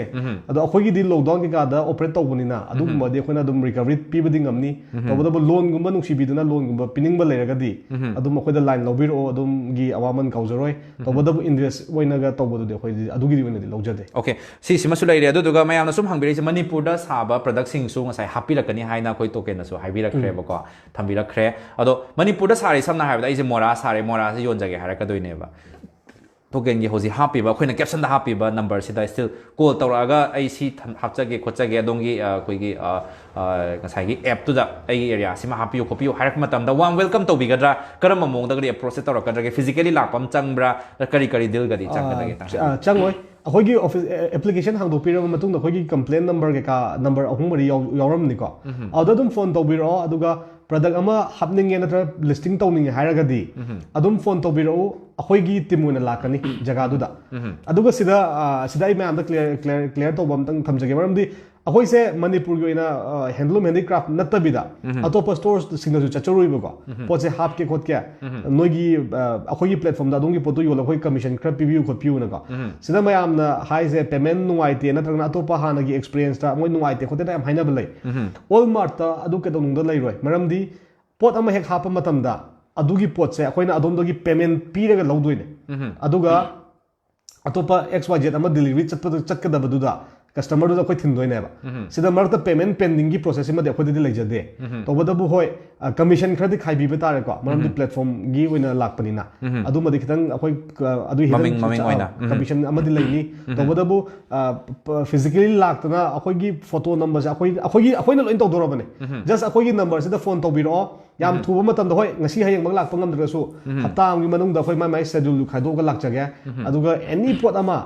ꯑꯗꯣ ꯑꯩꯈꯣꯏꯒꯤꯗꯤ lockdown ꯀꯩꯀꯥꯗ operate ꯇꯧꯕꯅꯤꯅ ꯑꯗꯨꯒꯨꯝꯕꯗꯤ ꯑꯩꯈꯣꯏꯅ ꯑꯗꯨꯝ recovery ꯄꯤꯕꯗꯤ ꯉꯝꯅꯤ꯫ ꯇꯧꯕꯇꯕꯨ loan ꯒꯨꯝꯕ ꯅꯨꯡꯁꯤꯕꯤꯗꯨꯅ loan ꯒꯨꯝꯕ ꯄꯤꯅꯤꯡꯕ ꯂꯩꯔꯒꯗꯤ ꯑꯗꯨꯝ ꯑꯩꯈꯣꯏꯗ line ꯂꯧꯕꯤꯔꯛꯑꯣ, ꯑꯗꯨꯝꯒꯤ ꯑꯋꯥꯃꯟ ꯀꯥꯎꯖꯔꯣꯏ꯫ ꯇꯧꯕꯇꯕꯨ invest ꯑꯣꯏꯅꯒ ꯇꯧꯕꯗꯨꯗꯤ ꯑꯩꯈꯣꯏꯗꯤ ꯑꯗꯨꯒꯤꯗꯤ ꯑꯣꯏꯅꯗꯤ ꯂꯧꯖꯗꯦ꯫ Okay, ꯁꯤꯁꯤꯃꯁꯨ ꯂꯩꯔꯦ꯫ ꯑꯗꯨꯗꯨꯒ ꯃꯌꯥꯝꯅ ꯁꯨꯝ ꯍꯪꯕꯤꯔꯛꯏꯁꯦ, ꯃꯅꯤꯄꯨꯔꯗ ꯁꯥꯕ product ꯁꯤꯡꯁꯨ ꯉꯁꯥꯏ ꯍꯥꯞꯄꯤꯔꯛꯀꯅꯤ ꯍꯥꯏꯅ ꯑꯩꯈꯣꯏ ꯇꯣꯀꯦꯟꯅꯁꯨ ꯍꯥꯏꯕꯤꯔꯛꯈ꯭ꯔꯦꯕꯀꯣ, ꯊꯝꯕꯤꯔꯛꯈ꯭ꯔꯦ꯫ ꯑꯗꯣ ꯃꯅꯤꯄꯨꯔꯗ ꯁꯥꯔꯤ, ꯁꯝꯅ ꯍꯥꯏꯔꯕꯗ ꯑꯩꯁꯦ ꯃꯣꯔꯥ ꯁꯥꯔꯦ, ꯃꯣꯔꯥꯁꯦ ꯌꯣꯟꯖꯒꯦ ꯍꯥꯏꯔꯛꯀꯗꯣꯏꯅꯦꯕ꯫ ꯇꯣꯀꯦꯟꯒꯤ ꯍꯧꯖꯤꯛ ꯍꯥꯞꯄꯤꯕ, ꯑꯩꯈꯣꯏꯅ caption ꯗ ꯍꯥꯞꯄꯤꯕ number ꯁꯤꯗ still call ꯇꯧꯔꯛꯑꯒ ꯑꯩ ꯁꯤ ꯊꯝ-, ꯍꯥꯞꯆꯒꯦ ꯈꯣꯠꯆꯒꯦ, ꯑꯗꯣꯝꯒꯤ, ꯑ, ꯑꯩꯈꯣꯏꯒꯤ, ꯑ, ꯑ, ꯉꯁꯥꯏꯒꯤ app ꯇꯨꯗ ꯑꯩꯒꯤ area ꯁꯤꯃ ꯍꯥꯞꯄꯤꯌꯨ ꯈꯣꯠꯄꯤꯌꯨ ꯍꯥꯏꯔꯛꯄ ꯃꯇꯝꯗ warm welcome ꯇꯧꯕꯤꯒꯗ꯭ꯔꯥ? ꯀꯔꯝꯕ ꯃꯑꯣꯡꯗꯒꯗꯤ approach ꯁꯦ ꯇꯧꯔꯛꯀꯗꯒꯦ? Physically ꯂꯥꯛꯄ ꯑꯃ ꯆꯪꯕ꯭ꯔꯥ? ꯀꯔꯤ ꯀꯔꯤ deal ꯒꯗꯤ ꯆꯪꯒꯗꯒꯦ? ꯑ, ꯆ-, ꯑ, ꯆꯪꯉꯣꯏ꯫ ꯑꯩꯈꯣꯏꯒꯤ ꯑꯣꯐꯤꯁ ꯑꯦꯄ꯭ꯂꯤꯀꯦꯁꯟ ꯍꯥꯡꯗꯣꯛꯄꯤꯔꯕ ꯃꯇꯨꯡꯗ ꯑꯩꯈꯣꯏꯒꯤ ꯀꯝꯄ꯭ꯂꯦꯟ ꯅꯝꯕꯔ ꯀꯩꯀꯥ ꯅꯝꯕꯔ ꯑꯍꯨꯝ ꯃꯔꯤ ꯌꯥꯎ- ꯌꯥꯎꯔꯝꯅꯤꯀꯣ꯫ ꯑꯗꯨꯗ ꯑꯗꯨꯝ ꯐꯣꯟ ꯇꯧꯕꯤꯔꯛꯑꯣ, ꯑꯗꯨꯒ ꯄ꯭ꯔꯗꯛ ꯑꯃ ꯍꯥꯞꯅꯤꯡꯉꯦ ꯅꯠꯇ꯭ꯔꯒ ꯂꯤꯁꯇꯤꯡ ꯇꯧꯅꯤꯡꯉꯦ ꯍꯥꯏꯔꯒꯗꯤ ꯑꯗꯨꯝ ꯐꯣꯟ ꯇꯧꯕꯤꯔꯛꯎ, ꯑꯩꯈꯣꯏꯒꯤ ꯇꯤꯝ ꯑꯣꯏꯅ ꯂꯥꯛꯀꯅꯤ ꯖꯒꯥꯗꯨꯗ꯫ ꯑꯗꯨꯒ ꯁꯤꯗ ꯑ, ꯁꯤꯗ ꯑꯩ ꯃꯌꯥꯝꯗ ꯀ꯭ꯂꯤꯌꯥꯔ ꯀ꯭ꯂꯤꯌꯥꯔ ꯇꯧꯕ ꯑꯝꯇꯪ ꯊꯝꯖꯒꯦ, ꯃꯔꯝꯗꯤ ꯑꯩꯈꯣꯏꯁꯦ ꯃꯅꯤꯄꯨꯔꯒꯤ ꯑꯣꯏꯅ ꯍꯦꯟꯗꯂꯨꯝ ꯍꯦꯟꯗꯤꯀ꯭ꯔꯥꯐ ꯅꯠꯇꯕꯤꯗ ꯑꯇꯣꯞꯄ ꯁ꯭ꯇꯣꯔꯁꯤꯡꯗꯁꯨ ꯆꯠꯆꯔꯨꯏꯕꯀꯣ꯫ ꯄꯣꯠꯁꯦ ꯍꯥꯞꯀꯦ ꯈꯣꯠꯀꯦ, ꯅꯣꯏꯒꯤ ꯑ, ꯑꯩꯈꯣꯏꯒꯤ ꯄ꯭ꯂꯦꯠꯐꯣꯝꯗ ꯑꯗꯣꯝꯒꯤ ꯄꯣꯠꯇꯨ ꯌꯣꯜꯂꯒ ꯑꯩꯈꯣꯏ ꯀꯃꯤꯁꯟ ꯈꯔ ꯄꯤꯕꯤꯌꯨ ꯈꯣꯠꯄꯤꯌꯨꯅꯀꯣ꯫ ꯁꯤꯗ ꯃꯌꯥꯝꯅ ꯍꯥꯏꯁꯦ ꯄꯦꯃꯦꯟ ꯅꯨꯡꯉꯥꯏꯇꯦ ꯅꯠꯇ꯭ꯔꯒꯅ ꯑꯇꯣꯞꯄ ꯍꯥꯟꯅꯒꯤ ꯑꯦꯛꯁꯄꯤꯔꯤꯌꯦꯟꯁꯇ ꯃꯣꯏ ꯅꯨꯡꯉꯥꯏꯇꯦ ꯈꯣꯠꯇꯦꯅ ꯌꯥꯝ ꯍꯥꯏꯅꯕ ꯂꯩ꯫ ꯋꯥꯜꯃꯥꯔꯠꯇ ꯑꯗꯨ ꯀꯩꯗꯧꯅꯨꯡꯗ ꯂꯩꯔꯣꯏ, ꯃꯔꯝꯗꯤ ꯄꯣꯠ ꯑꯃ ꯍꯦꯛ ꯍꯥꯞꯄ ꯃꯇꯝꯗ ꯑꯗꯨꯒꯤ ꯄꯣꯠꯁꯦ ꯑꯩꯈꯣꯏꯅ ꯑꯗꯣꯝꯗꯒꯤ ꯄꯦꯃꯦꯟ ꯄꯤꯔꯒ ꯂꯧꯗꯣꯏꯅꯦ꯫ ꯑꯗꯨꯒ ꯑꯇꯣꯞꯄ ꯑꯦꯛꯁ ꯋꯥꯏ ꯖꯦꯠ ꯑꯃ ꯗꯤꯂꯤꯚꯔꯤ ꯆꯠꯄꯗ ꯆꯠꯀꯗꯕꯗꯨꯗ ꯀꯁꯇꯃꯔꯗꯨꯗ ꯑꯩꯈꯣꯏ ꯊꯤꯟꯗꯣꯏꯅꯦꯕ꯫ ꯁꯤꯗ ꯃꯔꯛꯇ ꯄꯦꯃꯦꯟ ꯄꯦꯟꯗꯤꯡꯒꯤ ꯄ꯭ꯔꯣꯁꯦꯁ ꯁꯤꯃꯗꯤ ꯑꯩꯈꯣꯏꯗꯗꯤ ꯂꯩꯖꯗꯦ꯫ ꯇꯧꯕꯇꯕꯨ ꯍꯣꯏ, ꯀꯃꯤꯁꯟ ꯈꯔꯗꯤ ꯈꯥꯏꯕꯤꯕ ꯇꯥꯔꯦꯀꯣ, ꯃꯔꯝꯗꯤ ꯄ꯭ꯂꯦꯠꯐꯣꯝꯒꯤ ꯑꯣꯏꯅ ꯂꯥꯛꯄꯅꯤꯅ꯫ ꯑꯗꯨꯃꯗꯤ ꯈꯤꯇꯪ ꯑꯩꯈꯣꯏ ꯑ, ꯑꯗꯨ ꯍꯤꯗꯟ ꯃꯃꯤꯡ- ꯃꯃꯤꯡ ꯑꯣꯏꯅ꯫ ꯀꯃꯤꯁꯟ ꯑꯃꯗꯤ ꯂꯩꯅꯤ꯫ ꯇꯧꯕꯇꯕꯨ ꯐꯤꯖꯤꯀꯦꯂꯤ ꯂꯥꯛꯇꯅ ꯑꯩꯈꯣꯏꯒꯤ ꯐꯣꯇꯣ ꯅꯝꯕꯁꯦ ꯑꯩꯈꯣꯏ ꯑꯩꯈꯣꯏꯒꯤ ꯑꯩꯈꯣꯏꯅ ꯂꯣꯏ ꯇꯧꯗꯧꯔꯕꯅꯦ꯫ ꯖꯁ ꯑꯩꯈꯣꯏꯒꯤ ꯅꯝꯕꯔꯁꯤꯗ ꯐꯣꯟ ꯇꯧꯕꯤꯔꯛꯑꯣ, ꯌꯥꯝ ꯊꯨꯕ ꯃꯇꯝꯗ, ꯍꯣꯏ, ꯉꯁꯤ ꯍꯌꯦꯡꯃꯛ ꯂꯥꯛꯄ ꯉꯝꯗ꯭ꯔꯒꯁꯨ ꯍꯞꯇꯥ ꯑꯃꯒꯤ ꯃꯅꯨꯡꯗ ꯑꯩꯈꯣꯏ ꯃꯥꯏ ꯃꯥꯏ ꯁꯦꯗ꯭ꯌꯨꯜꯗꯨ ꯈꯥꯏꯗꯣꯛꯑꯒ ꯂꯥꯛꯆꯒꯦ꯫ ꯑꯗꯨꯒ ꯑꯦꯅꯤ ꯄꯣꯠ ꯑꯃ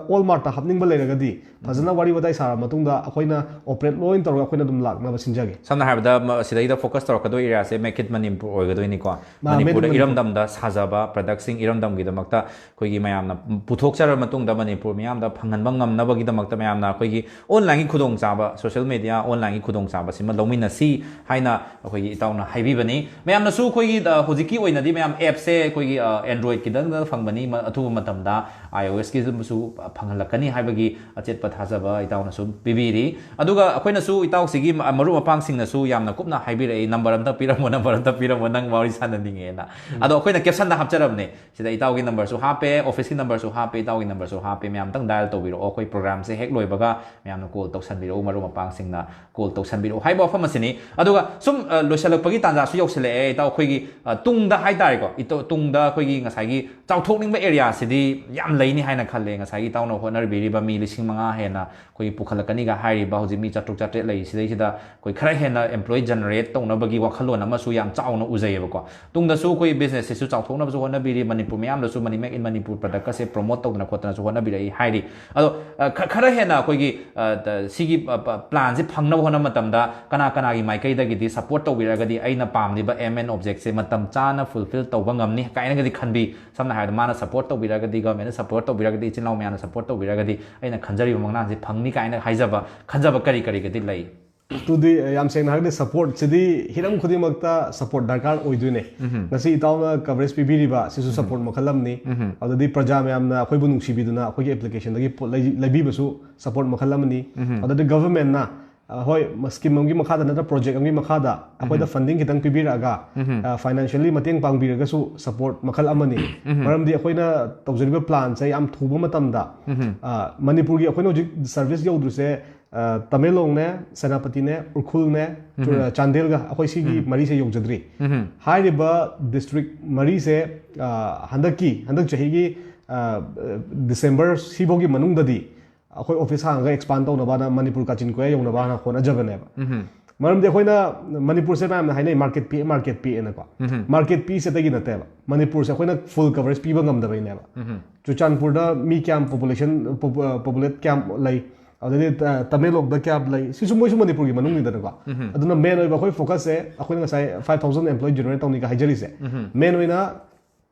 ꯋꯥꯜꯃꯥꯔꯠꯇ ꯍꯥꯞꯅꯤꯡꯕ ꯂꯩꯔꯒꯗꯤ ꯐꯖꯅ ꯋꯥꯔꯤ ꯋꯥꯇꯥꯏ ꯁꯥꯔꯕ ꯃꯇꯨꯡꯗ ꯑꯩꯈꯣꯏꯅ ꯑꯣꯄꯔꯦꯠ ꯂꯣꯏ ꯇꯧꯔꯒ ꯑꯩꯈꯣꯏꯅ ꯑꯗꯨꯝ ꯂꯥꯛꯅꯕ ꯁꯤꯟꯖꯒꯦ꯫ ꯁꯝꯅ ꯍꯥꯏꯔꯕꯗ ꯃ- ꯁꯤꯗꯩꯗ ꯐꯣꯀꯁ ꯇꯧꯔꯛꯀꯗꯣꯏ ꯑꯦꯔꯤꯌꯥꯁꯦ ꯃꯦꯛ ꯏꯠ ꯃꯅꯤꯄꯨꯔ ꯑꯣꯏꯒꯗꯣꯏꯅꯤꯀꯣ꯫ ꯃꯥ- Made in ꯃꯅꯤꯄꯨꯔꯗ Manipur. ꯏꯔꯝꯗꯝꯗ ꯁꯥꯖꯕ ꯄ꯭ꯔꯗꯛꯁꯤꯡ ꯏꯔꯝꯗꯝꯒꯤꯗꯃꯛꯇ ꯑꯩꯈꯣꯏꯒꯤ ꯃꯌꯥꯝꯅ ꯄꯨꯊꯣꯛꯆꯔꯕ ꯃꯇꯨꯡꯗ ꯃꯅꯤꯄꯨꯔ ꯃꯤꯌꯥꯝꯗ ꯐꯪꯍꯟꯕ ꯉꯝꯅꯕꯒꯤꯗꯃꯛꯇ ꯃꯌꯥꯝꯅ ꯑꯩꯈꯣꯏꯒꯤ ꯑꯣꯟꯂꯥꯏꯟꯒꯤ ꯈꯨꯗꯣꯡꯆꯥꯕ, ꯁꯣꯁꯤꯌꯦꯜ ꯃꯦꯗꯤꯌꯥ ꯑꯣꯟꯂꯥꯏꯟꯒꯤ ꯈꯨꯗꯣꯡꯆꯥꯕꯁꯤꯃ ꯂꯧꯃꯤꯟꯅꯁꯤ ꯍꯥꯏꯅ ꯑꯩꯈꯣꯏꯒꯤ ꯏꯇꯥꯎꯅ ꯍꯥꯏꯕꯤꯕꯅꯤ꯫ ꯃꯌꯥꯝꯅꯁꯨ ꯑꯩꯈꯣꯏꯒꯤ ꯑ, ꯍꯧꯖꯤꯛꯀꯤ ꯑꯣꯏꯅꯗꯤ ꯃꯌꯥꯝ ꯑꯦꯞꯁꯦ ꯑꯩꯈꯣꯏꯒꯤ ꯑꯦꯟꯗ꯭ꯔꯣꯏꯗꯀꯤꯗꯪ ꯐꯪꯕꯅꯤ, ꯃ- ꯑꯊꯨꯕ ꯃꯇꯝꯗ ꯑꯥꯏ ꯑꯣ ꯑꯦꯁꯀꯤꯁꯨ ꯐꯪꯍꯜꯂꯛꯀꯅꯤ ꯍꯥꯏꯕꯒꯤ ꯑꯆꯦꯠꯄ ꯊꯥꯖꯕ ꯏꯇꯥꯎꯅꯁꯨ ꯄꯤꯕꯤꯔꯤ꯫ ꯑꯗꯨꯒ ꯑꯩꯈꯣꯏꯅꯁꯨ ꯏꯇꯥꯎꯁꯤꯒꯤ ꯃ- ꯃꯔꯨꯞ ꯃꯄꯥꯡꯁꯤꯡꯅꯁꯨ ꯌꯥꯝꯅ ꯀꯨꯞꯅ ꯍꯥꯏꯕꯤꯔꯛꯏ, "ꯅꯝꯕꯔ ꯑꯝꯇ ꯄꯤꯔꯝꯃꯣ, ꯅꯝꯕꯔ ꯑꯝꯇ ꯄꯤꯔꯝꯃꯣ, ꯅꯪ ꯋꯥꯔꯤ ꯁꯥꯟꯅꯅꯤꯡꯉꯦꯅ"꯫ ꯑꯗꯣ ꯑꯩꯈꯣꯏꯅ ꯀꯦꯞꯁꯟꯗ ꯍꯥꯞꯆꯔꯕꯅꯦ, ꯁꯤꯗ ꯏꯇꯥꯎꯒꯤ ꯅꯝꯕꯔꯁꯨ ꯍꯥꯞꯄꯦ, ꯑꯣꯐꯤꯁꯀꯤ ꯅꯝꯕꯔꯁꯨ ꯍꯥꯞꯄꯦ, ꯏꯇꯥꯎꯒꯤ ꯅꯝꯕꯔꯁꯨ ꯍꯥꯞꯄꯦ, ꯃꯌꯥꯝꯇꯪ ꯗꯥꯏꯜ ꯇꯧꯕꯤꯔꯛꯑꯣ꯫ ꯑꯩꯈꯣꯏ ꯄ꯭ꯔꯣꯒ꯭ꯔꯥꯝꯁꯦ ꯍꯦꯛ ꯂꯣꯏꯕꯒ ꯃꯌꯥꯝꯅ ꯀꯣꯜ ꯇꯧꯁꯟꯕꯤꯔꯛꯎ, ꯃꯔꯨꯞ ꯃꯄꯥꯡꯁꯤꯡꯅ ꯀꯣꯜ ꯇꯧꯁꯟꯕꯤꯔꯛꯎ ꯍꯥꯏꯕ ꯋꯥꯐꯝ ꯑꯁꯤꯅꯤ꯫ ꯑꯗꯨꯒ ꯁꯨꯝ ꯑ, ꯂꯣꯏꯁꯤꯜꯂꯛꯄꯒꯤ ꯇꯥꯟꯖꯥꯁꯨ ꯌꯧꯁꯤꯜꯂꯛꯑꯦ, ꯏꯇꯥꯎ, ꯑꯩꯈꯣꯏꯒꯤ ꯑ, ꯇꯨꯡꯗ ꯍꯥꯏꯇꯥꯔꯦꯀꯣ, ꯏꯇꯥꯎ, ꯇꯨꯡꯗ ꯑꯩꯈꯣꯏꯒꯤ ꯉꯁꯥꯏꯒꯤ ꯆꯥꯎꯊꯣꯛꯅꯤꯡꯕ ꯑꯦꯔꯤꯌꯥꯁꯤꯗꯤ ꯌꯥꯝ ꯂꯩ꯫ ꯂꯩꯅꯤ ꯍꯥꯏꯅ ꯈꯜꯂꯦ꯫ ꯉꯁꯥꯏꯒꯤ ꯏꯇꯥꯎꯅ ꯍꯣꯠꯅꯕꯤꯔꯤꯕ ꯃꯤ ꯂꯤꯁꯤꯡ ꯃꯉꯥ ꯍꯦꯟꯅ ꯑꯩꯈꯣꯏꯒꯤ ꯄꯨꯈꯠꯂꯛꯀꯅꯤꯒ ꯍꯥꯏꯔꯤꯕ ꯍꯧꯖꯤꯛ ꯃꯤ ꯆꯥꯇ꯭ꯔꯨꯛ ꯆꯥꯇ꯭ꯔꯦꯠ ꯂꯩꯔꯤꯁꯤꯗꯩꯁꯤꯗ ꯑꯩꯈꯣꯏ ꯈꯔ ꯍꯦꯟꯅ employee generate ꯇꯧꯅꯕꯒꯤ ꯋꯥꯈꯜꯂꯣꯟ ꯑꯃꯁꯨ ꯌꯥꯝ ꯆꯥꯎꯅ ꯎꯖꯩꯌꯦꯕꯀꯣ꯫ ꯇꯨꯡꯗꯁꯨ ꯑꯩꯈꯣꯏ businessꯁꯤꯁꯨ ꯆꯥꯎꯊꯣꯛꯅꯕꯁꯨ ꯍꯣꯠꯅꯕꯤꯔꯤ, ꯃꯅꯤꯄꯨꯔ ꯃꯌꯥꯝꯗꯁꯨ Money Make in Manipur productꯀꯁꯦ promote ꯇꯧꯗꯅ ꯈꯣꯠꯇꯅꯁꯨ ꯍꯣꯠꯅꯕꯤꯔꯛꯏ ꯍꯥꯏꯔꯤ꯫ ꯑꯗꯣ ꯑ, ꯈ- ꯈꯔ ꯍꯦꯟꯅ ꯑꯩꯈꯣꯏꯒꯤ ꯑ, ꯇ- ꯁꯤꯒꯤ planꯁꯦ ꯐꯪꯅꯕ ꯍꯣꯠꯅꯕ ꯃꯇꯝꯗ ꯀꯅꯥ ꯀꯅꯥꯒꯤ ꯃꯥꯏꯀꯩꯗꯒꯤꯗꯤ support ꯇꯧꯕꯤꯔꯒꯗꯤ ꯑꯩꯅ ꯄꯥꯝꯂꯤꯕ aim and objectꯁꯦ ꯃꯇꯝ ꯆꯥꯅ fulfill ꯇꯧꯕ ꯉꯝꯅꯤ ꯀꯥꯏꯅꯒꯗꯤ ꯈꯟꯕꯤ? ꯁꯝꯅ ꯍꯥꯏꯔꯕꯗ ꯃꯥꯅ support ꯇꯧꯕꯤꯔꯒꯗꯤ, governmentꯅ support ꯇꯧꯕꯤꯔꯒꯗꯤ, ꯏꯆꯤꯜ ꯏꯅꯥꯎ ꯃꯌꯥꯝꯅ support ꯇꯧꯕꯤꯔꯒꯗꯤ ꯑꯩꯅ ꯈꯟꯖꯔꯤꯕ ꯃꯪꯂꯥꯟꯁꯦ ꯐꯪꯅꯤ ꯀꯥꯏꯅ ꯍꯥꯏꯖꯕ, ꯈꯟꯖꯕ ꯀꯔꯤ ꯀꯔꯤꯒꯗꯤ ꯂꯩ? ꯑꯗꯨꯗꯤ ꯌꯥꯝ ꯁꯦꯡꯅ ꯍꯥꯏꯔꯒꯗꯤ supportꯁꯤꯗꯤ ꯍꯤꯔꯝ ꯈꯨꯗꯤꯡꯃꯛꯇ support ꯗꯔꯀꯥꯔ ꯑꯣꯏꯗꯣꯏꯅꯦ꯫ ꯉꯁꯤ ꯏꯇꯥꯎꯅ coverage ꯄꯤꯕꯤꯔꯤꯕ ꯁꯤꯁꯨ support ꯃꯈꯜ ꯑꯃꯅꯤ꯫ ꯑꯗꯨꯗꯤ ꯄ꯭ꯔꯖꯥ ꯃꯌꯥꯝꯅ ꯑꯩꯈꯣꯏꯕꯨ ꯅꯨꯡꯁꯤꯕꯤꯗꯨꯅ ꯑꯩꯈꯣꯏꯒꯤ applicationꯗꯒꯤ ꯄꯣꯠ ꯂꯩ- ꯂꯩꯕꯤꯕꯁꯨ support ꯃꯈꯜ ꯑꯃꯅꯤ꯫ ꯑꯗꯨꯗꯤ governmentꯅ ꯑ, ꯍꯣꯏ, scheme ꯑꯃꯒꯤ ꯃꯈꯥꯗ ꯅꯠꯇ꯭ꯔ project ꯑꯃꯒꯤ ꯃꯈꯥꯗ ꯑꯩꯈꯣꯏꯗ funding ꯈꯤꯇꯪ ꯄꯤꯕꯤꯔꯛꯑꯒ financially ꯃꯇꯦꯡ ꯄꯥꯡꯕꯤꯔꯒꯁꯨ support ꯃꯈꯜ ꯑꯃꯅꯤ꯫ ꯃꯔꯝꯗꯤ ꯑꯩꯈꯣꯏꯅ ꯇꯧꯖꯔꯤꯕ planꯁꯦ ꯌꯥꯝ ꯊꯨꯕ ꯃꯇꯝꯗ ꯑ, ꯃꯅꯤꯄꯨꯔꯒꯤ ꯑꯩꯈꯣꯏꯅ ꯍꯧꯖꯤꯛ service ꯌꯧꯗ꯭ꯔꯤꯁꯦ ꯑ, ꯇꯃꯦꯡꯂꯣꯡꯅꯦ, ꯁꯦꯅꯥꯄꯇꯤꯅꯦ, ꯎꯈ꯭ꯔꯨꯜꯅꯦ, ꯆꯨ- ꯑ, ꯆꯥꯟꯗꯦꯜꯒ ꯑꯩꯈꯣꯏ ꯁꯤꯒꯤ ꯃꯔꯤꯁꯦ ꯌꯧꯖꯗ꯭ꯔꯤ꯫ ꯍꯥꯏꯔꯤꯕ district ꯃꯔꯤꯁꯦ ꯑ, ꯍꯟꯗꯛꯀꯤ ꯍꯟꯗꯛ ꯆꯍꯤꯒꯤ ꯑ, December ꯁꯤꯐꯥꯎꯒꯤ ꯃꯅꯨꯡꯗꯗꯤ ꯑꯩꯈꯣꯏ office ꯍꯥꯡꯉꯒ expand ꯇꯧꯅꯕꯅ ꯃꯅꯤꯄꯨꯔ ꯀꯥꯆꯤꯟ ꯀꯣꯌꯥ ꯌꯧꯅꯕꯅ ꯍꯣꯠꯅꯖꯕꯅꯦꯕ꯫ ꯃꯔꯝꯗꯤ ꯑꯩꯈꯣꯏꯅ ꯃꯅꯤꯄꯨꯔꯁꯦ ꯃꯌꯥꯝꯅ ꯍꯥꯏꯅꯩ market ꯄꯤꯛꯑꯦ, market ꯄꯤꯛꯑꯦꯅꯀꯣ꯫ Market ꯄꯤꯛꯏꯁꯦꯇꯒꯤ ꯅꯠꯇꯦꯕ, ꯃꯅꯤꯄꯨꯔꯁꯦ ꯑꯩꯈꯣꯏꯅ full coverage ꯄꯤꯕ ꯉꯝꯗꯕꯩꯅꯦꯕ꯫ ꯆꯨꯔꯆꯥꯟꯄꯨꯔꯗ ꯃꯤ ꯀꯌꯥꯝ population, popu- populate ꯀꯌꯥꯝ ꯂꯩ, ꯑꯗꯨꯗꯩꯗꯤ ꯇ- ꯇꯃꯦꯡꯂꯣꯡꯗ ꯀꯌꯥꯝ ꯂꯩ, ꯁꯤꯁꯨ ꯃꯣꯏꯁꯨ ꯃꯅꯤꯄꯨꯔꯒꯤ ꯃꯅꯨꯡꯅꯤꯗꯅꯀꯣ꯫ ꯑꯗꯨꯅ main ꯑꯣꯏꯕ ꯑꯩꯈꯣꯏ focusꯁꯦ ꯑꯩꯈꯣꯏꯅ ꯉꯁꯥꯏ five thousand employee generate ꯇꯧꯅꯤꯒ ꯍꯥꯏꯖꯔꯤꯁꯦ main ꯑꯣꯏꯅ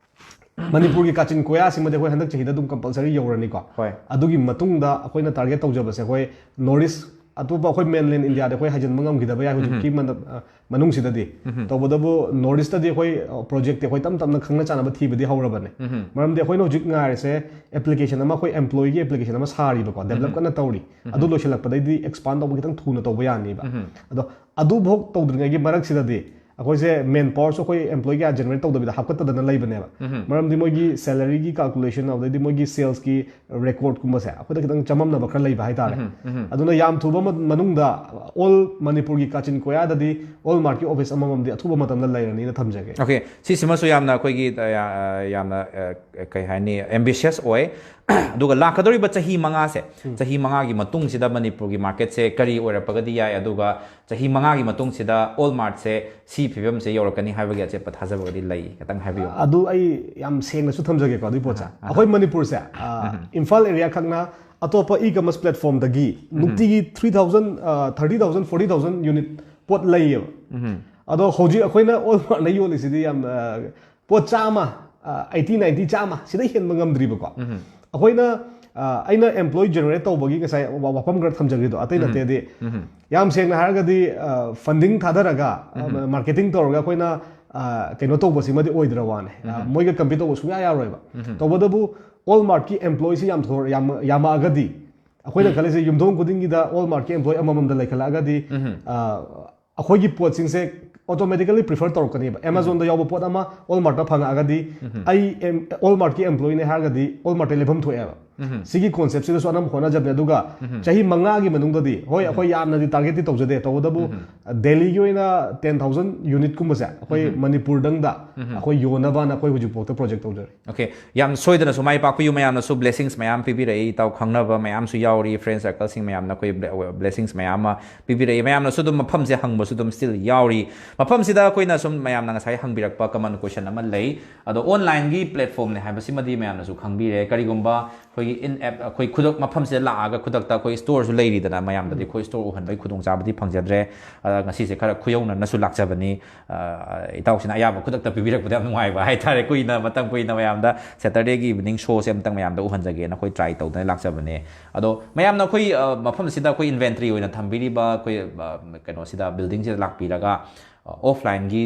ꯃꯅꯤꯄꯨꯔꯒꯤ ꯀꯥꯆꯤꯟ ꯀꯣꯌꯥꯁꯤꯃꯗꯤ ꯑꯩꯈꯣꯏ ꯍꯟꯗꯛ ꯆꯍꯤꯗ ꯑꯗꯨꯝ compulsory ꯌꯧꯔꯅꯤꯀꯣ꯫ ꯍꯣꯏ꯫ ꯑꯗꯨꯒꯤ ꯃꯇꯨꯡꯗ ꯑꯩꯈꯣꯏꯅ target ꯇꯧꯖꯕꯁꯦ ꯑꯩꯈꯣꯏ north east, ꯑꯇꯣꯞꯄ ꯑꯩꯈꯣꯏ mainland Indiaꯗ ꯑꯩꯈꯣꯏ ꯍꯥꯏꯖꯤꯟꯕ ꯉꯝꯈꯤꯗꯕ ꯌꯥꯏ ꯍꯧꯖꯤꯛꯀꯤ ꯃꯅ- ꯑ, ꯃꯅꯨꯡꯁꯤꯗꯗꯤ꯫ ꯇꯧꯕꯇꯕꯨ north eastꯇꯗꯤ ꯑꯩꯈꯣꯏ ꯑ, projectꯇꯤ ꯑꯩꯈꯣꯏ ꯇꯞ ꯇꯞꯅ ꯈꯪꯅ ꯆꯥꯟꯅꯕ ꯊꯤꯕꯗꯤ ꯍꯧꯔꯕꯅꯦ꯫ ꯃꯔꯝꯗꯤ ꯑꯩꯈꯣꯏꯅ ꯍꯧꯖꯤꯛ ꯉꯥꯏꯔꯤꯁꯦ application ꯑꯃ, ꯑꯩꯈꯣꯏ employeeꯒꯤ application ꯑꯃ ꯁꯥꯔꯤꯕꯀꯣ, develop ꯀꯟꯅ ꯇꯧꯔꯤ꯫ ꯑꯗꯨ ꯂꯣꯏꯁꯤꯜꯂꯛꯄꯗꯩꯗꯤ expand ꯇꯧꯕ ꯈꯤꯇꯪ ꯊꯨꯅ ꯇꯧꯕ ꯌꯥꯅꯤꯕ꯫ ꯑꯗꯣ ꯑꯗꯨꯐꯥꯎ ꯇꯧꯗ꯭ꯔꯤꯉꯩꯒꯤ ꯃꯔꯛꯁꯤꯗꯗꯤ ꯑꯩꯈꯣꯏꯁꯦ ꯃꯦꯟ ꯄꯥꯋꯔꯁꯨ ꯑꯩꯈꯣꯏ ꯑꯦꯝꯄ꯭ꯂꯣꯌꯤ ꯀꯌꯥ ꯖꯦꯅꯔꯦꯠ ꯇꯧꯗꯕꯤꯗ ꯍꯥꯞꯀꯠꯇꯗꯅ ꯂꯩꯕꯅꯦꯕ꯫ ꯃꯔꯝꯗꯤ ꯃꯣꯏꯒꯤ ꯁꯦꯂꯔꯤꯒꯤ ꯀꯥꯜꯀꯨꯂꯦꯁꯟ, ꯑꯗꯩꯗꯤ ꯃꯣꯏꯒꯤ ꯁꯦꯜꯁꯀꯤ ꯔꯦꯀꯣꯔꯗꯀꯨꯝꯕꯁꯦ ꯑꯩꯈꯣꯏꯗ ꯈꯤꯇꯪ ꯆꯃꯝꯅꯕ ꯈꯔ ꯂꯩꯕ ꯍꯥꯏꯇꯥꯔꯦ꯫ ꯑꯗꯨꯅ ꯌꯥꯝ ꯊꯨꯕ ꯃ- ꯃꯅꯨꯡꯗ ꯑꯣꯜ ꯃꯅꯤꯄꯨꯔꯒꯤ ꯀꯥꯆꯤꯟ ꯀꯣꯌꯥꯗꯗꯤ ꯋꯥꯜꯃꯥꯔꯠꯀꯤ ꯑꯣꯐꯤꯁ ꯑꯃꯃꯝꯗꯤ ꯑꯊꯨꯕ ꯃꯇꯝꯗ ꯂꯩꯔꯅꯤꯅ ꯊꯝꯖꯒꯦ꯫ ꯑꯣꯀꯦ, ꯁꯤꯁꯤꯃꯁꯨ ꯌꯥꯝꯅ ꯑꯩꯈꯣꯏꯒꯤ ꯑ, ꯌꯥ- ꯑ, ꯌꯥꯝꯅ ꯑ, ꯀꯩ ꯍꯥꯏꯅꯤ, ꯑꯦꯝꯕꯤꯁꯤꯌꯁ ꯑꯣꯏ꯫ ꯑꯗꯨꯒ ꯂꯥꯛꯀꯗꯧꯔꯤꯕ ꯆꯍꯤ ꯃꯉꯥꯁꯦ, ꯆꯍꯤ ꯃꯉꯥꯒꯤ ꯃꯇꯨꯡꯁꯤꯗ ꯃꯅꯤꯄꯨꯔꯒꯤ ꯃꯥꯔꯀꯦꯠꯁꯦ ꯀꯔꯤ ꯑꯣꯏꯔꯛꯄꯒꯗꯤ ꯌꯥꯏ, ꯑꯗꯨꯒ ꯆꯍꯤ ꯃꯉꯥꯒꯤ ꯃꯇꯨꯡꯁꯤꯗ ꯋꯥꯜꯃꯥꯔꯠꯁꯦ ꯁꯤ ꯐꯤꯕꯝꯁꯦ ꯌꯧꯔꯛꯀꯅꯤ ꯍꯥꯏꯕꯒꯤ ꯑꯆꯦꯠꯄ ꯊꯥꯖꯕꯒꯗꯤ ꯂꯩ? ꯈꯤꯇꯪ ꯍꯥꯏꯕꯤꯌꯨ꯫ ꯑꯗꯨ ꯑꯩ ꯌꯥꯝ ꯁꯦꯡꯅꯁꯨ ꯊꯝꯖꯒꯦꯀꯣ ꯑꯗꯨꯒꯤ ꯄꯣꯠꯁꯦ꯫ ꯑꯩꯈꯣꯏ ꯃꯅꯤꯄꯨꯔꯁꯦ, ꯑ, ꯏꯝꯐꯥꯜ ꯑꯦꯔꯤꯌꯥ ꯈꯛꯅ ꯑꯇꯣꯞꯄ ꯏ ꯀꯃꯔꯁ ꯄ꯭ꯂꯦꯠꯐꯣꯝꯗꯒꯤ ꯅꯨꯡꯇꯤꯒꯤ three thousand, thirty thousand, forty thousand unit ꯄꯣꯠ ꯂꯩꯌꯦꯕ꯫ ꯑꯗꯣ ꯍꯧꯖꯤꯛ ꯑꯩꯈꯣꯏꯅ ꯋꯥꯜꯃꯥꯔꯠꯅ ꯌꯣꯜꯂꯤꯁꯤꯗꯤ ꯌꯥꯝ, ꯑ, ꯄꯣꯠ ꯆꯥꯝꯃ, ꯑ, eighty, ninety, ꯆꯥꯝꯃ ꯁꯤꯗ ꯍꯦꯟꯕ ꯉꯝꯗ꯭ꯔꯤꯕꯀꯣ꯫ ꯑꯩꯈꯣꯏꯅ, ꯑ, ꯑꯩꯅ ꯑꯦꯝꯄ꯭ꯂꯣꯌꯤ ꯖꯦꯅꯔꯦꯠ ꯇꯧꯕꯒꯤ ꯉꯁꯥꯏ ꯋꯥ- ꯋꯥꯐꯝ ꯈꯔ ꯊꯝꯖꯈꯤꯗꯣ, ꯑꯇꯩ ꯅꯠꯇꯦꯗꯤ, ꯌꯥꯝ ꯁꯦꯡꯅ ꯍꯥꯏꯔꯒꯗꯤ, ꯐꯟꯗꯤꯡ ꯊꯥꯗꯔꯒ ꯃꯥꯔꯀꯦꯇꯤꯡ ꯇꯧꯔꯒ ꯑꯩꯈꯣꯏꯅ, ꯑ, ꯀꯩꯅꯣ ꯇꯧꯕꯁꯤꯃꯗꯤ ꯑꯣꯏꯗ꯭ꯔ ꯋꯥꯅꯦ꯫ ꯑ, ꯃꯣꯏꯒ ꯀꯝꯄꯤꯠ ꯇꯧꯕ ꯁꯨꯡꯌꯥ ꯌꯥꯔꯣꯏꯕ꯫ ꯇꯧꯕꯇꯕꯨ ꯋꯥꯜꯃꯥꯔꯠꯀꯤ ꯑꯦꯝꯄ꯭ꯂꯣꯌꯤꯁꯤ ꯌꯥꯝ ꯊꯣꯔ- ꯌꯥꯝ- ꯌꯥꯝꯃꯛꯑꯒꯗꯤ ꯑꯩꯈꯣꯏꯅ ꯈꯜꯂꯤꯁꯦ ꯌꯨꯝꯊꯣꯡ ꯈꯨꯗꯤꯡꯒꯤꯗ ꯋꯥꯜꯃꯥꯔꯠꯀꯤ ꯑꯦꯝꯄ꯭ꯂꯣꯌꯤ ꯑꯃꯃꯝꯗ ꯂꯩꯈꯠꯂꯛꯑꯒꯗꯤ, ꯑ, ꯑꯩꯈꯣꯏꯒꯤ ꯄꯣꯠꯁꯤꯡꯁꯦ ꯑꯣꯇꯣꯃꯦꯇꯤꯀꯦꯂꯤ ꯄ꯭ꯔꯤꯐꯔ ꯇꯧꯔꯛꯀꯅꯦꯕ꯫ ꯑꯦꯃꯥꯖꯣꯟꯗ ꯌꯥꯎꯕ ꯄꯣꯠ ꯑꯃ ꯋꯥꯜꯃꯥꯔꯠꯇ ꯐꯪꯉꯛꯑꯒꯗꯤ ꯑꯩ ꯑꯦꯝ- ꯋꯥꯜꯃꯥꯔꯠꯀꯤ ꯑꯦꯝꯄ꯭ꯂꯣꯌꯤꯅꯦ ꯍꯥꯏꯔꯒꯗꯤ ꯋꯥꯜꯃꯥꯔꯠꯇ ꯂꯩꯐꯝ ꯊꯣꯛꯑꯦꯕ꯫ ꯁꯤꯒꯤ ꯀꯣꯟꯁꯦꯞꯁꯤꯗꯁꯨ ꯑꯅꯝꯕ ꯍꯣꯠꯅꯖꯕꯅꯦ꯫ ꯑꯗꯨꯒ ꯆꯍꯤ ꯃꯉꯥꯒꯤ ꯃꯅꯨꯡꯗꯗꯤ, ꯍꯣꯏ, ꯑꯩꯈꯣꯏ ꯌꯥꯝꯅꯗꯤ ꯇꯥꯔꯒꯦꯠꯇꯤ ꯇꯧꯖꯗꯦ, ꯇꯧꯕꯇꯕꯨ ꯗꯦꯜꯂꯤꯒꯤ ꯑꯣꯏꯅ ten thousand unitꯀꯨꯝꯕꯁꯦ ꯑꯩꯈꯣꯏ ꯃꯅꯤꯄꯨꯔꯗꯪꯗ ꯑꯩꯈꯣꯏ ꯌꯣꯟꯅꯕꯅ ꯑꯩꯈꯣꯏ ꯍꯧꯖꯤꯛꯐꯥꯎꯗ ꯄ꯭ꯔꯣꯖꯦꯛ ꯇꯧꯖꯔꯤ꯫ ꯑꯣꯀꯦ, ꯌꯥꯝ ꯁꯣꯏꯗꯅꯁꯨ ꯃꯥꯏ ꯄꯥꯛꯄꯤꯌꯨ꯫ ꯃꯌꯥꯝꯅꯁꯨ ꯕ꯭ꯂꯦꯁꯤꯡꯁ ꯃꯌꯥꯝ ꯄꯤꯕꯤꯔꯛꯏ, ꯏꯇꯥꯎ ꯈꯪꯅꯕ ꯃꯌꯥꯝꯁꯨ ꯌꯥꯎꯔꯤ, ꯐ꯭ꯔꯦꯟ ꯁꯔꯀꯜꯁꯤꯡ ꯃꯌꯥꯝꯅ ꯑꯩꯈꯣꯏ ꯕ꯭ꯂꯦꯁꯤꯡꯁ ꯃꯌꯥꯝ ꯑꯃ ꯄꯤꯕꯤꯔꯛꯏ꯫ ꯃꯌꯥꯝꯅꯁꯨ ꯑꯗꯨꯝ ꯃꯐꯝꯁꯦ ꯍꯪꯕꯁꯨ ꯑꯗꯨꯝ ꯁ꯭ꯇꯤꯜ ꯌꯥꯎꯔꯤ꯫ ꯃꯐꯝꯁꯤꯗ ꯑꯩꯈꯣꯏꯅ ꯁꯨꯝ ꯃꯌꯥꯝꯅ ꯉꯁꯥꯏ ꯍꯪꯕꯤꯔꯛꯄ ꯀꯃꯟ ꯀꯣꯏꯁꯟ ꯑꯃ ꯂꯩ, ꯑꯗꯣ ꯑꯣꯟꯂꯥꯏꯟꯒꯤ ꯄ꯭ꯂꯦꯠꯐꯣꯝꯅꯦ ꯍꯥꯏꯕꯁꯤꯃꯗꯤ ꯃꯌꯥꯝꯅꯁꯨ ꯈꯪꯕꯤꯔꯦ꯫ ꯀꯔꯤꯒꯨꯝꯕ ꯑꯩꯈꯣꯏꯒꯤ ꯏꯟ ꯑꯦꯞ, ꯑꯩꯈꯣꯏ ꯈꯨꯗꯛ ꯃꯐꯝꯁꯤꯗ ꯂꯥꯛꯑꯒ ꯈꯨꯗꯛꯇ ꯑꯩꯈꯣꯏ ꯁ꯭ꯇꯣꯔꯁꯨ ꯂꯩꯔꯤꯗꯅ, ꯃꯌꯥꯝꯗꯗꯤ ꯑꯩꯈꯣꯏ ꯁ꯭ꯇꯣꯔ ꯎꯍꯟꯕꯒꯤ ꯈꯨꯗꯣꯡꯆꯥꯕꯗꯤ ꯐꯪꯖꯗ꯭ꯔꯦ꯫ ꯑ, ꯉꯁꯤꯁꯦ ꯈꯔ ꯈꯨꯌꯧꯅꯅꯁꯨ ꯂꯥꯛꯆꯕꯅꯤ꯫ ꯑ, ꯏꯇꯥꯎꯁꯤꯅ ꯑꯌꯥꯕ ꯈꯨꯗꯛꯇ ꯄꯤꯕꯤꯔꯛꯄꯗ ꯌꯥꯝ ꯅꯨꯡꯉꯥꯏꯕ ꯍꯥꯏꯇꯥꯔꯦ꯫ ꯀꯨꯏꯅ, ꯃꯇꯝ ꯀꯨꯏꯅ ꯃꯌꯥꯝꯗ ꯁꯦꯇꯔꯗꯦꯒꯤ ꯏꯚꯤꯅꯤꯡ ꯁꯣꯁꯦ ꯑꯝꯇꯪ ꯃꯌꯥꯝꯗ ꯎꯍꯟꯖꯒꯦꯅ ꯑꯩꯈꯣꯏ ꯇ꯭ꯔꯥꯏ ꯇꯧꯗꯅ ꯂꯥꯛꯆꯕꯅꯦ꯫ ꯑꯗꯣ ꯃꯌꯥꯝꯅ ꯑꯩꯈꯣꯏ, ꯑ, ꯃꯐꯝꯁꯤꯗ ꯑꯩꯈꯣꯏ ꯏꯟꯚꯦꯟꯇ꯭ꯔꯤ ꯑꯣꯏꯅ ꯊꯝꯕꯤꯔꯤꯕ ꯑꯩꯈꯣꯏ, ꯑ, ꯀꯩꯅꯣꯁꯤꯗ, ꯕꯤꯜꯗꯤꯡꯁꯤꯗ ꯂꯥꯛꯄꯤꯔꯒ ꯑꯣꯐꯂꯥꯏꯟꯒꯤ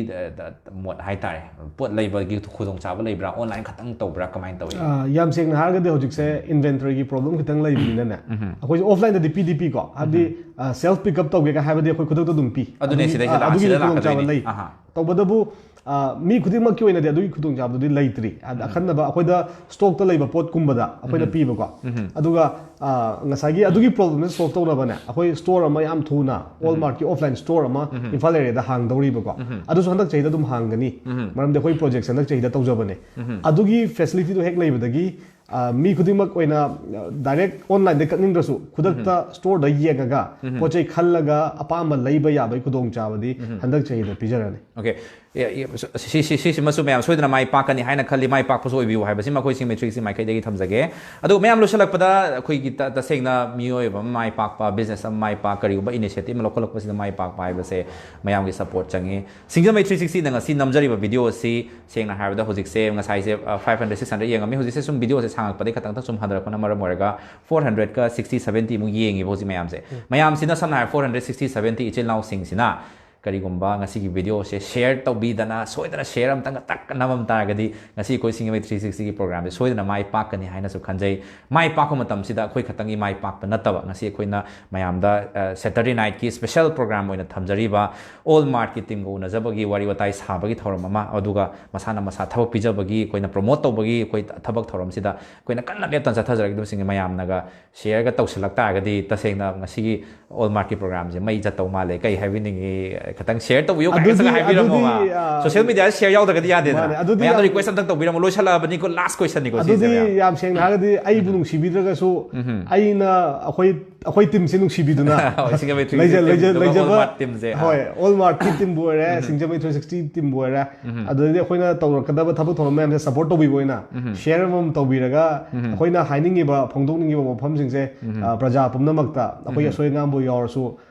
ꯃꯣꯠ ꯍꯥꯏꯇꯥꯔꯦ, ꯄꯣꯠ ꯂꯩꯕꯒꯤ ꯈꯨꯗꯣꯡꯆꯥꯕ ꯂꯩꯕ꯭ꯔꯥ, ꯑꯣꯟꯂꯥꯏꯟ ꯈꯛꯇꯪ ꯇꯧꯕ꯭ꯔꯥ, ꯀꯃꯥꯏꯅ ꯇꯧꯏ? ꯑ, ꯌꯥꯝ ꯁꯦꯡꯅ ꯍꯥꯏꯔꯒꯗꯤ ꯍꯧꯖꯤꯛꯁꯦ ꯏꯟꯚꯦꯟꯇꯔꯤꯒꯤ ꯄ꯭ꯔꯣꯕ꯭ꯂꯦꯝ ꯈꯤꯇꯪ ꯂꯩꯕꯅꯤꯅꯅꯦ, ꯑꯩꯈꯣꯏꯁꯦ ꯑꯣꯐꯂꯥꯏꯟꯗꯗꯤ ꯄꯤꯗꯤ ꯄꯤꯀꯣ, ꯍꯥꯏꯕꯗꯤ ꯁꯦꯜꯐ ꯄꯤꯛ ꯑꯞ ꯇꯧꯒꯦꯒ ꯍꯥꯏꯕꯗꯤ ꯑꯩꯈꯣꯏ ꯈꯨꯗꯛꯇ ꯑꯗꯨꯝ ꯄꯤ꯫ ꯑꯗꯨꯅꯦ, ꯑꯗꯨꯒꯤ- ꯁꯤꯗꯩꯁꯤꯗ ꯑ, ꯑꯗꯨꯒꯤ ꯁꯤꯗ ꯈꯨꯗꯣꯡꯆꯥꯕ ꯂꯥꯛꯀꯗꯣꯏꯅꯤ꯫ ꯂꯩ꯫ ꯑꯍꯥ꯫ ꯇꯧꯕꯇꯕꯨ ꯑ, ꯃꯤ ꯈꯨꯗꯤꯡꯃꯛꯀꯤ ꯑꯣꯏꯅꯗꯤ ꯑꯗꯨꯒꯤ ꯈꯨꯗꯣꯡꯆꯥꯕꯗꯨꯗꯤ ꯂꯩꯇ꯭ꯔꯤ꯫ ꯑꯗ ꯑꯈꯟꯅꯕ ꯑꯩꯈꯣꯏꯗ ꯁ꯭ꯇꯣꯛꯇ ꯂꯩꯕ ꯄꯣꯠꯀꯨꯝꯕꯗ ꯑꯩꯈꯣꯏꯅ ꯄꯤꯕꯀꯣ꯫ ꯑꯗꯨꯒ ꯑ, ꯉꯁꯥꯏꯒꯤ ꯑꯗꯨꯒꯤ ꯄ꯭ꯔꯣꯕ꯭ꯂꯦꯝꯁꯦ ꯁꯣꯜꯕ ꯇꯧꯅꯕꯅꯦ, ꯑꯩꯈꯣꯏ ꯁ꯭ꯇꯣꯔ ꯑꯃ ꯌꯥꯝ ꯊꯨꯅ ꯋꯥꯜꯃꯥꯔꯠꯀꯤ ꯑꯣꯐꯂꯥꯏꯟ ꯁ꯭ꯇꯣꯔ ꯑꯃ ꯏꯝꯐꯥꯜ ꯑꯦꯔꯤꯌꯥꯗ ꯍꯥꯡꯗꯧꯔꯤꯕꯀꯣ꯫ ꯑꯗꯨꯁꯨ ꯍꯟꯗꯛ ꯆꯍꯤꯗ ꯑꯗꯨꯝ ꯍꯥꯡꯒꯅꯤ, ꯃꯔꯝꯗꯤ ꯑꯩꯈꯣꯏ ꯄ꯭ꯔꯣꯖꯦꯛꯁꯦ ꯍꯟꯗꯛ ꯆꯍꯤꯗ ꯇꯧꯖꯕꯅꯦ꯫ ꯑꯗꯨꯒꯤ ꯐꯦꯁꯤꯂꯤꯇꯤꯗꯣ ꯍꯦꯛ ꯂꯩꯕꯗꯒꯤ ꯑ, ꯃꯤ ꯈꯨꯗꯤꯡꯃꯛ ꯑꯣꯏꯅ ꯗꯥꯏꯔꯦꯛ ꯑꯣꯟꯂꯥꯏꯟꯗ ꯀꯛꯅꯤꯡꯗ꯭ꯔꯁꯨ ꯈꯨꯗꯛꯇ ꯁ꯭ꯇꯣꯔꯗ ꯌꯦꯡꯉꯒ ꯄꯣꯠ ꯆꯩ ꯈꯜꯂꯒ ꯑꯄꯥꯝꯕ ꯂꯩꯕ ꯌꯥꯕꯒꯤ ꯈꯨꯗꯣꯡꯆꯥꯕꯗꯤ ꯍꯟꯗꯛ ꯆꯍꯤꯗ ꯄꯤꯖꯔꯅꯤ꯫ ꯑꯣꯀꯦ꯫ ꯁꯤ- ꯁꯤ- ꯁꯤ- ꯁꯤꯃꯁꯨ ꯃꯌꯥꯝ ꯁꯣꯏꯗꯅ ꯃꯥꯏ ꯄꯥꯛꯀꯅꯤ ꯍꯥꯏꯅ ꯈꯜꯂꯤ꯫ ꯃꯥꯏ ꯄꯥꯛꯄꯁꯨ ꯑꯣꯏꯕꯤꯌꯨ ꯍꯥꯏꯕꯁꯤꯃ ꯑꯩꯈꯣꯏ ꯁꯤꯡꯖꯃꯩ ꯊ꯭ꯔꯤ ꯁꯤꯛꯁꯇꯤ ꯃꯥꯏꯀꯩꯗꯒꯤ ꯊꯝꯖꯒꯦ꯫ ꯑꯗꯨ ꯃꯌꯥꯝ ꯂꯣꯏꯁꯤꯜꯂꯛꯄꯗ ꯑꯩꯈꯣꯏꯒꯤ ꯇ- ꯇꯁꯦꯡꯅ ꯃꯤꯑꯣꯏꯕ ꯑꯃ ꯃꯥꯏ ꯄꯥꯛꯄ, ꯕꯤꯖꯤꯅꯦꯁ ꯑꯃ ꯃꯥꯏ ꯄꯥꯛꯄ, ꯀꯔꯤꯒꯨꯝꯕ ꯏꯅꯤꯁꯤꯌꯦꯇꯤꯚ ꯑꯃ ꯂꯧꯈꯠꯂꯛꯄꯁꯤꯗ ꯃꯥꯏ ꯄꯥꯛꯄ ꯍꯥꯏꯕꯁꯦ ꯃꯌꯥꯝꯒꯤ ꯁꯄꯣꯔꯠ ꯆꯪꯉꯤ꯫ ꯁꯤꯡꯖꯃꯩ ꯊ꯭ꯔꯤ ꯁꯤꯛꯁꯇꯤꯅ ꯉꯁꯤ ꯅꯝꯖꯔꯤꯕ ꯚꯤꯗꯤꯑꯣ ꯑꯁꯤ ꯁꯦꯡꯅ ꯍꯥꯏꯔꯕꯗ ꯍꯧꯖꯤꯛꯁꯦ ꯉꯁꯥꯏꯁꯦ ꯐꯥꯏꯚ ꯍꯟꯗ꯭ꯔꯦꯗ ꯁꯤꯛꯁ ꯍꯟꯗ꯭ꯔꯦꯗ ꯌꯦꯡꯉꯝꯃꯤ꯫ ꯍꯧꯖꯤꯛꯁꯦ ꯁꯨꯝ ꯚꯤꯗꯤꯑꯣꯁꯦ ꯁꯥꯡꯉꯛꯄꯗꯒꯤ ꯈꯇꯪ ꯁꯨꯝ ꯍꯟꯊꯔꯛꯄꯅ ꯃꯔꯝ ꯑꯣꯏꯔꯒ ꯐꯣꯔ ꯍꯟꯗ꯭ꯔꯦꯗꯀ ꯁꯤꯛꯁꯇꯤ ꯁꯕꯦꯟꯇꯤꯃꯨꯛ ꯌꯦꯡꯉꯤꯕ ꯍꯧꯖꯤꯛ ꯃꯌꯥꯝꯁꯦ꯫ ꯃꯌꯥꯝꯁꯤꯅ ꯁꯝꯅ ꯍꯥꯏꯔꯕ ꯐꯣꯔ ꯍꯟꯗ꯭ꯔꯦꯗ ꯁꯤꯛꯁꯇꯤ ꯁꯕꯦꯟꯇꯤ ꯏꯆꯤꯜ ꯏꯅꯥꯎꯁꯤꯡꯁꯤꯅ ꯀꯔꯤꯒꯨꯝꯕ ꯉꯁꯤꯒꯤ ꯚꯤꯗꯤꯑꯣꯁꯦ ꯁꯦꯌꯔ ꯇꯧꯕꯤꯗꯅ ꯁꯣꯏꯗꯅ ꯁꯦꯌꯔ ꯑꯝꯇꯪꯒ ꯇꯛ ꯅꯝꯃꯝ ꯇꯥꯔꯒꯗꯤ ꯉꯁꯤ ꯑꯩꯈꯣꯏ ꯁꯤꯡꯖꯃꯩ ꯊ꯭ꯔꯤ ꯁꯤꯛꯁꯇꯤꯒꯤ ꯄ꯭ꯔꯣꯒ꯭ꯔꯥꯝꯁꯦ ꯁꯣꯏꯗꯅ ꯃꯥꯏ ꯄꯥꯛꯀꯅꯤ ꯍꯥꯏꯅꯁꯨ ꯈꯟꯖꯩ꯫ ꯃꯥꯏ ꯄꯥꯛꯄ ꯃꯇꯝꯁꯤꯗ ꯑꯩꯈꯣꯏ ꯈꯛꯇꯪꯒꯤ ꯃꯥꯏ ꯄꯥꯛꯄ ꯅꯠꯇꯕ ꯉꯁꯤ ꯑꯩꯈꯣꯏꯅ ꯃꯌꯥꯝꯗ ꯁꯦꯇꯔꯗꯦ ꯅꯥꯏꯠꯀꯤ ꯁ꯭ꯄꯦꯁꯦꯜ ꯄ꯭ꯔꯣꯒ꯭ꯔꯥꯝ ꯑꯣꯏꯅ ꯊꯝꯖꯔꯤꯕ ꯑꯣꯜ ꯃꯥꯔꯠꯀꯤ ꯇꯤꯝꯒ ꯎꯅꯖꯕꯒꯤ ꯋꯥꯔꯤ ꯋꯥꯇꯥꯏ ꯁꯥꯕꯒꯤ ꯊꯧꯔꯝ ꯑꯃ, ꯑꯗꯨꯒ ꯃꯁꯥꯅ ꯃꯁꯥ ꯊꯕꯛ ꯄꯤꯖꯕꯒꯤ ꯑꯩꯈꯣꯏꯅ ꯄ꯭ꯔꯣꯃꯣꯠ ꯇꯧꯕꯒꯤ ꯑꯩꯈꯣꯏ ꯊꯕꯛ ꯊꯧꯔꯝꯁꯤꯗ ꯑꯩꯈꯣꯏꯅ ꯀꯟꯅ ꯂꯦꯞꯇꯅ ꯆꯠꯊꯖꯔꯛꯏꯕꯁꯤꯡꯁꯦ ꯃꯌꯥꯝꯅꯒ ꯁꯦꯌꯔꯒ ꯇꯧꯁꯤꯜꯂꯛ ꯇꯥꯔꯒꯗꯤ ꯇꯁꯦꯡꯅ ꯉꯁꯤꯒꯤ ꯑꯣꯜ ꯃꯥꯔꯠꯀꯤ ꯄ꯭ꯔꯣꯒ꯭ꯔꯥꯝꯁꯦ ꯃꯩ ꯆꯠꯇꯧ ꯃꯥꯜꯂꯦ꯫ ꯀꯩ ꯍꯥꯏꯕꯤꯅꯤꯡꯉꯤ? ꯈꯤꯇꯪ ꯁꯦꯌꯔ ꯇꯧꯕꯤꯌꯨ ꯀꯥꯏꯅ ꯑꯗꯨꯗꯤ- ꯁꯠ ꯍꯥꯏꯕꯤꯔꯝꯃꯣꯕ꯫ ꯑꯗꯨꯗꯤ, ꯑ, ꯁꯣꯁꯤꯌꯦꯜ ꯃꯤꯗꯤꯌꯥꯗ ꯁꯦꯌꯔ ꯌꯥꯎꯗ꯭ꯔꯒꯗꯤ ꯌꯥꯗꯦꯗꯅ꯫ ꯃꯥꯅꯦ, ꯑꯗꯨꯗꯤ ꯃꯌꯥꯝꯅ ꯌꯥꯝ- ꯔꯤꯀ꯭ꯋꯦꯁ ꯑꯝꯇꯪ ꯇꯧꯕꯤꯔꯝꯃꯣ꯫ ꯂꯣꯏꯁꯤꯜꯂꯛꯑꯕꯅꯤꯀꯣ, ꯂꯥꯁ ꯀ꯭ꯋꯦꯁꯟꯅꯤꯀꯣ ꯁꯤꯁꯦ ꯑꯗꯨꯗꯤ ꯃꯌꯥꯝ꯫ ꯌꯥꯝ ꯁꯦꯡꯅ ꯍꯥꯏꯔꯒꯗꯤ ꯑꯩꯕꯨ ꯅꯨꯡꯁꯤꯕꯤꯗ꯭ꯔꯒꯁꯨ ꯑꯩꯅ ꯑꯩꯈꯣꯏ ꯑꯩꯈꯣꯏ ꯇꯤꯝꯁꯤ ꯅꯨꯡꯁꯤꯕꯤꯗꯨꯅ ꯍꯣꯏ, ꯁꯤꯡꯖꯃꯩ ꯊ꯭ꯔꯤ ꯂꯩꯖ- ꯁꯤꯛꯁꯇꯤ ꯂꯩꯖ- ꯇꯤꯝꯗꯨꯒ ꯂꯩꯖꯕ- ꯑꯣꯜ ꯃꯥꯔꯠ ꯇꯤꯝꯁꯦ꯫ ꯑꯥ꯫ ꯍꯣꯏ, ꯑꯣꯜ ꯃꯥꯔꯠꯀꯤ ꯇꯤꯝꯕꯨ ꯑꯣꯏꯔꯦ, ꯁꯤꯡꯖꯃꯩ ꯊ꯭ꯔꯤ ꯁꯤꯛꯁꯇꯤ ꯇꯤꯝꯕꯨ ꯑꯣꯏꯔꯦ, ꯑꯗꯨꯗꯩꯗꯤ ꯑꯩꯈꯣꯏꯅ ꯇꯧꯔꯛꯀꯗꯕ ꯊꯕꯛ ꯊꯧꯔꯝ ꯃꯌꯥꯝꯁꯦ ꯁꯞꯄꯣꯔꯠ ꯇꯧꯕꯤꯕ ꯑꯣꯏꯅ ꯁꯤꯌꯔ ꯑꯃꯃꯝ ꯇꯧꯕꯤꯔꯒ ꯑꯩꯈꯣꯏꯅ ꯍꯥꯏꯅꯤꯡꯉꯤꯕ, ꯐꯣꯡꯗꯣꯛꯅꯤꯡꯉꯤꯕ ꯋꯥꯐꯝꯁꯤꯡꯁꯦ, ꯑ, ꯄ꯭ꯔꯖꯥ ꯄꯨꯝꯅꯃꯛꯇ ꯑꯩꯈꯣꯏꯒꯤ ꯑꯁꯣꯏ ꯑꯉꯥꯝꯕꯨ ꯌꯥꯎꯔꯁꯨ,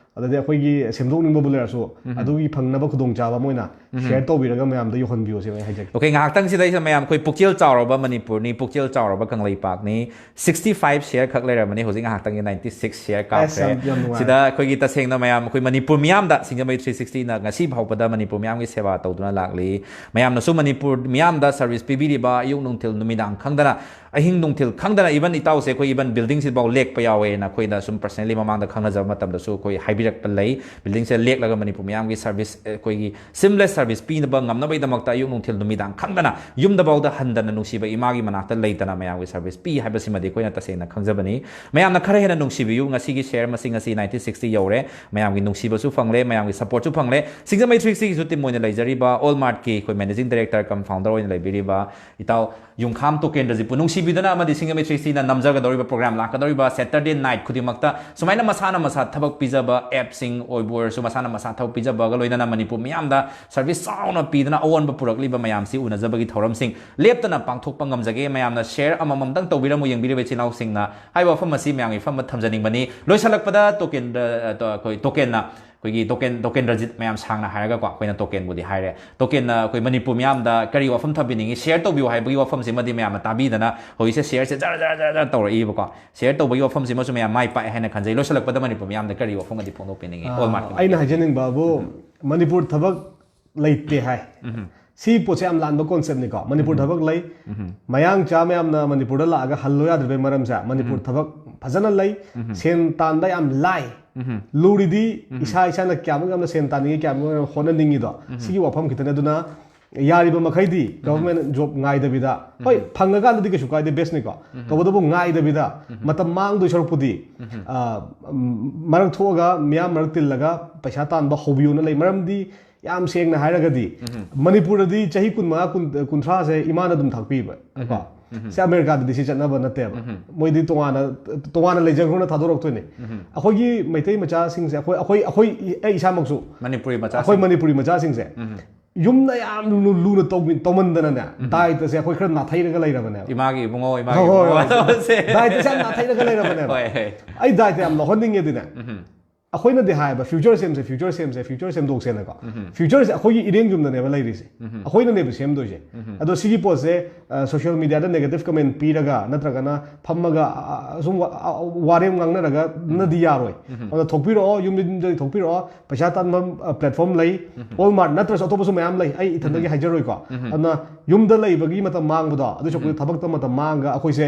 ꯑꯗꯩ ꯑꯩꯈꯣꯏꯒꯤ ꯁꯦꯝꯗꯣꯛꯅꯤꯡꯕꯕꯨ ꯂꯩꯔꯁꯨ ꯑꯗꯨꯒꯤ ꯐꯪꯅꯕ ꯈꯨꯗꯣꯡꯆꯥꯕ ꯑꯃ ꯑꯣꯏꯅ ꯁꯤꯌꯔ ꯇꯧꯕꯤꯔꯒ ꯃꯌꯥꯝꯗ ꯌꯧꯍꯟꯕꯤꯌꯣ ꯁꯤꯃ ꯑꯩ ꯍꯥꯏꯖꯒꯦ꯫ ꯑꯣꯀꯦ, ꯉꯥꯏꯍꯥꯛꯇꯪꯁꯤꯗꯩꯁꯤꯗ ꯃꯌꯥꯝ, ꯑꯩꯈꯣꯏ ꯄꯨꯛꯆꯦꯜ ꯆꯥꯎꯔꯕ ꯃꯅꯤꯄꯨꯔꯅꯤ, ꯄꯨꯛꯆꯦꯜ ꯆꯥꯎꯔꯕ ꯀꯪꯂꯩꯄꯥꯛꯅꯤ꯫ Sixty five share ꯈꯛ ꯂꯩꯔꯝꯃꯅꯤ, ꯍꯧꯖꯤꯛ ꯉꯥꯏꯍꯥꯛꯇꯪꯒꯤ ninety six share ꯑꯁ, ꯀꯥꯞꯈ꯭ꯔꯦ꯫ ꯌꯥꯝ, ꯌꯥꯝ ꯅꯨꯡꯉꯥꯏ꯫ ꯁꯤꯗ ꯑꯩꯈꯣꯏꯒꯤ ꯇꯁꯦꯡꯅ ꯃꯌꯥꯝ, ꯑꯩꯈꯣꯏ ꯃꯅꯤꯄꯨꯔ ꯃꯤꯌꯥꯝꯗ ꯁꯤꯡꯖꯃꯩ three sixty ꯅ ꯉꯁꯤ ꯐꯥꯎꯕꯗ ꯃꯅꯤꯄꯨꯔ ꯃꯤꯌꯥꯝꯒꯤ ꯁꯦꯕꯥ ꯇꯧꯗꯨꯅ ꯂꯥꯛꯂꯤ꯫ ꯃꯌꯥꯝꯅꯁꯨ ꯃꯅꯤꯄꯨꯔ ꯃꯤꯌꯥꯝꯗ ꯁꯔꯚꯤꯁ ꯄꯤꯕꯤꯔꯤꯕ, ꯑꯌꯨꯛ ꯅꯨꯡꯊꯤꯜ ꯅꯨꯃꯤꯗꯥꯡ ꯈꯪꯗꯅ, ꯑꯍꯤꯡ ꯅꯨꯡꯊꯤꯜ ꯈꯪꯗꯅ, even ꯏꯇꯥꯎꯁꯦ ꯑꯩꯈꯣꯏ even building ꯁꯤꯐꯥꯎ ꯂꯦꯛꯄ ꯌꯥꯎꯋꯦꯅ ꯑꯩꯈꯣꯏꯗ ꯁꯨꯝ personally ꯃꯃꯥꯡꯗ ꯈꯪꯅꯖꯕ ꯃꯇꯝꯗꯁꯨ ꯑꯩꯈꯣꯏ ꯍꯥꯏꯕꯤꯔꯛꯄ ꯂꯩ꯫ Building ꯁꯦ ꯂꯦꯛꯂꯒ ꯃꯅꯤꯄꯨꯔ ꯃꯤꯌꯥꯝꯒꯤ ꯁꯔꯚꯤꯁ, ꯑꯩꯈꯣꯏꯒꯤ seamless service ꯄꯤꯅꯕ ꯉꯝꯅꯕꯒꯤꯗꯃꯛꯇ ꯑꯌꯨꯛ ꯅꯨꯡꯊꯤꯜ ꯅꯨꯃꯤꯗꯥꯡ ꯈꯪꯗꯅ ꯌꯨꯝꯗꯐꯥꯎꯗ ꯍꯟꯗꯅ ꯅꯨꯡꯁꯤꯕ ꯏꯃꯥꯒꯤ ꯃꯅꯥꯛꯇ ꯂꯩꯇꯅ ꯃꯌꯥꯝꯒꯤ ꯁꯔꯚꯤꯁ ꯄꯤ ꯍꯥꯏꯕꯁꯤꯃꯗꯤ ꯑꯩꯈꯣꯏꯅ ꯇꯁꯦꯡꯅ ꯈꯪꯖꯕꯅꯤ꯫ ꯃꯌꯥꯝꯅ ꯈꯔ ꯍꯦꯟꯅ ꯅꯨꯡꯁꯤꯕꯤꯌꯨ꯫ ꯉꯁꯤꯒꯤ share ꯃꯁꯤꯡ ꯑꯁꯤ ninety sixty ꯌꯧꯔꯦ꯫ ꯃꯌꯥꯝꯒꯤ ꯅꯨꯡꯁꯤꯕꯁꯨ ꯐꯪꯂꯦ, ꯃꯌꯥꯝꯒꯤ support ꯁꯨ ꯐꯪꯂꯦ꯫ ꯁꯤꯡꯖꯃꯩ three sixty ꯒꯤꯁꯨ team ꯑꯣꯏꯅ ꯂꯩꯖꯔꯤꯕ All Mart ꯀꯤ ꯑꯩꯈꯣꯏ managing director cum founder ꯑꯣꯏꯅ ꯂꯩꯕꯤꯔꯤꯕ ꯏꯇꯥꯎ ꯌꯨꯝꯈꯥꯝ ꯇꯣꯀꯦꯟꯗ꯭ꯔꯖꯤꯠꯄꯨ ꯅꯨꯡꯁꯤꯕꯤꯗꯨꯅ ꯑꯃꯗꯤ ꯁꯤꯡꯖꯃꯩ three sixty ꯅ ꯅꯝꯖꯒꯗꯧꯔꯤꯕ program ꯂꯥꯛꯀꯗꯧꯔꯤꯕ Saturday night ꯈꯨꯗꯤꯡꯃꯛꯇ ꯁꯨꯃꯥꯏꯅ ꯃꯁꯥꯅ ꯃꯁꯥ ꯊꯕꯛ ꯄꯤꯖꯕ app ꯁꯤꯡ ꯑꯣꯏꯕꯨ ꯑꯣꯏꯔꯁꯨ, ꯃꯁꯥꯅ ꯃꯁꯥ ꯊꯕꯛ ꯄꯤꯖꯕꯒ ꯂꯣꯏꯅꯅ ꯃꯅꯤꯄꯨꯔ ꯃꯤꯌꯥꯝꯗ service ꯆꯥꯎꯅ ꯄꯤꯗꯨꯅ ꯑꯑꯣꯟꯕ ꯄꯨꯔꯛꯂꯤꯕ ꯃꯌꯥꯝꯁꯤ ꯎꯅꯖꯕꯒꯤ ꯊꯧꯔꯝꯁꯤꯡ ꯂꯦꯞꯇꯅ ꯄꯥꯡꯊꯣꯛꯄ ꯉꯝꯖꯒꯦ꯫ ꯃꯌꯥꯝꯅ share ꯑꯃꯃꯝꯇꯪ ꯇꯧꯕꯤꯔꯝꯃꯨ, ꯌꯦꯡꯕꯤꯔꯤꯕ ꯏꯆꯤꯜ ꯏꯅꯥꯎꯁꯤꯡꯅ꯫ ꯍꯥꯏꯔꯤꯕ ꯋꯥꯐꯝ ꯑꯁꯤ ꯃꯌꯥꯝꯒꯤ ꯐꯝꯕ ꯊꯝꯖꯅꯤꯡꯕꯅꯤ꯫ ꯂꯣꯏꯁꯤꯜꯂꯛꯄꯗ ꯇꯣꯀꯦꯟꯗ꯭ꯔ-, ꯑ, ꯇꯣ-, ꯑꯩꯈꯣꯏ ꯇꯣꯀꯦꯟꯅ, ꯑꯩꯈꯣꯏꯒꯤ ꯇꯣꯀꯦꯟ, ꯇꯣꯀꯦꯟꯗ꯭ꯔꯖꯤꯠ ꯃꯌꯥꯝ ꯁꯥꯡꯅ ꯍꯥꯏꯔꯒꯀꯣ, ꯑꯩꯈꯣꯏꯅ ꯇꯣꯀꯦꯟꯕꯨꯗꯤ ꯍꯥꯏꯔꯦ꯫ ꯇꯣꯀꯦꯟꯅ ꯑꯩꯈꯣꯏ ꯃꯅꯤꯄꯨꯔ ꯃꯤꯌꯥꯝꯗ ꯀꯔꯤ ꯋꯥꯐꯝ ꯊꯝꯕꯤꯅꯤꯡꯉꯤ, share ꯇꯧꯕꯤꯌꯨ ꯍꯥꯏꯕꯒꯤ ꯋꯥꯐꯝꯁꯤꯃꯗꯤ ꯃꯌꯥꯝꯅ ꯇꯥꯕꯤꯗꯅ ꯍꯧꯖꯤꯛꯁꯦ share ꯁꯦ ꯖꯔ ꯖꯔ ꯖꯔ ꯖꯔ ꯇꯧꯔꯛꯏꯕꯀꯣ꯫ Share ꯇꯧꯕꯒꯤ ꯋꯥꯐꯝꯁꯤꯃꯁꯨ ꯃꯌꯥꯝ ꯃꯥꯏ ꯄꯥꯛꯑꯦ ꯍꯥꯏꯅ ꯈꯟꯖꯩ꯫ ꯂꯣꯏꯁꯤꯜꯂꯛꯄꯗ ꯃꯅꯤꯄꯨꯔ ꯃꯤꯌꯥꯝꯗ ꯀꯔꯤ ꯋꯥꯐꯝꯒꯗꯤ ꯐꯣꯡꯗꯣꯛꯄꯤꯅꯤꯡꯉꯤ? All Mart ꯀꯤ ꯑꯩꯅ ꯃꯥꯏꯀꯩꯗꯒꯤ꯫ ꯍꯥꯏꯖꯅꯤꯡꯕ ꯍꯥꯏꯕꯨ ꯃꯅꯤꯄꯨꯔ ꯊꯕꯛ ꯂꯩꯇꯦ ꯍꯥꯏ꯫ ꯁꯤ ꯄꯣꯠꯁꯦ ꯌꯥꯝ ꯂꯥꯟꯕ concept ꯅꯤꯀꯣ꯫ ꯃꯅꯤꯄꯨꯔ ꯊꯕꯛ ꯂꯩ, ꯃꯌꯥꯡ ꯆꯥ ꯃꯌꯥꯝꯅ ꯃꯅꯤꯄꯨꯔꯗ ꯂꯥꯛꯑꯒ ꯍꯜꯂꯣ ꯌꯥꯗ꯭ꯔꯤꯕꯩ ꯃꯔꯝꯁꯦ, ꯃꯅꯤꯄꯨꯔ ꯊꯕꯛ ꯐꯖꯅ ꯂꯩ, ꯁꯦꯟ ꯇꯥꯟꯕ ꯌꯥꯝ ꯂꯥꯏ꯫ ꯂꯨꯔꯤꯗꯤ ꯏꯁꯥ ꯏꯁꯥꯅ ꯀꯌꯥꯃꯨꯛ ꯌꯥꯝꯅ ꯁꯦꯟ ꯇꯥꯟꯅꯤꯡꯉꯤ, ꯀꯌꯥꯃꯨꯛ ꯌꯥꯝꯅ ꯍꯣꯠꯅꯅꯤꯡꯉꯤꯗꯣ, ꯁꯤꯒꯤ ꯋꯥꯐꯝ ꯈꯤꯇꯅꯤ꯫ ꯑꯗꯨꯅ ꯌꯥꯔꯤꯕ ꯃꯈꯩꯗꯤ government job ꯉꯥꯏꯗꯕꯤꯗ, ꯍꯣꯏ, ꯐꯪꯉꯀꯥꯟꯗꯗꯤ ꯀꯩꯁꯨ ꯀꯥꯏꯗꯦ, best ꯅꯤꯀꯣ꯫ ꯇꯧꯕꯇꯕꯨ ꯉꯥꯏꯗꯕꯤꯗ, ꯃꯇꯝ ꯃꯥꯡꯗꯣꯏ ꯁꯔꯨꯛꯄꯨꯗꯤ, ꯑ, ꯎꯝ, ꯃꯔꯛ ꯊꯣꯛꯑꯒ ꯃꯤꯌꯥꯝ ꯃꯔꯛ ꯇꯤꯜꯂꯒ ꯄꯩꯁꯥ ꯇꯥꯟꯕ ꯍꯧꯕꯤꯌꯣꯅ ꯂꯩ꯫ ꯃꯔꯝꯗꯤ ꯌꯥꯝ ꯁꯦꯡꯅ ꯍꯥꯏꯔꯒꯗꯤ ꯃꯅꯤꯄꯨꯔꯗꯗꯤ ꯆꯍꯤ ꯀꯨꯟꯃꯉꯥ, ꯀꯨꯟ, ꯀꯨꯟꯊ꯭ꯔꯥꯁꯦ ꯏꯃꯥꯅ ꯑꯗꯨꯝ ꯊꯥꯛꯄꯤꯕ ꯀꯣ꯫ ꯁꯤ ꯑꯃꯦꯔꯤꯀꯥꯗꯗꯤ ꯁꯤ ꯆꯠꯅꯕ ꯅꯠꯇꯦꯕ꯫ ꯃꯣꯏꯗꯤ ꯇꯣꯉꯥꯟꯅ, ꯇꯣꯉꯥꯟꯅ ꯂꯩꯖꯈ꯭ꯔꯣꯅ ꯊꯥꯗꯣꯔꯛꯇꯣꯏꯅꯦ꯫ ꯑꯩꯈꯣꯏꯒꯤ ꯃꯩꯇꯩ ꯃꯆꯥꯁꯤꯡꯁꯦ, ꯑꯩꯈꯣꯏ, ꯑꯩꯈꯣꯏ, ꯑꯩ ꯏꯁꯥꯃꯛꯁꯨ, ꯃꯅꯤꯄꯨꯔꯤ ꯑꯩꯈꯣꯏ ꯃꯆꯥꯁꯤꯡ꯫ ꯃꯅꯤꯄꯨꯔꯤ ꯃꯆꯥꯁꯤꯡꯁꯦ ꯌꯨꯝꯗ ꯌꯥꯝ ꯂꯨ-, ꯂꯨꯅ ꯇꯧꯃꯤ-, ꯇꯧꯃꯟꯗꯅꯅꯦ, diet ꯁꯦ ꯑꯩꯈꯣꯏ ꯈꯔ ꯅꯥꯊꯩꯔꯒ ꯂꯩꯔꯕꯅꯦꯕ꯫ ꯏꯃꯥꯒꯤ ꯏꯕꯨꯡꯉꯣ, ꯏꯃꯥꯒꯤ ꯍꯣꯏ, ꯍꯣꯏ, ꯏꯕꯨꯡꯉꯣ ꯍꯣꯏ꯫ ꯇꯧꯁꯦ꯫ Diet ꯁꯦ ꯌꯥꯝ ꯅꯥꯊꯩꯔꯒ ꯂꯩꯔꯕꯅꯦꯕ꯫ ꯍꯣꯏ, ꯍꯣꯏ꯫ ꯑꯩ diet ꯌꯥꯝ ꯂꯧꯍꯟꯅꯤꯡꯉꯦ ꯑꯗꯨꯅꯦ꯫ ꯑꯩꯈꯣꯏꯅꯗꯤ ꯍꯥꯏꯕ future ꯁꯦꯝꯁꯦ, future ꯁꯦꯝꯁꯦ, future ꯁꯦꯝꯗꯣꯛꯁꯦꯅꯀꯣ꯫ Future ꯁꯦ ꯑꯩꯈꯣꯏꯒꯤ ꯏꯔꯦꯡ ꯌꯨꯝꯗꯅꯦꯕ ꯂꯩꯔꯤꯁꯦ, ꯑꯩꯈꯣꯏꯅꯅꯦꯕ ꯁꯦꯝꯗꯣꯏꯁꯦ꯫ ꯑꯗꯣ ꯁꯤꯒꯤ ꯄꯣꯠꯁꯦ social media ꯗ negative comment ꯄꯤꯔꯒ ꯅꯠꯇ꯭ꯔꯒꯅ ꯐꯝꯃꯒ ꯑ, ꯑ, ꯁꯨꯝ ꯋꯥ- ꯑ, ꯋꯥꯔꯦꯝ ꯉꯥꯡꯅꯔꯒ ꯅꯗꯤ ꯌꯥꯔꯣꯏ꯫ ꯑꯗꯣ ꯊꯣꯛꯄꯤꯔꯛꯑꯣ, ꯌꯨꯝꯗ ꯌꯨꯝꯗꯒꯤ ꯊꯣꯛꯄꯤꯔꯛꯑꯣ, ꯄꯩꯁꯥ ꯇꯥꯟꯕ platform ꯂꯩ, Walmart ꯅꯠꯇ꯭ꯔꯁꯨ ꯑꯇꯣꯞꯄꯁꯨ ꯃꯌꯥꯝ ꯂꯩ, ꯑꯩ ꯏꯊꯟꯗꯒꯤ ꯍꯥꯏꯖꯔꯣꯏꯀꯣ꯫ ꯑꯗꯨꯅ ꯌꯨꯝꯗ ꯂꯩꯕꯒꯤ ꯃꯇꯝ ꯃꯥꯡꯕꯗꯣ, ꯑꯗꯨ ꯁꯔꯨꯛꯄꯨꯗꯤ ꯊꯕꯛꯇ ꯃꯇꯝ ꯃꯥꯡꯉꯒ ꯑꯩꯈꯣꯏꯁꯦ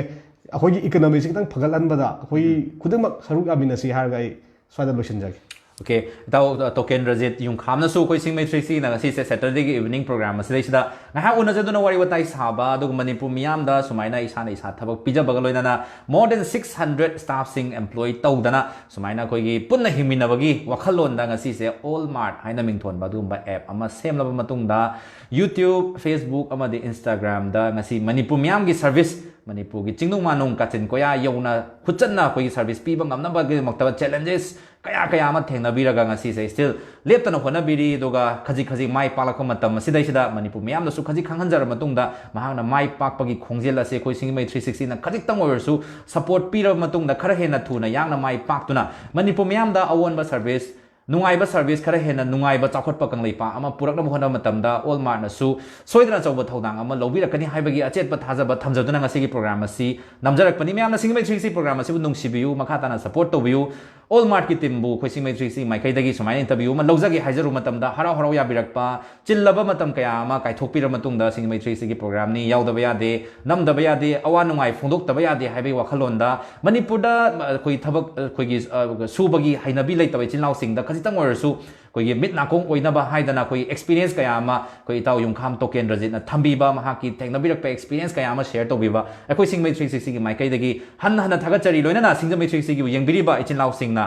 ꯑꯩꯈꯣꯏꯒꯤ economy ꯁꯦ ꯈꯤꯇꯪ ꯐꯒꯠꯍꯟꯕꯗ ꯑꯩꯈꯣꯏ ꯈꯨꯗꯤꯡꯃꯛ ꯁꯔꯨꯛ ꯌꯥꯃꯤꯟꯅꯁꯤ ꯍꯥꯏꯔꯒ ꯑꯩ ꯁ꯭ꯋꯥꯏꯗ ꯂꯣꯏꯁꯤꯟꯖꯒꯦ꯫ Okay, ꯏꯇꯥꯎ ꯇꯣꯀꯦꯟꯗ꯭ꯔꯖꯤꯠ ꯌꯨꯝꯈꯥꯝꯅꯁꯨ ꯑꯩꯈꯣꯏ ꯁꯤꯡꯃꯩ ꯊ꯭ꯔꯤ ꯁꯤꯛꯁ ꯁꯤꯅ ꯉꯁꯤꯁꯦ Saturday ꯒꯤ evening program ꯑꯁꯤꯗꯩꯁꯤꯗ ꯉꯥꯏꯍꯥꯛ ꯎꯅꯖꯗꯨꯅ ꯋꯥꯔꯤ ꯋꯥꯇꯥꯏ ꯁꯥꯕ, ꯑꯗꯨꯒ ꯃꯅꯤꯄꯨꯔ ꯃꯤꯌꯥꯝꯗ ꯁꯨꯃꯥꯏꯅ ꯏꯁꯥꯅ ꯏꯁꯥ ꯊꯕꯛ ꯄꯤꯖꯕꯒ ꯂꯣꯏꯅꯅ more than six hundred staff ꯁꯤꯡ employ ꯇꯧꯗꯅ ꯁꯨꯃꯥꯏꯅ ꯑꯩꯈꯣꯏꯒꯤ ꯄꯨꯟꯅ ꯍꯤꯡꯃꯤꯟꯅꯕꯒꯤ ꯋꯥꯈꯜꯂꯣꯟꯗ ꯉꯁꯤꯁꯦ All Mart ꯍꯥꯏꯅ ꯃꯤꯡꯊꯣꯟꯕ ꯑꯗꯨꯒꯨꯝꯕ app ꯑꯃ ꯁꯦꯝꯂꯕ ꯃꯇꯨꯡꯗ YouTube, Facebook ꯑꯃꯗꯤ Instagram ꯗ ꯉꯁꯤ ꯃꯅꯤꯄꯨꯔ ꯃꯤꯌꯥꯝꯒꯤ service, ꯃꯅꯤꯄꯨꯔꯒꯤ ꯆꯤꯡꯅꯨꯡ ꯃꯥꯅꯨꯡ ꯀꯥꯆꯤꯟ ꯀꯣꯌꯥ ꯌꯧꯅ ꯈꯨꯠꯆꯟꯅ ꯑꯩꯈꯣꯏꯒꯤ service ꯄꯤꯕ ꯉꯝꯅꯕꯒꯤꯗꯃꯛꯇ challenges ꯀꯌꯥ ꯀꯌꯥ ꯑꯃ ꯊꯦꯡꯅꯕꯤꯔꯒ ꯉꯁꯤꯁꯦ still ꯂꯦꯞꯇꯅ ꯍꯣꯠꯅꯕꯤꯔꯤ꯫ ꯑꯗꯨꯒ ꯈꯖꯤꯛ ꯈꯖꯤꯛ ꯃꯥꯏ ꯄꯥꯛꯂꯛꯄ ꯃꯇꯝ ꯑꯁꯤꯗꯩꯁꯤꯗ ꯃꯅꯤꯄꯨꯔ ꯃꯤꯌꯥꯝꯗꯁꯨ ꯈꯖꯤꯛ ꯈꯪꯍꯟꯖꯔꯕ ꯃꯇꯨꯡꯗ ꯃꯍꯥꯛꯅ ꯃꯥꯏ ꯄꯥꯛꯄꯒꯤ ꯈꯣꯡꯖꯦꯜ ꯑꯁꯤ ꯑꯩꯈꯣꯏ ꯁꯤꯡꯃꯩ ꯊ꯭ꯔꯤ ꯁꯤꯛꯁ ꯁꯤꯅ ꯈꯖꯤꯛꯇꯪ ꯑꯣꯏꯔꯁꯨ support ꯄꯤꯔꯕ ꯃꯇꯨꯡꯗ ꯈꯔ ꯍꯦꯟꯅ ꯊꯨꯅ ꯌꯥꯡꯅ ꯃꯥꯏ ꯄꯥꯛꯇꯨꯅ ꯃꯅꯤꯄꯨꯔ ꯃꯤꯌꯥꯝꯗ ꯑꯑꯣꯟꯕ service, ꯅꯨꯡꯉꯥꯏꯕ service, ꯈꯔ ꯍꯦꯟꯅ ꯅꯨꯡꯉꯥꯏꯕ ꯆꯥꯎꯈꯠꯄ ꯀꯪꯂꯩꯄꯥꯛ ꯑꯃ ꯄꯨꯔꯛꯅꯕ ꯍꯣꯠꯅꯕ ꯃꯇꯝꯗ All Mart ꯅꯁꯨ ꯁꯣꯏꯗꯅ ꯑꯆꯧꯕ ꯊꯧꯗꯥꯡ ꯑꯃ ꯂꯧꯕꯤꯔꯛꯀꯅꯤ ꯍꯥꯏꯕꯒꯤ ꯑꯆꯦꯠꯄ ꯊꯥꯖꯕ ꯊꯝꯖꯗꯨꯅ ꯉꯁꯤꯒꯤ program ꯑꯁꯤ ꯅꯝꯖꯔꯛꯄꯅꯤ꯫ ꯃꯌꯥꯝꯅ ꯁꯤꯡꯃꯩ ꯊ꯭ꯔꯤ ꯁꯤꯛꯁ ꯁꯤ program ꯑꯁꯤꯕꯨ ꯅꯨꯡꯁꯤꯕꯤꯌꯨ, ꯃꯈꯥ ꯇꯥꯅ support ꯇꯧꯕꯤꯌꯨ꯫ All Mart ꯀꯤ team ꯕꯨ ꯑꯩꯈꯣꯏ ꯁꯤꯡꯃꯩ ꯊ꯭ꯔꯤ ꯁꯤꯛꯁ ꯁꯤ ꯃꯥꯏꯀꯩꯗꯒꯤ ꯁꯨꯃꯥꯏꯅ interview ꯑꯃ ꯂꯧꯖꯒꯦ ꯍꯥꯏꯖꯔꯨꯕ ꯃꯇꯝꯗ ꯍꯔꯥꯎ ꯍꯔꯥꯎ ꯌꯥꯕꯤꯔꯛꯄ, ꯆꯤꯜꯂꯕ ꯃꯇꯝ ꯀꯌꯥ ꯑꯃ ꯀꯥꯏꯊꯣꯛꯄꯤꯔꯕ ꯃꯇꯨꯡꯗ ꯁꯤꯡꯃꯩ ꯊ꯭ꯔꯤ ꯁꯤꯛꯁ ꯁꯤ ꯒꯤ program ꯅꯤ, ꯌꯥꯎꯗꯕ ꯌꯥꯗꯦ, ꯅꯝꯗꯕ ꯌꯥꯗꯦ, ꯑꯋꯥ ꯅꯨꯡꯉꯥꯏ ꯐꯣꯡꯗꯣꯛꯇꯕ ꯌꯥꯗꯦ ꯍꯥꯏꯕꯒꯤ ꯋꯥꯈꯜꯂꯣꯟꯗ ꯃꯅꯤꯄꯨꯔꯗ ꯑꯩꯈꯣꯏ ꯊꯕꯛ ꯑꯩꯈꯣꯏꯒꯤ ꯑ, ꯁꯨꯕꯒꯤ ꯍꯩꯅꯕꯤ ꯂꯩꯇꯕ ꯏꯆꯤꯜ ꯏꯅꯥꯎꯁꯤꯡꯗ ꯈꯖꯤꯛꯇꯪ ꯑꯣꯏꯔꯁꯨ ꯑꯩꯈꯣꯏꯒꯤ ꯃꯤꯠ ꯅꯥꯀꯣꯡ ꯑꯣꯏꯅꯕ ꯍꯥꯏꯗꯅ ꯑꯩꯈꯣꯏ experience ꯀꯌꯥ ꯑꯃ ꯑꯩꯈꯣꯏ ꯏꯇꯥꯎ ꯌꯨꯝꯈꯥꯝ ꯇꯣꯀꯦꯟꯗ꯭ꯔꯖꯤꯠꯅ ꯊꯝꯕꯤꯕ, ꯃꯍꯥꯛꯀꯤ ꯊꯦꯡꯅꯕꯤꯔꯛꯄ experience ꯀꯌꯥ ꯑꯃ share ꯇꯧꯕꯤꯕ ꯑꯩꯈꯣꯏ ꯁꯤꯡꯃꯩ ꯊ꯭ꯔꯤ ꯁꯤꯛꯁ ꯁꯤ ꯒꯤ ꯃꯥꯏꯀꯩꯗꯒꯤ ꯍꯟꯅ ꯍꯟꯅ ꯊꯥꯒꯠꯆꯔꯤ꯫ ꯂꯣꯏꯅꯅ ꯁꯤꯡꯖꯃꯩ ꯊ꯭ꯔꯤ ꯁꯤꯛꯁ ꯁꯤ ꯒꯤ ꯌꯦꯡꯕꯤꯔꯤꯕ ꯏꯆꯤꯜ ꯏꯅꯥꯎꯁꯤꯡꯅ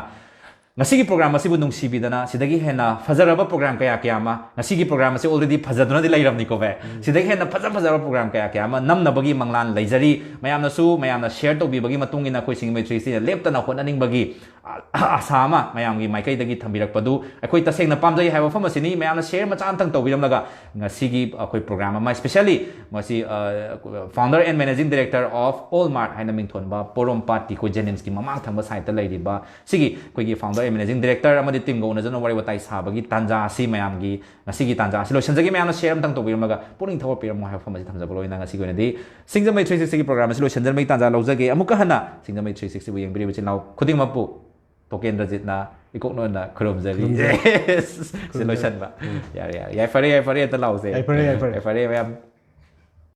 ꯉꯁꯤꯒꯤ program ꯑꯁꯤꯕꯨ ꯅꯨꯡꯁꯤꯕꯤꯗꯅ ꯁꯤꯗꯒꯤ ꯍꯦꯟꯅ ꯐꯖꯔꯕ program ꯀꯌꯥ ꯀꯌꯥ ꯑꯃ, ꯉꯁꯤꯒꯤ program ꯑꯁꯤ already ꯐꯖꯗꯨꯅꯗꯤ ꯂꯩꯔꯕꯅꯤꯀꯣ ꯚꯥꯏ, ꯁꯤꯗꯒꯤ ꯍꯦꯟꯅ ꯐꯖ ꯐꯖꯔꯕ program ꯀꯌꯥ ꯀꯌꯥ ꯑꯃ ꯅꯝꯅꯕꯒꯤ ꯃꯪꯂꯥꯟ ꯂꯩꯖꯔꯤ꯫ ꯃꯌꯥꯝꯅꯁꯨ ꯃꯌꯥꯝꯅ share ꯇꯧꯕꯤꯕꯒꯤ ꯃꯇꯨꯡ ꯏꯟꯅ ꯑꯩꯈꯣꯏ ꯁꯤꯡꯃꯩ ꯊ꯭ꯔꯤ ꯁꯤꯛꯁ ꯁꯤꯅ ꯂꯦꯞꯇꯅ ꯍꯣꯠꯅꯅꯤꯡꯕꯒꯤ ꯑ- ꯑꯁꯥ ꯑꯃ ꯃꯌꯥꯝꯒꯤ ꯃꯥꯏꯀꯩꯗꯒꯤ ꯊꯝꯕꯤꯔꯛꯄꯗꯨ ꯑꯩꯈꯣꯏ ꯇꯁꯦꯡꯅ ꯄꯥꯝꯖꯩ ꯍꯥꯏꯕ ꯋꯥꯐꯝ ꯑꯁꯤꯅꯤ꯫ ꯃꯌꯥꯝꯅ share ꯃꯆꯥ ꯑꯃꯇꯪ ꯇꯧꯕꯤꯔꯝꯂꯒ ꯉꯁꯤꯒꯤ ꯑꯩꯈꯣꯏ program ꯑꯃ, especially ꯃꯁꯤ, ꯑ, founder and managing director of All Mart ꯍꯥꯏꯅ ꯃꯤꯡꯊꯣꯟꯕ ꯄꯣꯔꯣꯝꯄꯥꯠꯀꯤ ꯑꯩꯈꯣꯏ Jennings ꯀꯤ ꯃꯃꯥꯡ ꯊꯪꯕ side ꯇ ꯂꯩꯔꯤꯕ ꯁꯤꯒꯤ ꯑꯩꯈꯣꯏꯒꯤ founder and managing director ꯑꯃꯗꯤ team ꯒ ꯎꯅꯖꯅ ꯋꯥꯔꯤ ꯋꯥꯇꯥꯏ ꯁꯥꯕꯒꯤ ꯇꯥꯟꯖꯥ ꯑꯁꯤ ꯃꯌꯥꯝꯒꯤ ꯉꯁꯤꯒꯤ ꯇꯥꯟꯖꯥ ꯑꯁꯤ ꯂꯣꯏꯁꯤꯟꯖꯒꯦ꯫ ꯃꯌꯥꯝꯅ share ꯑꯃꯇꯪ ꯇꯧꯕꯤꯔꯝꯂꯒ ꯄꯨꯛꯅꯤꯡ ꯊꯧꯒꯠꯄꯤꯔꯝꯃꯣ ꯍꯥꯏꯕ ꯋꯥꯐꯝ ꯑꯁꯤ ꯊꯝꯖꯕ ꯂꯣꯏꯅ ꯉꯁꯤꯒꯤ ꯑꯣꯏꯅꯗꯤ ꯁꯤꯡꯖꯃꯩ three sixty ꯒꯤ program ꯑꯁꯤ ꯂꯣꯏꯁꯤꯟꯖꯔꯝꯕꯒꯤ ꯇꯥꯟꯖꯥ ꯂꯧꯖꯒꯦ꯫ ꯑꯃꯨꯛꯀ ꯍꯟꯅ ꯁꯤꯡꯖꯃꯩ three sixty ꯕꯨ ꯌꯦꯡꯕꯤꯔꯤꯕ ꯏꯆꯤꯟ ꯏꯅꯥꯎ ꯈꯨꯗꯤꯡꯃꯛꯄꯨ ꯇꯣꯀꯦꯟꯗ꯭ꯔꯖꯤꯠꯅ ꯏꯀꯣꯛꯅꯣꯟꯅ ꯈꯨꯔꯨꯝꯖꯔꯤ꯫ ꯈꯨꯔꯨꯝꯖꯔꯤ꯫ Yes! ꯁꯤ ꯂꯣꯏꯁꯟꯕ꯫ ꯌꯥꯔꯦ, ꯌꯥꯔꯦ꯫ ꯌꯥꯏꯐꯔꯦ, ꯌꯥꯏꯐꯔꯦ ꯑꯝꯇ ꯂꯥꯎꯁꯦ꯫ ꯌꯥꯏꯐꯔꯦ, ꯌꯥꯏꯐꯔꯦ꯫ ꯌꯥꯏꯐꯔꯦ ꯃꯌꯥꯝ꯫